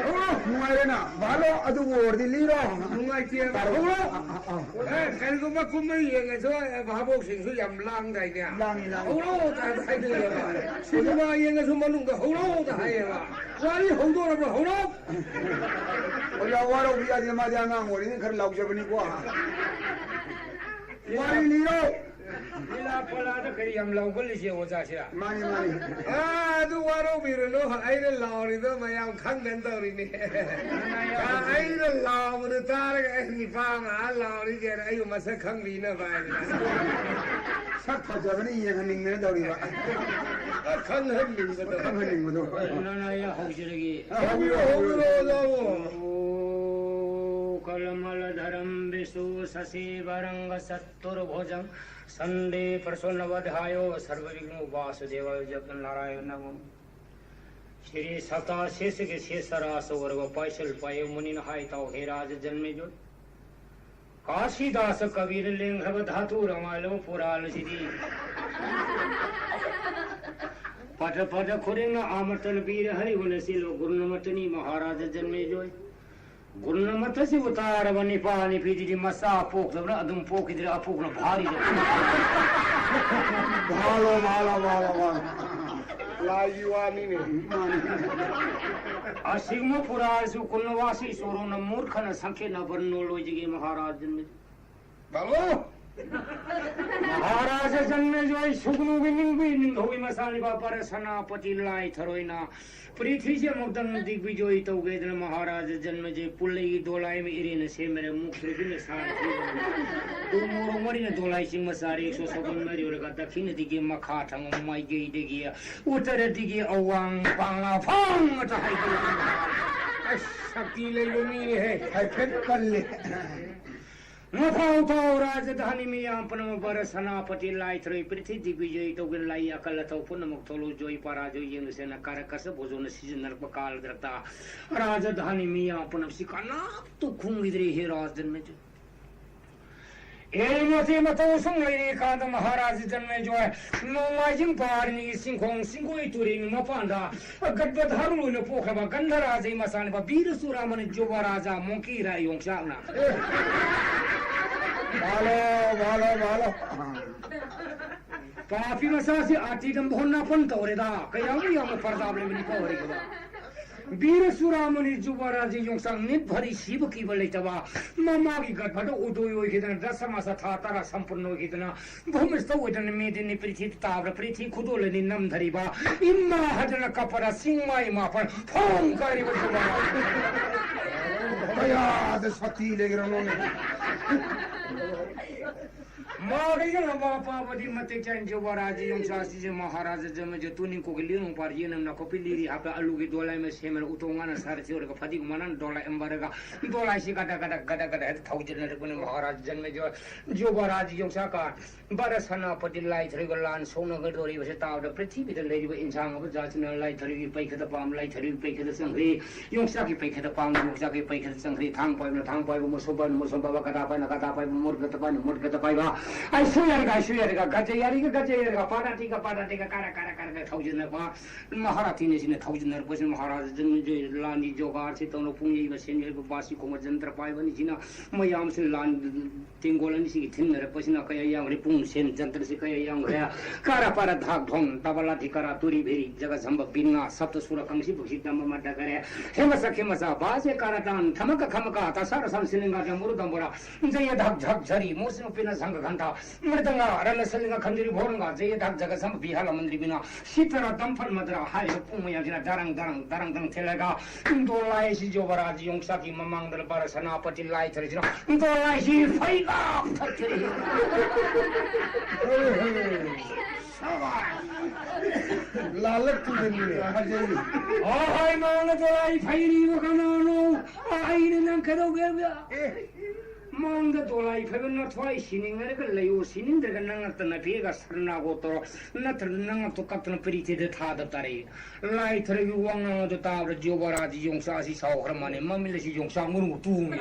ꯍꯧꯔꯣ꯫ ꯅꯨꯡꯉꯥꯏꯔꯦꯅ, ꯚꯥꯂꯣ, ꯑꯗꯨꯕꯨ ꯑꯣꯏꯔꯗꯤ ꯂꯤꯔꯣ꯫ ꯅꯨꯡꯉꯥꯏꯇꯦꯕ꯫ ꯇꯥꯔꯣ꯫ ꯍꯧꯔꯣ꯫ ꯑꯥ, ꯑꯥ, ꯑꯥ꯫ ꯑꯦ, ꯀꯔꯤꯒꯨꯝꯕ ꯀꯨꯝꯍꯩ ꯌꯦꯡꯉꯁꯨ, ꯑꯦ, ꯚꯥꯕꯣꯛꯁꯤꯡꯁꯨ ꯌꯥꯝ ꯂꯥꯡꯗꯥꯏꯅꯦ꯫ ꯂꯥꯡꯉꯤ, ꯂꯥꯡꯉꯤ꯫ ꯍꯧꯔꯣ ꯇꯥ ꯍꯥꯏꯗꯣꯏꯅꯦꯕ꯫ ꯁꯤꯅꯦꯃꯥ ꯌꯦꯡꯉꯁꯨ ꯃꯅꯨꯡꯗ ꯍꯧꯔꯣꯗ ꯍꯥꯏꯌꯦꯕ꯫ ꯋꯥꯔꯤ ꯍꯧꯗꯣꯔꯕ꯭ꯔꯣ? ꯍꯧꯔꯣ꯫ ꯑꯣꯖꯥ ꯋꯥꯔꯧꯕꯤ ꯌꯥꯗꯦ, ꯃꯥꯗꯤ ꯑꯉꯥꯡ ꯑꯣꯏꯔꯤꯉꯩ ꯈꯔ ꯂꯥꯎꯖꯕꯅꯤꯀꯣ꯫ ꯋꯥꯔꯤ ꯂꯤꯔꯣ꯫ ꯂꯤꯂꯥ ꯄꯂꯥꯗ ꯀꯔꯤ ꯌꯥꯝ ꯂꯥꯎꯒꯜꯂꯤꯁꯦ ꯑꯣꯖꯥꯁꯦ? ꯃꯥꯅꯤ, ꯃꯥꯅꯤ꯫ ꯑꯥ, ꯑꯗꯨ ꯋꯥꯔꯧꯕꯤꯔꯨꯅꯨ, ꯑꯩꯅ ꯂꯥꯎꯔꯤꯗꯣ ꯃꯌꯥꯝ ꯈꯪꯗꯅ ꯇꯧꯔꯤꯅꯦ꯫ ꯑꯥ, ꯑꯩꯅ ꯂꯥꯎꯕꯗꯨ ꯇꯥꯔꯒ ꯑꯩ ꯅꯤꯄꯥ ꯉꯥ ꯂꯥꯎꯔꯤꯁꯦ ꯑꯩꯕꯨ ꯃꯁꯛ ꯈꯪꯕꯤꯅꯕ ꯍꯥꯏꯗꯅ꯫ ꯁꯛ ꯐꯖꯕꯅ ꯌꯦꯡꯍꯟꯅꯤꯡꯗꯅ ꯇꯧꯔꯤꯕ꯫ ꯑ, ꯈꯪꯍꯟꯅꯤꯡꯕꯗꯣ꯫ ꯈꯪꯍꯟꯅꯤꯡꯕꯗꯣ꯫ ꯅꯅꯥ ꯑꯩ ꯍꯧꯖꯔꯒꯦ꯫ ꯑ, ꯍꯧꯕꯤꯔꯣ, ꯍꯧꯕꯤꯔꯣ, ꯍꯧꯕꯤꯔꯣ, ꯍꯧꯕꯤꯔꯣ꯫ ꯀꯃꯂ ꯙꯔꯝ ꯕꯤꯁꯨ ꯁꯁꯤ ꯚꯔꯪꯒ ꯆꯇꯨꯔꯚꯨꯖꯪ ꯁꯟꯗꯦ ꯄ꯭ꯔꯁꯣꯟꯅ ꯋꯙꯥꯌꯣ ꯁꯔꯚ ꯕꯤꯘ꯭ꯅꯣ ꯎꯄꯥꯁ ꯗꯦꯚꯥꯌꯣ ꯖꯄ ꯅꯥꯔꯥꯌ ꯅꯃꯣ꯫ ꯁ꯭ꯔꯤ ꯁꯇꯥ ꯁꯦꯁꯒꯤ ꯁꯦꯁ ꯔꯥꯁ ꯑꯣꯏꯔꯕ ꯄꯥꯏꯁꯜ ꯄꯥꯏꯌꯦ ꯃꯨꯅꯤꯅ ꯍꯥꯏ ꯇꯥꯎ ꯍꯦ ꯔꯥꯖ ꯖꯟꯃꯦꯖꯣꯏ꯫ ꯀꯥꯁꯤꯗꯥꯁ ꯀꯕꯤꯔ ꯂꯦꯡꯈ꯭ꯔꯕ ꯙꯥꯇꯨ ꯔꯥꯃꯥꯌꯂꯣ ꯄꯨꯔꯥꯜ ꯑꯁꯤꯗꯤ ꯄꯗ ꯄꯗ ꯈꯨꯗꯤꯡꯅ ꯑꯃꯇꯅ ꯄꯤꯔꯦ ꯍꯔꯤꯒꯨꯅ ꯁꯤꯜꯂꯣ ꯒꯨꯔꯨꯅꯃꯇꯅꯤ ꯃꯍꯥꯔꯥꯖ ꯖꯟꯃꯦꯖꯣꯏ꯫ ꯒꯨꯔꯨꯅꯃꯇꯁꯤꯕꯨ ꯇꯥꯔꯕ ꯅꯤꯄꯥ ꯅꯤꯄꯤꯗꯨꯗꯤ ꯃꯆꯥ ꯄꯣꯛꯇꯕꯅ ꯑꯗꯨꯝ ꯄꯣꯛꯈꯤꯗ꯭ꯔꯦ, ꯑꯄꯣꯛꯅ ꯚꯥꯔꯤꯗ꯫ ꯚꯥꯂꯣ, ꯚꯥꯂꯣ, ꯚꯥꯂꯣ, ꯚꯥꯂꯣ꯫ ꯂꯥꯏꯒꯤ ꯋꯥꯅꯤꯅꯦ꯫ ꯃꯥꯅꯤ꯫ ꯑꯁꯤꯒꯨꯝꯕ ꯄꯨꯔꯥꯁꯨ ꯀꯨꯟꯅ ꯋꯥꯁꯤ ꯆꯣꯔꯣꯅ ꯃꯨꯔꯈꯅ ꯁꯪꯈꯦꯠꯅ ꯕꯔꯅꯣ ꯂꯣꯏꯖꯒꯦ ꯃꯍꯥꯔꯥꯖ ꯖꯟꯃꯦꯖꯣꯏ꯫ ꯚꯥꯂꯣ! ꯃꯍꯥꯔꯥꯖ ꯖꯟꯃꯦꯖꯣꯏ ꯁꯨꯒꯅꯨꯒꯤ ꯅꯤꯡꯕꯤ ꯅꯤꯡꯊꯧꯒꯤ ꯃꯆꯥꯅꯤꯄꯥ ꯄꯔ ꯁꯅꯥꯄꯇꯤ ꯂꯥꯏ ꯊꯔꯣꯏꯅ ꯄ꯭ꯔꯤꯊꯤꯁꯦ ꯑꯃꯨꯛꯇꯪ ꯗꯤꯒꯕꯤꯖꯣꯏ ꯇꯧꯒꯦꯗꯅ ꯃꯍꯥꯔꯥꯖ ꯖꯟꯃꯦꯖꯣꯏ ꯄꯨꯜꯂꯩꯒꯤ ꯗꯣꯂꯥꯏ ꯑꯃ ꯏꯔꯦꯅ ꯁꯦꯝꯃꯔꯦ ꯃꯨꯛꯈ꯭ꯔꯕꯤꯅ ꯁꯥꯔ ꯊꯤꯕ꯫ ꯎ ꯃꯣꯔꯣꯛ ꯃꯔꯤꯅ ꯗꯣꯂꯥꯏ ꯆꯤꯡ ꯃꯆꯥ ꯔꯦꯛꯁꯣ ꯁꯒꯣꯜ ꯃꯔꯤ ꯑꯣꯏꯔꯒ ꯗꯛꯈꯤꯅꯗꯒꯤ ꯃꯈꯥ ꯊꯪꯕ ꯃꯥꯏꯀꯩꯗꯒꯤ ꯎꯠꯇꯔꯗꯒꯤ ꯑꯋꯥꯡ ꯄꯥꯡꯂꯥꯐꯥꯡ ꯑꯗꯨ ꯍꯥꯏꯗꯣꯔꯛꯏ꯫ ꯑꯁ, ꯁꯛꯇꯤ ꯂꯩꯕ ꯃꯤꯅꯦꯍꯦ꯫ ꯍꯥꯏꯐꯦꯠ ꯀꯜꯂꯤ꯫ ꯃꯊꯧ ꯇꯧ ꯔꯥꯖꯙꯥꯅꯤ ꯃꯤꯌꯥꯝ ꯄꯨꯝꯅꯃꯛ ꯚꯥꯔꯠ ꯁꯦꯅꯥꯄꯇꯤ ꯂꯥꯏꯊꯔꯣꯏ ꯄ꯭ꯔꯤꯊꯤ ꯗꯤꯒ꯭ꯕꯤꯖꯣꯏ ꯇꯧꯒꯦ ꯂꯥꯏ ꯑꯀꯜ ꯑꯊꯧ ꯄꯨꯝꯅꯃꯛ ꯊꯣꯛꯂꯨ ꯖꯣꯏ ꯄꯔꯥꯖꯣꯏ ꯌꯦꯡꯂꯁꯦꯅ ꯀꯥꯔꯀꯁ ꯚꯣꯖꯣꯅ ꯁꯤꯖꯤꯟꯅꯔꯛꯄ ꯀꯥꯜꯗ꯭ꯔꯛꯇ ꯔꯥꯖꯙꯥꯅꯤ ꯃꯤꯌꯥꯝ ꯄꯨꯝꯅꯃꯛꯁꯤ ꯀꯅꯥꯝꯇ ꯈꯨꯝꯈꯤꯗ꯭ꯔꯦ ꯍꯦ ꯔꯥꯖ ꯖꯟꯃꯦꯖꯣꯏ꯫ ꯑꯦ ꯃꯁꯤ ꯃꯇꯧ ꯁꯨꯝ ꯂꯩꯔꯤ ꯀꯥꯟꯗ ꯃꯍꯥꯔꯥꯖ ꯖꯟꯃꯦꯖꯣꯏ ꯅꯣꯡꯃꯥꯏꯖꯤꯡ ꯄꯥꯔꯤꯅꯤ ꯆꯤꯡꯈꯣꯡ ꯆꯤꯡꯒꯣꯏ ꯇꯨꯔꯦꯜ ꯃꯄꯥꯟꯗ ꯒꯗꯕꯗ ꯍꯔꯨ ꯑꯣꯏꯅ ꯄꯣꯛꯈ꯭ꯔꯕ ꯒꯟꯙꯔꯥꯖꯩ ꯃꯆꯥꯅꯨꯄꯥ ꯕꯤꯔ ꯆꯨꯔꯥꯃꯅꯤ ꯖꯨꯕꯔꯥꯖꯥ ꯃꯣꯡꯀꯤ ꯔꯥꯏ ꯌꯣꯡꯆꯥꯛꯅ꯫ ꯃꯥꯂꯣ, ꯃꯥꯂꯣ, ꯃꯥꯂꯣ꯫ ꯄꯥꯄꯤ ꯃꯆꯥꯁꯤ ꯑꯥꯇꯤ ꯅꯝꯕ ꯍꯣꯠꯅ ꯐꯟ ꯇꯧꯔꯦꯗ꯫ ꯀꯌꯥꯃꯨꯛ ꯌꯥꯝꯅ ꯄ꯭ꯔꯖꯥ ꯂꯩꯕꯅꯤ ꯀꯧꯔꯦ꯫ ꯕꯤꯔ ꯆꯨꯔꯥꯃꯅꯤ ꯖꯨꯕꯔꯥꯖ ꯌꯣꯡꯆꯥꯛ ꯅꯤꯠ ꯐꯔꯤ ꯁꯤꯕ ꯀꯤꯕ ꯂꯩꯇꯕ ꯃꯃꯥꯒꯤ ꯒꯔꯚꯗ ꯎꯗꯣꯏ ꯑꯣꯏꯈꯤꯗꯅ ꯗꯁꯃꯥꯁ ꯊꯥ ꯇꯔꯥ ꯁꯝꯄꯨꯔꯟ ꯑꯣꯏꯈꯤꯗꯅ ꯚꯨꯃꯤꯁꯇ ꯑꯣꯏꯗꯅ ꯃꯦꯗꯤꯅꯤ ꯄ꯭ꯔꯤꯊꯤꯕꯤ ꯇꯥꯕꯗ ꯄ꯭ꯔꯤꯊꯤ ꯈꯨꯗꯣꯜꯂꯅꯤ ꯅꯝꯊꯔꯤꯕ ꯏꯃꯥ ꯍꯥꯏꯗꯅ ꯀꯞꯄꯗ ꯆꯤꯡꯃꯥꯏ ꯃꯥꯄꯟ ꯐꯣꯡ ꯀꯥꯏꯔꯤꯕ ꯖꯨꯕꯔꯥꯖ꯫ ꯀꯌꯥꯗ ꯁꯛꯇꯤ ꯂꯩꯈ꯭ꯔꯅꯣꯅꯦ꯫ ꯃꯥꯒ ꯌꯦꯡꯅꯕ ꯑꯄꯥꯕꯗꯤ ꯃꯇꯤꯛ ꯆꯥꯏ ꯖꯨꯕꯔꯥꯖ ꯌꯣꯡꯆꯥꯛ ꯁꯤꯁꯦ ꯃꯍꯥꯔꯥꯖ ꯖꯃꯖ ꯇꯨꯅꯤ ꯀꯣꯀꯤ ꯂꯤꯔꯨꯡ ꯄꯥꯔ ꯌꯦꯟ ꯑꯃꯅ ꯀꯣꯄꯤ ꯂꯤꯔꯤ ꯍꯥꯞꯄ ꯑꯂꯨꯒꯤ ꯗꯣꯂꯥꯏ ꯑꯃ ꯁꯦꯝꯃꯦ ꯎꯇꯣꯡ ꯉꯥꯅ ꯁꯥꯔ ꯊꯤꯑꯣꯔꯒ ꯐꯗꯤꯒꯨꯝꯕꯅ ꯗꯣꯂꯥꯏ ꯑꯃꯔꯒ ꯗꯣꯂꯥꯏꯁꯤ ꯒꯗ ꯒꯗ ꯒꯗ ꯒꯗ ꯍꯦꯛꯇ ꯊꯧꯖꯤꯟꯅꯔꯛꯄꯅꯤ ꯃꯍꯥꯔꯥꯖ ꯖꯟꯃꯦꯖ ꯖꯨꯕꯔꯥꯖ ꯌꯣꯡꯆꯥꯛꯀ ꯚꯥꯔꯠ ꯁꯦꯅꯥꯄꯇꯤ ꯂꯥꯏꯊ꯭ꯔꯤꯒ ꯂꯥꯟ ꯁꯣꯛꯅꯒꯗꯧꯔꯤꯕꯁꯦ ꯇꯥꯕꯗ ꯄ꯭ꯔꯤꯊꯤꯕꯤꯗ ꯂꯩꯔꯤꯕ ꯏꯟꯁꯥꯡ ꯑꯃ ꯖꯥꯠꯁꯤꯅ ꯂꯥꯏꯊ꯭ꯔꯤꯒꯤ ꯄꯩꯈꯗ ꯄꯥꯝ ꯂꯥꯏꯊ꯭ꯔꯤꯒꯤ ꯄꯩꯈꯗ ꯆꯪꯈ꯭ꯔꯤ꯫ ꯌꯣꯡꯆꯥꯛꯀꯤ ꯄꯩꯈꯗ ꯄꯥꯝ ꯌꯣꯡꯆꯥꯛꯀꯤ ꯄꯩꯈꯗ ꯆꯪꯈ꯭ꯔꯤ꯫ ꯊꯥꯡ ꯄꯥꯏꯕꯅ ꯊꯥꯡ ꯄꯥꯏꯕ ꯃꯨꯁꯨꯕꯟ ꯃꯨꯁꯨꯕ ꯀꯗꯥ ꯄꯥꯏꯅ ꯀꯗꯥ ꯄꯥꯏꯕ ꯃꯨꯔꯒꯗ ꯄꯥꯏꯅ ꯃꯨꯔꯒꯗ ꯄꯥꯏꯕ ꯑꯩꯁꯨ ꯌꯥꯔꯒ ꯑꯩꯁꯨ ꯌꯥꯔꯒ ꯒꯖ ꯌꯥꯔꯤꯒ ꯒꯖ ꯌꯥꯔꯒ ꯄꯥꯔꯥꯇꯤꯒ ꯄꯥꯔꯥꯇꯤꯒ ꯀꯥꯔ ꯀꯥꯔ ꯀꯥꯔꯒ ꯊꯧꯖꯤꯟꯅꯕ ꯃꯍꯥꯔꯥꯊꯤꯅ ꯁꯤꯅ ꯊꯧꯖꯤꯟꯅꯔꯛꯄꯁꯤꯅ ꯃꯍꯥꯔꯥꯖ ꯖꯟꯃꯦꯖꯣꯏ ꯂꯥꯟꯒꯤ ꯖꯣꯒꯥꯔꯁꯤ ꯇꯧꯅ ꯄꯨꯡ ꯌꯩꯕ ꯁꯦꯟ ꯌꯩꯕ ꯕꯥꯁꯤ ꯈꯣꯡꯕ ꯖꯟꯇ꯭ꯔ ꯄꯥꯏꯕꯅꯤ ꯁꯤꯅ ꯃꯌꯥꯝꯁꯤ ꯂꯥꯟ ꯇꯦꯡꯒꯣꯜ ꯑꯅꯤꯁꯤꯒꯤ ꯊꯤꯟꯅꯔꯛꯄꯁꯤꯅ ꯀꯌꯥ ꯌꯥꯝꯈ꯭ꯔꯦ꯫ ꯄꯨꯡ ꯁꯦꯟ ꯖꯟꯇ꯭ꯔꯁꯤ ꯀꯌꯥ ꯌꯥꯝꯈ꯭ꯔꯦ꯫ ꯀꯥꯔꯥ ꯄꯥꯔꯥ ꯙꯥꯛ ꯙꯣꯟ ꯇꯕꯂꯥ ꯙꯤꯀꯥꯔꯥ ꯇꯨꯔꯤ ꯚꯦꯔꯤ ꯖꯒ ꯁꯝꯕ ꯕꯤꯟꯉꯥ ꯁꯞꯇ ꯁꯨꯔ ꯀꯪꯁꯤ ꯕꯨꯛꯁꯤ ꯗꯝꯕ ꯃꯗ ꯀꯔꯦ꯫ ꯍꯦꯃꯁ ꯈꯦꯃꯁ ꯕꯥꯖꯦ ꯀꯥꯔꯥ ꯇꯥꯟ ꯊꯃꯀ ꯈꯃꯀ ꯇꯁꯥꯔ ꯁꯝ ꯁꯤꯂꯤꯡꯒꯥ ꯖꯃꯨꯔ ꯗꯝꯕꯣꯔꯥ ꯖꯌ ꯙꯛ ꯙꯛ ꯖꯔꯤ ꯃꯣꯁꯤꯅ ꯄꯤꯅ ꯁꯪꯒ ꯘꯟꯇꯥ ꯃ꯭ꯔꯤꯗꯪꯒ ꯔꯅ ꯁꯤꯂꯤꯡꯒ ꯈꯟꯗ꯭ꯔꯤ ꯚꯣꯔꯪꯒ ꯖꯌ ꯙꯛ ꯖꯒ ꯁꯝꯕ ꯕꯤꯍꯥꯂ ꯃꯟꯗ꯭ꯔꯤ ꯕꯤꯅꯥ ꯁꯤꯇꯔ ꯗꯝꯐꯜ ꯃꯗ꯭ꯔ ꯍꯥꯏꯔꯤꯕ ꯄꯨꯡ ꯃꯌꯥꯝꯁꯤꯅ ꯗꯔꯪ ꯗꯔꯪ ꯗꯔꯪ ꯗꯪ ꯊꯤꯜꯂꯒ ꯗꯣꯂꯥꯏꯁꯤ ꯖꯣꯕꯔꯥꯖ ꯌꯣꯡꯆꯥꯛꯀꯤ ꯃꯃꯥꯡꯗ ꯂꯨꯄꯥ ꯁꯅꯥꯄꯇꯤ ꯂꯥꯏ ꯊꯔꯤꯁꯤꯅ ꯗꯣꯂꯥꯏꯁꯤ ꯐꯩꯒꯥꯛ ꯊꯛꯊꯔꯤ꯫ ꯁꯕꯥꯁ! ꯂꯥꯜꯂꯛꯇꯨꯗꯅꯤꯅꯦ ꯐꯖꯩ꯫ ꯑꯍꯣꯏ ꯃꯥꯅ ꯗꯣꯂꯥꯏ ꯐꯩꯔꯤꯕ ꯀꯅꯥꯅꯣ? ꯑꯩꯅ ꯅꯪ ꯀꯩꯗꯧꯒꯦ? ꯑꯦ, ꯃꯥꯡꯗ ꯗꯣꯂꯥꯏ ꯐꯥꯏꯕ ꯅꯊ꯭ꯋꯥꯏ ꯁꯤꯅꯤꯡꯉꯔꯒ ꯂꯩꯌꯣ, ꯁꯤꯅꯤꯡꯗ꯭ꯔꯒ ꯅꯪ ꯉꯛꯇ ꯅꯐꯦꯒ ꯁꯔꯅꯥꯒꯣ ꯇꯧꯔꯣ, ꯅꯠꯇ꯭ꯔꯒ ꯅꯪ ꯉꯛꯇꯣ ꯀꯛꯇꯅ ꯄ꯭ꯔꯤꯊꯤꯗ ꯊꯥꯗ ꯇꯥꯔꯛꯏ꯫ ꯂꯥꯏ ꯊꯔꯣꯏꯒꯤ ꯋꯥꯉꯥꯡ ꯑꯗꯨ ꯇꯥꯕꯗ ꯖꯣꯕꯔꯥꯗꯤ ꯌꯣꯡꯆꯥꯛ ꯑꯁꯤ ꯁꯥꯎꯈ꯭ꯔ ꯃꯥꯅꯦ, ꯃꯃꯤꯠ ꯑꯁꯤ ꯌꯣꯡꯆꯥꯛ ꯃꯔꯨ ꯇꯣꯡꯉꯤ꯫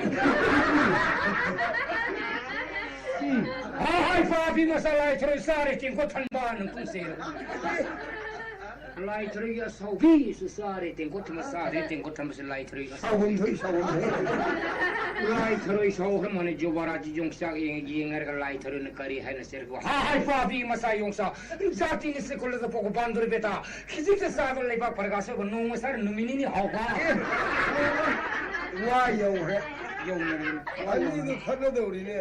ꯍꯥ ꯍꯥꯏ ꯄꯥꯄꯤ ꯃꯆꯥ ꯂꯥꯏ ꯊꯔꯣꯏ ꯆꯥꯔꯦ ꯇꯦꯡꯀꯣꯠ ꯊꯟꯕ ꯅꯪ ꯄꯨꯡ ꯆꯦꯔ꯫ ꯂꯥꯏ ꯊꯔꯣꯏꯒꯤ ꯑꯁꯥꯎꯕꯤꯁꯨ ꯆꯥꯔꯦ ꯇꯦꯡꯀꯣꯠ ꯊꯟꯕ ꯆꯥꯔꯦ ꯇꯦꯡꯀꯣꯠ ꯊꯟꯕꯁꯨ ꯂꯥꯏ ꯊꯔꯣꯏꯒꯤ ꯑꯁꯥꯎꯕꯤ꯫ ꯁꯥꯎꯐꯝ ꯊꯣꯛꯏ, ꯁꯥꯎꯐꯝ ꯊꯣꯛꯏ꯫ ꯂꯥꯏ ꯊꯔꯣꯏ ꯁꯥꯎꯈ꯭ꯔ ꯃꯥꯅꯦ ꯖꯣꯕꯔꯥꯗꯤ ꯌꯣꯡꯆꯥꯛ ꯌꯦꯡ-, ꯌꯦꯡꯉꯔꯒ ꯂꯥꯏ ꯊꯔꯣꯏꯅ ꯀꯔꯤ ꯍꯥꯏꯅ ꯆꯦꯔꯛꯄ? ꯍꯥ ꯍꯥꯏ ꯄꯥꯄꯤ ꯃꯆꯥ ꯌꯣꯡꯆꯥꯛ ꯖꯥꯇꯤꯅ ꯁꯦꯀꯨꯂꯔꯗ ꯄꯣꯛꯄ ꯄꯥꯟꯗꯣꯔꯦ ꯕꯦꯇꯥ꯫ ꯈꯤꯖꯤꯛꯇ ꯆꯥꯕ ꯂꯩꯕꯥꯛ ꯄꯔꯒꯥ ꯁꯣꯏꯕ ꯅꯣꯡꯃ ꯆꯥꯔ ꯅꯨꯃꯤꯠ ꯅꯤꯅꯤ ꯍꯥꯎꯕ꯫ ꯋꯥ ꯌꯧꯈ꯭ꯔꯦ꯫ ꯌꯧꯅꯔꯦ꯫ ꯑꯅꯤꯗꯨ ꯈꯠꯅꯗꯧꯔꯤꯅꯦ꯫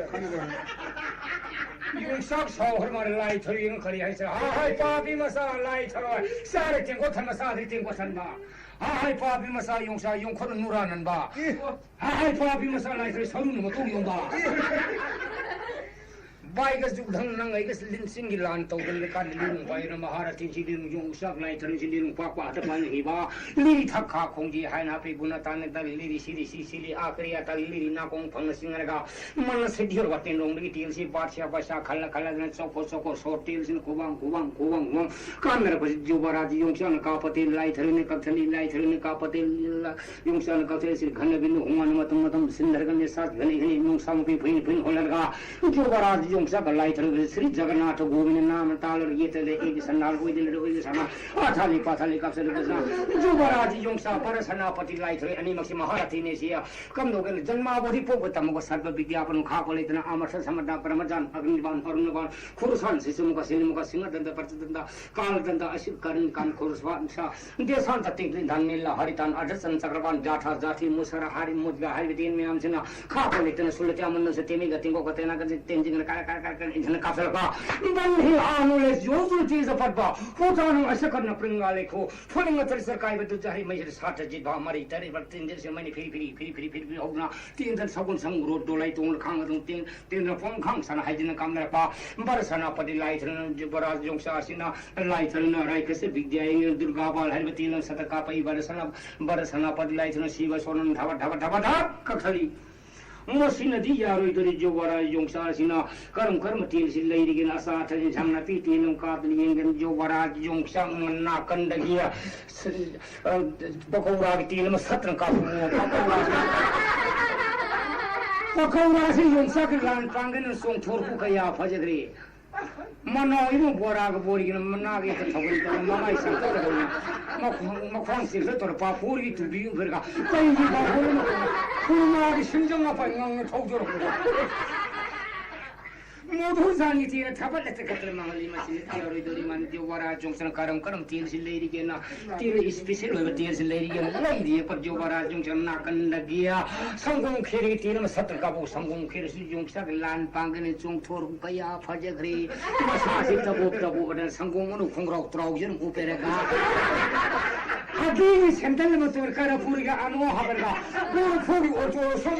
ꯌꯣꯡꯆꯥꯛ ꯁꯥꯎꯈ꯭ꯔ ꯃꯥꯜꯂꯦ ꯂꯥꯏ ꯊꯔꯣꯏꯅ ꯀꯔꯤ ꯍꯥꯏꯁꯤꯔ? ꯍꯥ ꯍꯥꯏ ꯄꯥꯄꯤ ꯃꯆꯥ ꯂꯥꯏ ꯊꯔꯣꯏ ꯆꯥꯔꯦ ꯇꯦꯡꯀꯣꯠ ꯊꯟꯕ ꯆꯥꯗ꯭ꯔꯦ ꯇꯦꯡꯀꯣꯠ ꯊꯟꯕ꯫ ꯍꯥ ꯍꯥꯏ ꯄꯥꯄꯤ ꯃꯆꯥ ꯌꯣꯡꯆꯥꯛ ꯌꯣꯡꯈꯣꯠꯅ ꯅꯨꯔꯥ ꯅꯟꯕ꯫ ꯍꯥ ꯍꯥꯏ ꯄꯥꯄꯤ ꯃꯆꯥ ꯂꯥꯏ ꯊꯔꯣꯏ ꯁꯔꯨꯅ ꯃꯇꯣꯛ ꯌꯣꯟꯕ꯫ ꯕꯥꯏꯒ ꯖꯨꯛ ꯙꯪ ꯅꯪ ꯑꯩꯒ ꯂꯤꯟꯁꯤꯡꯒꯤ ꯂꯥꯟ ꯇꯧꯗꯅ ꯂꯩꯀꯥꯟꯗ ꯂꯤꯔꯨꯡ ꯄꯥꯏꯔ ꯃꯍꯥꯔꯥꯊꯤꯁꯤ ꯂꯤꯔꯨꯡ ꯌꯣꯡꯆꯥꯛ ꯂꯥꯏ ꯊꯔꯣꯏꯁꯤ ꯂꯤꯔꯨꯡ ꯄꯥꯛ ꯄꯥꯛꯇ ꯄꯥꯏꯅꯈꯤꯕ꯫ ꯂꯤꯔꯤ ꯊꯛ ꯈꯥ ꯈꯣꯡꯖꯤ ꯍꯥꯏꯅ ꯍꯥꯞꯄꯤ ꯒꯨꯅ ꯇꯥꯅ ꯇꯜ ꯂꯤꯔꯤ ꯁꯤꯔꯤ ꯁꯤ ꯁꯤꯂꯤ ꯑꯥ ꯀꯔꯤ ꯑꯇꯜ ꯂꯤꯔꯤ ꯅꯥꯀꯣꯡ ꯐꯪꯅ ꯁꯤꯡꯅꯔꯒ ꯃꯅ ꯁꯤꯗꯤꯌꯣꯔ ꯋꯥꯇꯦꯟ ꯂꯣꯡꯗꯒꯤ ꯇꯦꯜꯁꯤ ꯕꯥꯠꯁꯤꯌꯥ ꯕꯥꯁꯥ ꯈꯜꯂ ꯈꯜꯂꯗꯅ ꯆꯣꯀꯣ ꯆꯣꯀꯣ ꯁꯣꯔ ꯇꯦꯜꯁꯤꯅ ꯈꯨꯕꯥꯡ ꯈꯨꯕꯥꯡ ꯈꯨꯕꯥꯡ ꯈꯨꯕꯥꯡ ꯀꯥꯟꯅꯔꯛꯄꯁꯤ ꯖꯨꯕꯔꯥꯖꯤ ꯌꯣꯡꯆꯥꯛꯅ ꯀꯥꯞꯄ ꯇꯦꯜ ꯂꯥꯏ ꯊꯔꯣꯏꯅ ꯀꯛꯊꯠꯂꯤ ꯂꯥꯏ ꯊꯔꯣꯏꯅ ꯀꯥꯞꯄ ꯇꯦꯜ ꯌꯣꯡꯆꯥꯛꯅ ꯀꯛꯊꯠꯂꯤ ꯁꯤꯔꯤ ꯘꯅ ꯕꯤꯟꯗꯨ ꯍꯨꯃꯥꯟ ꯃꯇꯝ ꯃꯇꯝ ꯁꯤꯟꯊꯔꯒ ꯅꯦꯁꯥ ꯘꯅꯤ ꯘꯅꯤ ꯅꯨꯡꯁꯥ ꯃꯄꯤ ꯐꯨꯏ ꯐꯨꯏ ꯍꯣꯜꯂꯔꯒ ꯖꯨꯕꯔꯥꯖꯤ ꯌꯣꯡꯆꯥꯛꯀ ꯂꯥꯏ ꯊꯔꯣꯏꯁꯤ ꯁ꯭ꯔꯤ ꯖꯒꯟꯅꯥꯊ ꯒꯣꯕꯤꯟꯗ ꯅꯥꯃ ꯇꯥꯜꯂꯔ ꯌꯦꯠꯇ ꯂꯩ ꯑꯩꯒꯤ ꯁꯅꯥꯜ ꯑꯣꯏꯗꯅ ꯑꯣꯏꯒꯤ ꯁꯅꯥ ꯑꯊꯥꯂꯤ ꯄꯥꯊꯥꯂꯤ ꯀꯥꯞꯁꯜꯂꯒ ꯖꯨꯕꯔꯥꯖꯤ ꯌꯣꯡꯆꯥꯛ ꯚꯔ ꯁꯅꯥꯄꯇꯤ ꯂꯥꯏ ꯊꯔꯣꯏ ꯑꯅꯤꯃꯛꯁꯤ ꯃꯍꯥꯔꯥꯊꯤꯅꯦ ꯁꯤ ꯀꯝꯗꯧꯒꯅ ꯖꯟꯃꯥꯕꯣꯙꯤ ꯄꯣꯛꯄ ꯇꯝꯃꯒ ꯁꯔꯕ ꯕꯤꯗ꯭ꯌꯥ ꯄꯅꯨ ꯈꯥ ꯀꯣꯂꯦꯇꯅ ꯑꯃꯔꯊ ꯁꯃꯗ ꯄ꯭ꯔꯃꯖꯥꯟ ꯑꯒ꯭ꯅꯤꯕꯥꯟ ꯑꯔꯨꯅꯕꯥꯟ ꯈꯨꯔꯨꯁꯥꯟ ꯁꯤꯁꯨꯃꯨꯀ ꯁꯤꯅꯤꯃꯨꯀ ꯁꯤꯡꯍꯗꯟꯗ ꯄꯔꯆꯗꯟꯗ ꯀꯥꯜꯗꯟꯗ ꯑꯁꯤꯠ ꯀꯔꯟ ꯀꯥꯟ ꯈꯨꯔꯨꯁꯕꯥꯟ ꯁꯥ ꯗꯦꯁꯥꯟ ꯇꯇꯤꯛ ꯂꯤꯟꯗꯥꯟ ꯅꯤꯜꯂ ꯍꯔꯤꯇꯥꯟ ꯑꯔꯖꯁꯟ ꯆꯀ꯭ꯔꯕꯥꯟ ꯖꯥꯊꯥ ꯖꯥꯊꯤ ꯃꯨꯁꯔ ꯍꯥꯔꯤ ꯃꯨꯗ꯭ꯔ ꯍꯥꯏꯔꯤꯕ ꯇꯦꯟ ꯃꯌꯥꯝꯁꯤꯅ ꯈꯥ ꯀꯣꯂꯦꯇꯅ ꯁꯨꯜꯂꯇ ꯑꯃꯟꯅꯁꯨ ꯇꯦꯃꯤꯒ ꯇꯦꯡꯀꯣꯛꯀ ꯇꯦꯅꯥꯒ ꯇꯦꯟꯖꯤꯡꯅ ꯀꯥꯔ ꯀꯥꯔ ꯀꯥꯔ ꯀꯥꯔ ꯏꯟꯊꯅ ꯀꯥꯞꯁꯜꯂꯛꯄ ꯕꯟ ꯍꯤ ꯑꯥꯅꯨ ꯂꯦꯁ ꯌꯣꯁꯨ ꯆꯦꯖ ꯄꯠꯄ ꯍꯨꯇꯥꯅꯨ ꯑꯁꯀꯠꯅ ꯄ꯭ꯔꯤꯡꯒꯥ ꯂꯩꯈꯣ ꯐꯨꯅꯤꯡ ꯑꯇꯔ ꯁꯔꯀꯥꯏꯕ ꯗꯨꯖ ꯍꯩ ꯃꯩꯁꯤꯗ ꯁꯥꯇ꯭ꯔ ꯖꯤꯠ ꯚꯥ ꯃꯔꯩ ꯇꯔꯦꯠ ꯕꯔ ꯇꯦꯟꯖꯦꯜꯁꯦ ꯃꯩꯅ ꯐꯤꯔꯤ ꯐꯤꯔꯤ ꯐꯤꯔꯤ ꯐꯤꯔꯤ ꯐꯤꯔꯤ ꯐꯤꯔꯤ ꯍꯧꯗꯨꯅ ꯇꯦꯟꯗꯅ ꯁꯒꯣꯜ ꯁꯪ ꯔꯣꯠ ꯗꯣꯂꯥꯏ ꯇꯣꯡꯅ ꯈꯥꯡ ꯑꯗꯨꯝ ꯇꯦꯟ ꯇꯦꯟꯗꯅ ꯐꯣꯡ ꯈꯥꯡ ꯁꯥꯅ ꯍꯥꯏꯗꯨꯅ ꯀꯥꯞꯅꯔꯛꯄ ꯕꯔ ꯁꯅꯥꯄꯇꯤ ꯂꯥꯏ ꯊꯔꯅ ꯕꯔꯥ ꯌꯣꯡꯆꯥ ꯑꯁꯤꯅ ꯂꯥꯏ ꯊꯔꯅ ꯔꯥꯏ ꯀꯁꯦ ꯕꯤꯗ꯭ꯌꯥ ꯏꯪ ꯗꯨꯔꯒꯥ ꯕꯥꯜ ꯍꯥꯏꯔꯤꯕ ꯇꯦꯟ ꯂꯪ ꯁꯇ ꯀꯥꯞꯄ ꯏꯕꯔ ꯁꯅꯥ ꯕꯔ ꯁꯅꯥꯄꯇꯤ ꯂꯥꯏ ꯊꯔꯅ ꯁꯤꯕ ꯁꯣꯅꯟ ꯙꯕ ꯙꯕ ꯙꯕ ꯙ ꯀꯛꯊꯠꯂꯤ꯫ ꯃꯁꯤꯅꯗꯤ ꯌꯥꯔꯣꯏꯗꯣꯔꯤ, ꯖꯣꯕꯥꯔꯥ ꯌꯣꯡꯆꯥꯛꯁꯤꯅ ꯀꯔꯝ ꯀꯔꯝꯕ ꯇꯦꯜꯁꯤ ꯂꯩꯔꯤꯒꯦꯅ ꯑꯆꯥ ꯑꯊꯛ ꯏꯟꯁꯥꯡ ꯅꯥꯄꯤ ꯇꯦꯜ ꯑꯃ ꯀꯥꯞꯇꯅ ꯌꯦꯡꯒꯅꯤ꯫ ꯖꯣꯕꯥꯔꯥ ꯌꯣꯡꯆꯥꯛ ꯅꯥꯀꯟꯗꯒꯤ ꯄꯀꯧꯔꯥꯒꯤ ꯇꯦꯜ ꯑꯃ ꯁꯠꯇꯅ ꯀꯥꯞꯄꯨ꯫ ꯄꯀꯧꯔꯥꯁꯤ, ꯄꯀꯧꯔꯥꯁꯤ ꯌꯣꯡꯆꯥꯛꯀꯤ ꯂꯥꯟ ꯄꯥꯡꯒꯅ ꯆꯣꯡꯊꯣꯔꯛꯄ ꯀꯌꯥ ꯐꯖꯈ꯭ꯔꯦ꯫ ꯃꯅꯥꯎ ꯏꯕꯨꯡ ꯕꯣꯔꯥꯒ ꯕꯣꯔꯤꯒꯅ ꯃꯅꯥꯒ ꯍꯦꯛꯇ ꯊꯧꯒꯅꯤ ꯇꯧꯔ ꯃꯃꯥꯏ ꯆꯪꯊꯣꯛꯂꯒꯅꯤ꯫ ꯃꯈꯣꯡ, ꯃꯈꯣꯡ ꯆꯤꯡꯈꯠ ꯇꯧꯔ ꯄꯥꯐꯣꯔꯒꯤ ꯇꯨꯕꯤ ꯎꯈ꯭ꯔꯒ ꯀꯩꯒꯤ ꯄꯥꯐꯣꯔꯅꯣ? ꯈꯨꯔꯃꯥꯒꯤ ꯁꯤꯡꯖꯪ ꯃꯄꯥꯟ ꯉꯪꯅ ꯊꯧꯖꯔꯛꯄꯗ꯫ ꯃꯣꯗꯨꯖꯥꯅꯤ ꯇꯦꯅ ꯊꯕꯛ ꯂꯩꯇ ꯈꯛꯇꯅ ꯃꯥꯡꯍꯜꯂꯤ꯫ ꯃꯁꯤꯅ ꯇꯦꯔꯣꯏꯗꯣꯔꯤ ꯃꯥꯟꯅꯗꯦ꯫ ꯋꯥꯔꯥ ꯖꯣꯡꯁꯟ ꯀꯔꯝ ꯀꯔꯝ ꯇꯦꯟꯁꯤ ꯂꯩꯔꯤꯒꯦꯅ ꯇꯦꯔ ꯏꯁꯄꯤꯁꯦꯜ ꯑꯣꯏꯕ ꯇꯦꯟꯁꯤ ꯂꯩꯔꯤꯒꯦꯅ ꯂꯩꯔꯤ꯫ ꯄꯔꯖꯣ ꯋꯥꯔꯥ ꯖꯣꯡꯁꯟ ꯅꯥꯀꯟꯗꯒꯤ ꯁꯪꯒꯣꯝ ꯈꯦꯔꯒꯤ ꯇꯦꯟ ꯑꯃ ꯁꯠꯇ꯭ꯔ ꯀꯥꯕꯨ ꯁꯪꯒꯣꯝ ꯈꯦꯔꯁꯨ ꯌꯣꯡꯆꯥꯛ ꯂꯥꯟ ꯄꯥꯡꯒꯅꯤ ꯆꯣꯡꯊꯣꯔꯛꯄ ꯀꯌꯥ ꯐꯖꯈ꯭ꯔꯦ꯫ ꯃꯁꯥꯁꯤ ꯇꯕꯣꯞ ꯇꯕꯣꯞ ꯑꯗ ꯁꯪꯒꯣꯝ ꯃꯅꯨꯡ ꯈꯣꯡꯒ꯭ꯔꯥꯎ ꯇ꯭ꯔꯥꯎꯖꯔ ꯎꯞꯄꯦꯔꯒ ꯍꯥꯒꯤꯒꯤ ꯁꯦꯟꯗꯜ ꯑꯃ ꯇꯣꯔ ꯈꯔ ꯄꯨꯔꯒ ꯑꯅꯣ ꯍꯥꯕꯔꯒ ꯒꯣꯔꯈꯣꯒꯤ ꯑꯣꯇꯣ ꯁꯣꯝ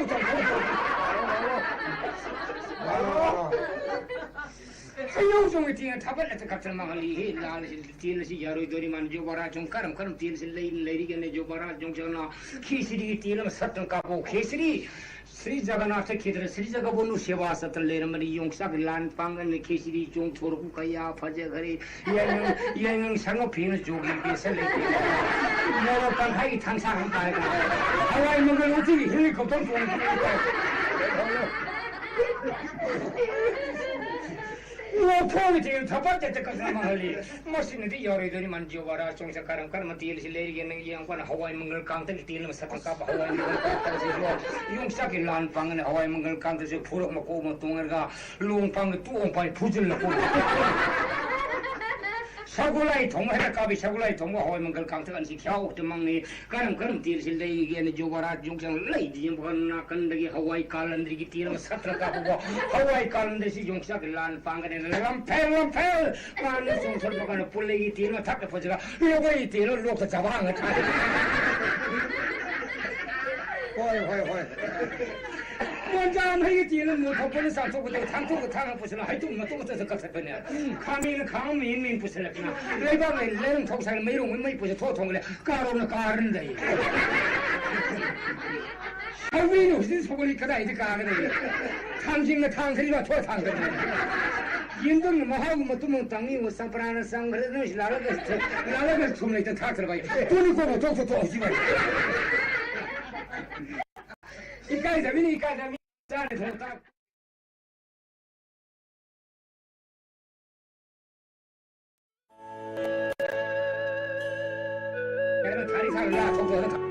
ꯍꯩꯅꯧ ꯆꯣꯡꯒꯤ ꯇꯦꯡ ꯊꯥꯕꯠꯂꯒ ꯀꯛꯇꯅ ꯃꯥꯡꯍꯜꯂꯤ꯫ ꯍꯦ ꯂꯥꯜ ꯇꯦꯜ ꯑꯁꯤ ꯌꯥꯔꯣꯏꯗꯣꯔꯤ ꯃꯥꯟꯅ ꯖꯣꯕꯥꯔꯥ ꯁꯨꯝ ꯀꯔꯝ ꯀꯔꯝ ꯇꯦꯜꯁꯤ ꯂꯩ ꯂꯩꯔꯤꯒꯅꯤ꯫ ꯖꯣꯕꯥꯔꯥ ꯖꯣꯡꯆꯥꯛꯅ ꯈꯦꯁꯤꯔꯤꯒꯤ ꯇꯦꯜ ꯑꯃ ꯁꯠꯇꯅ ꯀꯥꯞꯄꯣ꯫ ꯈꯦꯁꯤꯔꯤ ꯁ꯭ꯔꯤ ꯖꯒꯟꯅꯥꯊ ꯈꯦꯇ꯭ꯔ ꯁ꯭ꯔꯤ ꯖꯒꯕꯣꯟꯗꯨ ꯁꯦꯕꯥ ꯆꯠꯇꯅ ꯂꯩꯔꯝꯕꯅꯤ꯫ ꯌꯣꯡꯆꯥꯛ ꯂꯥꯟ ꯄꯥꯡꯒꯅ ꯈꯦꯁꯤꯔꯤ ꯆꯣꯡꯊꯣꯔꯛꯄ ꯀꯌꯥ ꯐꯖꯈ꯭ꯔꯦ꯫ ꯌꯥꯏꯉꯪ ꯌꯥꯏꯉꯪ ꯁꯪꯒ ꯐꯤꯅ ꯖꯣꯒꯤ ꯕꯦꯁ ꯂꯩꯇꯦ꯫ ꯃꯣꯔꯣꯛ ꯇꯪꯈꯥꯏꯒꯤ ꯊꯥꯡꯁꯥꯡ ꯑꯃ ꯄꯥꯏꯔꯒ ꯍꯋꯥꯏ ꯃꯪꯒꯜ ꯎꯇꯤꯒꯤ ꯍꯦꯂꯤꯀꯣꯞꯇꯔ ꯆꯣꯡꯊꯣꯔꯛꯄ꯫ ꯂꯧꯊꯣꯛꯑꯒ ꯊꯕꯛ ꯆꯠꯇ ꯀꯛꯇꯅ ꯃꯥꯡꯍꯜꯂꯤ꯫ ꯃꯁꯤꯅꯗꯤ ꯌꯥꯔꯣꯏꯗꯣꯔꯤ ꯃꯥꯟ ꯖꯣꯕꯥꯔꯥ ꯆꯣꯡꯁ ꯀꯔꯝ ꯀꯔꯝꯕ ꯇꯦꯜꯁꯤ ꯂꯩꯔꯤꯒꯦ ꯅꯪ ꯌꯦꯡꯉꯛꯄꯅ ꯍꯋꯥꯏ ꯃꯪꯒꯜ ꯀꯥꯡꯇꯛꯀꯤ ꯇꯦꯜ ꯑꯃ ꯁꯠꯇ ꯀꯥꯞꯄ ꯍꯋꯥꯏ ꯃꯪꯒꯜ ꯀꯥꯡꯇꯛꯁꯤꯁꯨ ꯌꯣꯡꯆꯥꯛꯀꯤ ꯂꯥꯟ ꯄꯥꯡꯒꯅꯤ꯫ ꯍꯋꯥꯏ ꯃꯪꯒꯜ ꯀꯥꯡꯇꯛꯁꯨ ꯐꯨꯔꯛ ꯃꯀꯣꯛ ꯑꯃ ꯇꯣꯡꯉꯒ ꯂꯣꯡ ꯄꯥꯡꯒ ꯇꯣꯡ ꯄꯥꯏ ꯐꯨꯖꯤꯜꯂꯛꯄ꯫ ꯁꯒꯣꯂꯥꯏ ꯊꯣꯡꯕ ꯍꯦꯛꯇ ꯀꯥꯞꯄꯤ꯫ ꯁꯒꯣꯂꯥꯏ ꯊꯣꯡꯕ ꯍꯋꯥꯏ ꯃꯪꯒꯜ ꯀꯥꯡꯇꯛ ꯑꯅꯤꯁꯤ ꯈ꯭ꯌꯥꯎ ꯍꯦꯛꯇ ꯃꯪꯉꯤ꯫ ꯀꯔꯝ ꯀꯔꯝ ꯇꯦꯜꯁꯤ ꯂꯩꯒꯦꯅ ꯖꯣꯕꯥꯔꯥ ꯌꯣꯡꯆꯥꯛ ꯂꯩꯗꯤ ꯌꯦꯡꯕ ꯅꯥꯀꯟꯗꯒꯤ ꯍꯋꯥꯏ ꯀꯥꯂꯟꯗ꯭ꯔꯤꯒꯤ ꯇꯦꯜ ꯑꯃ ꯁꯠꯇ꯭ꯔ ꯀꯥꯞꯄꯨꯀꯣ꯫ ꯍꯋꯥꯏ ꯀꯥꯂꯟꯗ꯭ꯔꯤꯁꯤ ꯌꯣꯡꯆꯥꯛꯀꯤ ꯂꯥꯟ ꯄꯥꯡꯒꯅꯤ꯫ ꯂꯝꯐꯦꯜ ꯂꯝꯐꯦꯜ ꯃꯥꯅ ꯆꯣꯡꯊꯣꯔꯛꯄ ꯀꯥꯟꯗ ꯄꯨꯜꯂꯩꯒꯤ ꯇꯦꯜ ꯃꯊꯛꯇ ꯐꯖꯔ ꯂꯧꯕꯩ ꯇꯦꯜ ꯂꯣꯛꯇ ꯆꯕꯥꯡꯒ ꯊꯥꯔꯤ꯫ ꯍꯣꯏ ꯍꯣꯏ ꯍꯣꯏ꯫ ꯃꯣꯟꯖꯥ ꯃꯍꯩꯒꯤ ꯇꯦꯜ ꯑꯃ ꯃꯨꯊꯣꯛꯄꯅ ꯆꯥꯝꯊꯣꯛꯄꯗ ꯊꯥꯡꯊꯣꯛꯀ ꯊꯥꯡꯅ ꯄꯨꯁꯤꯜꯂ ꯍꯩꯇꯨꯝ ꯃꯇꯣꯛꯇꯁꯨ ꯀꯛꯊꯠꯄꯅꯦ꯫ ꯈꯥꯃꯦꯟꯅ ꯈꯥꯡ ꯃꯦꯟ ꯃꯦꯟ ꯄꯨꯁꯤꯜꯂꯛꯇꯅ ꯂꯩꯕꯥꯛ ꯂꯩ ꯂꯩꯔꯝ ꯊꯣꯛ ꯁꯥꯏ ꯃꯩꯔꯣꯡ ꯃꯩ ꯄꯨꯁꯤꯜ ꯊꯣꯛ ꯊꯣꯡꯂꯦ꯫ ꯀꯥꯔꯣꯝꯅ ꯀꯥꯔꯟ ꯂꯩ꯫ ꯁꯧꯒ꯭ꯔꯤꯅ ꯍꯧꯖꯤꯛ ꯁꯧꯒ꯭ꯔꯤ ꯀꯗꯥꯏꯗ ꯀꯥꯒꯗꯧꯔꯤ? ꯊꯥꯡꯖꯤꯡꯅ ꯊꯥꯡ ꯈꯔꯤꯕ ꯊꯣꯛ ꯊꯥꯡ ꯈꯔꯤꯕ? ꯌꯦꯟꯗꯨꯝꯅ ꯃꯍꯥꯎꯒꯤ ꯃꯇꯨꯡ ꯑꯃ ꯇꯪꯉꯤ, ꯆꯝꯄ꯭ꯔꯥꯅ ꯆꯪꯈ꯭ꯔꯦ, ꯅꯣꯏꯁꯤ ꯂꯥꯜꯂꯒ ꯂꯥꯜꯂꯒ ꯊꯨꯝ ꯂꯩꯇ ꯊꯥꯛꯇ꯭ꯔꯕ ꯑꯩ꯫ ꯇꯨꯅꯤ ꯀꯣꯛ ꯊꯣꯛ ꯊꯣꯛ ꯊꯣꯛ ꯍꯧꯖꯤꯛ ꯋꯥꯏ꯫ ꯏꯀꯥꯏꯗꯕꯤꯅꯤ, ꯏꯀꯥꯏꯗꯕꯤ꯫ ꯆꯥꯔꯦ ꯊꯣꯡ ꯇꯥꯛ꯫ ꯀꯩꯅꯣ ꯊꯥꯔꯤ ꯊꯥꯔꯤ ꯂꯥ ꯊꯣꯛ ꯊꯣꯛ